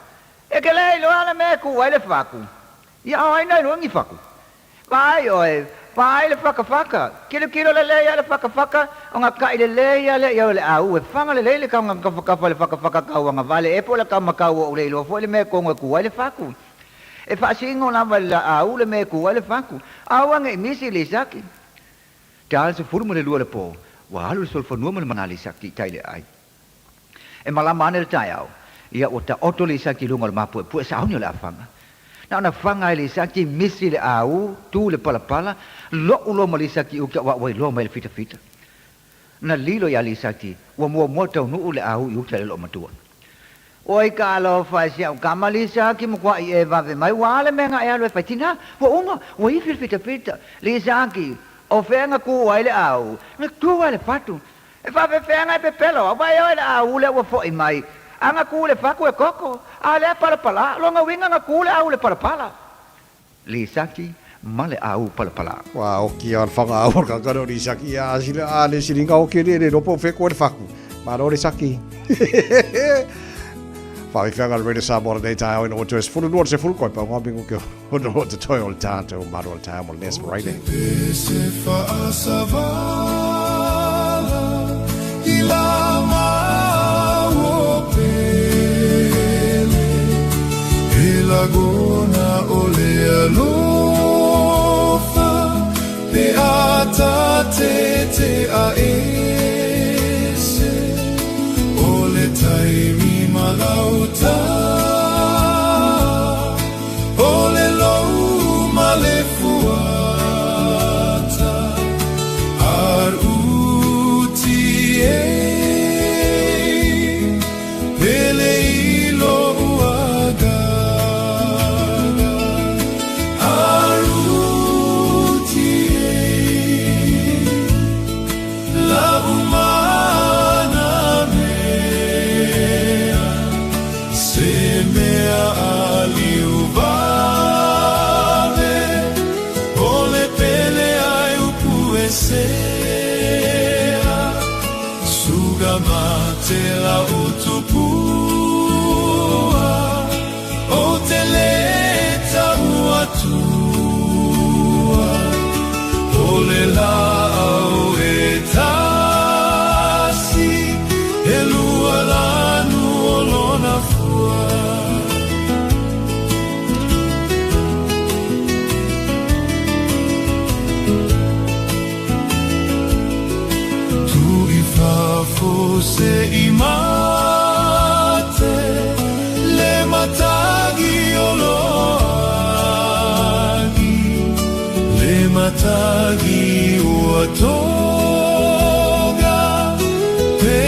E ke le iloa le mea e ku ai le faku. Ia, a o ai na iloa ni faku? Vaai oe, vaai le fakafaka, kilokilo lelei a le fakafaka, o ga kaʻi lelei a lea ia o le au e faga lelei le kauga kafakafa le fakafaka kauaga vale e po o le kaumakau o ou le iloa foi le mea e kogo e ku ai le faku. E faasino lava i le laau le mea e ku ai le faku. Aua ne i misi i Lisaki. Ta le 12 o le po, ua alu le solofanua ma le mana Lisaki i tai le aai. E malama ane le taeao, ia ua taoto Lisaki i luga o le mapuepue sauni o le afaga. Na ona faga ai Lisaki, misi le au, tu le palapala, lo'u loa ma Lisaki i uta ua ua iloa mai le fitafita. Na lilo iā Lisaki, ua muamua taunuu le au i uta i le loomatua. Oi ka alofa e si au kama Lisaki makuaʻi e vave mai ua a le mea na e alu e fai tinā ua uma ua ifi le fitafita Lisaki o fea na kū ai le au na tū ai le fatu e faafefea na e pepelo au vaai oe le au lea ua foʻi mai a na kū le faku e koko a lea palapala lona uiga na kū le au le palapala Lisaki ma le au palapala. Ua oki a le whanga au ka karo Lisaki a sila a le siringa o ke le ropo fe ko le faku. Malo Lisaki. Whawhiwhanga le Rena Samoa nei tae oi no o tues furu nua se furu koi pa ngā bingo ke o no te toi o le tātou malo le tāu mo le nes maraine. Se whaasavala i la mau pele E lagona o le alofa Pe a tate te a ese O le taimi ma Alauta o le lou ma le fuata R-U-T-A Pele i lo'u agaga R-U-T-A La'u mana mea Se mea aliu vave O le pele ai upu e sea Suga mate la'u tupua Ou te lē tau atua O le la'au e tasi E lua lanu o lona fua. Tuu i fafo se i mate Le matagi o lo agi Le matagi ua toga Pe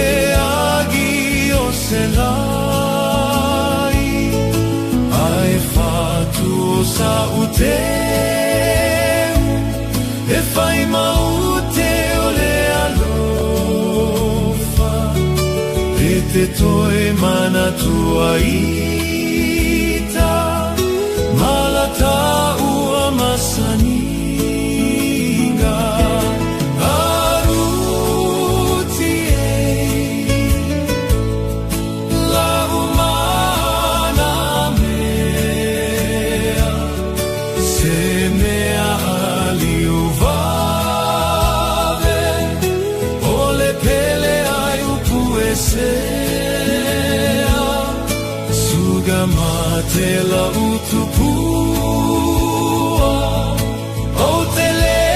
agi o se lai Ae fatu o sa'u teu E fai ma ute o le alofa E te toe manatua ita Ma la taua masaniga R-U-T-A La'u mana mea Se mea aliu vave O le pele ai upu e sea Suga mate la'u tupua Ou te lē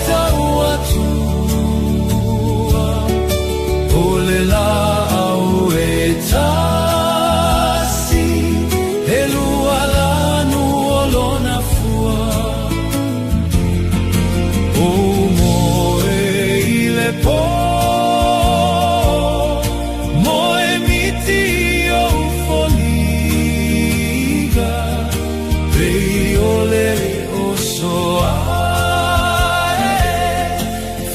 tau atua O le la'au e tasi E lua lanu o lona fua Ou moe i le pō Moe miti ou foliga Pei o le oso ae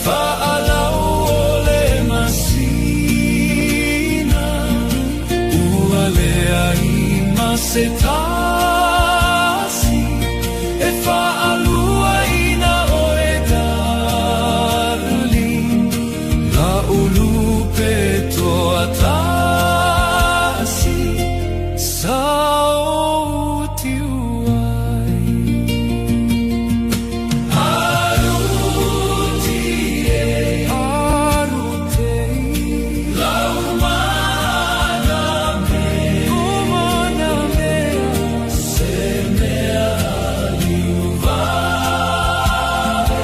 Fa'alau o le masina Ua leai ma se tasi E fa'aluaina oe darling La'u lupe toatasi Sa ou tiu ai R-U-T-A R-U-T-A La'u mana mea Mana mea Se mea aliu vave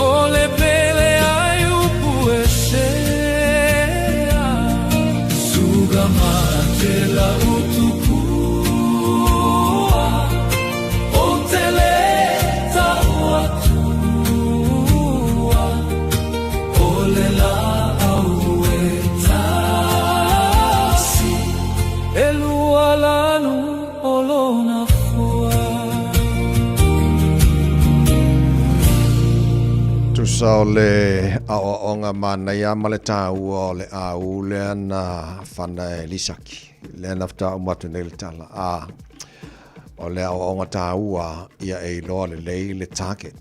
O le pele ai upu e sea Suga mate la'u tupua Ou te lē tau atua O le la'au e tasi E lua lanu o lona fua. Tusa o le aoaoga manaia ma le taua o le au lea na fana e Lisaki, lea na faatoa uma atu nei le tala. A o le aoaoga taua ia e iloa lelei le target.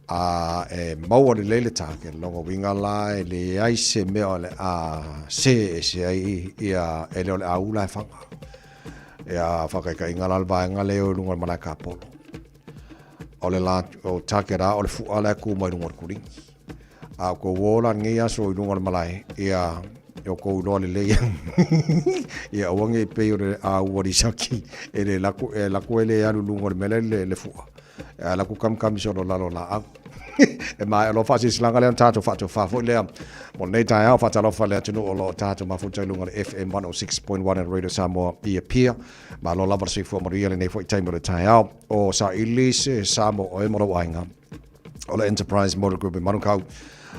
A e maua lelei le target, lona uiga la e leai se mea o le a se ese ai ia e le o le au la e faga. Ia faataitaiga la le vaega lea e o i luga o le malae kapolo. O le la, o target a o le fu'a la e tu mai luga o le kuligi. A o kou o la lenei aso i luga o le malae, ia, e o kou iloa lelei ia aua nei pei o le au a Lisaki e le lako, e lako e le alu i luga o le mea le, le fu'a. E alu atu kamikami solo lalo o laau. E maea loa faasilasilaga lea ona tatou faatofa foi lea mo lenei taeao. Faatalofa le atunuu o lo o tatou mafuta i luga o le FM 106.1 and Radio Samoa i Apia. Malo lava le soifua manuia lenei foi taimi o le taeao. O saili se sa mo oe ma lou aiga. O le Enterprise Motor Group e Manukau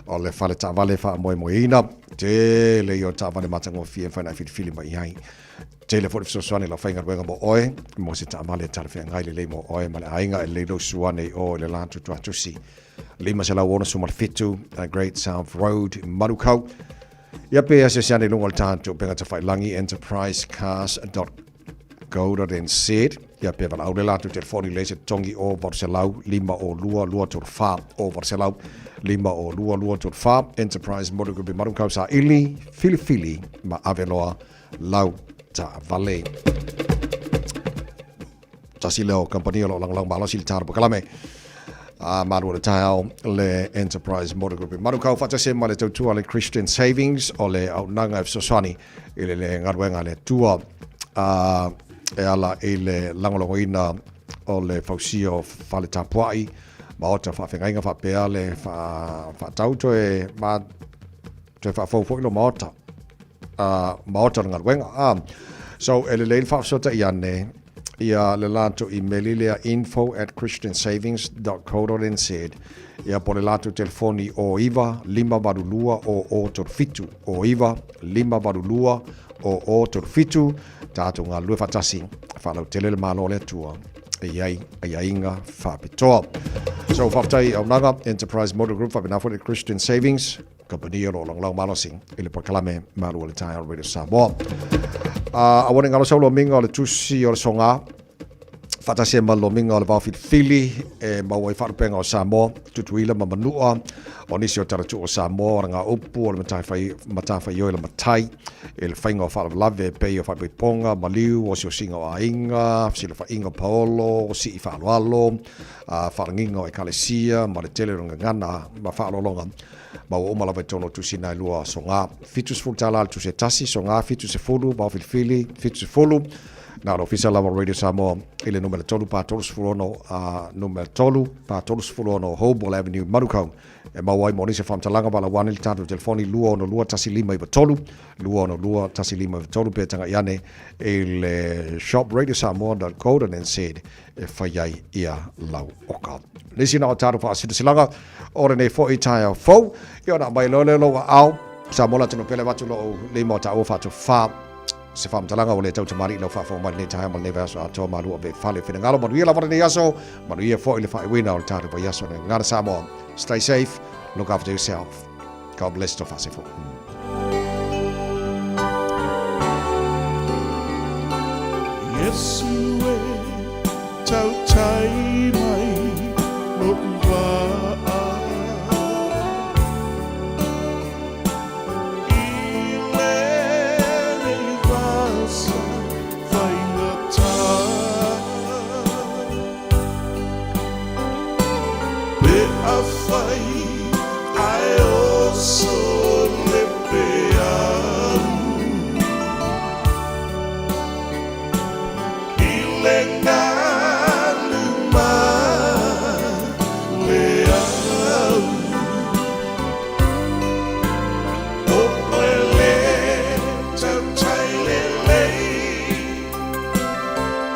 o le fale taavale faamoemoeina. Tele ia o taavale matagofie e mafai ona e filifili mai i ai. Tele foi le fesoasoani lau faigaluega mo oe, mo se taavale e talafeagai lelei mo oe ma le aiga e lelei lou suane i o i le latou tuatusi. 567 Great South Road, Manukau. Ia pe asiasi ane i luga o le tatou upega tafailagi enterprisecars.co.nz ia pe valaau le latou telefoni le se totogi o 800 502 234 o 800 502 234. Enterprise Motor Group i Manukau saili filifili ma ave loa lau taavale. Tasi lea o kamupani o lo o lagolago malosi i le tala pakalame a malu o le taeao le Enterprise Motor Group i Manukau faatasi ai ma le tautua le Christian Savings o le auaunaga e fesoasoani i le le galuega a le Atua a e ala i le lagolagoina o le fausia o fale tapuai maota faafeagaiga faapea le faatau toe ma toe faafou foi lo maota maota o le galuega. So, e lelei le faafesootai ane ia le latou imeli lea info@christiansavings.co.nz ia po o le latou telefoni o 9 582 o 37 o 9 582 o 37. Tatou galulue faatasi faalautele le Malo o le Atua e i ai aiaiga faapitoa. So, faafetai auaunaga Enterprise Motor Group faapena foi le Christian Savings Kamupani o lo o lagolago malosi i le polokalame Malu o le Taeao Radio Samoa. Aua ne i galo sau lomiga o le tusi o le soga faatasi ai ma lomiga o le vaofilifili e maua ai faalupega o Samoa, Tutuila ma Manua, o nisi o talatuu o Samoa, o le gaupu o le matafaioi o le matai, i le faiga o faalavelave e pei o faaipoipoga, maliu, osiosiga o aiga, fesilafaiga o paolo, sii faaaloalo, faalagiga o ekalesia ma le tele o le gagana ma faaaloaloga. Maua uma lava i totonu o tusi na e lua, soga $70 le tusi e tasi, soga 70, vaofilifili 70. Na o le ofisa lava o Radio Samoa i le numera 3 pa 36, a numera 3 pa 36 Hoball Avenue, Manukau. E maua ai mo nisi o faamatalaga valaau ane i le tatou telefoni 262 1593, 262 1593 pe tagai ane i le shopradiosamoa.co.nz e fai ai ia lau oka. Nisi na o tatou faasilasilaga o lenei foi taeao fou, ia ona aumai loa lea o lou aao, Samoa le atunuu pele avatu lou lima o taua faatofa se faamatalaga ua le tau tamalii lau faafofoga mai lenei taeao ma lenei vaiaso atoa malu ave fale finagalo. Manuia lava lenei aso, manuia foi le faaiuina o le tatou vaiaso le Gagana Samoa. Stay safe, look after yourself. God bless to faasefo. Iesu e tautai mai lou vaa I lenei vasa faigata Pe afai ae oso le peau I le galu ma le au O oe le tautai lelei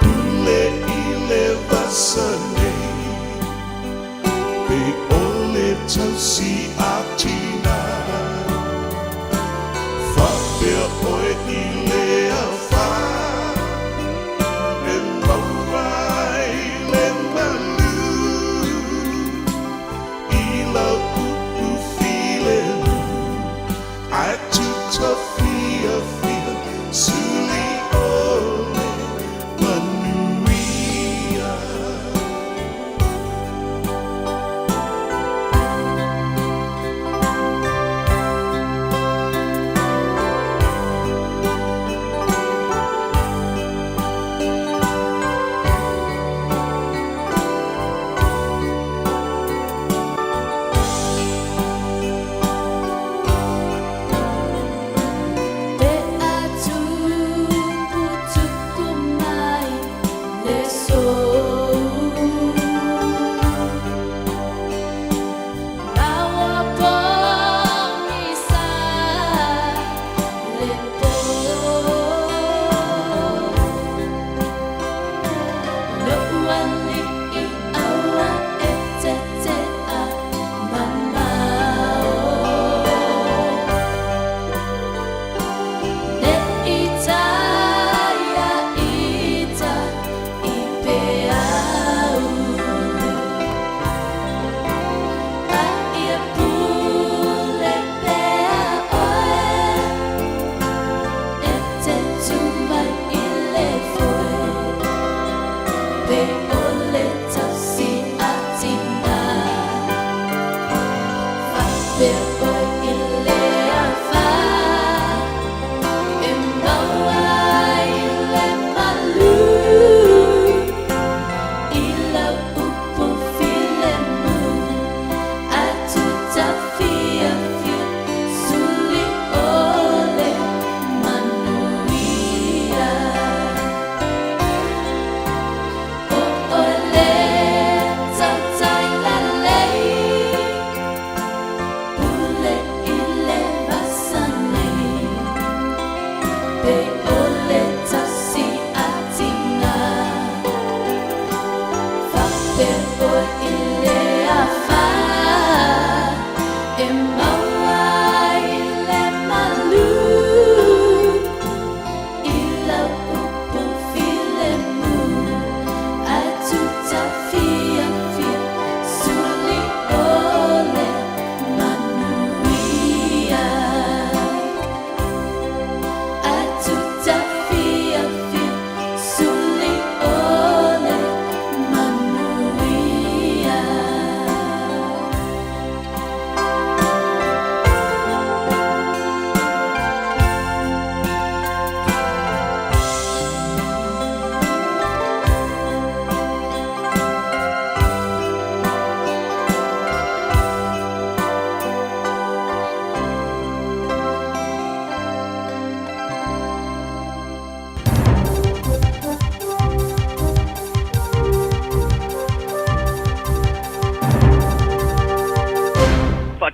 Pule i le vasa nei Pe o le tausi a tina Faapea oe i le afa E maua ai le malu I lau upu filemu Ae tuta fiafia Suli o le manuia.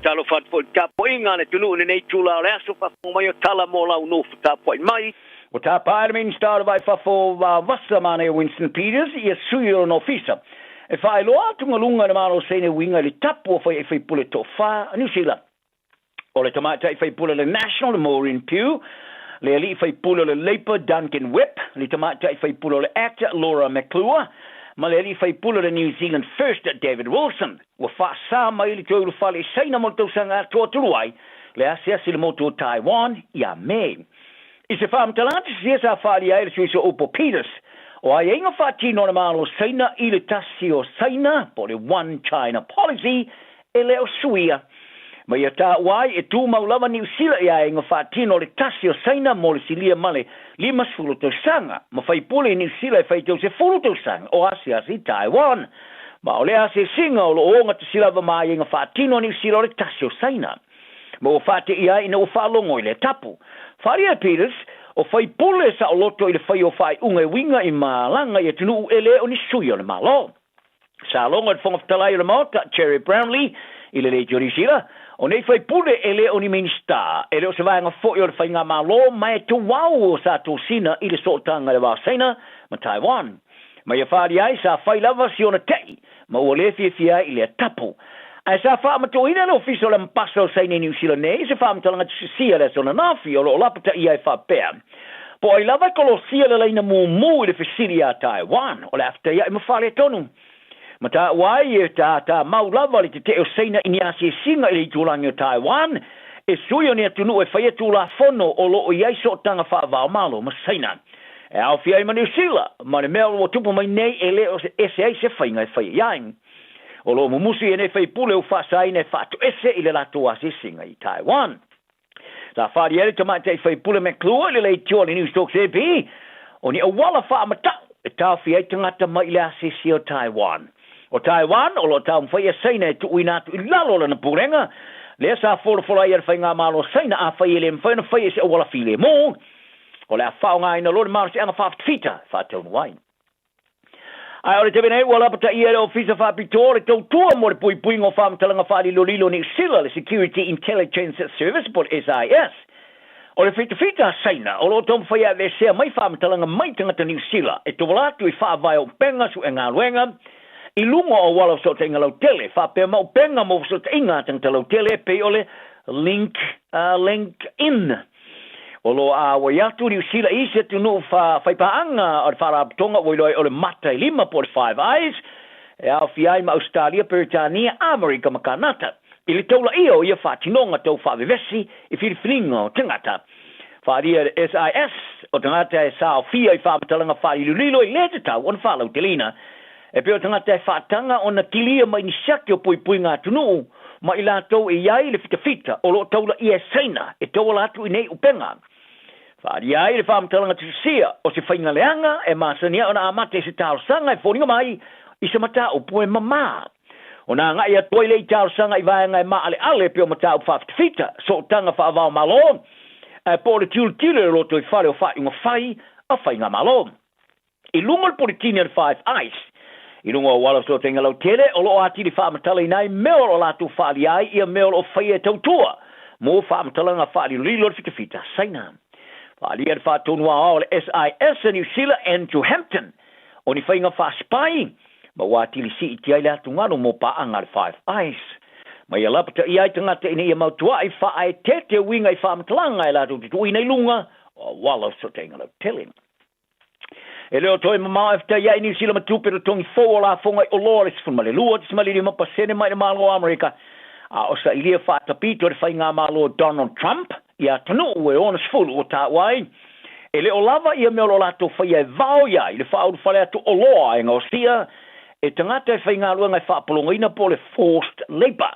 Faatalofa atu foi i le tapuaiga a le atunuu i lenei itula o le aso, faafofoga mai o tala mo lau nofo tapuai mai. Ua tapa e le Minisita o le Va i Fafo Vavasa Manaia Winston Peters ia sui o lona ofisa e faailoa atugaluga i le Malo o Saina e uiga i le tapu a fai ai faipule toafa a Niu Sila. O le tamaitai faipule o le National Maureen Pugh, le alii faipule o le Labour Duncan Webb, le tamaitai faipule o le Act Laura McClure, ma le alii faipule o le New Zealand First David Wilson. Ua faasa mai le toe ulufale i Saina mo le tausaga atoa talu ai le asiasi i le motu o Taiwan ia Me. I se faamatalaga tusisia sa faaalia ai le sui sooupu o Peters, o aiaiga faatino a le Malo o Saina i le tasi o Saina, po o le One China Policy, e le o suia. Ma ia taua ai, e tumau lava Niu Sila i aiaiga faatino o le tasi o Saina mo le silia ma le 50 tausaga, ma faipule i Niu Sila e faitau 10 tausaga o asiasi i Taiwan. Ma o lea asiasiga o lo o ogatasi lava ma aiaiga faatino a Niu Sila o le tasi o Saina. Ma ua faateia ai ina ua faalogo i lea tapu. Faaalia e Peters, o faipule saoloto i le faia o faaiuga e uiga i malaga i atunuu e le o ni sui o le Malo. Sa logo e le Fofoga Fetalai o le Maota, Gerry Brownlee, i le Leitio Niu Sila, o nei faipule e le o ni Minisita, e le o se vaega foi o le Faigamalo ma e tuau o sa tosina i le sootaga i le va o Saina ma Taiwan. Ma ia faaalia ai, sa fai lava si ona te'i ma ua le fiafia ai i lea tapu. Ae sa faamatauina e le Ofisa o le Ambasa o Saina i Niu Sila nei se faamatalaga tusisia i le aso ananafi o lo o lapataia ai faapea, Po o ai lava e kolosia le laina mumu i le fesili ia Taiwan, o le a fetaia'i ma faaletonu. Ma taua ai e tātā mau lava le tetee o Saina i ni asiasiga i le itulagi o Taiwan, e sui o ni atunuu e faia tulafono o lo o i ai sootaga faava-o-Malo ma Saina. E aofia ai ma Niu Sila, ma le mea ua tupu mai nei e le o ese ai se faiga e faia i ai. O lo o mumusu i enei faipule ua faasaina e faatoese i le latou asiasiga i Taiwan. Sa faaalia ai le tamaitai faipule McClure i le leitioa a le Newstalk ZB o ni auala faamata'u e taofia ai tagata mai i le asiasi o Taiwan. O Taiwan, o lo o taumafai ia Saina e tuuina atu i lalo o lana pulega, lea sa folafola ai e le Faigamalo o Saina afai e le mafai ona faia i se auala filemu, o le a faaaogaina loa le malosiaga faafitafita e faataunuu ai. Ae o le taimi nei ua lapataia e le Ofisa Faapitoa le Tautua mo le Puipuiga o Faamatalaga Faalilolilo o Niu Sila, le Security Intelligence Service po o le SIS. O le fitafita a Saina o lo o taumafai e aveesea mai faamatalaga mai tagata Niu Sila e tauala atu i faavae o upega suegaluega i luga o auala o fesootaiga lautele faapea ma upega mo fesootaiga a tagata lautele e pei o le Link, LinkedIn. O lo o āwai atu Niu Sila i isi atunuu faipaaga o le Faalapotopotoga ua iloa ai o le Mata e Lima po o le Five Eyes, e aofia ai ma Ausetalia, Peretania, Amerika ma Kanata, i le taulaia o ia faatinoga tau faavevesi i filifiliga o tagata. Faaalia e le SIS, o tagata e saofia i faamatalaga faalilolilo e le tatau ona faalauteleina, e pei o tagata e faataga ona kilia mai ni siaki o puipuiga atunuu ma i latou e i ai le fitafita o lo o taulaia e Saina e tauala atu i nei upega. Faaalia ai le faamatalaga tusisia o se faiga leaga e masani ai ona amata i se talosaga e foliga mai i se mataupu e mamā. Ona agai atu ai lea i talosaga i vaega e maaleale e pei o mataupu faafitafita, sootaga faava-o-Malo, ae po o le tilotilo i le lotoifale o faaiuga fai a faigamalo. I luga o le Poletini a le Five Eyes, i luga o auala o fesootaiga lautele, o lo o atili faamatalaina ai mea o lo o latou faaalia ai ia mea o lo o faia e tautua mo faamatalaga faalilolilo a le fitafita a Saina. Faaalia le faatonu aoao a le SIS a Niu Sila, Andrew Hampton, o ni faiga faa-spy ma ua atili siitia ai le atugalu mo paaga a le Five Eyes. Ma ia lapataia ai tagata ina ia mautua'i faaeteete uiga i faamatalaga e latou te tuuina i luga o auala o fesootaiga lautele. E le o toe mamao e fetaia'i Niu Sila ma tupe totogi fou o lafoga i oloa le 12.5% mai le Malo o Amerika, a o sailia faatapito e le faigamalo o Donald Trump i atunuu e 60 ua taua ai e le o lava ia mea o lo o latou faia e vao i ai le faaulufale atu oloa e gaosia e tagata e faigaluega e faapologaina po o le forced labour.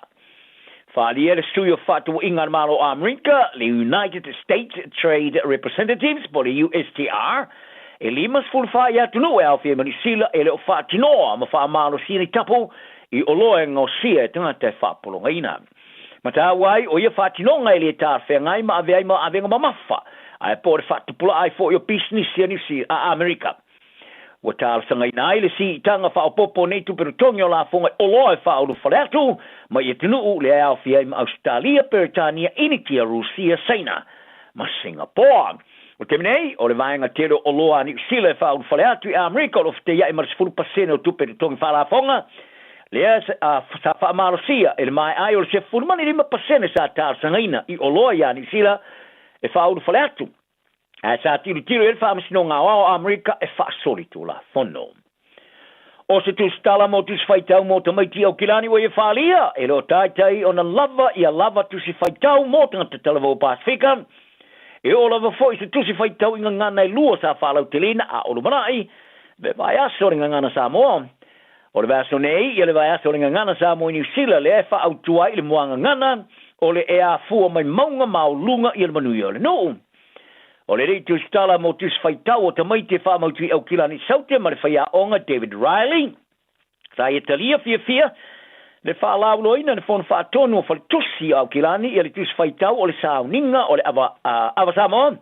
Faaalia le sui o Faatauaiga a le Malo o Amerika, le United States Trade Representatives po o le USTR, e 54 i atunuu e aofia ai ma Niu Sila e le o faatinoa ma faamalosia ni tapu i oloa e gaosia e tagata e faapologaina. Ma taua ai, o ia faatinoga e le talafeagai ma avea ai ma avega mamafa, ae po o le faatupula'a ai foi o pisinisi a Niu Sila, a Amerika. Ua talosagaina ai le siitaga faaopoopo o nei tupe totogi o lafoga i oloa e faaulufale atu mai atunuu lea e aofia ai ma Ausetalia, Peretania, Initia, Rusia, Saina ma Singapoa. O le taimi nei, o le vaega tele o oloa a Niu Sila e faaulufale atu i Amerika o lo o feteiai ma le 10% o tupe totogi faalafoga lea sa faamalosia e le maea ai o le 15% sa talosagaina i oloa ia Niu Sila e faaulufale atu. Ae sa tilotilo i ai le Faamasinoga Aoao o Amerika e faasolitulafono. O se tusitala mo tusi faitau mo tamaiti i Aukilani ua ia faaalia, e le o taitai ona lava ia lava tusi faitau mo tagata talavou o Pasefika. E oo lava foi se tusi faitau i gagana e lua sa faalauteleina a o lumanai le vaiaso o le Gagana Samoa. O le vaiaso nei, ia le vaiaso o le Gagana Samoa i Niu Sila lea e faaautu ai i le muagagana o le e afua mai mauga maoluga ia le manuia o le nuu. O le alii tusitala mo tusi faitau o tamaiti e faamautu i Aukilani Saute ma le faiaoga David Riley, sa ia talia fiafia le faalauiloaina e le Fono Faatonu o Faletusi o Aukilani ia le tusi faitau o le sauniga o le Ava, Ava Samoa,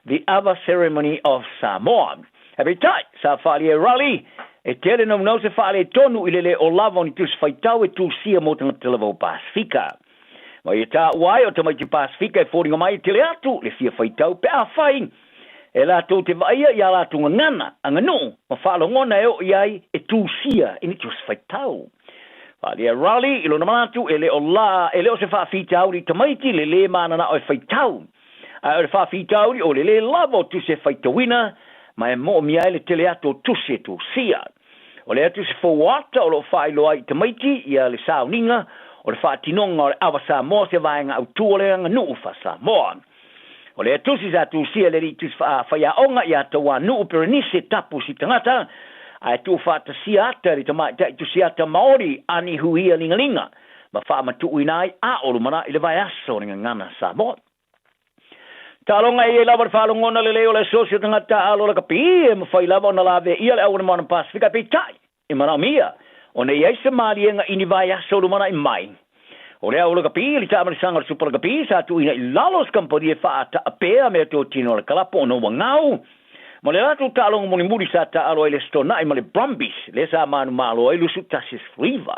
The Ava Ceremony of Samoa. Ae peitai, sa faaalia e Riley, e tele naunau se faaletonu i le le o lava o ni tusi faitau e tusia mo tagata lava o Pasefika. Ma ia taua ai o tamaiti Pasefika e foliga mai e tele atu le fia faitau pe afai e latou te vaaia i a latou gagana, aganuu ma faalogona e oo i ai e tusia i ni tusi faitau. Faaalia Raleigh i lona manatu e le o la e le o se faafitauli i tamaiti le le mananao e faitau, ae o le faafitauli o le le lava o tusi e faitauina ma e moomia ai le tele atu o tusi e tusia. O lea tusi fou ata o lo o faailoa ai i tamaiti ia le sauniga o le faatinoga o le Ava Samoa se vaega autu o le aganuu faa-Samoa. O lea tusi sa tusia e le alii tusi faiaoga ia Tauanuu Perenise Tapu Sitagata ae tuufaatasia ata e le tamaitai tusiata Maori Ani Huia Ligalinga ma faamatuuina ai a o lumanai le vaiaso o le Gagana Samoa. Taaloga e i ai lava le faalogona lelei o le asosi o tagata taaalo lakapi e mafai lava ona laveia le auala moana Pasefika, peitai, e manaomia ona i ai se maliega i ni vaiaso lumanai mai. O le au lakapi i le taamalisaga o le Supa Lakapi sa tuuina i lalo o se kamupani e faataapea meatotino a le kalapo ona ua gau ma le latou taaloga mulimuli sa taaalo ai le Stonai ma le Brumbies lea sa manumalo ai 21-19.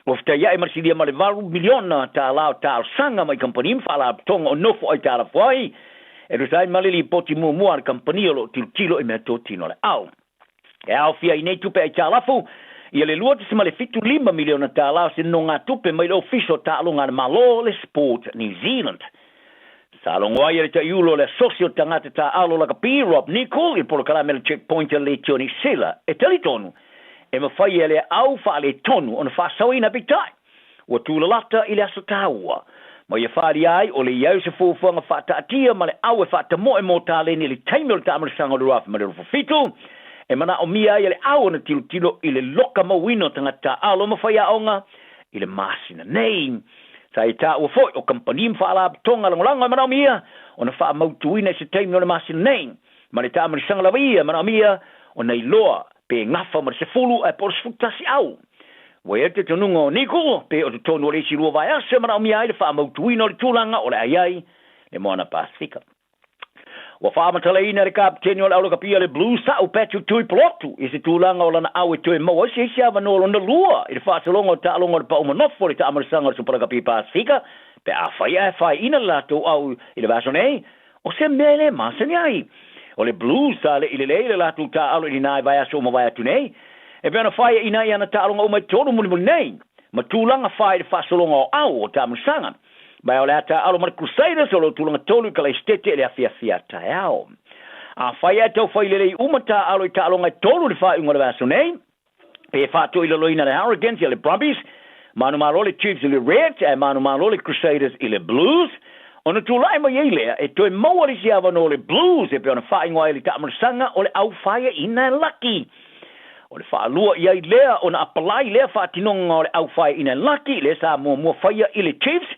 Ua fetaiai ma le silia ma le $8 miliona o talosaga mai kamupani ma faalapotopotoga o nofo aitalafu ai, e tusa ai ma le lipoti muamua a le kamupani o lo o tilotilo i meatotino a le au. E aofia i nei tupe aitalafu ia le $2.75 miliona o se nonogatupe mai le Ofisa o Taaloga a le Malo, le Sport New Zealand. Sa logo ai e le taiulu o le Asosi o Tagata Taaalo Lakapi, Rob Nichol, i le polokalame a le Checkpoint a le Leitioni Sila, e talitonu e mafai e le au faaletonu ona faasaoina, peitai ua tulalata i le aso taua ma ia faaalia ai o le i ai o se fuafuaga faataatia ma le au e faatamoe mo taleni i le taimi o le taamalisaga o le 2027 e manaomia ai e le au ona tilotilo i le loka mauina o tagata taaalo ma faiaoga i le masina nei. Sa ia taua foi o kamupani ma faalapotopotoga lagolago e manaomia ona faamautuina i se taimi o le masina nei ma le taamalisaga lava ia e manaomia ona iloa pe gafa ma le 10 ae po o le 11 au. Ua i ai le talitonuga o Nicol pe o totonu o le isi lua vaiaso e manaomia ai le faamautuina o le tulaga o le a i ai le Moana Pasefika. Ua faamatalaina e le kapeteni o le aulakapia le Blues Sa'u Patrick Tuipulotu i se tulaga o lana au e toe maua ai se isi avanoa lona lua i le faasologa o taaloga o le pau manofo o le taamalisaga o le Supalakapi Pasefika pe afai ae faaiina le latou au i le vaiaso nei. O se mea e le masani ai. O le Blues sa le i lelei le latou taaalo i lena i vaiaso ua mavae atu nei, e pei ona faiaina ai ana taaloga uma e tolu mulimuli nei, ma tulaga fai i le faasologa o au o taamalisaga. Ma o le a taaalo ma le Crusaders o lo o tulaga tolu i Kalaisitete i le afiafi a taeao. Afai ae taufai lelei uma taaalo i taaloga e tolu i le faaiuga o le vaiaso nei, pe faatoilaloina le Hurricanes ia le Brumbies, manumalo le Chiefs i le Reds, ae manumalo le Crusaders i le Blues, ona tulai mai ai lea e toe maua le isi avanoa o le Blues e pei ona faaigoa ai le taamalisaga o le au faiaina e laki. O le faalua i ai lea ona apalai lea faatinoga o le au faiaina e laki lea sa muamua faia i le Chiefs,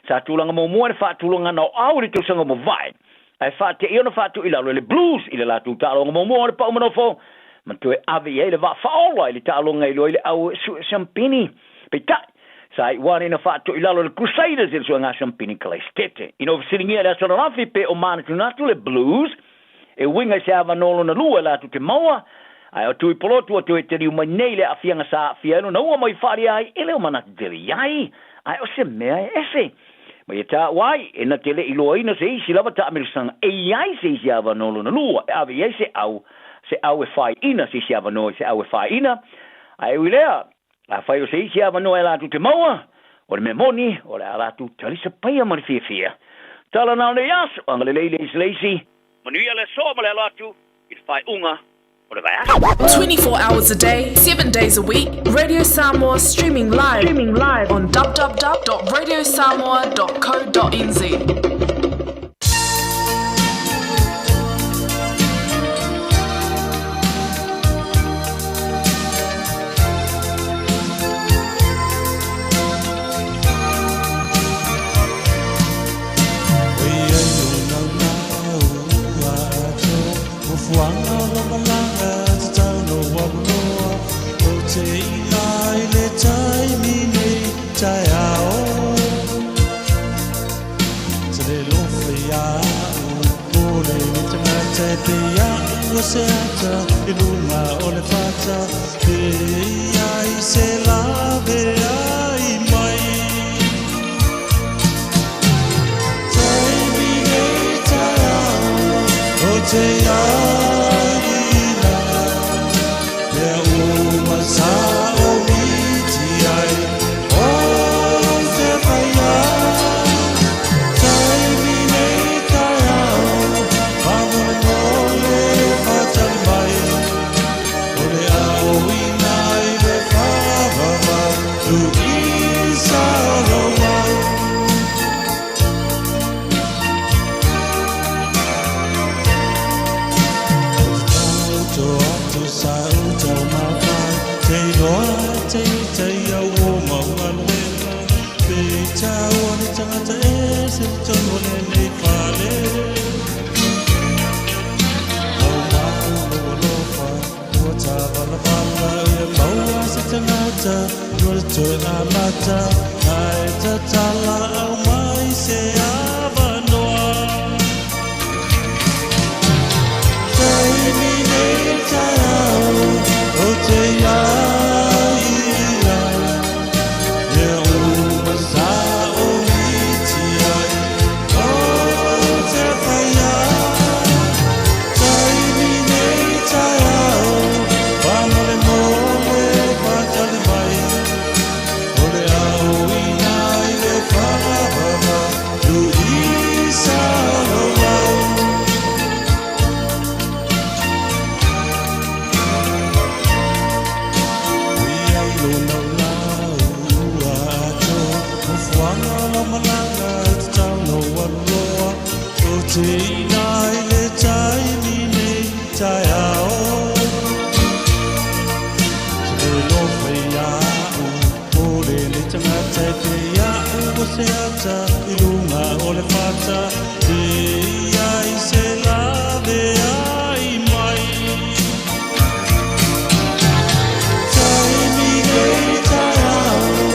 sa tulaga muamua i le faatulagana o au i le tausaga ua mavae, ae faateia ona faatuilalo e le Blues i le latou taaloga muamua o le pau manofo ma toe ave i ai le vaa faaola i le taaloga e iloa ai le au sue siampini. Peitai, sa iu ane ina faatoilalo e le Crusaders i le suega siampini Kalaisitete. Ina ua fesiligia i le aso ananafi pe o manatunatu le Blues e uiga i se avanoa lona lua e latou te maua, Ae o Tuipolotu ua toe taliu mai nei i le aafiaga sa aafia ai lona ua ma i faalia ai e le o manatu tele i ai. Ae o se mea e ese. Ma ia taua ai, e na te le i iloaina se isi lava taamilosaga e i ai se isi avanoa lona lua e ave i ai se au, se au e faaiina, se isi avanoa i se au e faaiina. Ae ui lea, afai o se isi avanoa e latou te maua, o le mea moni, o le a latou talisapaia ma le fiafia. Tala na o nei aso, agalelei le isi le isi. Manuia le aso ma le alo atu i le faaiuga o le vaiaso. 24 hours a day, 7 days a week, Radio Samoa streaming live, streaming live on www.radiosamoa.co.nz. Se ata i lunga o le fata Pe ai se lave ai mai Taimi nei taeao o te aina Mea uma sa o miti ai o te whaia Taimi nei taeao whamolemole whatali mai O le ao ina i le whavava Tu i sa ro mau. Tau atu sa u tau mawhai Te roa te te au o maualuela Pe tau o le tangata e se tonu o le nei whale Au mau lo alofa Ua tā vala vala Ua maua se tangata Ua le toe amata Ai tatala au mai se avanoa Taimi nei taeao o te aina Mea uma sa o miti ai o te whaia Taimi nei taeao whamolemole whatali mai O le ao ina i le whavava Tu i sa ro mau. Te ina i le taimi nei taeao Te lofa ia u o le le tangata e te ia u o se ata i lunga o le fata.